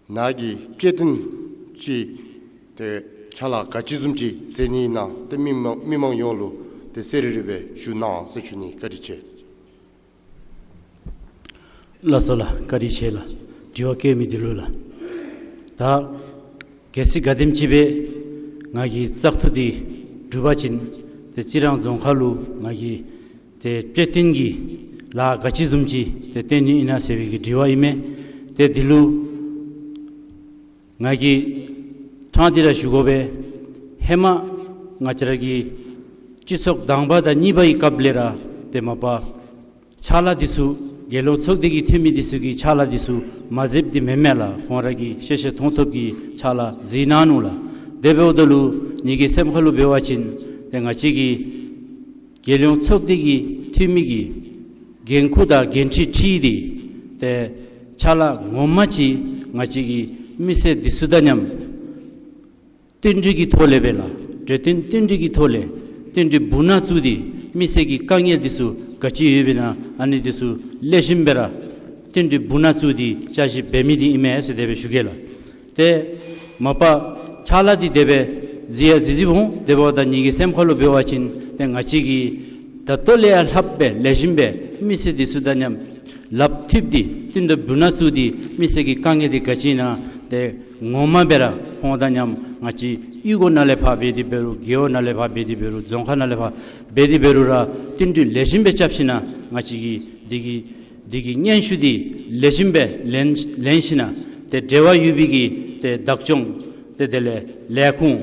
ནཱ་གི་ལྕེ་བརྟན་ཅིག་ཏེ་ཕྱག་ལཱ་ག་ཅི་བཟུམ་ཅིག་མཛད་ནི་ཨིན་ན་ཏེ་མི་མང་མི་མང་ཡོངས་ལུ་ཏེ་གསལ་རི་རི་སྦེ་ཞུ་གནང་ཟེར་ཞུ་ནི། བཀའ་དྲིན་ཆེ། ལགས་སོ་ལགས། བཀའ་དྲིན་ཆེ་ལགས། དྲི་བ་བཀོད་མི་འདི་ལུ་ལགས། ད་གལ་སྲིད་ག་དེམ་ཅིག་སྦེ་ང་གི་བཙག་འཐུ་འདི་གྲུབ་པ་ཅིན་ཏེ་རྩི་རང་རྫོང་ཁག་ལུ་ང་གི་ཏེ་ལྕེ་བརྟན་གྱི་ལཱ་ག་ཅི་བཟུམ་ཅིག་ཏེ་བསྟན་ནི་ཨིན་ན་ཟེར་བའི་གི་དྲི་བ་ཨིན་མས། ཏེ་འདི་ལུ་ང་གིས་ཕྲང་སྟེ་ར་ཞུ་དགོ་པས། ཧེ་མ་ང་བཅས་ར་གི་སྤྱི་ཚོགས་དང་པ་དང་གཉིས་པ་གི་སྐབས་ལས་ར་ཏེ་མ་པ་ཕྱག་ལཱ་འདི་ཚུ་རྒྱལ་ཡོངས་ཚོགས་སྡེ་གི་འཐུས་མི་འདི་ཚུ་གིས་ཕྱག་ལཱ་འདི་ཚུ་མ་མཛདཔ་འདི་མེན་མས་ལགས། ཁོང་ར་གིས་ཤེས་ཤེས་མཐོང་ཐོབ་ཀྱི་ཕྱག་ལཱ་མཛད་གནང་ནུག་ལགས། དེ་འབདཝ་ད་ལུ་ངེ་གི་སེམས་ཁ་ལུ་འབད་བ་ཅིན་ཏེ་ང་བཅས་ཀྱི་རྒྱལ་ཡོངས་ཚོགས་སྡེ་གི་འཐུས་མི་གི་འགན་ཁུར་དང་འགན་འཁྲི་འཁྲི་སྟེ་ཏེ་ཕྱག་ལཱ་ངོ་མ་ཅིག་ང་བཅས་ཀྱི་མི་སེར་འདི་ཚུ་དང་མཉམ་བསྟུན་གྲོས་ཀྱི་ཐོག་ལས་སྦེ་ལགས། གྲོས་བསྟུན་བསྟུན་གྲོས་ཀྱི་ཐོག་ལས་བསྟུན་གྲོས་སྦུག་ན་བཙུགས་ཏེ་མི་སེར་གྱི་དཀའ་ངལ་འདི་ཚུ་ག་ཅི་ཡོདཔ་ཨིན་ན་ཨ་ནི་འདི་ཚུ་ལེགས་ཤོམ་སྦེ་ར་བསྟུན་གྲོས་སྦུག་ན་བཙུགས་ཏེ་བསྐྱར་ཞིབ་འབད་མི་འདི་ཨིན་མས་ཟེར་དེ་སྦེ་ཞུ་གེ་ལགས། ཏེ་མ་པ་ཕྱག་ལཱ་འདི་དེ་སྦེ་མཛད་ཡང་མཛད་མཛདཔ་འོང་། དེ་འབདཝ་ད་ངེ་གི་སེམས་ཁ་ལུ་འབད་བ་ཅིན་ཏེ་ང་བཅས་ཀྱིས་ད་ལྟོ་ལས་ཡང་ལྷགཔ་སྦེ་ལེགས་ཤོམ་སྦེ་མི་སེར་འདི་ཚུ་དང་མཉམ་ལགཔ་མཐུད་དེ་བསྟུན་གྲོས་སྦུག་ན་བཙུགས་ཏེ་མི་སེར་གྱི་དཀའ་ངལ་འདི་ག་ཅི་ཨིན་ན་ཏེ་ངོ་མ་སྦེ་ར་ཁོང་དང་མཉམ་ང་བཅས་གཡུས་སྒོ་ནང་ལས་ཕར་འབད་དེ་འབད་རུང་རྒེད་འོག་ནང་ལས་ཕར་འབད་དེ་འབད་རུང་རྫོང་ཁག་ནང་ལས་ཕར་འབད་དེ་འབད་རུང་ར་བསྟུན་གྲོས་ལེགས་ཤོམ་སྦེ་རྐྱབ་ཞིན་ན་ང་བཅས་ཀྱིས་འདི་གི་འདི་གི་སྙན་ཞུ་འདི་ལེགས་ཤོམ་སྦེ་ལེན་ལེན་ཞིན་ན་ཏེ་འབྲེལ་བ་ཡོད་པའི་གི་ཏེ་བདག་སྐྱོང་ཏེ་དེ་ལས་ལས་ཁུངས་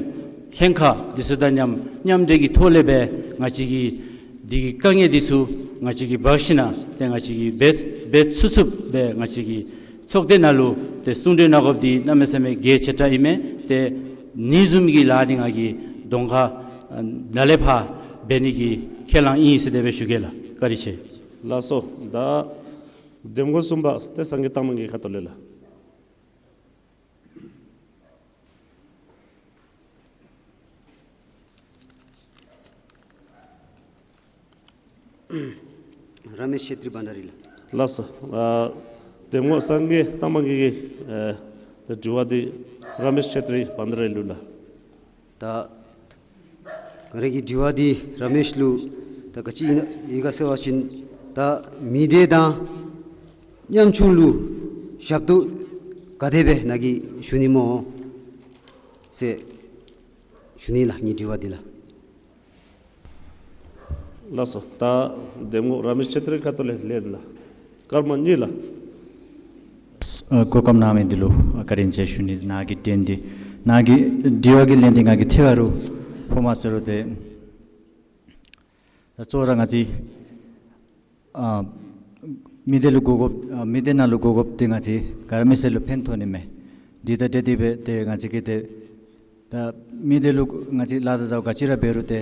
ལྷན་ཁག་འདི་ཚུ་དང་མཉམ་མཉམ་འབྲེལ་གྱི་ཐོག་ལས་སྦེ་ང་བཅས་ཀྱིས་འདི་གི་དཀའ་ངལ་འདི་ཚུ་ང་བཅས་ཀྱིས་འབག་ཞིན་ན་ཏེ་ང་བཅས་ཀྱིས་འབད་འབད་ཚུགས་ཚུགསཔ་སྦེ་ང་བཅས་ཀྱི་ཚོགས་སྡེ་ནང་ལུ་ཏེ་གསུང་གྲོས་གནང་དགོཔ་འདི་གནམ་མེད་ས་མེད་གལ་ཆེ་དྲགས་ཨིན་མས། ཏེ་ཨ་ནི་བཟུམ་གྱི་ལཱ་འདི་ང་གིས་གདོང་ཁར་ནཱ་ལས་ཕར་འབད་ནི་གི་ཁས་བླངས་ཨིན་ཟེར་དེ་སྦེ་ཞུ་གེ་ལགས། བཀའ་དྲིན་ཆེ། ལགས་སོ། ད་འདེམས་ངོ་གསུམ་པ་ཏེ་སངས་རྒྱས་རྟགས་མ་གི་ཁ་ཐུག་ལས་ལགས། ར་མེཤ་ཆེ་ཏྲི་བྷན་དྷ་རི་ལགས། ལགས་སོ། ཨ་འདེམས་ངོ་སངས་རྒྱས་རྟགས་མ་གི་ཨ་ཏེ་དྲི་བ་འདི་ར་མེཤ་ཆེ་ཏྲི་བྷན་དྷ་རི་ལུ་ལགས། ད་ང་རའི་གི་དྲི་བ་འདི་ར་མེཤ་ལུ་ད་ག་ཅི་ཨིན་ན་ཨིན་ག་ཟེར་བ་ཅིན་ད་མི་སྡེ་དང་ཉམ་ཆུང་ལུ་ཞབས་ཏོག་ག་དེ་སྦེ་ནཱ་གིས་ཞུ་ནི་སྨོ་ཟེར་ཞུ་ནི་ལགས། ངེའི་དྲི་བ་འདི་ལགས། ལགས་སོ། ད་འདེམས་ངོ་ར་མེཤ་ཆེ་ཏྲི་ཁ་ཐུག་ལས་ལན་ལགས། ཀརྨ་གཉིས་ལགས། ཨ་གོ་སྐབས་གནང་མི་འདི་ལུ་ཨ་བཀའ་དྲིན་ཆེ་ཞུ་ནི། ནཱ་གི་དྲན་ཏེ་ནཱ་གི་དྲི་བ་གི་ལན་འདི་ང་གིས་ཐད་བ་རུང་ཕོ་མ་ཟེར་རུང་ཏེ་ད་གཙོ་བོ་ར་ང་བཅས་ཨ་མི་སྡེ་ལུ་གོ་དགོཔ་ཨ་མི་སྡེ་ནང་ལུ་གོ་དགོཔ་འདི་ང་བཅས་ག་ར་མི་སེར་ལུ་ཕན་ཐོགས་ནི་མས། འདི་དང་འབྲེལ་ཏེ་སྦེ་ཏེ་ང་བཅས་ཀྱིས་ཏེ་ད་མི་སྡེ་ལུ་ང་བཅས་ལཱ་དང་བཟའཝ་ག་ཅི་ར་འབད་རུང་ཏེ་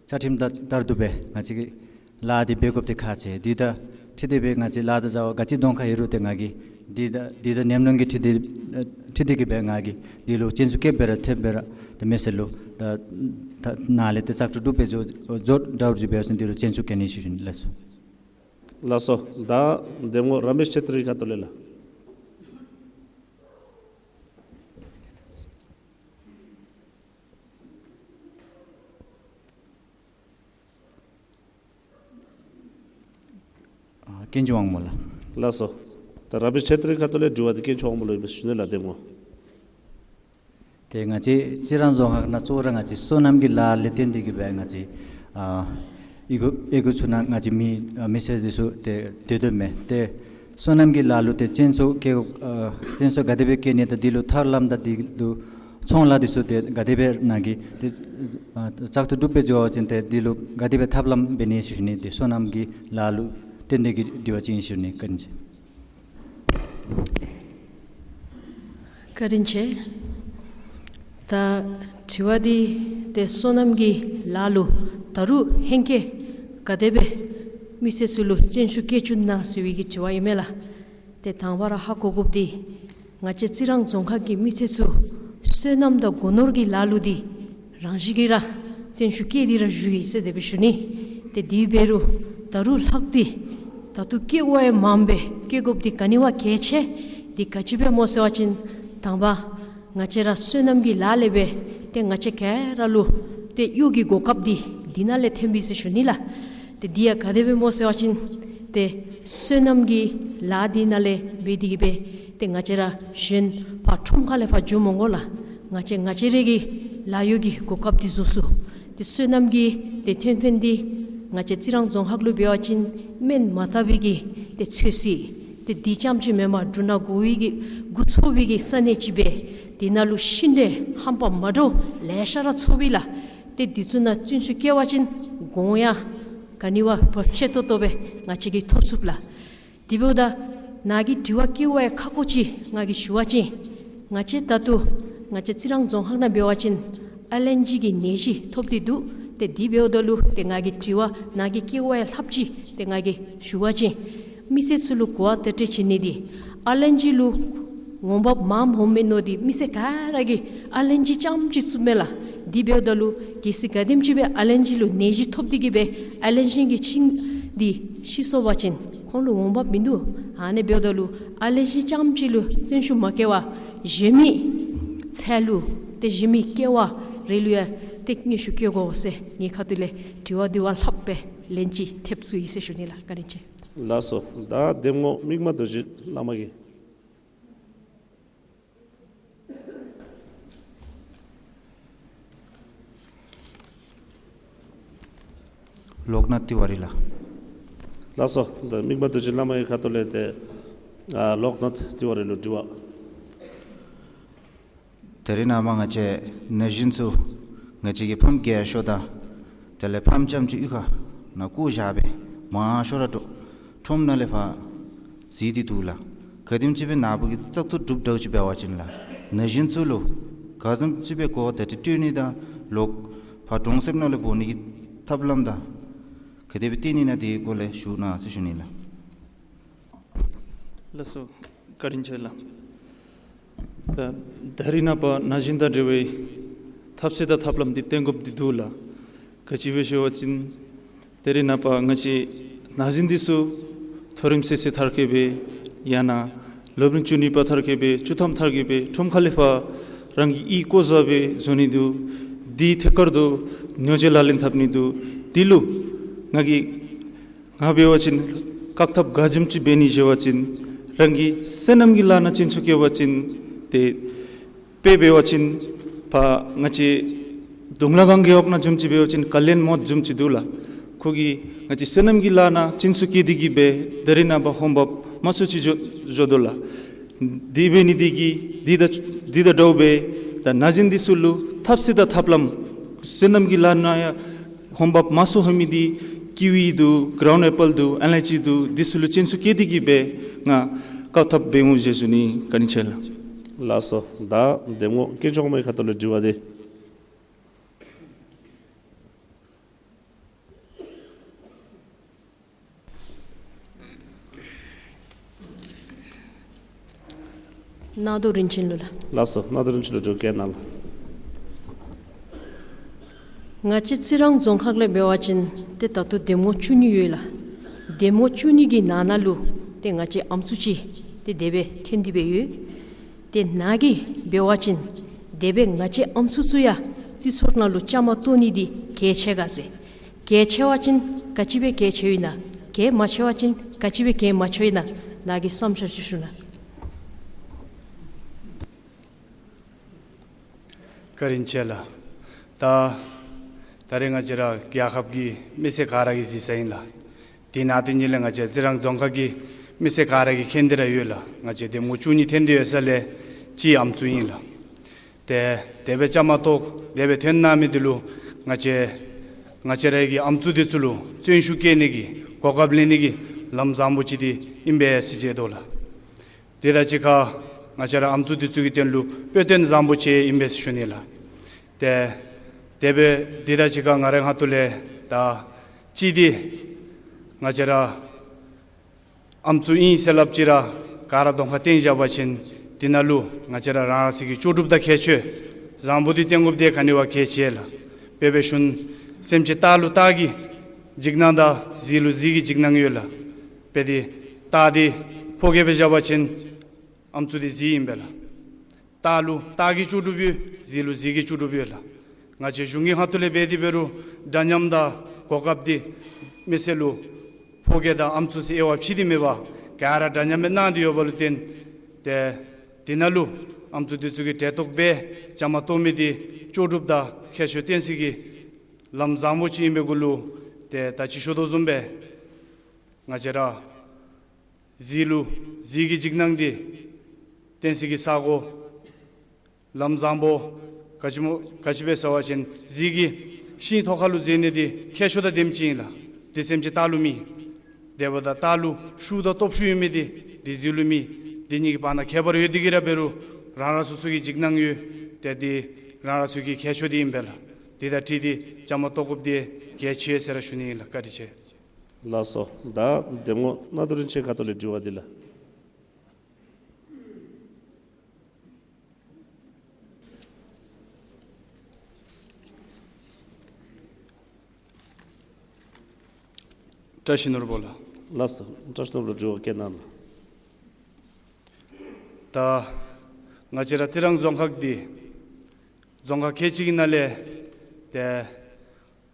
བཅའ་ཁྲིམས་ལྟར་ལྟར་དུ་སྦེ་ང་བཅས་ཀྱིས་ལཱ་འདི་འབད་དགོཔ་འདི་ཁག་ཆེ། འདི་དང་འཁྲིལ་ཏེ་སྦེ་ང་བཅས་ལཱ་དང་བཟའཝ་ག་ཅི་གདོང་ཁར་ཡོད་རུང་ཏེ་ང་གིས་འདི་དང་འདི་དང་ཉམས་མྱོང་གི་འཁྲིལ་ཏེ་འཁྲིལ་ཏེ་གིས་སྦེ་ང་གིས་འདི་ལུ་རྐྱེན་ཚུ་བཀལ་སྦེ་ར་ཐེབས་སྦེ་ར་ ཏེ་མི་སེར་ལུ་ད་ད་ནཱ་ལས་ཏེ་བཙག་འཐུ་གྲུབ་སྦེ་འགྱོ་འགྱོ་འདྲཝ་ཅིག་འབད་བ་ཅིན་དེ་ལུ་བཙན་ཤུགས་བཀལ་ནི་ཟེར་ཞུ་ནི་ལགས་སོ། ལགས་སོ། ད་གདམ་ངོ་ར་མེཤ་ཆེ་ཏྲི་ཁ་ཐུག་ལས་ལགས། ཨ་ཀུན་མཁྱེན་དབང་མོ་ལགས། ལགས་སོ། ད་ར་མེཤ་ཆེ་ཏྲི་ཁ་ཐུག་ལས་དྲི་བ་འདི་ཀུན་མཁྱེན་དབང་མོ་ལུ་ཨིན་པས་ཟེར་ཞུ་ནི་ལགས། གདམ་ངོ། ཏེ་ང་བཅས་རྩི་རང་རྫོང་ཁག་ནང་གཙོ་བོ་ར་ང་བཅས་སོ་ནམ་གྱི་ལཱ་ལས་བརྟེན་ཏེ་གིས་སྦེ་ང་བཅས་ཨ་ཨི་གུ་ཨི་གུ་ཚུ་ནང་ང་བཅས་མི་ཨ་མི་སེར་འདི་ཚུ་ཏེ་སྡོད་དོ་མས། ཏེ་སོ་ནམ་གྱི་ལཱ་ལུ་ཏེ་བཙན་ཤུགས་བཀལ་ཨ་བཙན་ཤུགས་ག་དེ་སྦེ་བཀལ་ནི་དང་དེ་ལུ་ཐབས་ལམ་དང་དེ་ལུ་ཚོང་ལཱ་འདི་ཚུ་ཏེ་ག་དེ་སྦེ་ནཱ་གིས་ཏེ་ཨ་བཙག་འཐུ་གྲུབ་སྦེ་འགྱོ་བ་ཅིན་ཏེ་དེ་ལུ་ག་དེ་སྦེ་ཐབས་ལམ་འབད་ནི་ཟེར་ཞུ་ནི། ཏེ་སོ་ནམ་གྱི་ལཱ་ལུ་བརྟེན་ཏེ་གིས་དྲི་བ་ཅིག་ཨིན་ཟེར་ཞུ་ནི། བཀའ་དྲིན་ཆེ། བཀའ་དྲིན་ཆེ། ད་དྲི་བ་འདི་ཏེ་སོ་ནམ་གྱི་ལཱ་ལུ་ད་རུང་ཧེང་སྐལ་ག་དེ་སྦེ་མི་སེར་ཚུ་ལུ་བཙན་ཤུགས་བཀལ་བཅུག་ན་ཟེར་བའི་གི་དྲི་བ་ཨིན་མས་ལགས། ཏེ་དང་པ་ར་ཧ་གོ་དགོཔ་འདི་ང་བཅས་རྩི་རང་རྫོང་ཁག་གི་མི་སེར་ཚུ་སོ་ནམ་དང་སྒོ་ནོར་གྱི་ལཱ་ལུ་འདི་རང་བཞིན་གྱིས་ར་བཙན་ཤུགས་བཀལ་ཏེ་ར་བཞུགས་ཡི་ཟེར་དེ་སྦེ་ཞུ་ནི། ཏེ་དེ་འབད་རུང་ད་རུང་ལྷག་སྟེ་ད་ལྟོ་བཀལ་དགོཔ་ཡང་མངམ་སྦེ་བཀལ་དགོཔ་འདི་ག་ནི་བ་གལ་ཆེ། འདི་ག་ཅི་སྦེ་སྨོ་ཟེར་བ་ཅིན་དང་པ་ང་བཅས་ར་སོ་ནམ་གྱི་ལཱ་ལས་སྦེ་ཏེ་ང་བཅས་ག་ར་ལུ་ཏེ་གཡོག་གི་གོ་སྐབས་འདི་འདི་ནང་ལས་ཐོན་པས་ཟེར་ཞུ་ནི་ལགས། ཏེ་འདི་ཡང་ག་དེ་སྦེ་སྨོ་ཟེར་བ་ཅིན་ཏེ་སོ་ནམ་གྱི་ལཱ་འདི་ནང་ལས་འབད་དེ་གིས་སྦེ་ཏེ་ང་བཅས་ར་གཞན་ཕར་ཁྲོམ་ཁ་ལས་ཕར་འགྱོ་མི་དགོ་ལགས། ང་བཅས་ང་བཅས་རའི་གི་ལཱ་གཡོག་གི་གོ་སྐབས་འདི་བཟོ་ཚུགས། ཏེ་སོ་ནམ་གྱི་ཏེ་ཐོན་ཕན་འདི་ང་བཅས་རྩི་རང་རྫོང་ཁག་ལུ་འབད་བ་ཅིན་སྨན་མ་དག་པའི་གི་ཏེ་ཚོད་བསྲེ་ཏེ་འདི་རྐྱངམ་ཅིག་མེན་པར་འབྲུ་སྣ་དགོ་པའི་གི་དགོ་ཚོར་བའི་གི་ས་གནས་ཅིག་སྦེ་འདི་ནང་ལུ་ཤིང་འབྲས་ཧམ་པ་མ་འདྲཝ་ལེ་ཤ་ར་ཚོར་བས་ལགས། ཏེ་འདི་ཚུ་ནང་བཙན་ཤུགས་བཀལ་བ་ཅིན་གོང་ཡང་ག་ནི་བ་བབ་ཆེ་ཏོག་ཏོ་སྦེ་ང་བཅས་ཀྱིས་ཐོབ་ཚུགས་ལགས། དེ་འབདཝ་ད་ནཱ་གི་དྲི་བ་བཀལ་བ་ཡང་ཁག་ཁོ་ཅིག་ང་གིས་ཞུ་བ་ཅིན་ང་བཅས་ད་ལྟོ་ང་བཅས་རྩི་རང་རྫོང་ཁག་ནང་འབད་བ་ཅིན་ཨ་ལར་ཇི་གི་ནད་གཞི་ཐོབ་སྟེ་འདུག། ཏེ་དེ་འབདཝ་ད་ལུ་ཏེ་ང་གི་དྲི་བ་ནཱ་གི་བཀལ་བ་ཡང་ལྷགཔ་ཅིག་ཏེ་ང་གིས་ཞུ་བ་ཅིན་མི་སེར་ཚུ་ལུ་གོ་བ་བརྡ་སྤྲོད་བྱིན་ནི་འདི་ཨ་ལར་ཇི་ལུ་འོང་འབབ་མངམ་འོང་མས་མནོ་སྟེ་མི་སེར་ག་ར་གིས་ཨ་ལར་ཇི་རྐྱངམ་ཅིག་བཙུགསཔ་མས་ལགས། དེ་འབདཝ་ད་ལུ་གལ་སྲིད་ག་དེམ་ཅིག་སྦེ་ཨ་ལར་ཇི་ལུ་ནད་གཞི་ཐོབ་སྟེ་གིས་སྦེ་ཨ་ལར་ཇི་གི་ཤིང་འདི་ཤི་སོང་པ་ཅིན་ཁོང་ལུ་འོང་འབབ་མིན་འདུག། ཨ་ནི་འབདཝ་ད་ལུ་ཨ་ལར་ཇི་རྐྱངམ་ཅིག་ལུ་བརྩོན་ཤུགས་མ་བསྐྱེད་པར་གཞན་མི་ཚལ་ལུ་ཏེ་གཞན་མི་ཀེ་བ་རེ་ལུ་ཡང་ཏེ་བརྩོན་ཤུགས་བསྐྱེད་དགོ་ཟེར་ངེའི་ཁ་ཐུག་ལས་དྲི་བ་འདི་བ་ལྷགཔ་སྦེ་ལན་ཅིག་ཐེབས་ཚུགས་ཡི་ཟེར་ཞུ་ནི་ལགས། བཀའ་དྲིན་ཆེ། ལགས་སོ། ད་གདམ་ངོ་མིག་དམར་རྡོ་རྗེ་བླ་མ་གིས། ལོཀ་ནཱཐ་ཏི་ཝ་རི་ལགས། ལགས་སོ། ད་མིག་དམར་རྡོ་རྗེ་བླ་མ་གི་ཁ་ཐུག་ལས་ཏེ་ཨ་ལོཀ་ནཱཐ་ཏི་ཝ་རི་ལུ་དྲི་བ། ད་རེས་ནངས་པ་ང་བཅས་ན་གཞོན་ཚུ་ང་བཅས་ཀྱི་ཕམ་རྒས་ཤོས་དང་དེ་ལས་ཕམ་རྐྱངམ་ཅིག་གཡུས་ཁ་ནང་བཀོ་བཞག་སྦེ་མང་ཤོས་ར་འགྲོ་ཁྲོམ་ནང་ལས་ཕར་འཛུལ་ཏེ་འདུག་ལགས། ག་དེམ་ཅིག་སྦེ་ནཱ་བུ་གིས་བཙག་འཐུ་གྲུབ་འདྲཝ་ཅིག་འབད་བ་ཅིན་ལགས་ན་གཞོན་ཚུ་ལུ་ག་དེམ་ཅིག་སྦེ་གོ་བརྡ་སྤྲོད་ནི་དང་ལོག་ཕར་གྲོང་གསེབ་ནང་ལས་འབོ་ནི་གི་ཐབས་ལམ་དང་ག་དེ་སྦེ་བཏོན་ནི་ན་དེའི་སྐོར་ལས་ཞུ་གནང་ཟེར་ཞུ་ནི་ལགས། ལགས་སོ། བཀའ་དྲིན་ཆེ་ལགས། ད་ད་རེས་ནངས་པ་ན་གཞོན་དང་འབྲེལ་བའི་ཐབས་ཤེས་དང་ཐབས་ལམ་འདི་བཏོན་དགོཔ་འདི་འདུག་ལགས། ག་ཅི་སྦེ་ཞུ་བ་ཅིན་ད་རེས་ནངས་པ་ང་བཅས་ན་གཞོན་འདི་ཚུ་མཐོ་རིམ་ཤེས་ཚད་མཐར་འཁྱོལ་སྦེ་ཡང་ན་སློབ་རིམ་བཅུ་གཉིས་པ་མཐར་འཁྱོལ་སྦེ་བཅུ་ཐམ་མཐར་འཁྱོལ་སྦེ་ཁྲོམ་ཁ་ལས་ཕར་རང་གི་ཡིག་བཀོད་བཟོ་སྦེ་བཟོ་ནི་འདུག། དེའི་ཐད་ཁར་དུ་ཉོ་སྤྱོད་ལག་ལེན་འཐབ་ནི་འདུག། དེ་ལུ་ང་གིས་ང་འབད་བ་ཅིན་བཀག་ཐབས་ག་བཟུམ་ཅིག་འབད་ནི་ཟེར་བ་ཅིན་རང་གི་སོ་ནམ་གྱི་ལཱ་ནང་བརྩོན་ཤུགས་བསྐྱེད་པ་ཅིན་ཏེ་དཔེ་འབད་བ་ཅིན་ཕར་ང་བཅས་དུང་ལ་སྒང་གི་འོག་ནང་བཟུམ་ཅིག་འབད་བ་ཅིན་ཀ་ལིང་མོད་བཟུམ་ཅིག་འདུག་ལགས། ཁོ་གིས་ང་བཅས་སོ་ནམ་གྱི་ལཱ་ནང་བརྩོན་ཤུགས་བསྐྱེད་དེ་གིས་སྦེ་ད་རེས་ནངས་པ་འོང་འབབ་མང་སུ་ཅིག་འགྱོ་འགྱོ་དོ་ལགས། དེ་འབད་ནི་དེ་གིས་དེ་དང་དེ་དང་འདྲཝ་སྦེ་ད་ན་གཞོན་འདི་ཚུ་ལུ་ཐབས་ཤེས་དང་ཐབས་ལམ་སོ་ནམ་གྱི་ལཱ་ནང་ཡང་འོང་འབབ་མང་སུ་འོང་མི་འདི་ཀི་ཝི་འདུག། ཀ་རའུན་ཨེ་པཱལ་འདུག། ཨེན་ལ་ཅི་འདུག། འདི་ཚུ་ལུ་བརྩོན་ཤུགས་བསྐྱེད་དེ་གིས་སྦེ་ང་བཀག་ཐབས་འབད་འོང་ཟེར་ཞུ་ནི། བཀའ་དྲིན་ཆེ་ལགས། ལགས་སོ། ད་གདམ་ངོ་དཀོན་མཆོག་མའི་ཁ་ཐུག་ལས་དྲི་བ་འདི། ནག་རྡོ་རིན་ཆེན་ལུ་ལགས། ལགས་སོ། ནག་རྡོ་རིན་ཆེན་ལུ་དྲི་བ་བཀོད་གནང་ལགས། ང་བཅས་རྩི་རང་རྫོང་ཁག་ལས་འབད་བ་ཅིན་ཏེ་ད་ལྟོ་འདེམས་ངོ་བཅུ་གཉིས་ཡོད་ལགས། འདེམས་ངོ་བཅུ་གཉིས་ཀྱི་ནང་ན་ལུ་ཏེ་ང་བཅས་ཨམ་སྲུ་ཅིག་ཏེ་དེ་སྦེ་འཐོན་ཏེ་སྦེ་ཡོད། ཏེ་ནཱ་གིས་འབད་བ་ཅིན་དེ་སྦེ་ང་བཅས་ཨམ་སྲུ་ཚུ་ཡང་རྩི་ཚོགས་ནང་ལུ་བཅའ་མར་གཏོགས་ནི་འདི་གལ་ཆེ་ག་ཟེར། གལ་ཆེ་བ་ཅིན་ག་ཅི་སྦེ་གལ་ཆེཝ་ཨིན་ན། གལ་མ་ཆེ་བ་ཅིན་ག་ཅི་སྦེ་གལ་མ་ཆེཝ་ཨིན་ན། ནཱ་གི་བསམ་འཆར་ཅིག་ཞུ་གནང་། བཀའ་དྲིན་ཆེ་ལགས། ད་ད་རེས་ང་བཅས་ར་རྒྱལ་ཁབ་ཀྱི་མི་སེར་ག་ར་གིས་གཟིགས་ས་ཨིན་ལགས། དེ་ནང་དེ་ཉིད་ལས་ང་བཅས་རྩི་རང་རྫོང་ཁག་གི་མི་སེར་ག་ར་གིས་མཁྱེན་ཏེ་ར་ཡོད་ལགས། ང་བཅས་འདེམས་ངོ་བཅུ་གཉིས་འཐོན་ཏེ་ཡོད་ས་ལས་གཅིག་ཨམ་སྲུ་ཨིན་ལགས། ཏེ་དེ་སྦེ་བཅའ་མར་གཏོགས་དེ་སྦེ་འཐོན་གནང་མི་འདི་ལུ་ང་བཅས་ང་བཅས་རའི་གི་ཨམ་སྲུ་འདི་ཚུ་ལུ་བརྩོན་ཤུགས་བསྐྱེད་ནི་གི་གོ་སྐབས་ལེན་ནི་གི་ལམ་བཟང་པོ་ཅིག་འདི་ཨིན་པས་ཟེར་བརྗོད་དོ་ལགས། དེ་དང་གཅིག་ཁར་ང་བཅས་ར་ཨམ་སྲུ་འདི་ཚུ་གི་དོན་ལུ་དཔེ་སྟོན་བཟང་པོ་ཅིག་ཨིན་པས་ཟེར་ཞུ་ནི་ལགས། ཏེ་དེ་སྦེ་དེ་དང་གཅིག་ཁར་ང་རའི་ཁ་ཐུག་ལས་ད་གཅིག་འདི་ང་བཅས་ར་ཨམ་སྲུ་ཨིན་ཟེར་སླབ་ཅི་ར་ག་ར་གདོང་ཁར་སྟོན་བཞག་པ་ཅིན་དེ་ནང་ལུ་ང་བཅས་ར་རང་རང་སོའི་གི་ལྕོགས་གྲུབ་དང་ཁྱད་ཆོས་བཟང་པོ་འདི་སྟོན་དགོཔ་འདི་ག་ནི་བ་གལ་ཆེ་ལགས། དཔེ་འབད་ཞིནམ་སེམས་ཅན་སྟག་ལུ་སྟག་གི་འཇིགས་སྣང་དང་གཟིག་ལུ་གཟིག་གི་འཇིགས་སྣང་ཡོད་ལགས། དཔེ་འདི་སྟག་འདི་ཕོ་སྐྱེས་སྦེ་བཞག་པ་ཅིན་ཨམ་སྲུ་འདི་གཟིག་ཨིན་པས་ལགས། སྟག་ལུ་སྟག་གི་ལྕོགས་གྲུབ་ཡོད། གཟིག་ལུ་གཟིག་གི་ལྕོགས་གྲུབ་ཡོད་ལགས། ང་བཅས་གཞུང་གི་ཁ་ཐུག་ལས་འབད་དེ་འབད་རུང་འདྲ་མཉམ་དང་གོ་སྐབས་འདི་མི་སེར་ལུ་ཕོ་སྐྱེས་དང་ཨམ་སྲུ་ཟེར་དབྱེ་བ་ཕྱེ་སྟེ་མེད་པར་ག་ར་འདྲ་མཉམ་སྦེ་གནང་སྟེ་ཡོད་པ་ལུ་བརྟེན་ཏེ་དེ་ནང་ལུ་ཨམ་སྲུ་འདི་ཚུ་གི་གྲལ་གཏོགས་སྦེ་བཅའ་མར་གཏོགས་མི་འདི་ལྕོགས་གྲུབ་དང་ཁྱད་ཆོས་སྟོན་སའི་གི་ལམ་བཟང་པོ་ཅིག་ཨིན་པའི་གུ་ལུ་ཏེ་ད་ཅི་ཞུ་དོ་བཟུམ་སྦེ་ང་བཅས་ར་གཟིག་ལུ་གཟིག་གི་འཇིགས་སྣང་འདི་སྟོན་སའི་གི་ས་གོ་ལམ་བཟང་པོ་ག་ཅི་སྨོ་ག་ཅི་སྦེ་ཟེར་བ་ཅིན་གཟིག་གི་ཤིང་ཐོག་ཁ་ལུ་འཛེགས་ནི་འདི་ཁྱད་ཆོས་དང་ལྡནམ་ཅིག་ཨིན་ལགས། འདི་སེམས་ཅན་སྟག་ལུ་མེད། དེ་འབདཝ་ད་སྟག་ལུ་ཤུགས་དང་སྟོབས་ཤུགས་ཡོད་མི་འདི་འདི་གཟིག་ལུ་མེད། འདི་གཉིས་ཀྱི་བར་ན་ཁྱད་པར་ཡོད་དེ་གི་ར་འབད་རུང་རང་རང་སོ་སོ་གི་འཇིགས་སྣང་ཡོད། ཏེ་འདི་རང་རང་སོ་སོ་གི་ཁྱད་ཆོས་འདི་ཨིན་པས་ལགས། འདི་དང་འཁྲིལ་ཏེ་བཅའ་མར་གཏོགས་དགོཔ་འདི་གལ་ཆེ་ཟེར་ར་ཞུ་ནི་ཨིན་ལགས། བཀའ་དྲིན་ཆེ། ལགས་སོ། ད་འདེམས་ངོ་མནའ་དུ་རིན་ཆེན་ཁ་ཐུག་ལས་དྲི་བ་འདི་ལགས། བཀྲ་ཤིས་ནོར་བུ་ལགས། ལགས་སོ། བཀྲ་ཤིས་ནོར་བུ་ལགས་དྲི་བ་བཀོད་གནང་ལགས། ད་ང་བཅས་ར་རྩི་རང་རྫོང་ཁག་འདི་རྫོང་ཁག་ཁལ་གཅིག་གི་ནང་ལས་ཏེ་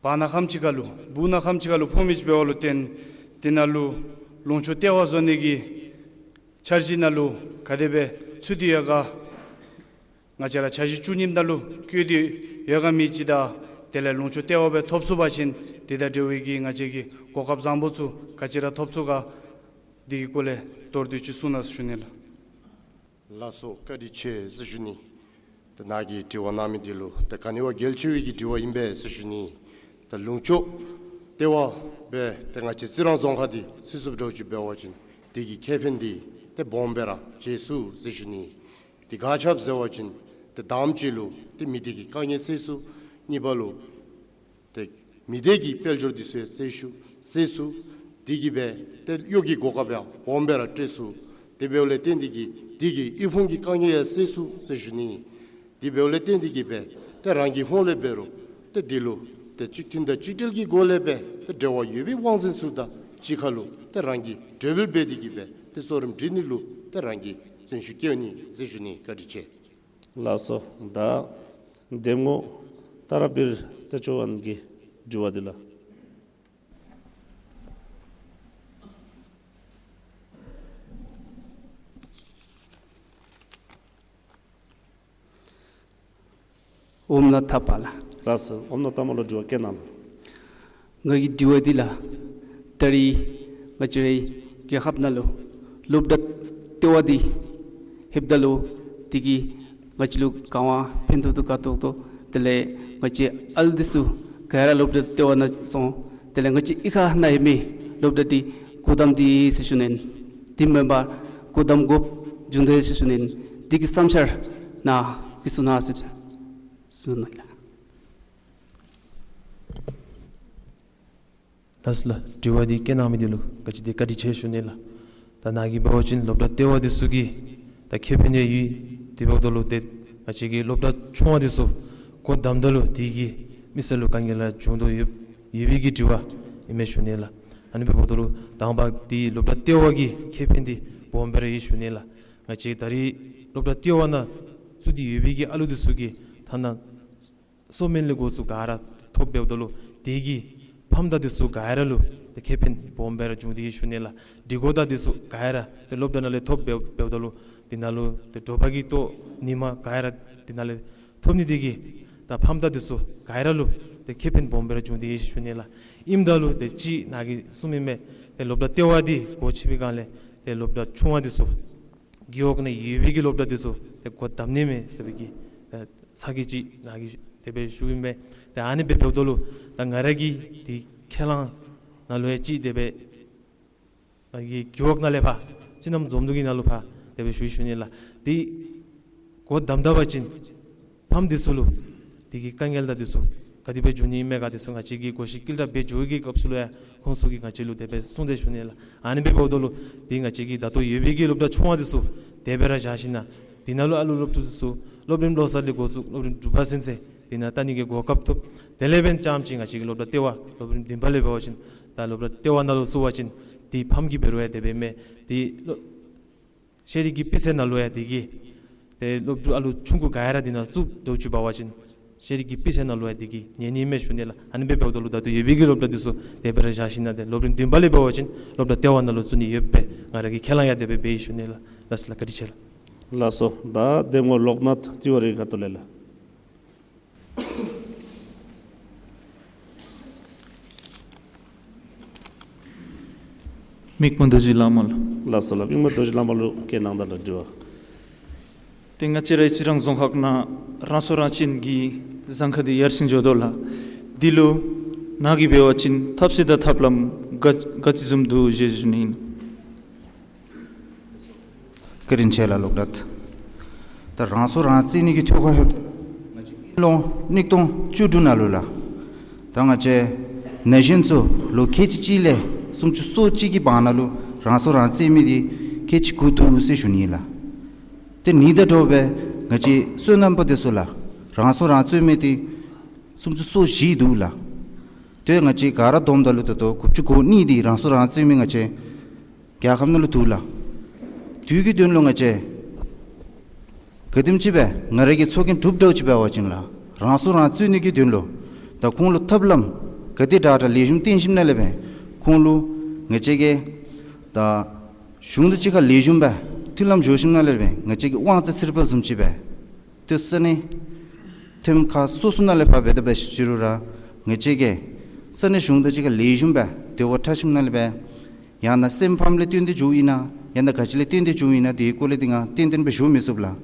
བར་ན་ཁམས་ཅིག་ཁར་ལུ་སྦུག་ན་ཁམས་ཅིག་ཁར་ལུ་ཕོག་མི་ཅིག་འབདཝ་ལུ་བརྟེན་དེ་ནང་ལུ་ལུང་ཕྱོགས་ལྟེ་བ་བཟོ་ནི་གི་འཆར་གཞི་ནང་ལུ་ག་དེ་སྦེ་ཚུད་དེ་ཡོད་ག། ང་བཅས་ར་འཆར་གཞི་བཅུ་གཉིས་ནང་ལུ་བཀོད་དེ་ཡོད་ག་མེད་ཅིག་དང་དེ་ལས་ལུང་ཕྱོགས་ལྟེ་བ་སྦེ་ཐོབ་ཚུགས་པ་ཅིན་དེ་དང་འབྲེལ་བའི་གི་ང་བཅས་ཀྱི་གོ་སྐབས་བཟང་པོ་ཚུ་ག་ཅི་ར་ཐོབ་ཚུགས་ག། འདི་གི་སྐོར་ལས་མདོར་བསྡུས་ཅིག་གསུང་གནང་ཟེར་ཞུ་ནི་ལགས། ལགས་སོ། བཀའ་དྲིན་ཆེ་ཟེར་ཞུ་ནི། ད་ནཱ་གིས་དྲི་བ་གནང་མི་འདི་ལུ་ད་ག་ནི་བ་གལ་ཆེ་བའི་གི་དྲི་བ་ཨིན་པས་ཟེར་ཞུ་ནི། ད་ལུང་ཕྱོགས་ལྟེ་བ་སྦེ་ད་ང་བཅས་རྩི་རང་རྫོང་ཁག་འདི་སི་སུབ་འདྲཝ་ཅིག་འབད་བ་ཅིན་དེ་གི་ཁེ་ཕན་འདི་ཏེ་སྦོམ་སྦེ་ར་ཆེ་ཚུགས་ཟེར་ཞུ་ནི། དེ་ག་ཅི་སྦེ་ཟེར་བ་ཅིན་ཏེ་དང་པ་ཅིག་ལུ་ཏེ་མི་སྡེ་གི་དཀའ་ངལ་སེལ་ཚུགས། གཉིས་པ་ལུ་ཏེ་མི་སྡེ་གི་དཔལ་འབྱོར་འདི་ཚུ་ཡང་སེལ་ཚུགས། སེལ་ཚུགས། དེ་གིས་སྦེ་ཏེ་གཡོག་གི་གོ་སྐབས་ཡང་སྦོམ་སྦེ་ར་སྤྲོད་ཚུགས། དེ་འབདཝ་ལས་བརྟེན་དེ་གིས་དེ་གིས་དབུལ་ཕོངས་ཀྱི་དཀའ་ངལ་ཡང་སེལ་ཚུགས་ཟེར་ཞུ་ནི། དེ་འབདཝ་ལས་བརྟེན་དེ་གིས་སྦེ་ཏེ་རང་གི་ཧོངས་ལས་འབད་རུང་ཏེ་འདི་ལུ་ཏེ་གཅིག་མཐུན་དང་གཅིག་སྒྲིལ་གྱི་སྒོ་ལས་སྦེ་ཏེ་འབྲེལ་བ་ཡོད་པའི་དབང་འཛིན་ཚུ་དང་གཅིག་ཁར་ལུ་ཏེ་རང་གིས་གྲོས་འབུལ་འབད་དེ་གིས་སྦེ་ཏེ་གཙོ་རིམ་སྒྲིག་ནི་ལུ་ཏེ་རང་གིས་བརྩོན་ཤུགས་བསྐྱེད་ནི་ཟེར་ཞུ་ནི། བཀའ་དྲིན་ཆེ། ལགས་སོ། ད་འདེམས་ངོ་ཏ་ར་བིར་ཏེ་ཅོ་ཝན་གྱི་དྲི་བ་འདི་ལགས། ཨོམ་ནང་ཐ་པ་ལགས། ལགས་སོ། ཨོམ་ནང་ཐ་མ་ལུ་དྲི་བ་བཀོད་གནང་ལགས། ང་གི་དྲི་བ་འདི་ལགས། ད་རིས་ང་བཅས་རའི་རྒྱལ་ཁབ་ནང་ལུ་སློབ་གྲྭ་ལྟེ་བ་འདི་ལྷོདཔ་ད་ལུ་དེ་གིས་ང་བཅས་ལུ་ག་ཝ་ཕན་ཐོགས་འདུག་ག་ཐོགས་དོ། དེ་ལས་ང་བཅས་ཨའི་འདི་ཚུ་ག་ར་སློབ་གྲྭ་ལྟེ་བ་ནང་སོང་། དེ་ལས་ང་བཅས་གཡུས་ཁ་ནང་ཡོད་མི་སློབ་གྲྭ་འདི་སྒོ་བསྡམ་དེ་ཟེར་ཞུ་ནི་ཨིན། དེ་མེན་པར་སྒོ་བསྡམ་དགོཔ་བྱུང་དེ་ཟེར་ཞུ་ནི་ཨིན། དེ་གི་བསམ་འཆར་ནཱ་གིས་གསུང་གནང་ཟེར་གསུང་གནང་ལགས། ལགས་སོ་ལགས། དྲི་བ་འདི་བཀོད་གནང་མི་འདི་ལུ་ག་ཅི་དེ་བཀའ་དྲིན་ཆེ་ཞུ་ནི་ལགས། ད་ནཱ་གིས་འབད་བ་ཅིན་སློབ་གྲྭ་ལྟེ་བ་འདི་ཚུ་གི་ད་ཁེ་ཕན་ཡང་ཡོད། དེ་འབདཝ་ད་ལུ་ཏེ་ང་བཅས་ཀྱི་སློབ་གྲྭ་ཆུང་བ་འདི་ཚུ་སྒོ་བསྡམ་ད་ལུ་དེ་གི་ མི་སེར་ལུ་དཀའ་ངལ་ར་བྱུང་དོ་ཡོད་ཡོད་པའི་གི་དྲི་བ་ཨིན་མས་ཞུ་ནི་ལགས། ཨ་ནི་འབདཝ་ད་ལུ་དང་པ་འདི་སློབ་གྲྭ་ལྟེ་བ་གི་ཁེ་ཕན་འདི་སྦོམ་སྦེ་ར་ཡོད་ཞུ་ནི་ལགས། ང་བཅས་ད་རིས་སློབ་གྲྭ་ལྟེ་བ་ནང་བཙུགས་ཏེ་ཡོད་པའི་གི་ཨ་ལུ་འདི་ཚུ་གིས་ཐ་ན་གསོ་སྨན་ལས་འགོ་བཙུགས་ག་ར་ཐོབ་འབདཝ་ད་ལུ་དེ་གིས་ཕམ་དང་འདི་ཚུ་ག་ར་ལུ་ཏེ་ཁེ་ཕན་སྦོམ་སྦེ་ར་བྱུང་སྟེ་ཡོད་ཞུ་ནི་ལགས། སྒྲིག་གོ་དང་འདི་ཚུ་ག་ར་ཏེ་སློབ་གྲྭ་ནང་ལས་ཐོབ་འབད་འབདཝ་ད་ལུ་དེ་ནང་ལུ་ཏེ་དྲོ་པ་གི་ལྟོ་ཉིན་མ་ག་ར་དེ་ནང་ལས་ཐོབ་ནི་དེ་གིས་ད་ཕམ་དང་འདི་ཚུ་ག་ར་ལུ་ཏེ་ཁེ་ཕན་སྦོམ་སྦེ་ར་བྱུང་སྟེ་ཡོད་ཞུ་ནི་ལགས། ཨིནམ་ད་ལུ་ཏེ་ཅིག་ནཱ་གིས་གསུངམ་ཨིན་མས། ཏེ་སློབ་གྲྭ་ལྟེ་བ་འདི་སྒོ་ཕྱེ་བའི་སྒང་ལས་ཏེ་སློབ་གྲྭ་ཆུང་བ་འདི་ཚུ་རྒེད་འོག་ནང་ཡོད་པའི་གི་སློབ་གྲྭ་འདི་ཚུ་ཏེ་སྒོ་བསྡམ་ནི་མས་ཟེར་བའི་གི་ཨེ་ཚ་གྱང་ཅིག་ནཱ་གིས་དེ་སྦེ་ཞུཝ་ཨིན་མས། ཏེ་ཨ་ནི་སྦེ་འབདཝ་ད་ལུ་ད་ང་ར་གིས་འདི་ཁས་བླངས་ནང་ལུ་ཡང་ཅིག་དེ་སྦེ་ང་གིས་རྒེད་འོག་ནང་ལས་ཕར་སྤྱི་ནམ་འཛོམས་འདུ་གི་ནང་ལུ་ཕར་དེ་སྦེ་ཞུ་ཞུ་ནི་ལགས། འདི་སྒོ་བསྡམ་ད་པ་ཅིན་ཕམ་འདི་ཚུ་ལུ་དེ་གི་དཀའ་ངལ་དང་འདི་ཚུ་ག་དེ་སྦེ་འབྱུང་ནི་ཨིན་མས་ག་འདི་ཚུ་ང་བཅས་ཀྱིས་གོ་ཤེས་སྐྱེལ་བརྡ་འབད་འགྱོ་བའི་གི་སྐབས་སུ་ལུ་ཡང་ཁོང་ཚུ་གིས་ང་བཅས་ལུ་དེ་སྦེ་གསུངས་ཏེ་ཞུ་ནི་ལགས། ཨ་ནི་སྦེ་འབདཝ་ད་ལུ་འདི་ང་བཅས་ཀྱིས་ད་ལྟོ་ཡོད་པའི་གི་སློབ་གྲྭ་ཆུང་བ་འདི་ཚུ་དེ་སྦེ་ར་བཞག་ཞིན་ན་དེ་ནང་ལུ་ཨ་ལུ་སློབ་ཕྲུག་འདི་ཚུ་སློབ་རིམ་ལོ་གསར་ལས་འགོ་བཙུགས་སློབ་རིམ་དྲུག་པ་ཚུན་ཚོད་དེ་ནང་ལྟ་ནི་གི་གོ་སྐབས་ཐོབ། དེ་ལས་འབདན་རྐྱངམ་ཅིག་ང་བཅས་ཀྱི་སློབ་གྲྭ་ལྟེ་བ་སློབ་རིམ་བདུན་པ་ལས་འབད་བ་ཅིན་ད་སློབ་གྲྭ་ལྟེ་བ་ནང་ལུ་བཙུགས་པ་ཅིན་དེ་ཕམ་གྱི་འབད་རུང་ཡང་དེ་སྦེ་མེན། དེ་སློབ་ཤེས་རིག་གི་སྤུས་ཚད་ནང་ལུ་ཡང་དེ་གིས་ཏེ་སློབ་ཕྲུག་ཨ་ལུ་ཆུང་ཀུ་ག་ར་དེ་ནང་བཙུགས་དོ་ཅིག་འབད་བ་ཅིན་ཤེས་རིག་གི་སྤུས་ཚད་ནང་ལུ་ཡང་དེ་གིས་ཉེན་ནི་མས་ཞུ་ནི་ལགས། ཨ་ནི་སྦེ་འབདཝ་ད་ལུ་ད་ལྟོ་ཡོད་པའི་གི་སློབ་གྲྭ་འདི་ཚུ་དེ་སྦེ་ར་བཞག་ཞིན་ན་ཏེ་སློབ་རིམ་བདུན་པ་ལས་འབད་བ་ཅིན་སློབ་གྲྭ་ལྟེ་བ་ནང་ལུ་བཙུགས་ནི་ཡོདཔ་སྦེ་ང་ར་གིས་ཁས་བླངས་ཡང་དེ་སྦེ་འབད་ཡི་ཞུ་ནི་ལགས། ལགས་སོ་ལགས། བཀའ་དྲིན་ཆེ་ལགས། ལགས་སོ། ད་གདམ་ངོ་ལོག་ནཱཐ་ཏི་ཝ་རི་ཁ་ཐུག་ལས་ལགས། མིག་དམར་རྡོ་རྗེ་བླ་མ་ལུ། ལགས་སོ་ལགས། མིག་དམར་རྡོ་རྗེ་བླ་མ་ལུ་བཀའ་གནང་ད་ལགས། དྲི་བ། ཏེ་ང་བཅས་ར་ཨེ་ཅིག་རང་རྫོང་ཁག་ནང་རང་སྲོག་རང་གཅེས་ཀྱི་གཟའ་ཁང་འདི་ཡར་སེང་འགྱོ་དོ་ལགས། འདི་ལུ་ནཱ་གིས་འབད་བ་ཅིན་ཐབས་ཤེས་དང་ཐབས་ལམ་ག་ག་ཅི་བཟུམ་འདུག་ཟེར་ཞུ་ནི་ཨིན། བཀའ་དྲིན་ཆེ་ལགས་ལོག་ནཱཐ། ད་རང་སྲོག་རང་གཅེས་ནི་གི་ཐོག་ཁར་ལྷོདཔ་ད་ལོ་ཉིས་སྟོང་བཅུ་དྲུག་ནང་ལུ་ལགས། ད་ང་བཅས་ན་གཞོན་ཚུ་ལོ་ཁལ་གཅིག་གཅིག་ལས་སུམ་ཅུ་སོ་གཅིག་གི་བར་ན་ལུ་རང་སྲོག་རང་གཅེས་མི་འདི་ཁལ་གཅིག་དགུ་འདུག་ཟེར་ཞུ་ནི་ཨིན་ལགས། ཏེ་ཨ་ནི་དང་འདྲཝ་སྦེ་ང་བཅས་སོ་ནམ་པ་འདི་ཚུ་ལགས་རང་སྲོག་རང་གཅེས་མི་འདི་སུམ་ཅུ་སོ་བཞི་འདུག་ལགས། ཏེ་ང་བཅས་ག་ར་བསྡོམས་ད་ལུ་ད་ལྟོ་དགུ་བཅུ་གོ་གཉིས་འདི་རང་སྲོག་རང་གཅེས་མི་ང་བཅས་རྒྱལ་ཁབ་ནང་ལུ་འདུག་ལགས། དེ་གི་དོན་ལུ་ང་བཅས་ག་དེམ་ཅིག་སྦེ་ང་ར་གིས་ཚོགས་རྒྱན་གྲུབ་འདྲཝ་ཅིག་འབད་བ་ཅིན་ལགས་རང་སྲོག་རང་གཅེས་ནི་གི་དོན་ལུ་ད་ཁོང་ལུ་ཐབས་ལམ་ག་དེ་དྲག་དྲག་ལེགས་ཤོམ་བསྟན་ཞིནམ་ལས་འབད་ཁོང་ལུ་ང་བཅས་ཀྱིས་ད་གཞུང་དང་གཅིག་ཁར་ལེགས་ཤོམ་སྦེ་མཐུན་ལམ་འགྱོ་ཞིནམ་ལས་འབད་ང་བཅས་ཀྱི་དབང་རྩ་ཚིར་ཕབ་བཟུམ་ཅིག་སྦེ་ཏེ་ས་གནས་ཐེམ་ཁག་སོ་སོ་ནང་ལས་ཕར་འབད་དེ་འབད་ཞུ་རུང་ར་ང་བཅས་ཀྱིས་ས་གནས་གཞུང་དང་གཅིག་ཁར་ལེགས་ཤོམ་སྦེ་དེ་བ་འཁྲིལ་ཞིནམ་ལས་འབད་ཡང་ན་སེམས་ཕམ་ལས་བརྟེན་ཏེ་འགྱོཝ་ཨིན་ན་ཡང་ན་ག་ཅི་ལས་བརྟེན་ཏེ་འགྱོཝ་ཨིན་ན་དེའི་སྐོར་ལས་འདི་ང་ཏན་ཏན་སྦེ་ཞུ་མི་ཚུགས་ལགས།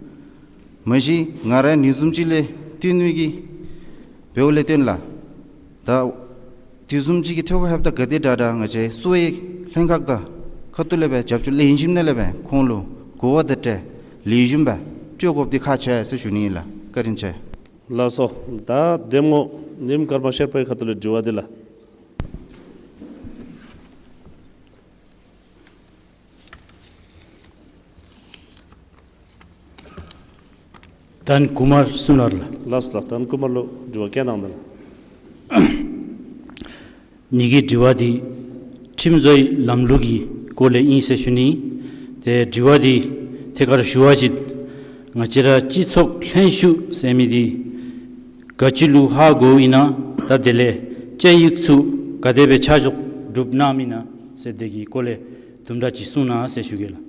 མ་གཞི་ང་ར་ཨ་ནི་བཟུམ་ཅིག་ལས་བརྟེན་ནི་གི་འབདཝ་ལས་བརྟེན་ལགས། ད་དེ་བཟུམ་ཅིག་གི་ཐོག་ཁར་ལྷོདཔ་ད་ག་དེ་དྲག་དྲག་ང་བཅས་གསོ་བའི་ལྷན་ཁག་དང་ཁ་ཐུག་ལས་འབད་རྒྱབ་སྐྱོར་ལེན་ཞིནམ་ལས་འབད་ཁོང་ལུ་གོ་བ་དང་འཁྲིལ་ལེགས་ཤོམ་སྦེ་སྤྲོད་དགོཔ་འདི་ཁག་ཆེ་ཟེར་ཞུ་ནི་ཨིན་ལགས། བཀའ་དྲིན་ཆེ། ལགས་སོ། ད་གདམ་ངོ་ཉིམ་དཀར་དམར་ཤེར་པའི་ཁ་ཐུག་ལས་དྲི་བ་འདི་ལགས། དན་ཀུ་མར་སུ་ནར་ལགས། ལགས་སོ་ལགས། དན་ཀུ་མར་ལུ་དྲི་བ་བཀའ་གནང་ད་ལགས། ངེ་གི་དྲི་བ་འདི་ཁྲིམས་བཟོའི་ལམ་ལུགས་ཀྱི་སྐོར་ལས་ཨིན་ཟེར་ཞུ་ནི། ཏེ་དྲི་བ་འདི་ཐད་ཀར་ཞུ་བ་ཅིན་ང་བཅས་ར་སྤྱི་ཚོགས་ལྷན་ཞུགས་ཟེར་མི་འདི་ག་ཅི་ལུ་ཧ་གོཝ་ཨིན་ན་ད་དེ་ལས་བཅའ་ཡིག་ཚུ་ག་དེ་སྦེ་ཆ་འཇོག་གྲུབ་གནངམ་ཨིན་ན་ཟེར་དེ་གི་སྐོར་ལས་དུམ་གྲ་ཅིག་གསུང་གནང་ཟེར་ཞུ་གེ་ལགས།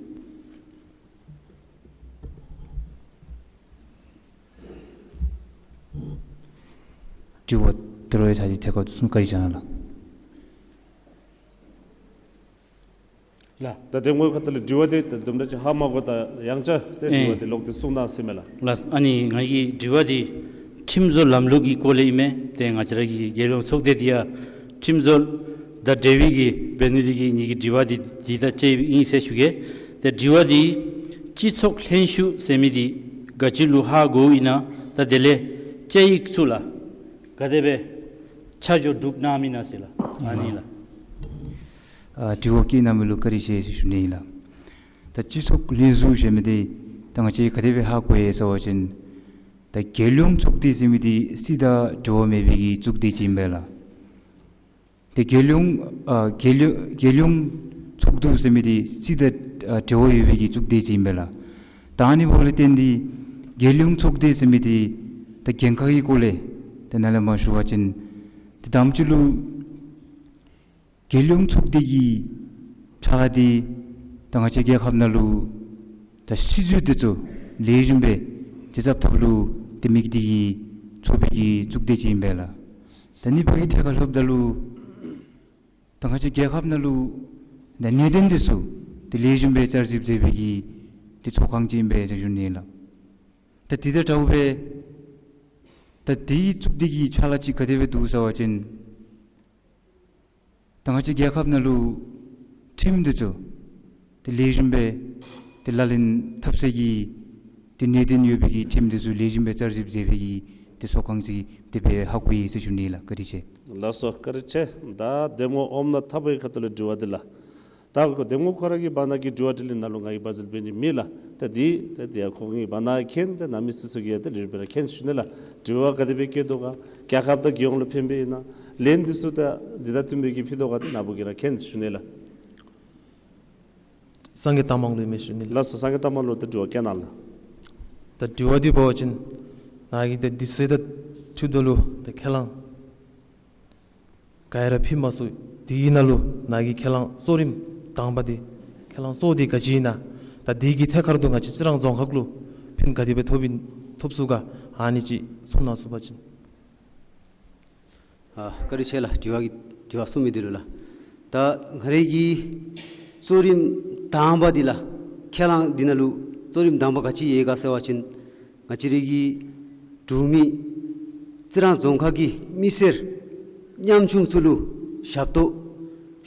དྲི་བ་དྲི་བའི་ཐད་ཀྱི་ཐད་ཀར་དུ་གསུང་བཀའ་དྲིན་བསྐྱང་གནང་ལགས། ལགས། ད་གདམ་ངོའི་ཁ་ཐུག་ལས་དྲི་བ་འདི་ད་དུམ་གྲ་ཅིག་ཧ་མ་གོ། ད་ཡང་བསྐྱར་ཏེ་དྲི་བ་འདི་ལོག་སྟེ་གསུང་གནང་ཟེར་མས་ལགས། ལགས། ཨ་ནི་ང་གི་དྲི་བ་འདི་ཁྲིམས་བཟོ་ལམ་ལུགས་ཀྱི་སྐོར་ལས་ཨིན་མས། ཏེ་ང་བཅས་ར་གི་རྒྱལ་ཡོངས་ཚོགས་སྡེ་འདི་ཡང་ཁྲིམས་བཟོ་དང་འབྲེལ་བའི་གི་འབད་ནི་འདི་གིས་ངེ་གི་དྲི་བ་འདི་འདི་དང་བཅསཔ་ཨིན་ཟེར་ཞུ་གེ། ཏེ་དྲི་བ་འདི་སྤྱི་ཚོགས་ལྷན་ཞུགས་ཟེར་མི་འདི་ག་ཅི་ལུ་ཧ་གོཝ་ཨིན་ན་ད་དེ་ལས་བཅའ་ཡིག་ཚུ་ལགས་ག་དེ་སྦེ་ཆ་འཇོག་གྲུབ་གནངམ་ཨིན་ན་ཟེར་ལགས། ཨ་ནི་ལགས། ཨ་དྲི་བ་བཀོད་གནང་མི་ལུ་བཀའ་དྲིན་ཆེ་ཟེར་ཞུ་ནི་ཨིན་ལགས། ད་སྤྱི་ཚོགས་ལྷན་ཞུགས་ཟེར་མི་འདི་ད་ང་བཅས་ག་དེ་སྦེ་ཧ་གོ་ཡི་ཟེར་བ་ཅིན་ ད་རྒྱལ་ཡོངས་ཚོགས་སྡེ་ཟེར་མི་འདི་སྲིད་དང་འབྲེལ་བ་མེད་པའི་གི་ཚོགས་སྡེ་ཅིག་ཨིན་པས་ལགས། ཏེ་རྒྱལ་ཡོངས་ཨ་རྒྱལ་ཡོངས་རྒྱལ་ཡོངས་ཚོགས་འདུ་ཟེར་མི་འདི་སྲིད་དང་ཨ་འབྲེལ་བ་ཡོད་པའི་གི་ཚོགས་སྡེ་ཅིག་ཨིན་པས་ལགས། ད་ཨ་ནི་འབདཝ་ལས་བརྟེན་ཏེ་རྒྱལ་ཡོངས་ཚོགས་སྡེ་ཟེར་མི་འདི་ད་འགན་ཁག་གི་སྐོར་ལས་ཏེ་ནཱ་ལས་མར་ཞུ་བ་ཅིན་ཏེ་དང་པ་ཅིག་ལུ་རྒྱལ་ཡོངས་ཚོགས་སྡེ་གི་ཕྱག་ལཱ་འདི་ད་ང་བཅས་རྒྱལ་ཁབ་ནང་ལུ་ད་སྲིད་བྱུས་འདི་ཚུ་ལེགས་ཤོམ་སྦེ་ཏེ་རྐྱབ་ཐབས་ལུ་ཏེ་དམིགས་ཏེ་གིས་ཚོགས་པའི་གི་ཚོགས་སྡེ་ཅིག་ཨིན་པས་ལགས། ད་ཨ་ནི་འབད་བའི་ཐད་ཁར་ལྷོདཔ་ད་ལུ་ད་ང་བཅས་རྒྱལ་ཁབ་ནང་ལུ་ད་གནད་དོན་འདི་ཚུ་ཏེ་ལེགས་ཤོམ་སྦེ་བསྐྱར་ཞིབ་མཛད་པའི་གི་ཏེ་ཚོགས་ཁང་ཅིག་ཨིན་པས་ཟེར་ཞུ་ནི་ལགས། ད་དེ་དང་འདྲཝ་སྦེ་ད་དེའི་ཚོགས་སྡེ་གི་ཕྱག་ལཱ་ཅིག་ག་དེ་སྦེ་འདུག་ཟེར་བ་ཅིན་ད་ང་བཅས་རྒྱལ་ཁབ་ནང་ལུ་ཁྲིམས་འདི་ཚུ་ཏེ་ལེགས་ཤོམ་སྦེ་ཏེ་ལག་ལེན་འཐབ་སའི་གི་ཏེ་གནད་དོན་ཡོད་པའི་གི་ཁྲིམས་འདི་ཚུ་ལེགས་ཤོམ་སྦེ་བསྐྱར་ཞིབ་མཛད་པའི་གི་ཏེ་ཚོགས་ཁང་ཅིག་དེ་སྦེ་ཧ་གོ་ཡི་ཟེར་ཞུ་ནི་ལགས། བཀའ་དྲིན་ཆེ། ལགས་སོ། བཀའ་དྲིན་ཆེ། ད་གདམ་ངོ་ཨོམ་ན་ཐར་པའི་ཁ་ཐུག་ལས་དྲི་བ་འདི་ལགས། ད་གདམ་ངོ་ཁོ་ར་གི་བར་ན་གི་དྲི་བ་དྲིས་ལན་ནང་ལུ་ང་གིས་སྦ་གསལ་འབད་ནི་མེད་ལགས། ད་འདི་ད་འདི་ཡང་ཁོང་གི་བར་ན་མཁྱེན། ད་ནཱ་མི་སེར་ཚུ་གིས་ཡང་ད་ལེགས་ཤོམ་སྦེ་ར་མཁྱེན་ཞུ་ནི་ལགས། དྲི་བ་ག་དེ་སྦེ་བཀོད་དོ་ག། རྒྱལ་ཁབ་དང་རྒྱལ་ཡོངས་ལུ་ཕན་པའི་ཨིན་ན། ལན་འདི་ཚུ་ད་འདི་དང་བསྟུན་པའི་གི་ཕུལ་དོ་ག། ད་ནཱ་བུ་གིས་ར་མཁྱེན་ཞུ་ནི་ལགས། སངས་རྒྱས་རྟགས་མ་ལུ་ཨིན་མས་ཞུ་ནི་ལགས། ལགས་སོ། སངས་རྒྱས་རྟགས་མ་ལུ་ད་དྲི་བ་བཀོད་གནང་ལགས། ད་དྲི་བ་འདི་འབད་བ་ཅིན་ནཱ་གིས་ད་དུས་ཚོད་དང་འཁྲིལཝ་ད་ལུ་ད་ཁས་བླངས་ག་ར་ཕུལ་མ་ཚུགས། དེ་གི་ནང་ལུ་ནཱ་གིས་ཁས་བླངས་གཙོ་རིམ་དང་པ་འདི་ཁས་བླངས་གཙོ་བོ་འདི་ག་ཅི་ཨིན་ན། ད་དེ་གི་ཐད་ཁར་དུ་ང་བཅས་རྩི་རང་རྫོང་ཁག་ལུ་ཕན་ག་དེ་སྦེ་ཐོགས་པའི་ཐོགས་ཚུགས་ག། ཨ་ནི་ཅིག་གསུང་གནང་ཚུགས་པ་ཅིན། ཨ་བཀའ་དྲིན་ཆེ་ལགས། དྲི་བ་གི་དྲི་བ་གསུམ་མི་འདི་ལུ་ལགས། ད་ང་རའི་གི་གཙོ་རིམ་དང་པ་འདི་ལགས། ཁས་བླངས་འདི་ནང་ལུ་གཙོ་རིམ་དང་པ་ག་ཅི་ཡོད་ག་ཟེར་བ་ཅིན་ང་བཅས་རའི་གི་འབྲུག་མི་རྩི་རང་རྫོང་ཁག་གི་མི་སེར་ཉམ་ཆུང་ཚུ་ལུ་ཞབས་ཏོག་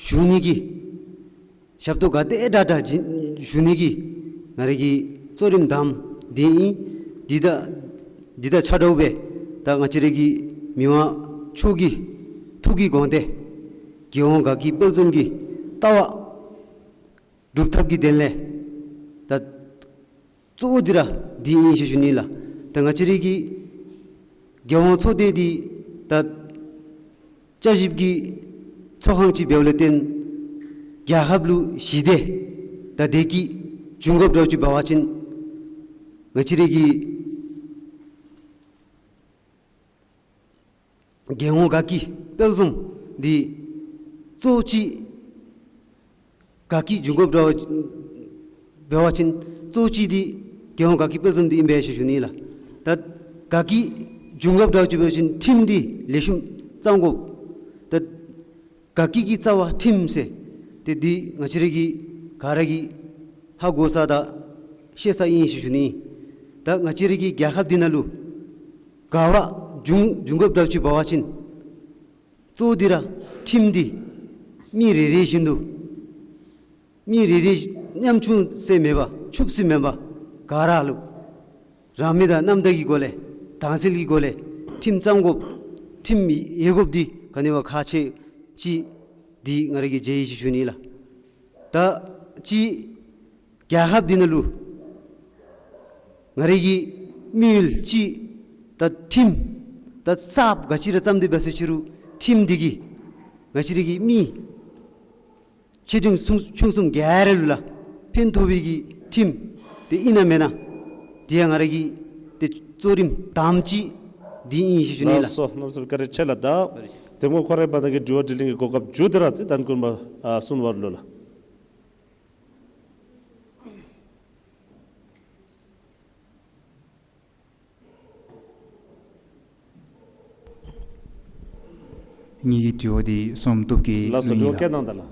ཞུ་ནི་གི་ཞབས་ཏོག་ག་དེ་དྲག་དྲག་ཅིག་ཞུ་ནི་གི་ང་རའི་གི་གཙོ་རིམ་དང་པ་འདི་ཨིན། འདི་དང་འདི་དང་ཆ་འདྲཝ་སྦེ་ད་ང་བཅས་རའི་གི་མི་དབང་མཆོག་གི་ཐུགས་ཀྱི་དགོངས་དོན་རྒྱལ་ཡོངས་དགའ་སྐྱིད་དཔལ་འཛོམས་ཀྱི་ལྟ་བ་སྒྲུབ་ཐབས་ཀྱི་དོན་ལས་ད་གཙོ་བོ་འདི་ར་འདི་ཨིན་ཟེར་ཞུ་ནི་ལགས། ད་ང་བཅས་རའི་གི་རྒྱལ་ཡོངས་ཚོགས་སྡེ་འདི་ད་བསྐྱར་ཞིབ་ཀྱི་ཚོགས་ཁང་ཅིག་འབདཝ་ལས་བརྟེན་རྒྱལ་ཁབ་ལུ་ཞི་བདེ་དང་བདེ་སྐྱིད་འབྱུང་དགོཔ་འདྲཝ་ཅིག་འབད་བ་ཅིན་ང་བཅས་རའི་གི་རྒྱལ་ཡོངས་དགའ་སྐྱིད་དཔལ་འཛོམས་འདི་གཙོ་བོ་ཅིག་དགའ་སྐྱིད་འབྱུང་དགོཔ་འདྲཝ་འབད་བ་ཅིན་གཙོ་བོ་ཅིག་འདི་རྒྱལ་ཡོངས་དགའ་སྐྱིད་དཔལ་འཛོམས་འདི་ཨིན་པས་ཟེར་ཞུ་ནི་ལགས། ད་དགའ་སྐྱིད་འབྱུང་དགོཔ་འདྲཝ་ཅིག་འབད་བ་ཅིན་ཁྲིམས་འདི་ལེགས་ཤོམ་བརྩམ་དགོ། ད་དགའ་སྐྱིད་ཀྱི་རྩ་བ་ཁྲིམས་ཟེར་ཏེ་འདི་ང་བཅས་ར་གི་ག་ར་གིས་ཧ་གོ་ས་དང་ཤེས་ས་ཨིན་ཟེར་ཞུ་ནི། ད་ང་བཅས་ར་གི་རྒྱལ་ཁབ་འདི་ནང་ལུ་དགའ་བ་འབྱུང་འབྱུང་དགོཔ་འདྲཝ་ཅིག་འབད་བ་ཅིན་གཙོ་བོ་འདི་ར་ཁྲིམས་འདི་མི་རེ་རེ་བཞིན་དུ་མི་རེ་རེ་ཉམ་ཆུང་ཟེར་མེད་པར་ཕྱུགཔོ་ཟེར་མེད་པར་ག་ར་ལུ་རང་མོས་དང་རྣམ་དག་གི་སྒོ་ལས་དྭངས་གསལ་གྱི་སྒོ་ལས་ཁྲིམས་བརྩམ་དགོཔ་ཁྲིམས་ཡོད་དགོཔ་འདི་ག་ནི་བ་ཁག་ཆེ་ཅིག་འདི་ང་ར་གིས་མཇལ་ཡི་ཟེར་ཞུ་ནི་ལགས། ད་ཅིག་རྒྱལ་ཁབ་འདི་ནང་ལུ་ང་ར་གི་དམིགས་ཡུལ་ཅིག་ད་ཁྲིམས་ད་གསརཔ་ག་ཅི་ར་བརྩམས་ཏེ་འབད་ཟེར་ཅི་རུང་ཁྲིམས་འདི་གིས་ང་བཅས་ར་གི་མི་ཆེ་འབྲིང་ཆུང་ཆུང་གསུམ་ག་ར་ལུ་ལགས་ཕན་ཐོགས་པའི་གི་ཁྲིམས་དེ་ཨིན་ན་མེན་ན། དེ་ཡང་ང་ར་གི་དེ་གཙོ་རིམ་དང་པ་ཅིག་འདི་ཨིན་ཟེར་ཞུ་ནི་ལགས། ལགས་སོ། གནམ་མེད་ས་མེད་བཀའ་དྲིན་ཆེ་ལགས། ད་གདམ་ངོ་ཁོ་རའི་བར་ན་གི་དྲི་བ་དྲིས་ལན་གྱི་གོ་སྐབས་མཇུག་ཏུ་ར་ཏེ་དོན་དགོངས་པ་ཨ་གསུང་བར་ལུ་ལགས། ངེ་གི་དྲི་བ་འདི་བསོད་ནམས་སྟོབས་རྒྱས་ལགས་སོ། ལུ་དྲི་བ་ཨིན་ལགས། བཀོད་གནང་ད་ལགས།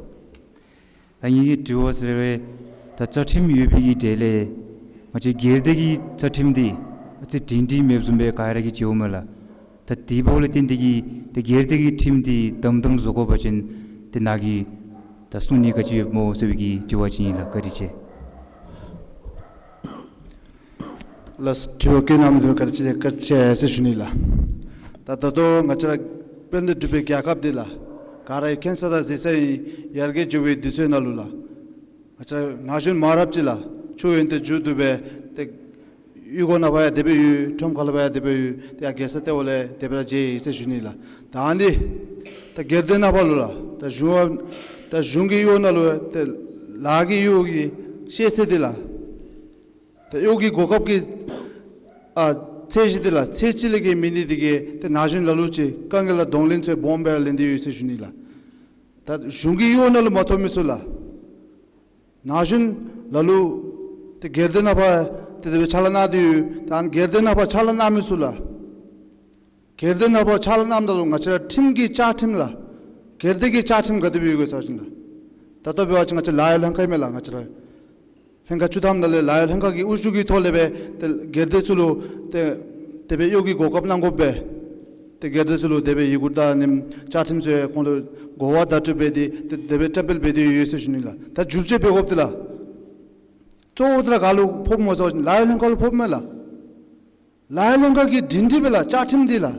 ད་ངེ་གི་དྲི་བ་ཟེར་བའི་ད་བཅའ་ཁྲིམས་ཡོད་པའི་གི་གྲས་ལས་ང་བཅས་སྒེར་སྡེ་གི་བཅའ་ཁྲིམས་འདི་ཨ་ཙི་སྒྲིང་སྒྲིང་མེདཔ་བཟུམ་སྦེ་ག་ར་གིས་མཇལཝ་མས་ལགས། ད་དེ་འབདཝ་ལས་བརྟེན་ཏེ་གིས་ད་སྒེར་སྡེ་གི་ཁྲིམས་འདི་དམ་དམ་བཟོ་དགོ་པ་ཅིན་ཏེ་ནཱ་གིས་ད་གསུང་ནི་ག་ཅི་ཡོདཔ་སྨོ་ཟེར་བའི་གི་དྲི་བ་ཅིག་ཨིན་ལགས། བཀའ་དྲིན་ཆེ། ལགས་སོ། དྲི་བ་བཀོད་གནང་མི་འདི་ལུ་བཀའ་དྲིན་ཆེ་བཀའ་དྲིན་ཆེ་ཟེར་ཞུ་ནི་ལགས། ད་ད་ལྟོ་ང་བཅས་ར་དཔལ་ལྡན་འབྲུག་པའི་རྒྱལ་ཁབ་འདི་ལགས་ག་ར་གིས་མཁྱེན་ས་དང་གཟིགས་ས་ཨིན། ཡར་རྒྱས་འགྱོ་བའི་དུས་ཚོད་ནང་ལུ་ལགས་ང་བཅས་ར་ན་གཞོན་མང་རབས་ཅིག་ལགས་ཆོས་ཡོན་ཏན་མཇུག་བསྡུ་སྦེ་ཏེ་ གཡུས་སྒོ་ནང་ཕར་ཡང་དེ་སྦེ་ཡོད། ཁྲོམ་ཁ་ལུ་ཕར་ཡང་དེ་སྦེ་ཡོད། ཏེ་ཡར་རྒྱལ་ས་ལྟེ་བ་ལས་དེ་སྦེ་ར་མཇལ་ཡི་ཟེར་ཞུ་ནི་ལགས། ད་ཨ་ནི་ད་སྒེར་སྡེ་ནང་ཕར་ལུ་ལགས། ད་གཞུང་ཨ་ད་གཞུང་གི་གཡོག་ནང་ལུ་ཏེ་ལཱ་གི་གཡོག་གི་ཤེས་ཚད་འདི་ལགས། ད་གཡོག་གི་གོ་སྐབས་ཀྱི་ཨ་ཚད་གཞི་འདི་ལགས། ཚད་གཅིག་ལས་བརྒལ་མེད་ནི་འདི་གིས་ཏེ་ན་གཞོན་ལ་ལུ་ཅིག་དཀའ་ངལ་དང་གདོང་ལེན་ཚུ་སྦོམ་སྦེ་ར་ལེན་ཏེ་ཡོད་ཟེར་ཞུ་ནི་ལགས། ད་གཞུང་གི་གཡོག་ནང་ལུ་མ་ཐོབ་མི་ཚུ་ལགས། ན་གཞོན་ལ་ལུ་ཏེ་སྒེར་སྡེ་ནང་ཕར་ཏེ་དེ་སྦེ་ཕྱག་ལཱ་གནང་སྟེ་ཡོད། ད་སྒེར་སྡེ་ནང་ཕར་ཕྱག་ལཱ་གནང་མི་ཚུ་ལགས། སྒེར་སྡེ་ནང་ཕར་ཕྱག་ལཱ་གནངམ་ད་ལུ་ང་བཅས་ར་ཁྲིམས་ཀྱི་བཅའ་ཁྲིམས་ལགས། སྒེར་སྡེ་གི་བཅའ་ཁྲིམས་ག་དེ་སྦེ་ཡོད་ག་ཟེར་བ་ཅིན་ལགས། ད་ལྟོ་འབད་བ་ཅིན་ང་བཅས་ལཱ་གཡོག་ལྷན་ཁག་ཨིན་མས་ལགས། ང་བཅས་ར་ལྷན་ཁག་བཅུ་ཐམ་ནང་ལས་ལཱ་གཡོག་ལྷན་ཁག་གི་དབུ་བཞུགས་ཀྱི་ཐོག་ལས་སྦེ་ཏེ་སྒེར་སྡེ་ཚུ་ལུ་ཏེ་དེ་སྦེ་གཡོག་གི་གོ་སྐབས་གནང་དགོ་པས། ཏེ་སྒེར་སྡེ་ཚུ་ལུ་དེ་སྦེ་ཡི་གུ་དང་ཨ་ནེམ་བཅའ་ཁྲིམས་ཚུ་ཡང་ཁོང་ལུ་གོ་བ་བརྡ་སྤྲོད་འབད་དེ་ཏེ་དེ་སྦེ་བཀྲམ་སྤེལ་འབད་དེ་ཡོད་ཟེར་ཞུ་ནི་ལགས། ད་བསྒྱུར་བཅོས་འབད་དགོཔ་འདི་ལགས། གཙོ་བོ་འདི་ར་ག་ལུ་ཕོགཔ་སྨོ་ཟེར་བ་ཅིན་ལཱ་གཡོག་ལྷན་ཁག་ལུ་ཕོགཔ་མས་ལགས། ལཱ་གཡོག་ལྷན་ཁག་གི་སྒྲིང་སྒྲི་སྦེ་ལགས། བཅའ་ཁྲིམས་འདི་ལགས།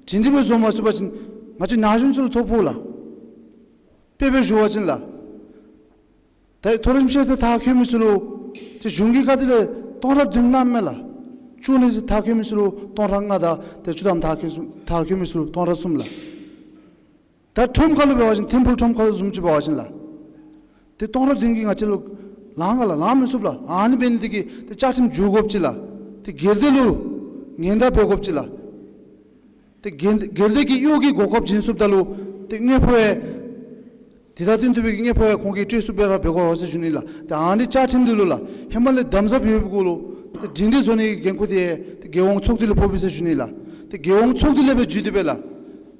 སྒྲིང་སྒྲི་སྦེ་བཟོ་མ་ཚུགས་པ་ཅིན་ང་བཅས་ན་གཞོན་ཚུ་ལུ་ཐོ་ཕོག་ལགས། དཔེ་སྦེ་ཞུ་བ་ཅིན་ལགས། ད་མཐོ་རིམ་ཤེས་ཚད་མཐར་འཁྱོལ་མི་ཚུ་ལུ་ཏེ་གཞུང་གི་ཁ་ཐུག་ལས་སྟོང་ཕྲག་བདུན་གནངམ་མས་ལགས། བཅུ་གཉིས་མཐར་འཁྱོལ་མི་ཚུ་ལུ་སྟོང་ཕྲག་ལྔ་དང་ཏེ་བཅུ་ཐམ་མཐར་འཁྱོལ་མཐར་འཁྱོལ་མི་ཚུ་ལུ་སྟོང་ཕྲག་གསུམ་ལགས། ད་ཁྲོམ་ཁ་ལུ་འབད་བ་ཅིན་ཐིམ་ཕུག་ཁྲོམ་ཁ་ལུ་བཟུམ་ཅིག་འབད་བ་ཅིན་ལགས། ཏེ་སྟོང་ཕྲག་བདུན་གྱིས་ང་བཅས་ལུ་ལང་ག་ལགས། ལང་མི་ཚུགས་ལགས། ཨ་ནི་འབད་ནི་འདི་གིས་ཏེ་བཅའ་ཁྲིམས་བསྒྱུར་དགོཔ་ཅིག་ལགས། ཏེ་སྒེར་སྡེ་ལུ་ཉེན་བརྡ་འབད་དགོཔ་ཅིག་ལགས། ཏེ་སྒེར་སྒེར་སྡེ་གི་གཡོག་གི་གོ་སྐབས་བྱིན་ཚུགསཔ་ད་ལུ་ཏེ་དངུལ་ཕོགས་ཡང་དེ་དང་བསྟུན་ཏེ་སྦེ་གི་དངུལ་ཕོགས་ཡང་ཁོང་གིས་སྤྲོད་ཚུགསཔ་སྦེ་ར་འབད་དགོ་ཟེར་ཞུ་ནི་ལགས། ཏེ་ཨ་ནི་བཅའ་ཁྲིམས་འདི་ལུ་ལགས། ཧེ་མ་ལས་དམ་ཟབ་ཡོད་པའི་གུ་ལུ་ཏེ་སྒྲིང་སྒྲི་བཟོ་ནི་གི་འགན་ཁུར་འདི་ཏེ་རྒྱལ་ཡོངས་ཚོགས་སྡེ་ལུ་ཕོག་པས་ཟེར་ཞུ་ནི་ལགས། ཏེ་རྒྱལ་ཡོངས་ཚོགས་སྡེ་ལས་སྦེ་བརྒྱུད་དེ་སྦེ་ལགས།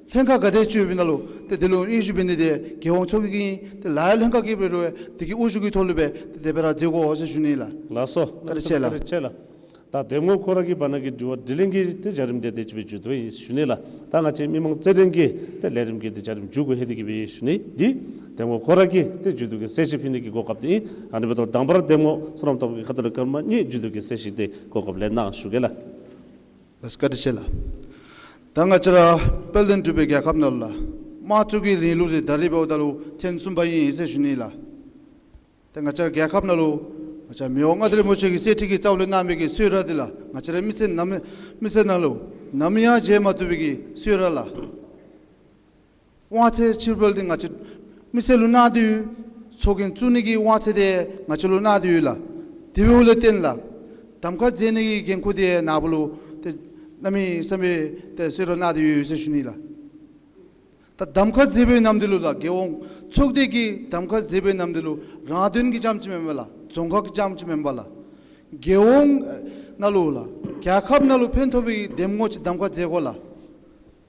ལྷན་ཁག་ག་དེ་ཅིག་ཡོདཔ་ཨིན་ན་ལུ་ཏེ་དེ་ལུ་དབྱེ་ཞིབ་འབད་ནི་འདི་རྒྱལ་ཡོངས་ཚོགས་སྡེ་གི་ཏེ་ལཱ་གཡོག་ལྷན་ཁག་གིས་འབད་རུང་དེ་གི་དབུ་བཞུགས་ཀྱི་ཐོག་ལུ་སྦེ་ཏེ་དེ་སྦེ་ར་མཛད་དགོ་ཟེར་ཞུ་ནི་ལགས། ལགས་སོ། བཀའ་དྲིན་ཆེ་ལགས། བཀའ་དྲིན་ཆེ་ལགས། ད་གདམ་ངོ་ཁོ་ར་གི་བར་ན་གི་དྲི་བ་དྲིས་ལན་གྱི་ཏེ་བྱ་རིམ་འདི་དེ་ཅིག་སྦེ་མཇུག་བསྡུ་ཡི་ཟེར་ཞུ་ནི་ལགས། ད་ང་བཅས་མི་མང་རྩེད་འགྲན་གྱི་ཏེ་ལས་རིམ་གྱི་ཏེ་བྱ་རིམ་མཇུག་གུ་ལྷོད་དེ་གི་སྦེ་ཡོད་ཟེར་ཞུ་ནི། འདི་གདམ་ངོ་ཁོ་ར་གིས་ཏེ་མཇུག་བསྡུ་གི་གསལ་བཤད་ཕུལ་ནི་གི་གོ་སྐབས་འདི་ཨིན། ཨ་ནི་འབདཝ་ད་དང་པ་ར་གདམ་ངོ་བསོད་ནམས་སྟོབས་རྒྱས་ཁ་ཐུག་ལས་སྐར་མ་གཉིས་མཇུག་བསྡུ་གི་གསལ་བཤད་འདི་གོ་སྐབས་ལེན་གནང་ཞུ་གེ་ལགས། ལགས་སོ། བཀའ་དྲིན་ཆེ་ལགས། ད་ང་བཅས་ར་དཔལ་ལྡན་འབྲུག་པའི་རྒྱལ་ཁབ་ནང་ལུ་ལགས། དམངས་གཙོ་གི་རིང་ལུགས་འདི་ད་རེས་འབདཝ་ད་ལུ་ཐེངས་གསུམ་པ་ཨིན་ཟེར་ཞུ་ནི་ལགས། ཏེ་ང་བཅས་རྒྱལ་ཁབ་ནང་ལུ་ང་བཅས་མི་དབང་མངའ་བདག་རིན་པོ་ཆེ་གིས་གསེར་ཁྲི་གི་རྩ་བ་ལས་གནང་མི་གི་གསོལ་རས་འདི་ལགས། ང་བཅས་ར་མི་སེར་ནམ་མི་སེར་ནང་ལུ་ནམ་ཡང་བརྗེད་མ་བཏུབ་པའི་གི་གསོལ་རས་ལགས། དབང་ཚད་ཕྱིར་འབུལ་འདི་ང་བཅས་མི་སེར་ལུ་གནང་སྟེ་ཡོད། ཚོགས་རྒྱན་བཙུགས་ནི་གི་དབང་ཚད་འདི་ང་བཅས་ལུ་གནང་སྟེ་ཡོད་ལགས། དེ་འབདཝ་ལས་བརྟེན་ལགས། གདམ་ཁ་མཛད་ནི་གི་འགན་ཁུར་འདི་ནཱ་བུ་ལུ་ཏེ་གནམ་མེད་ས་མེད་ཏེ་གསོལ་རས་གནང་སྟེ་ཡོད་ཟེར་ཞུ་ནི་ལགས། ད་གདམ་ཁ་མཛད་པའི་ནམ་དུས་ལུ་ལགས། རྒྱལ་ཡོངས་ཚོགས་སྡེ་གིས་གདམ་ཁ་མཛད་པའི་ནམ་དུས་ལུ་རང་དོན་གྱི་རྐྱངམ་ཅིག་མེན་པར་ལགས། རྫོང་ཁག་གི་རྐྱངམ་ཅིག་མེན་པར་ལགས། རྒྱལ་ཡོངས་ནང་ལུ་ལགས། རྒྱལ་ཁབ་ནང་ལུ་ཕན་ཐོགས་པའི་གདམ་ངོ་ཅིག་གདམ་ཁ་མཛད་དགོ་ལགས།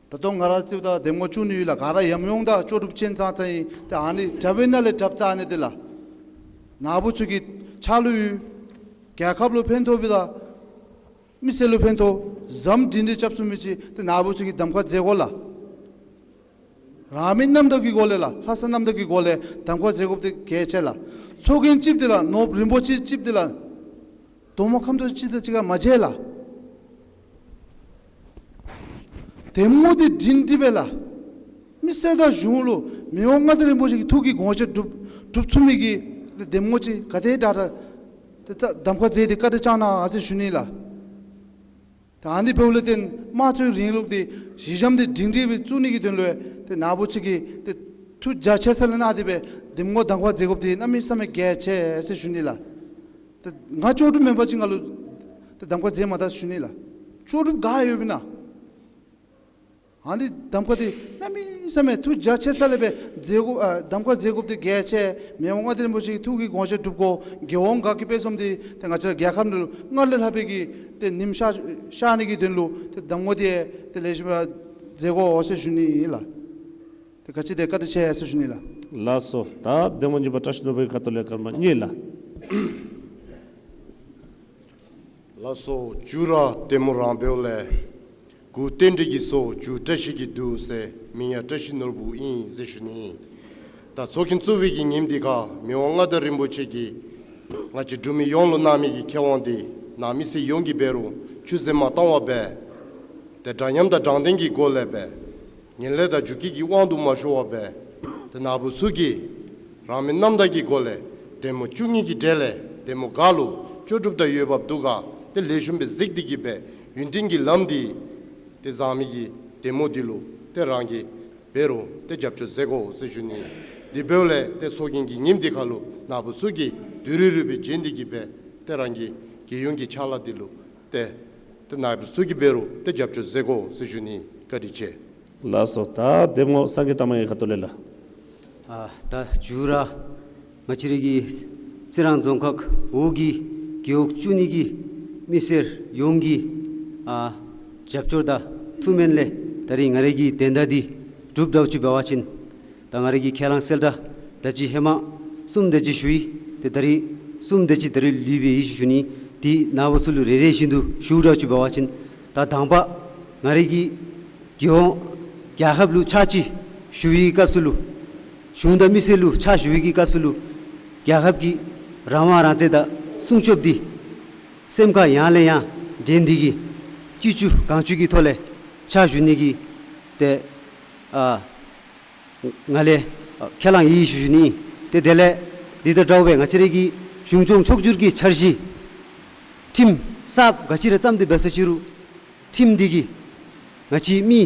ད་ལྟོ་ང་ར་ཅིག་ད་གདམ་ངོ་བཅུ་གཉིས་ཡོད་ལགས། ག་ར་ཡམ་ཡོང་དང་ལྕོགས་གྲུབ་ཅན་ཙང་ཙང་ཨིན། ཏེ་ཨ་ནི་དྲགཔ་ནང་ལས་དྲགཔ་ཙ་ནི་འདི་ལགས། ནཱ་བུ་ཚུ་གི་ཕྱག་ལུ་ཡོད། རྒྱལ་ཁབ་ལུ་ཕན་ཐོགས་པའི་དང་མི་སེར་ལུ་ཕན་ཐོགས་ཟམ་སྒྲིང་སྒྲི་རྐྱབ་ཚུགས་མི་ཅིག་ཏེ་ནཱ་བུ་ཚུ་གིས་གདམ་ཁ་མཛད་དགོ་ལགས། རང་མི་རྣམ་དག་གི་སྒོ་ལས་ལགས། ལྷག་བསམ་རྣམ་དག་གི་སྒོ་ལས་གདམ་ཁ་མཛད་དགོཔ་འདི་གལ་ཆེ་ལགས། ཚོགས་རྒྱན་གཅིགཔོ་འདི་ལགས། ནོར་བུ་རིན་པོ་ཆེ་གཅིགཔོ་འདི་ལགས། རྡོག་མ་ཁ་མདོག་གཅིག་དང་གཅིག་ཁར་མ་འགྱོ་ལགས། གདམ་ངོ་འདི་སྒྲིང་སྒྲི་སྦེ་ལགས། མི་སེར་དང་གཞུང་ལུ་མི་དབང་མངའ་བདག་རིན་པོ་ཆེ་གི་ཐུགས་ཀྱི་དགོངས་བཞེད་སྒྲུབ་སྒྲུབ་ཚུགས་མི་གི་གདམ་ངོ་ཅིག་ག་དེ་དྲག་དྲག་ཏེ་གདམ་ཁ་མཛད་དེ་བཀའ་དྲིན་བསྐྱང་གནང་ཟེར་ཞུ་ནི་ལགས། ད་ཨ་ནི་འབདཝ་ལས་བརྟེན་དམངས་གཙོའི་རིང་ལུགས་འདི་གཞི་འགྱམ་འདི་སྒྲིང་སྒྲི་སྦེ་བཙུགས་ནི་གི་དོན་ལུ་ཏེ་ནཱ་བུ་ཚུ་གིས་ཏེ་ཐུགས་རྒྱ་ཆེ་ས་ལས་གནང་སྟེ་སྦེ་གདམ་ངོ་གདམ་ཁ་མཛད་དགོཔ་འདི་གནམ་མེད་ས་མེད་གལ་ཆེ་ཟེར་ཞུ་ནི་ལགས། ཏེ་ང་ལྕོགས་གྲུབ་མེན་པ་ཅིན་ང་ལུ་ཏེ་གདམ་ཁ་མཛད་མ་ད་ཟེར་ཞུ་ནི་ལགས། ལྕོགས་གྲུབ་ག་ཡོདཔ་ཨིན་ན། ཨ་ནི་གདམ་ཁ་འདི་གནམ་མེད་ས་མེད་ཐུགས་རྒྱ་ཆེ་ས་ལས་སྦེ་མཛད་དགོ། ཨ་གདམ་ཁ་མཛད་དགོཔ་འདི་གལ་ཆེ། མི་དབང་མངའ་བདག་རིན་པོ་ཆེ་གི་ཐུགས་ཀྱི་དགོངས་བཞེད་སྒྲུབ་དགོ། རྒྱལ་ཡོངས་དགའ་སྐྱིད་དཔལ་འཛོམས་འདི་ཏེ་ང་བཅས་རྒྱལ་ཁབ་ནང་ལུ་སྔར་ལས་ལྷག་པའི་གི་ཏེ་ཉིམ་ཤར་ཤར་ནི་གི་དོན་ལུ་ཏེ་གདམ་ངོ་འདི་ཏེ་ལེགས་ཤོམ་སྦེ་མཛད་དགོ་ཟེར་ཞུ་ནི་ལགས། ཏེ་ག་ཅི་ཏེ་བཀའ་དྲིན་ཆེ་ཟེར་ཞུ་ནི་ལགས། ལགས་སོ། ད་གདམ་ངོ་གཉིས་པ་བཀྲ་ཤིས་ནོར་བུའི་ཁ་ཐུག་ལས་སྐར་མ་གཉིས་ལགས། ལགས་སོ། མཇུག་ར་གདམ་ངོ་རང་འབདཝ་ལས། མགུ་རྟེན་འབྲེལ་གྱི་སོ་མཇུག་བཀྲ་ཤིས་ཀྱི་འདུག་ཟེར། མིང་ཡང་བཀྲ་ཤིས་ནོར་བུ་ཨིན་ཟེར་ཞུ་ནི། ད་ཚོགས་རྒྱན་བཙུགས་པའི་གི་ཉིནམ་འདི་ཁར་མི་དབང་མངའ་བདག་རིན་པོ་ཆེ་གིས་ང་བཅས་འབྲུག་མི་ཡོངས་ལུ་གནང་མི་གི་ཁེ་དབང་འདི་ནང་མི་སེར་ཡོངས་ཀྱིས་འབད་རུང་ཆུད་ཟོས་མ་བཏང་བར་སྦེ་ཏེ་འདྲ་མཉམ་དང་དྲང་བདེན་གྱི་སྒོ་ལས་སྦེ་ངན་ལྷད་དང་རྒྱུག་ཁྱི་གི་དབང་དུ་མ་ཤོར་བར་སྦེ་ཏེ་ནཱ་བུ་ཚུ་གིས་རང་མོས་རྣམ་དག་གི་སྒོ་ལས་གདམ་ངོ་བཅུ་གཉིས་ཀྱི་གྲས་ལས་གདམ་ངོ་ག་ལུ་ལྕོགས་གྲུབ་དང་འོས་འབབ་འདུག་ག་ ཏེ་ལེགས་ཤོམ་སྦེ་གཟིགས་ཏེ་གི་སྦེ་ཡུན་བརྟན་གྱི་ལམ་འདི་ཏེ་བཟང་མི་གི་འདེམས་ངོ་འདི་ལུ་ཏེ་རང་གིས་འབད་རུང་ཏེ་རྒྱབ་སྐྱོར་མཛད་དགོ་ཟེར་ཞུ་ནི། དེ་འབདཝ་ལས་ཏེ་ཚོགས་རྒྱན་གྱི་ཉིནམ་འདི་ཁར་ལུ་ནཱ་བུ་ཚུ་གིས་དུས་རེ་རེ་སྦེ་བྱོན་ཏེ་གི་སྦེ་ཏེ་རང་གི་རྒྱལ་ཡོངས་ཀྱི་ཕྱག་ལཱ་འདི་ལུ་ཏེ་ཏེ་ནཱ་བུ་ཚུ་གིས་འབད་རུང་ཏེ་རྒྱབ་སྐྱོར་མཛད་དགོ་ཟེར་ཞུ་ནི། བཀའ་དྲིན་ཆེ། ལགས་སོ། ད་འདེམས་ངོ་སངས་རྒྱས་ཐ་མ་གི་ཁ་ཐུག་ལས་ལགས། ཨ་ད་མཇུག་ར་ང་བཅས་རའི་གི་རྩི་རང་རྫོང་ཁག་འོག་གི་རྒེད་འོག་བཅུ་གཉིས་ཀྱི་མི་སེར་ཡོངས་ཀྱི་ཨ་རྒྱབ་སྐྱོར་དང་ཐུགས་སྨོན་ལས་ད་རིས་ང་རའི་གི་དོན་དག་འདི་གྲུབ་འགྲོཝ་ཅིག་འབད་བ་ཅིན་ད་ང་རའི་གི་ཁས་བླངས་གསལ་བསྒྲགས་ད་ཅི་ཧེ་མ་གསུམ་དེ་ཅིག་ཞུ་ཡི། ཏེ་ད་རིས་གསུམ་དེ་ཅིག་ད་རིས་ལུས་པའི་ཡིད་ཞུ་ནི། ཏེ་ནཱ་བུ་ཚུ་ལུ་རེ་རེ་བཞིན་དུ་ཞུ་འགྲོཝ་ཅིག་འབད་བ་ཅིན་ད་དང་པ་ང་རའི་གི་རྒྱལ་ཡོངས་རྒྱལ་ཁབ་ལུ་ཕྱག་ཕྱིད་ཞུ་བའི་སྐབས་སུ་ལུ་གཞུང་དང་མི་སེར་ལུ་ཕྱག་ཞུ་བའི་གི་སྐབས་སུ་ལུ་རྒྱལ་ཁབ་ཀྱི་རང་དབང་རང་བཙན་དང་སྲུང་སྐྱོབ་འདི་སེམས་ཁར་ཡང་ལས་ཡང་དྲན་ཏེ་གི་ཅི་ཅུ་གང་ཅུ་གི་ཐོག་ལས་ཕྱག་ཞུ་ནི་གི་ཏེ་ཨ་ང་ལས་ཨ་ཁས་བླངས་ཡི་ཞུ་ཞུ་ནི། ཏེ་དེ་ལས་འདི་དང་འདྲཝ་སྦེ་ང་བཅས་རའི་གི་གཞུང་སྐྱོང་ཕྱོགས་བསྒྱུར་གྱི་འཆར་གཞི་ཁྲིམས་གསརཔ་ག་ཅི་ར་བརྩམས་ཏེ་འབད་ས་ཅི་རུང་ཁྲིམས་འདི་གིས་ང་བཅས་མི་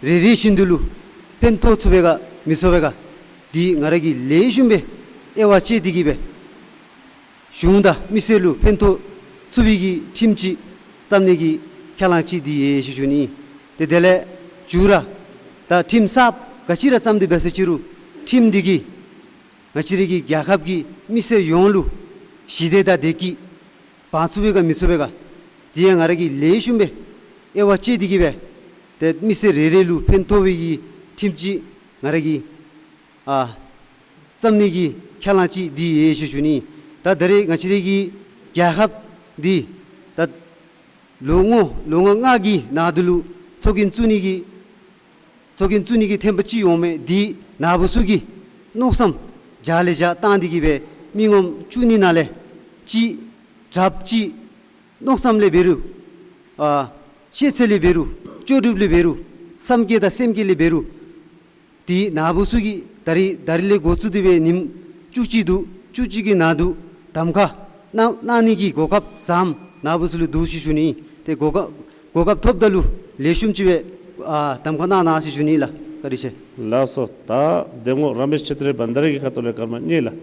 རེ་རེ་བཞིན་དུ་ལུ་ཕན་ཐོགས་ཚུགས་པས་ག་མི་ཚུགས་པས་ག་འདི་ང་ར་གིས་ལེགས་ཤོམ་སྦེ་དབྱེ་བ་དཔྱད་དེ་གི་སྦེ་གཞུང་དང་མི་སེར་ལུ་ཕན་ཐོགས་ཚུགས་པའི་གི་ཁྲིམས་ཅིག་བརྩམ་ནི་གི་ཁས་བླངས་ཅིག་འདི་ཡོད་ཟེར་ཞུ་ནི། ཏེ་དེ་ལས་མཇུག་ར་ད་ཁྲིམས་གསརཔ་ག་ཅི་ར་བརྩམས་ཏེ་འབད་ས་ཅི་རུང་ཁྲིམས་འདི་གིས་ང་བཅས་རའི་གི་རྒྱལ་ཁབ་ཀྱི་མི་སེར་ཡོངས་ལུ་ཞི་བདེ་དང་བདེ་སྐྱིད་འབག་ཚུགས་པས་ག་མི་ཚུགས་པས་ག་འདི་ཡང་ང་ར་གིས་ལེགས་ཤོམ་སྦེ་དབྱེ་བ་དཔྱད་དེ་གི་སྦེ་ཏེ་མི་སེར་རེ་རེ་ལུ་ཕན་ཐོགས་པའི་གི་ཁྲིམས་ཅིག་ང་ར་གིས་ཨ་བརྩམ་ནི་གི་ཁས་བླངས་ཅིག་འདི་ཡོད་ཟེར་ཞུ་ནི། ད་ད་རེས་ང་བཅས་རའི་གི་རྒྱལ་ཁབ་འདི་ད་ལོ་ངོ་ལོ་ངོ་ལྔ་གི་ནང་དུ་ལུ་ཚོགས་རྒྱན་བཙུགས་ནི་གི་ཚོགས་རྒྱན་བཙུགས་ནི་གི་ཐེངས་པ་གཅིག་འོང་མས། འདི་ནཱ་བུ་ཚུ་གིས་མནོ་བསམ་བརྒྱ་ལས་བརྒྱ་བཏང་སྟེ་གི་སྦེ་མི་ངོམ་བཅུ་གཉིས་ནང་ལས་གཅིག་དྲགཔ་ཅིག་མནོ་བསམ་ལས་འབད་རུང་ཨ་ཤེས་ཚད་ལས་འབད་རུང་ལྕོགས་གྲུབ་ལས་འབད་རུང་བསམ་བསྐྱེད་དང་སེམས་བསྐྱེད་ལས་འབད་རུང་འདི་ནཱ་བུ་ཚུ་གིས་ད་རིས་ད་རིས་ལས་འགོ་བཙུགས་ཏེ་སྦེ་ཉིནམ་བཅུ་གཅིག་འདུག། བཅུ་གཅིག་གི་ནང་དུ་གདམ་ཁ་གནང་གནང་ནི་གི་གོ་སྐབས་བཟངམ་ནཱ་བུ་ཚུ་ལུ་འདུག་ཟེར་ཞུ་ནི། ཏེ་གོ་སྐབས་གོ་སྐབས་ཐོབ་ད་ལུ་ལེགས་ཤོམ་ཅིག་སྦེ་ཨ་གདམ་ཁ་གནང་གནང་ཟེར་ཞུ་ནི་ལགས། བཀའ་དྲིན་ཆེ། ལགས་སོ། ད་འདེམས་ངོ་རམ་བི་ཤེ་ཏྲི་བན་དྷ་ར་གི་ཁ་ཐུག་ལས་སྐར་མ་གཉིས་ལགས།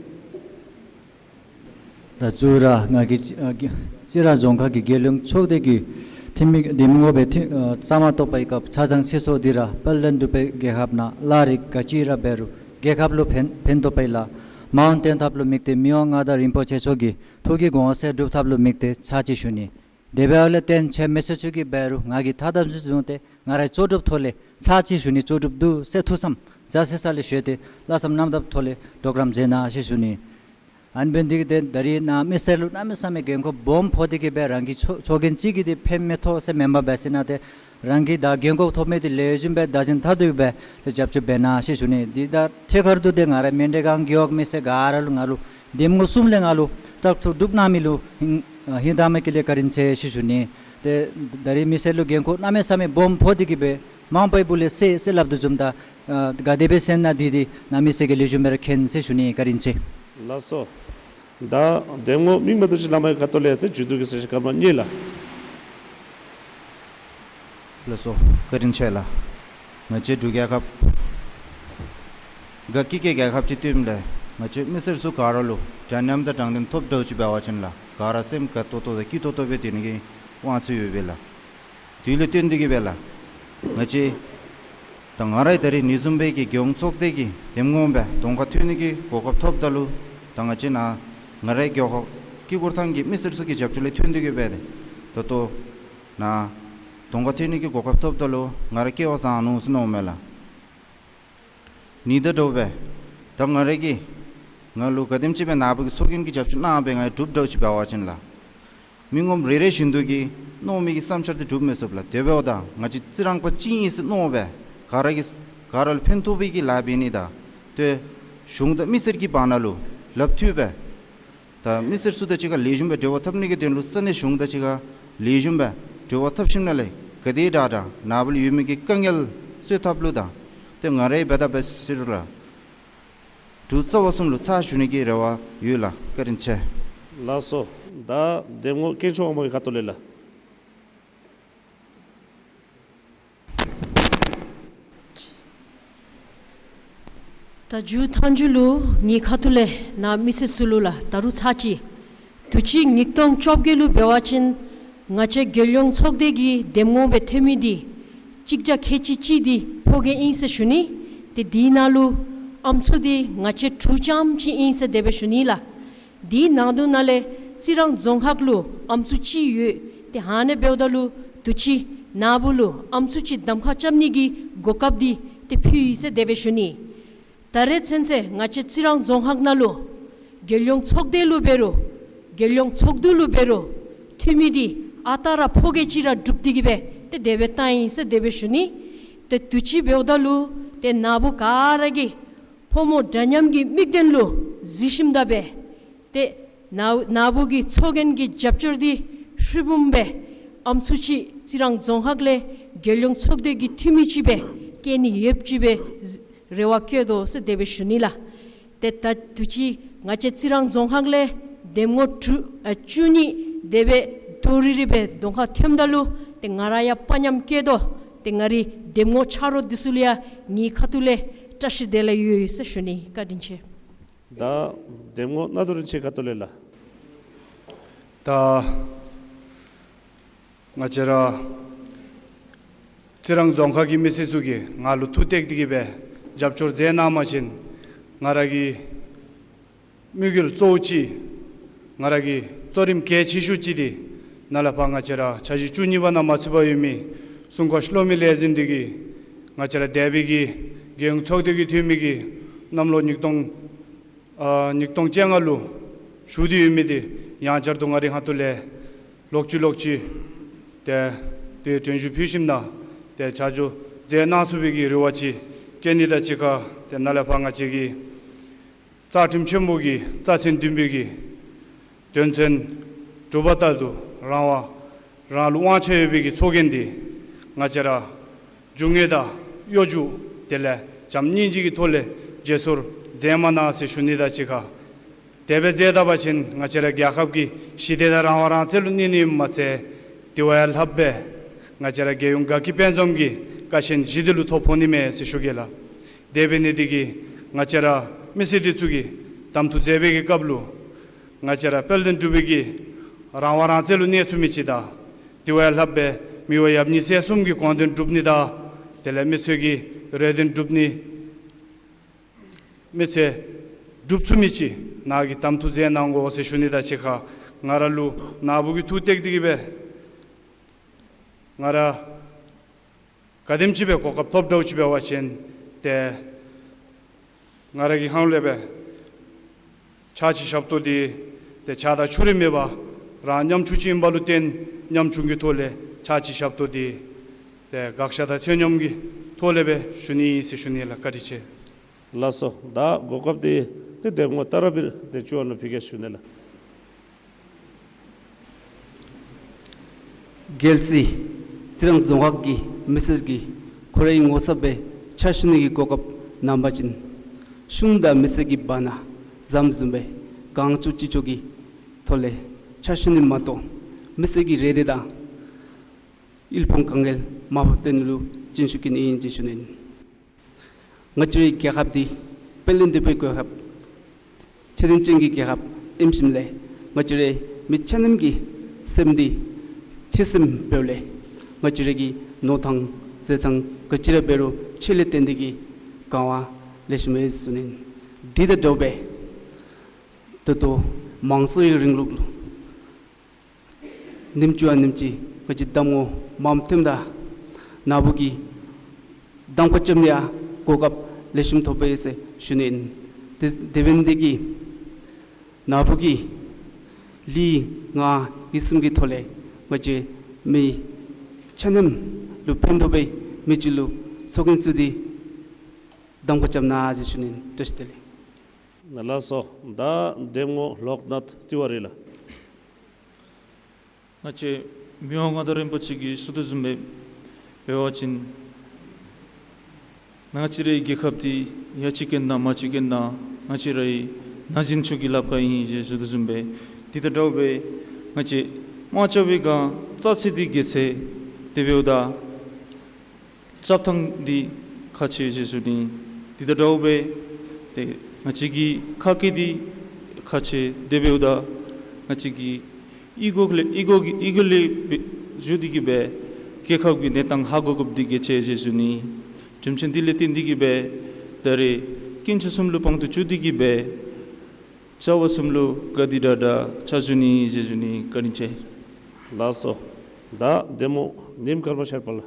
ད་མཇུག་ར་ང་གིས་ཨ་གི་རྩི་རང་རྫོང་ཁག་གི་རྒྱལ་ཡོངས་ཚོགས་སྡེ་གི་འདེམས་ངོ་འདེམས་ངོ་སྦེ་ཐེངས་ཨ་གཙང་མ་གཏོགས་པའི་སྐབས་ཆ་ཚང་ཚེ་སྲོག་འདི་ར་དཔལ་ལྡན་འབྲུག་པའི་རྒྱལ་ཁབ་ནང་ལཱ་རིགས་ག་ཅི་ར་འབད་རུང་རྒྱལ་ཁབ་ལུ་ཕན་ཕན་ཐོགས་པའི་ལཱ་མ་འོངས་བརྟན་ཐབས་ལུ་དམིགས་ཏེ་མི་དབང་མངའ་བདག་རིན་པོ་ཆེ་མཆོག་གི་ཐུགས་ཀྱི་དགོངས་གསལ་སྒྲུབ་ཐབས་ལུ་དམིགས་ཏེ་ཚར་གཅིག་ཞུ་ནི། དེ་འབདཝ་ལས་བརྟེན་ཆེ་མི་སེར་ཚུ་གིས་འབད་རུང་ང་གིས་ཐ་དམ་ཚིག་བཟུང་སྟེ་ང་རའི་ལྕོགས་གྲུབ་ཐོག་ལས་ཚར་གཅིག་ཞུ་ནི། ལྕོགས་གྲུབ་འདུག་ཟེར་ཐུགས་བསམ་རྒྱ་ཆེ་ས་ལས་བཞེས་ཏེ་ལྷག་བསམ་རྣམ་དག་ཐོག་ལས་གྲོགས་རམ་མཛད་གནང་ཟེར་ཞུ་ནི། ཨ་ནི་འབད་ནི་འདི་གིས་ཏེ་ད་རིས་ནཱ་མི་སེར་ལུ་གནམ་མེད་ས་མེད་འགན་ཁུར་སྦོམ་ཕོག་སྟེ་གི་སྦེ་རང་གི་ཚོགས་ཚོགས་རྒྱན་གཅིག་གིས་འདི་ཕན་མི་ཐོགས་ཟེར་མེན་པར་འབད་ཟེར་ན་ཏེ་རང་གིས་ད་འགན་ཁུར་ཐོབ་མི་འདི་ལེགས་ཤོམ་སྦེ་བདག་འཛིན་འཐབ་སྟེ་གི་སྦེ་ཏེ་རྒྱབ་སྐྱོར་འབད་གནང་ཟེར་ཞུ་ནི། འདི་ད་ཐད་ཀར་དུ་ཏེ་ང་ར་མཎྜལ་སྒང་རྒེད་འོག་མི་སེར་ག་ར་ལུ་ང་ལུ་འདེམས་ངོ་གསུམ་ལས་ང་ལུ་བཙག་འཐུ་གྲུབ་གནང་མི་ལུ་ཧིང་ཨ་ཧིང་དྭངས་མའི་དཀྱིལ་ལས་བཀའ་དྲིན་ཆེ་ཟེར་ཞུ་ནི། ཏེ་ད་རིས་མི་སེར་ལུ་འགན་ཁུར་གནམ་མེད་ས་མེད་སྦོམ་ཕོག་སྟེ་གི་སྦེ་མང་པའི་སྦུག་ལས་སེལ་སེལ་སླབ་དོ་བཟུམ་ད་ཨ་ག་དེ་སྦེ་སེལ་ན་འདི་འདི་ནཱ་མི་སེར་གྱིས་ལེགས་ཤོམ་སྦེ་ར་མཁྱེན་ཟེར་ཞུ་ནི། བཀའ་དྲིན་ཆེ། ལགས་སོ། ད་འདེམས་ངོ་མིག་དམར་རྡོ་རྗེ་ལགས་མའི་ཁ་ཐུག་ལས་ཏེ་མཇུག་བསྡུ་གི་ཚེས་སྐར་མ་གཉིས་ལགས། ལགས་སོ། བཀའ་དྲིན་ཆེ་ལགས། ང་བཅས་འབྲུག་རྒྱལ་ཁབ་དགའ་སྐྱིད་ཀྱི་རྒྱལ་ཁབ་ཅིག་བཏོནམ་ལས་ང་བཅས་མི་སེར་ཚུ་ག་ར་ལུ་འདྲ་མཉམ་དང་དྲང་བདེན་ཐོབ་འདྲཝ་ཅིག་འབད་བ་ཅིན་ལགས་ག་ར་སེམས་དགའ་ཏོག་ཏོ་དང་སྐྱིད་ཏོག་ཏོ་སྦེ་སྡོད་ནི་གི་དབང་ཚད་ཡོད་པས་ལགས། དེ་ལུ་བརྟེན་ཏེ་གི་སྦེ་ལགས་ང་བཅས་ད་ང་རའི་ད་རིས་ནི་བཟུམ་སྦེ་གི་རྒྱལ་ཡོངས་ཚོགས་སྡེ་གི་འདེམས་ངོ་སྦེ་གདོང་ཁར་ཐོན་ནི་གི་གོ་སྐབས་ཐོབ་ད་ལུ་ད་ང་བཅས་ནཱ་ང་རའི་རྒེད་འོག་དཀྱིལ་འཁོར་ཐང་གི་མི་སེར་ཚུ་གི་རྒྱབ་སྐྱོར་ལས་བརྟེན་ཏེ་གི་སྦེ་ད་ལྟོ་ནཱ་གདོང་ཁར་ཐོན་ནི་གི་གོ་སྐབས་ཐོབ་ད་ལུ་ང་ར་སྐལ་བ་བཟང་ནུག་ཟེར་མནོཝ་མས་ལགས། ནི་དང་འདྲཝ་སྦེ་ད་ང་རའི་གི་ང་ལུ་ག་དེམ་ཅིག་སྦེ་ནཱ་བུ་གི་ཚོགས་རྒྱན་གྱི་རྒྱབ་སྐྱོར་གནང་སྦེ་ང་གྲུབ་འདྲཝ་ཅིག་འབད་བ་ཅིན་ལགས་མི་ངོམ་རེ་རེ་བཞིན་དུ་གིས་མནོ་མི་གི་བསམ་འཆར་འདི་འགྲུབ་མི་ཚུགས་ལགས། དེ་འབདཝ་ད་ང་བཅས་རྩི་རང་པ་གཅིག་ཨིན་ཟེར་མནོ་སྦེ་ག་ར་གིས་ག་ར་ལུ་ཕན་ཐོགས་པའི་གི་ལཱ་འབད་ནི་དང་ཏེ་གཞུང་དང་མི་སེར་གྱི་བར་ན་ལུ་ལགཔ་མཐུད་སྦེ་ད་མི་སེར་ཚུ་དང་གཅིག་ཁར་ལེགས་ཤོམ་སྦེ་འབྲེལ་བ་འཐབ་ནི་གི་དོན་ལུ་ས་གནས་གཞུང་དང་གཅིག་ཁར་ལེགས་ཤོམ་སྦེ་འབྲེལ་བ་འཐབ་ཞིནམ་ལས་ག་དེ་དྲག་དྲག་ནཱ་བུ་ལུ་ཡོད་མི་གི་དཀའ་ངལ་སེལ་ཐབས་ལུ་དང་ཏེ་ང་རའི་འབད་ཐབས་འབད་ཟེར་རུང་ལགས་འབྲུག་རྩ་བ་གསུམ་ལུ་ཕྱག་ཞུ་ནི་གི་རེ་བ་ཡོད་ལགས། བཀའ་དྲིན་ཆེ། ལགས་སོ། ད་འདེམས་ངོ་སྐྱེན་མཆོག་དབང་མོ་གི་ཁ་ཐུག་ལས་ལགས། ད་མཇུག་མཐའ་མཇུག་ལུ་ངེའི་ཁ་ཐུག་ལས་ནཱ་མི་སེར་ཚུ་ལུ་ལགས་ད་རུང་ཚར་གཅིག་དུས་ཅི་ཉིས་སྟོང་བཅོ་བརྒྱད་ལུ་འབད་བ་ཅིན་ང་བཅས་རྒྱལ་ཡོངས་ཚོགས་སྡེ་གི་འདེམས་ངོ་སྦེ་འཐོན་མི་འདི་གཅིག་བརྒྱ་ཁལ་གཅིག་གཅིག་འདི་ཕོ་རྒནམ་ཨིན་ཟེར་ཞུ་ནི། ཏེ་དེའི་ནང་ལུ་ཨམ་སྲུ་འདི་ང་བཅས་དྲུག་རྐྱངམ་ཅིག་ཨིན་ཟེར་དེ་སྦེ་ཞུ་ནི་ལགས། དེའི་ནང་དུ་ནང་ལས་རྩི་རང་རྫོང་ཁག་ལུ་ཨམ་སྲུ་གཅིག་ཡོད། ཏེ་ཨ་ནི་འབདཝ་ད་ལུ་དུས་ཅི་ནཱ་བུ་ལུ་ཨམ་སྲུ་ཅིག་གདམ་ཁ་རྐྱབ་ནི་གི་གོ་སྐབས་འདི་ཏེ་ཕུལ་ཡི་ཟེར་དེ་སྦེ་ཞུ་ནི། ད་རེས་ཚུན་ཚོད་ང་བཅས་རྩི་རང་རྫོང་ཁག་ནང་ལུ་རྒྱལ་ཡོངས་ཚོགས་སྡེ་ལུ་འབད་རུང་རྒྱལ་ཡོངས་ཚོགས་འདུ་ལུ་འབད་རུང་འཐུས་མི་འདི་ཨ་རྟག་ར་ཕོ་རྒནམ་ཅིག་ར་གྲུབ་སྟེ་གི་སྦེ་ཏེ་དེ་སྦེ་བཏང་ཡི་ཟེར་དེ་སྦེ་ཞུ་ནི། ཏེ་དུས་ཅི་འབདཝ་ད་ལུ་ཏེ་ནཱ་བུ་ག་ར་གིས་ཕོ་མོ་འདྲ་མཉམ་གྱི་དམིགས་དོན་ལུ་གཟིགས་ཞིནམ་ད་སྦེ་ཏེ་ནཱ་ནཱ་བུ་གི་ཚོགས་རྒྱན་གྱི་རྒྱབ་སྐྱོར་འདི་ཧྲིལ་བུམ་སྦེ་ཨམ་སྲུ་ཅིག་རྩི་རང་རྫོང་ཁག་ལས་རྒྱལ་ཡོངས་ཚོགས་སྡེ་གི་འཐུས་མི་ཅིག་སྦེ་སྐྱེ་ནི་ཡོདཔ་ཅིག་སྦེ་རེ་བ་བསྐྱེད་དོ་ཟེར་དེ་སྦེ་ཞུ་ནི་ལགས། ཏེ་ད་དུས་ཅི་ང་བཅས་རྩི་རང་རྫོང་ཁག་ལས་འདེམས་ངོ་དྲུག་ཨ་བཅུ་གཉིས་དེ་སྦེ་དོ་རི་རི་སྦེ་གདོང་ཁར་འཐོནམ་ད་ལུ་ཏེ་ང་ར་ཡང་དཔའ་ཉམས་སྐྱེད་དོ། ཏེ་ང་རའི་འདེམས་ངོ་ཆ་རོགས་འདི་ཚུ་ལུ་ཡང་ངེའི་ཁ་ཐུག་ལས་བཀྲ་ཤིས་བདེ་ལེགས་ཡོད་ཟེར་ཞུ་ནི། བཀའ་དྲིན་ཆེ། ད་འདེམས་ངོ་རྣ་ཐོ་རིན་ཆེན་ཁ་ཐུག་ལས་ལགས། ད་ང་བཅས་ར་རྩི་རང་རྫོང་ཁག་གི་མི་སེར་ཚུ་གིས་ང་ལུ་ཐུགས་གཏད་དེ་གི་སྦེ་རྒྱབ་སྐྱོར་མཛད་གནང་བ་ཅིན་ང་ར་གི་དམིགས་ཡུལ་གཙོ་བོ་ཅིག་ང་ར་གི་གཙོ་རིམ་གལ་ཆེ་ཤོས་ཅིག་འདི་ནཱ་ལས་ཕར་ང་བཅས་ར་འཆར་གཞི་བཅུ་གཉིས་པ་ནང་མ་ཚུད་པར་ཡོད་མི་སྲུང་སྐྱོབ་གློག་མེ་ལས་འཛིན་འདི་གིས་ང་བཅས་ར་འདས་པའི་གི་རྒྱལ་ཡོངས་ཚོགས་སྡེ་གི་འཐུས་མི་གི་གནམ་ལོ་ཉིས་སྟོང་ཨ་ཉིས་སྟོང་བཅོ་ལྔ་ལུ་ཞུ་སྟེ་ཡོད་མི་འདི་ཡང་བསྐྱར་དུ་ང་རའི་ཁ་ཐུག་ལས་ལོག་ཅི་ལོག་ཅི་ཏེ་ཏེ་དྲན་ཞུ་ཕུལ་ཞིནམ་ད་ཏེ་ཆ་འཇོག་མཛད་གནང་ཚུགས་པའི་གི་རེ་བ་ཅིག་བསྐྱེད་ནི་དང་གཅིག་ཁར་ཏེ་ནཱ་ལས་ཕར་ང་བཅས་ཀྱི་རྩ་ཁྲིམས་ཆེན་པོ་གི་རྩ་ཚན་བདུན་པའི་གི་དོན་ཚན་དྲུག་པ་ལྟར་དུ་རང་དབང་རང་ལུགས་དབང་ཆ་ཡོད་པའི་གི་ཚོགས་རྒྱན་འདི་ང་བཅས་ར་རྒྱུ་དངོས་དང་གཡོ་སྒྱུ་དེ་ལས་བྱམས་སྙིང་རྗེ་གི་ཐོག་ལས་བརྗེ་སོར་མཛད་མ་གནང་ཟེར་ཞུ་ནི་དང་གཅིག་ཁར། དེ་སྦེ་མཛད་ད་པ་ཅིན་ང་བཅས་ར་རྒྱལ་ཁབ་ཀྱི་ཞི་བདེ་དང་རང་དབང་རང་བཙན་ལུ་གནས་ནི་མ་ཚད་དེ་བ་ཡང་ལྷགཔ་སྦེ་ང་བཅས་ར་རྒྱལ་ཡོངས་དགའ་སྐྱིད་དཔལ་འཛོམས་ཀྱི་ཀ་ཆེན་ཞི་བདེ་ལུ་ཐོ་ཕོག་ནི་མས་ཟེར་ཞུ་གེ་ལགས། དེ་འབད་ནི་འདི་གིས་ང་བཅས་ར་མི་སེར་འདི་ཚུ་གིས་གདམ་འཐུ་མཛད་པའི་གི་སྐབས་ལུ་ང་བཅས་ར་དཔལ་ལྡན་འབྲུག་པའི་གི་རང་དབང་རང་བཙན་ལུ་གནས་ཚུགས་མི་ཅིག་དང་དེ་བ་ཡང་ལྷགཔ་སྦེ་མི་དབང་ཡབ་ཉི་ཤུ་རྩ་གསུམ་གྱི་དགོངས་དོན་སྒྲུབ་ནི་དང་དེ་ལས་མི་ཚུ་གི་རེ་འདུན་སྒྲུབ་ནི་མི་ཚེ་སྒྲུབ་ཚུགས་མི་ཅིག་ནཱ་གིས་གདམ་འཐུ་མཛད་གནང་དགོ་ཟེར་ཞུ་ནི་དང་གཅིག་ཁར་ང་ར་ལུ་ནཱ་བུ་གིས་ཐུགས་གཏད་དེ་གི་སྦེ་ང་ར་ག་དེམ་ཅིག་སྦེ་གོ་སྐབས་ཐོབ་འདྲཝ་ཅིག་འབད་བ་ཅིན་ཏེ་ང་ར་གིས་ཧང་ལས་སྦེ་ཕྱག་ཕྱི་ཞབས་ཏོག་འདི་ཏེ་ཆགས་སྡང་ཕྱོགས་རིས་མེད་པར་རང་ཉམ་ཆུང་ཅིག་ཨིན་པ་ལུ་བརྟེན་ཉམ་ཆུང་གི་ཐོག་ལས་ཕྱག་ཕྱི་ཞབས་ཏོག་འདི་ཏེ་དགག་བཞག་དང་ཚོད་སྙོམས་ཀྱི་ཐོག་ལས་སྦེ་ཞུ་ནི་ཨིན་ཟེར་ཞུ་ནི་ལགས། བཀའ་དྲིན་ཆེ། ལགས་སོ། ད་གོ་སྐབས་འདི་ཏེ་འདེམས་ངོ་ཏཱ་ར་བིར་ཏེ་བཅུ་པ་ལུ་ཕུལ་གེ་ཞུ་ནི་ལགས། གལ་སྲིད་རྩི་རང་རྫོང་ཁག་གི་མི་སེར་གྱིས་ཁོ་རའི་ངོ་ཚབ་སྦེ་ཕྱག་ཞུ་ནི་གི་གོ་སྐབས་གནང་པ་ཅིན་གཞུང་དང་མི་སེར་གྱི་བར་ན་ཟམ་བཟུམ་སྦེ་གང་ལྕོགས་ཅི་ལྕོགས་ཀྱི་ཐོག་ལས་ཕྱག་ཞུ་ནི་མ་གཏོགས་མི་སེར་གྱི་རེ་འདོད་དང་དབུལ་ཕོངས་དཀའ་ངལ་མ་ཕོག་སྟེ་ནི་ལུ་སྤྱན་ཞུ་གེ་ནི་ཨིན་ཟེར་ཞུ་ནི་ཨིན། ང་བཅས་རའི་རྒྱལ་ཁབ་འདི་དཔལ་ལྡན་འདུས་པའི་རྒྱལ་ཁབ་ཆེ་མཐོང་ཅན་གྱི་རྒྱལ་ཁབ་ཨིནམ་ཞིནམ་ལས་ང་བཅས་རའི་མི་ཆ་མཉམ་གྱི་སེམས་འདི་ཆེ་སེམས་འབདཝ་ལས་ང་བཅས་རའི་གི་མནོ་ཐངས་མཛད་ཐངས་ག་ཅི་ར་འབད་རུང་ཆོས་ལས་བརྟེན་ཏེ་གི་གོ་བ་ལེགས་ཤོམ་ཡོད་ཟེར་ཞུ་ནི་ཨིན། དེ་དང་འདྲཝ་སྦེ་ད་ལྟོ་མང་གཙོའི་རིང་ལུགས་ལུ་ཉིནམ་བཅུ་བ་ཉིནམ་གཅིག་ང་བཅས་གདམ་ངོ་མངམ་འཐོནམ་ད་ནཱ་བུ་གིས་གདམ་ཁ་རྐྱབ་ནི་ཡང་གོ་སྐབས་ལེགས་ཤོམ་ཐོབ་པས་ཟེར་ཞུ་ནི་ཨིན། དེ་དེ་འབད་ནི་འདི་གིས་ནཱ་བུ་གིས་ལུ་ང་ཡིད་གསུམ་གྱི་ཐོག་ལས་ང་བཅས་མི་ཆ་མཉམ་ལུ་ཕན་ཐོགས་པའི་མི་ཅིག་ལུ་ཚོགས་རྒྱན་བཙུགས་ཏེ་གདམ་ཁ་རྐྱབ་གནང་ཟེར་ཞུ་ནི་ཨིན། བཀྲ་ཤིས་བདེ་ལེགས། ལགས་སོ། ད་འདེམས་ངོ་ལོག་ནཱཐ་ཏི་ཝ་རི་ལགས། ང་བཅས་མི་དབང་མངའ་བདག་རིན་པོ་ཆེ་གིས་ཞུ་དོ་བཟུམ་སྦེ་འབད་བ་ཅིན་ང་བཅས་རའི་རྒྱལ་ཁབ་འདི་ཡ་གཅིག་གི་ནང་མ་གཅིག་གི་ནང་ང་བཅས་རའི་ན་གཞོན་ཚུ་གི་ལགཔ་ཁར་ཨིན་ཟེར་ཞུ་དོ་བཟུམ་སྦེ་དེ་དང་འདྲཝ་སྦེ་ ང་བཅས་དམག་རྐྱབ་པའི་སྒང་རྩ་ཚིག་འདི་གལ་ཆེ། དེ་འབདཝ་ད་རྐྱབ་ཐངས་འདི་ཁག་ཆེ་ཟེར་ཞུ་ནི། དེ་དང་འདྲཝ་སྦེ་ཏེ་ང་བཅས་ཀྱི་ཁ་སྐད་འདི་ཁག་ཆེ། དེ་འབདཝ་ད་ང་བཅས་ཀྱིས་ཨི་གོ་ལས་ཨི་གོ་གི་ཨི་གོ་ལས་འབད་ཞུ་སྟེ་གིས་སྦེ་རྒྱལ་ཁབ་ཀྱི་གནས་སྟངས་ཧ་གོ་དགོཔ་འདི་གལ་ཆེ་ཟེར་ཞུ་ནི། གྲུབ་ཆ་འདི་ལས་བརྟེན་ཏེ་གིས་སྦེ་ད་རེས་སྐྱིན་ཆུ་གསུམ་ལུ་དཔང་དུ་བཙུགས་ཏེ་གིས་སྦེ་བྱ་བ་གསུམ་ལུ་བཀའ་དྲིན་དྲག་དྲག་ཕྱག་ཞུ་ནི་ཟེར་ཞུ་ནི། བཀའ་དྲིན་ཆེ། ལགས་སོ། ད་གདམ་ངོ་ནིམ་ཀརྨ་ཤར་པ་ལགས།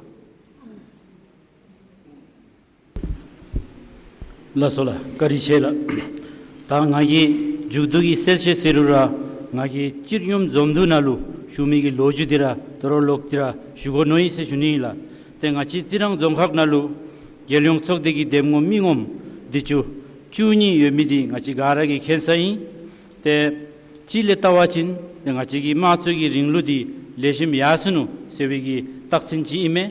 ལགས་སོ་ལགས། བཀའ་དྲིན་ཆེ་ལགས། ད་ང་གིས་མཇུག་བསྡུ་གི་གསལ་བཤད་ཟེར་རུང་ར་ང་གིས་སྤྱིར་སྙོམས་འཛོམས་འདུ་ནང་ལུ་ཞུ་མི་གི་ལོ་རྒྱུས་འདི་ར་དོ་རུང་ལོག་སྟེ་ར་ཞུ་དགོ་མནོ་ཡི་ཟེར་ཞུ་ནི་ལགས། ཏེ་ང་བཅས་རྩི་རང་རྫོང་ཁག་ནང་ལུ་རྒྱལ་ཡོངས་ཚོགས་སྡེ་གི་གདམ་ངོ་མི་ངོམ་འདི་ཚུ་བཅུ་གཉིས་ཡོད་མི་འདི་ང་བཅས་ག་ར་གིས་མཁྱེན་ས་ཨིན། ཏེ་སྤྱི་ལས་བལྟ་བ་ཅིན་ཏེ་ང་བཅས་ཀྱི་དམངས་གཙོ་གི་རིང་ལུགས་འདི་ལེགས་ཤོམ་ཡར་སོ་ནུག་ཟེར་བའི་གི་རྟགས་མཚན་ཅིག་ཨིན་མས།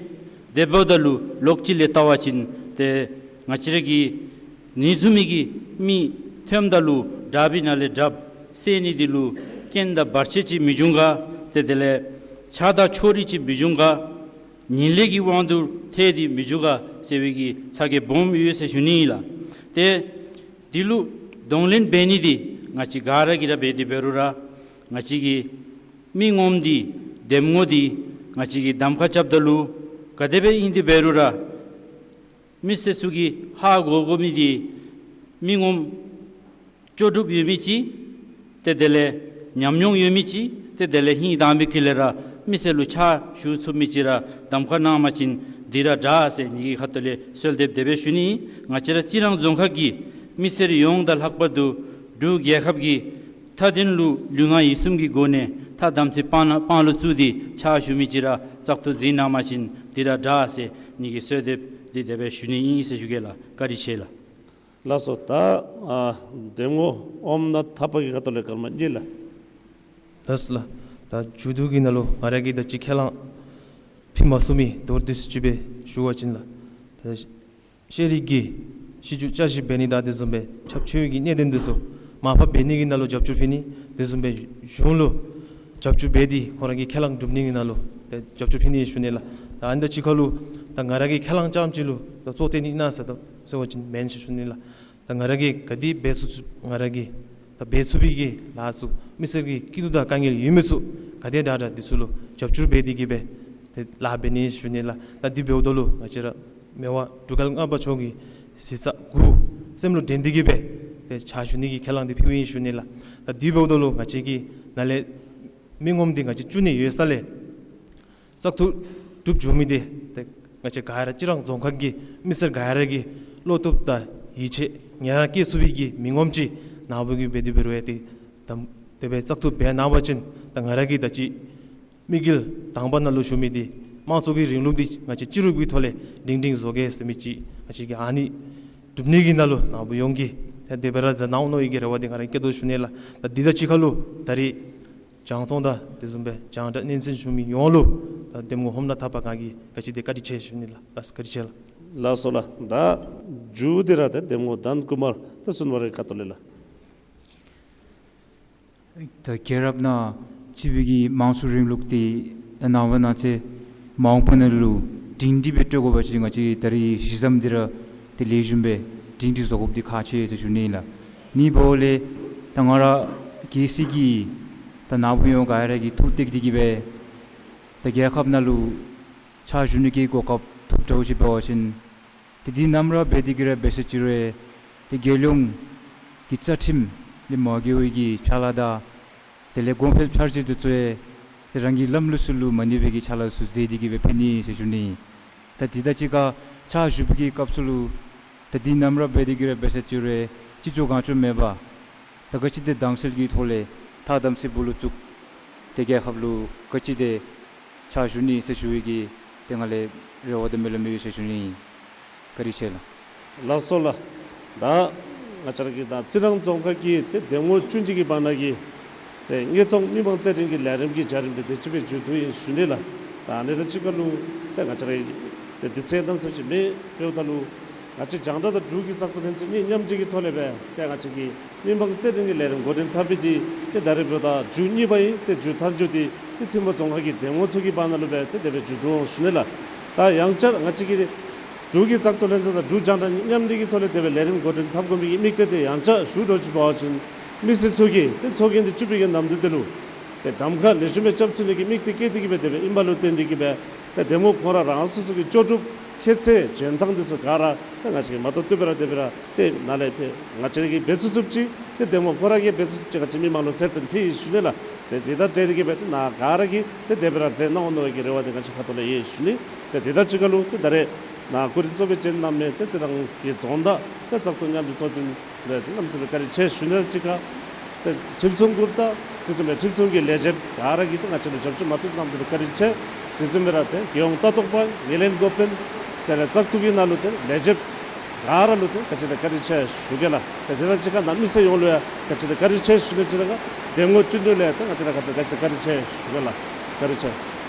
དེ་འབདཝ་ད་ལུ་ལོགས་སྤྱི་ལས་བལྟ་བ་ཅིན་ཏེ་ང་བཅས་ར་གི་ཉིན་བཟུང་མི་གི་མི་ཐོནམ་ད་ལུ་དྲགཔ་ནང་ལས་དྲགཔ་སེལ་ནི་འདི་ལུ་རྐྱེན་དང་བར་ཆད་ཅིག་མི་འབྱུང་ག། ཏེ་དེ་ལས་ཆག་སྡང་ཕྱོགས་རིས་ཅིག་མི་འབྱུང་ག། ཉིན་ལས་ཀྱི་དབང་དུ་ཐལ་ཏེ་མི་འགྱོ་ག་ཟེར་བའི་གི་ཚ་གྱང་སྦོམ་ཡོད་ཟེར་ཞུ་ནི་ཨིན་ལགས། ཏེ་འདི་ལུ་གདོང་ལེན་འབད་ནི་འདི་ང་བཅས་ག་ར་གིས་ར་འབད་དེ་འབད་རུང་ར་ང་བཅས་ཀྱི་མི་ངོམ་འདི་གདམ་ངོ་འདི་ང་བཅས་ཀྱིས་གདམ་ཁ་རྐྱབ་ད་ལུ་ག་དེ་སྦེ་ཨིན་ཏེ་འབད་རུང་ར་མི་སེར་ཚུ་གིས་ཧ་གོ་དགོ་མི་འདི་མི་ངོམ་ལྕོགས་གྲུབ་ཡོད་མི་ཅིག། ཏེ་དེ་ལས་ཉམས་མྱོང་ཡོད་མི་ཅིག། ཏེ་དེ་ལས་ཧིང་དྭངས་མའི་དཀྱིལ་ལས་ར་མི་སེར་ལུ་ཕྱག་ཞུ་ཚུགས་མི་ཅིག་ར་གདམ་ཁ་གནང་བ་ཅིན་འདི་ར་དྲག་ཟེར་ངེ་གི་ཁ་ཐུག་ལས་གསོལ་འདེབས་དེ་སྦེ་ཞུ་ནི། ང་བཅས་ར་རྩི་རང་རྫོང་ཁག་གི་མི་སེར་ཡོངས་དང་ལྷག་པར་དུ་འབྲུག་རྒྱལ་ཁབ་ཀྱི་མཐའ་དོན་ལུ་ལུས་ངག་ཡིད་གསུམ་གྱི་སྒོ་ནས་ཐ་དམ་ཚིག་དཔང་དཔང་ལུ་བཙུགས་ཏེ་ཕྱག་ཞུ་མི་ཅིག་ར་བཙག་འཐུ་མཛད་གནང་བ་ཅིན་འདི་ར་དྲག་ཟེར་ངེ་གི་གསོལ་འདེབས་འདི་དེ་སྦེ་ཞུ་ནི་ཨིན་ཟེར་ཞུ་གེ་ལགས། བཀའ་དྲིན་ཆེ་ལགས། ལགས་སོ། ད་ཨ་གདམ་ངོ་ཨོམ་ནག་ཐག་པ་གི་ཁ་ཐུག་ལས་སྐར་མ་གཉིས་ལགས། ལགས་སོ་ལགས། ད་མཇུག་བསྡུ་གི་ནང་ལུ་ང་ར་གིས་ད་ཅི་ཁས་བླངས་ཕུལ་མ་ཚུགས་མི་མདོར་བསྡུས་སུ་ཅིག་སྦེ་ཞུ་བ་ཅིན་ལགས། ད་ཤེས་རིག་གི་ཤེས་རྒྱུད་བསྐྱར་ཞིབ་འབད་ནི་དང་དེ་བཟུམ་སྦེ་ཁྱབ་ཆེ་བའི་གི་གནད་དོན་འདི་ཚུ་མར་ཕབ་འབད་ནི་གི་ནང་ལུ་རྒྱབ་སྐྱོར་ཕུལ་ནི། དེ་བཟུམ་སྦེ་གཞུང་ལུ་རྒྱབ་སྐྱོར་འབད་དེ་ཁོང་ར་གི་ཁས་བླངས་སྒྲུབ་ནི་གི་ནང་ལུ་ཏེ་རྒྱབ་སྐྱོར་ཕུལ་ནི་ཞུ་ནི་ལགས། ད་ཨ་ནི་དང་གཅིག་ཁར་ལུ་ད་ང་ར་གི་ཁས་བླངས་རྐྱངམ་ཅིག་ལུ་ད་གཙོ་བོ་བཏོན་ནི་ཨིན་ན་ཟེར་ད་ཟེར་བ་ཅིན་མེན་ཟེར་ཞུ་ནི་ལགས། ད་ང་ར་གིས་ག་དེ་འབད་ཚུགས་ཚུགས་ང་ར་གིས་ད་འབད་ཚུགས་པའི་གི་ལཱ་ཚུ་མི་སེར་གྱི་སྐྱིད་སྡུག་དང་དཀའ་ངལ་ཡོད་མི་ཚུ་ག་དེ་དྲག་དྲག་འདི་ཚུ་ལུ་རྒྱབ་སྐྱོར་འབད་དེ་གིས་སྦེ་ཏེ་ལཱ་འབད་ནི་ཞུ་ནི་ལགས། ད་འདི་འབདཝ་ད་ལུ་ང་བཅས་ར་མི་དབང་འབྲུག་རྒྱལ་ལྔ་པ་མཆོག་གི་གཟི་རྩ་དགུ་སེམས་ལུ་དྲན་ཏེ་གིས་སྦེ་ཏེ་ཕྱག་ཞུ་ནི་གི་ཁས་བླངས་འདི་ཕུལཝ་ཨིན་ཞུ་ནི་ལགས། ད་འདི་འབདཝ་ད་ལུ་ང་བཅས་ཀྱི་ནཱ་ལས་མི་ངོམ་འདི་ང་བཅས་བཅུ་གཉིས་ཡོད་ས་ལས་བཙག་འཐུ་གྲུབ་འགྱོ་མི་འདི་ཏེ་ང་བཅས་ག་ར་རྩི་རང་རྫོང་ཁག་གི་མི་སེར་ག་ར་གི་བློ་སྟོབས་དང་ཡིད་ཆེས་ངལ་རངས་སྐྱེ་ཚུགས་པའི་གི་མི་ངོམ་ཅིག་ནཱ་བུ་གིས་འབད་དེ་འབད་རུང་ཡང་ཏེ་དམ་དེ་སྦེ་བཙག་འཐུ་འབད་གནང་བ་ཅིན་ད་ང་ར་གིས་ད་ཅི་དམིགས་ཡུལ་དང་པ་ནང་ལུ་ཞུ་མི་འདི་དམངས་གཙོ་གི་རིང་ལུགས་འདི་ང་བཅས་སྤྱི་རུབ་ཀྱི་ཐོག་ལས་སྒྲིང་སྒྲིང་བཟོ་གེ་ཟེར་མི་ཅིག་ང་བཅས་ཀྱིས་ཨ་ནི་སྒྲུབ་ནི་གི་ནང་ལུ་ནཱ་བུ་ཡོངས་ཀྱིས་ཏེ་དེ་སྦེ་ར་མཛད་གནང་འོང་མནོ་བའི་གི་རེ་བ་འདི་ང་ར་གིས་བསྐྱེད་དོ་ཞུ་ནི་ལགས། ད་འདི་དང་གཅིག་ཁར་ལུ་ད་རེས་རྒྱང་མཐོང་དང་དེ་བཟུམ་སྦེ་རྒྱང་བསྒྲགས་སྙན་གསན་ཞུ་མི་ཡོངས་ལུ་ད་གདམ་ངོ་ཧོམ་ནག་ཐག་པ་ང་གིས་ག་ཅི་དེ་བཀའ་དྲིན་ཆེ་ཞུ་ནི་ལགས། ལགས་བཀའ་དྲིན་ཆེ་ལགས། ལགས་སོ་ལགས། ད་མཇུག་འདི་ར་ད་གདམ་ངོ་དཱན་ཀུ་མར་ད་སུན་མ་རའི་ཁ་ཐུག་ལས་ལགས། ད་རྒྱལ་རབས་ནང་སྤྱི་བོད་ཀྱི་དམངས་གཙོ་རིང་ལུགས་འདི་ད་ནངས་པ་གནངས་ཚེ་མ་འོངས་པ་ནང་ལུ་སྒྲིང་སྒྲི་སྦེ་སྤྲོད་དགོ་པ་ཅིན་ང་བཅས་ད་རེས་གཞི་བཟུམ་འདི་ར་ཏེ་ལེགས་ཤོམ་སྦེ་སྒྲིང་སྒྲི་བཟོ་དགོཔ་འདི་ཁག་ཆེ་ཟེར་ཞུ་ནི་ལགས། ཨ་ནི་འབདཝ་ལས་ད་ང་ར་གལ་སྲིད་ཀྱིས་ད་ནཱ་བུ་ཡོངས་ག་ར་གིས་ཐུགས་གཏད་དེ་གིས་སྦེ་ད་རྒྱལ་ཁབ་ནང་ལུ་ཕྱག་ཞུ་ནི་གི་གོ་སྐབས་ཐོབ་འདྲཝ་ཅིག་འབད་བ་ཅིན་ཏེ་འདི་ནམ་ར་འབད་དེ་གིས་ར་འབད་ས་ཅིག་རུང་ཏེ་རྒྱལ་ཡོངས་ཀྱི་རྩ་ཁྲིམས་ལས་མ་འགལ་བའི་གི་ཕྱག་ལཱ་དང་དེ་ལས་གོང་འཕེལ་འཆར་གཞི་འདི་ཚུ་ཡང་ཏེ་རང་གི་ལམ་ལུགས་ཚུ་ལུ་མ་གནོད་པའི་གི་ཕྱག་ལཱ་ཚུ་མཛད་དེ་གིས་སྦེ་ཕུལ་ནི་ཟེར་ཞུ་ནི། ད་འདི་དང་གཅིག་ཁར་ཕྱག་ཞུ་བའི་གི་སྐབས་སུ་ལུ་ད་འདི་ནམ་ར་འབད་དེ་གིས་ར་འབད་ས་ཅིག་རུང་ཅི་ལྕོགས་གང་ལྕོགས་མེད་པར་ད་ག་ཅི་དེ་དྭངས་གསལ་གྱི་ཐོག་ལས་ཐ་དམ་ཚིག་སྦུག་ལུ་བཙུགས་ཏེ་རྒྱལ་ཁབ་ལུ་ག་ཅི་དེ་ཕྱག་ཞུ་ནི་ཟེར་ཞུ་བའི་གི་ཏེ་ང་ལས་རེ་བ་དང་སྨོན་ལམ་ཡོད་ཟེར་ཞུ་ནི། བཀའ་དྲིན་ཆེ་ལགས། ལགས་སོ་ལགས། ད་ང་བཅས་ར་གི་ད་རྩི་རང་རྫོང་ཁག་གི་ཏེ་གདམ་ངོ་བཅུ་གཉིས་ཀྱི་བར་ན་གི་ཏེ་དངོས་མཐོང་མི་མང་རྩོད་འགྲན་གྱི་ལས་རིམ་གྱི་བརྒྱུད་རིམ་འདི་དེ་ཅིག་སྦེ་མཇུག་བསྡུ་ཡི་ཟེར་ཞུ་ནི་ལགས། ད་ཨ་ནི་དང་གཅིག་ཁར་ལུ་ཏེ་ང་བཅས་ར་གི་ཏེ་དུས་ཚོད་གནམ་མེད་ས་མེད་ཅིག་མེད། འབདཝ་ད་ལུ་ ང་བཅས་རྒྱང་བསྒྲགས་དང་འབྲུག་གི་བཙག་འཐུ་ལྷན་ཚོགས་གཉིས་མཉམ་འབྲེལ་གྱི་ཐོག་ལས་སྦེ་ཏེ་ང་བཅས་ཀྱི་མི་མང་རྩོད་འགྲན་གྱི་ལས་རིམ་འགོ་འདྲེན་འཐབ་པའི་འདི་ཏེ་ད་རེས་འབདཝ་ད་མཇུག་གཉིས་པ་ཨིན། ཏེ་མཇུག་མཐའ་མཇུག་འདི་ཏེ་ཐིམ་ཕུ་རྫོང་ཁག་གི་འདེམས་ངོ་ཚོགས་ཀྱི་བར་ན་ལུ་སྦེ་ཏེ་དེ་སྦེ་མཇུག་བསྡུ་འོང་ཞུ་ནི་ལགས། ད་ཡང་བསྐྱར་ང་བཅས་ཀྱི་འབྲུག་གི་བཙག་འཐུ་ལྷན་ཚོགས་དང་འབྲུག་རྒྱང་བསྒྲགས་མཉམ་འབྲེལ་གྱི་ཐོག་ལས་དེ་སྦེ་ལས་རིམ་འགོ་འདྲེན་འཐབ་དགོ་མི་གི་དམིགས་གཏད་དེ་ཡང་བསྐྱར་ཞུ་འདྲཝ་ཅིག་འབད་བ་ཅིན་མི་སེར་ཚུ་གིས་ཏེ་ཚོགས་རྒྱན་འདི་བཙུགས་པའི་གི་ནམ་དུས་འདི་ལུ་ཏེ་གདམ་ཁ་ལེགས་ཤོམ་སྦེ་རྐྱབ་ཚུགས་ནི་གི་དམིགས་གཏད་བསྐྱེད་དེ་གི་སྦེ་དེ་སྦེ་ཨིན་པ་ལུ་བརྟེན་ཏེ་གི་སྦེ་ཏེ་འདེམས་ངོ་ཁོང་ར་རང་སོ་སོ་གི་ལྕོགས་གྲུབ་ཁྱད་ཚད་འཇོན་ཐངས་འདི་ཚུ་ག་ར་ཏེ་ང་བཅས་ཀྱིས་མ་བཏུབ་བཏུབ་སྦེ་ར་དེ་སྦེ་ར་ཏེ་ནཱ་ལས་ཏེ་ང་བཅས་ཀྱིས་འབད་ཚུགས་ཚུགསཔ་ཅིག་ཏེ་འདེམས་ངོ་ཁོང་ར་གིས་འབད་ཚུགས་ཚུགསཔ་ཅིག་ང་བཅས་མི་མང་ལུ་ཟེར་ཏེ་ཕུལ་ཞུ་ནི་ལགས། ཏེ་དེ་དང་འབྲེལ་ཏེ་གི་སྦེ་ཏེ་ནཱ་ག་ར་གིས་ཏེ་དེ་སྦེ་ར་མཛད་གནང་འོང་མནོ་བའི་གི་རེ་བ་འདི་ང་བཅས་ཁ་ཐུག་ལས་ཡོད་ཞུ་ནི། ཏེ་དེ་དང་གཅིག་ཁར་ལུ་ཏེ་ད་རེས་ནཱ་སྐུ་མགྲོན་གཙོ་སྦེ་བྱོན་གནང་མི་ཏེ་རྩི་རང་གི་རྫོང་བདག་ཏེ་བཙག་འཐུ་མཉམ་འབྲེལ་ཚོགས་ཆེན་ལས་ཏེ་གནམ་མེད་ས་མེད་བཀའ་དྲིན་ཆེ་ཞུ་ནི་དང་གཅིག་ཁར་ཏེ་ཁྲིམས་སྲུང་འགོ་དཔོན་དང་དེ་བཟུམ་སྦེ་ཁྲིམས་སྲུང་གི་ལས་བྱེདཔ་ག་ར་གིས་ཏེ་ང་བཅས་ལུ་རྒྱབ་སྐྱོར་མ་བཏུབ་གནང་མི་ལུ་བཀའ་དྲིན་ཆེ། དེ་བཟུམ་སྦེ་ར་ཏེ་རྒྱལ་ཡོངས་ལྟ་རྟོག་པ་ངོས་ལེན་འགོ་དཔོན་དེ་ལས་བཙག་འཐུ་གི་ནང་ལུ་ཏེ་ལས་བྱེདཔ་ག་ར་ལུ་ཏེ་ག་ཅི་ཏེ་བཀའ་དྲིན་ཆེ་ཞུ་གེ་ལགས། ཏེ་དེ་དང་གཅིག་ཁར་ནཱ་མི་སེར་ཡོངས་ལུ་ཡང་ག་ཅི་ཏེ་བཀའ་དྲིན་ཆེ་ཞུ་ནི་གཅིག་དང་ག་འདེམས་ངོ་བཅུད་ནུས་ལས་ཏེ་ང་བཅས་ར་ག་ཏེ་ག་ཅི་ཏེ་བཀའ་དྲིན་ཆེ་ཞུ་གེ་ལགས། བཀའ་དྲིན་ཆེ།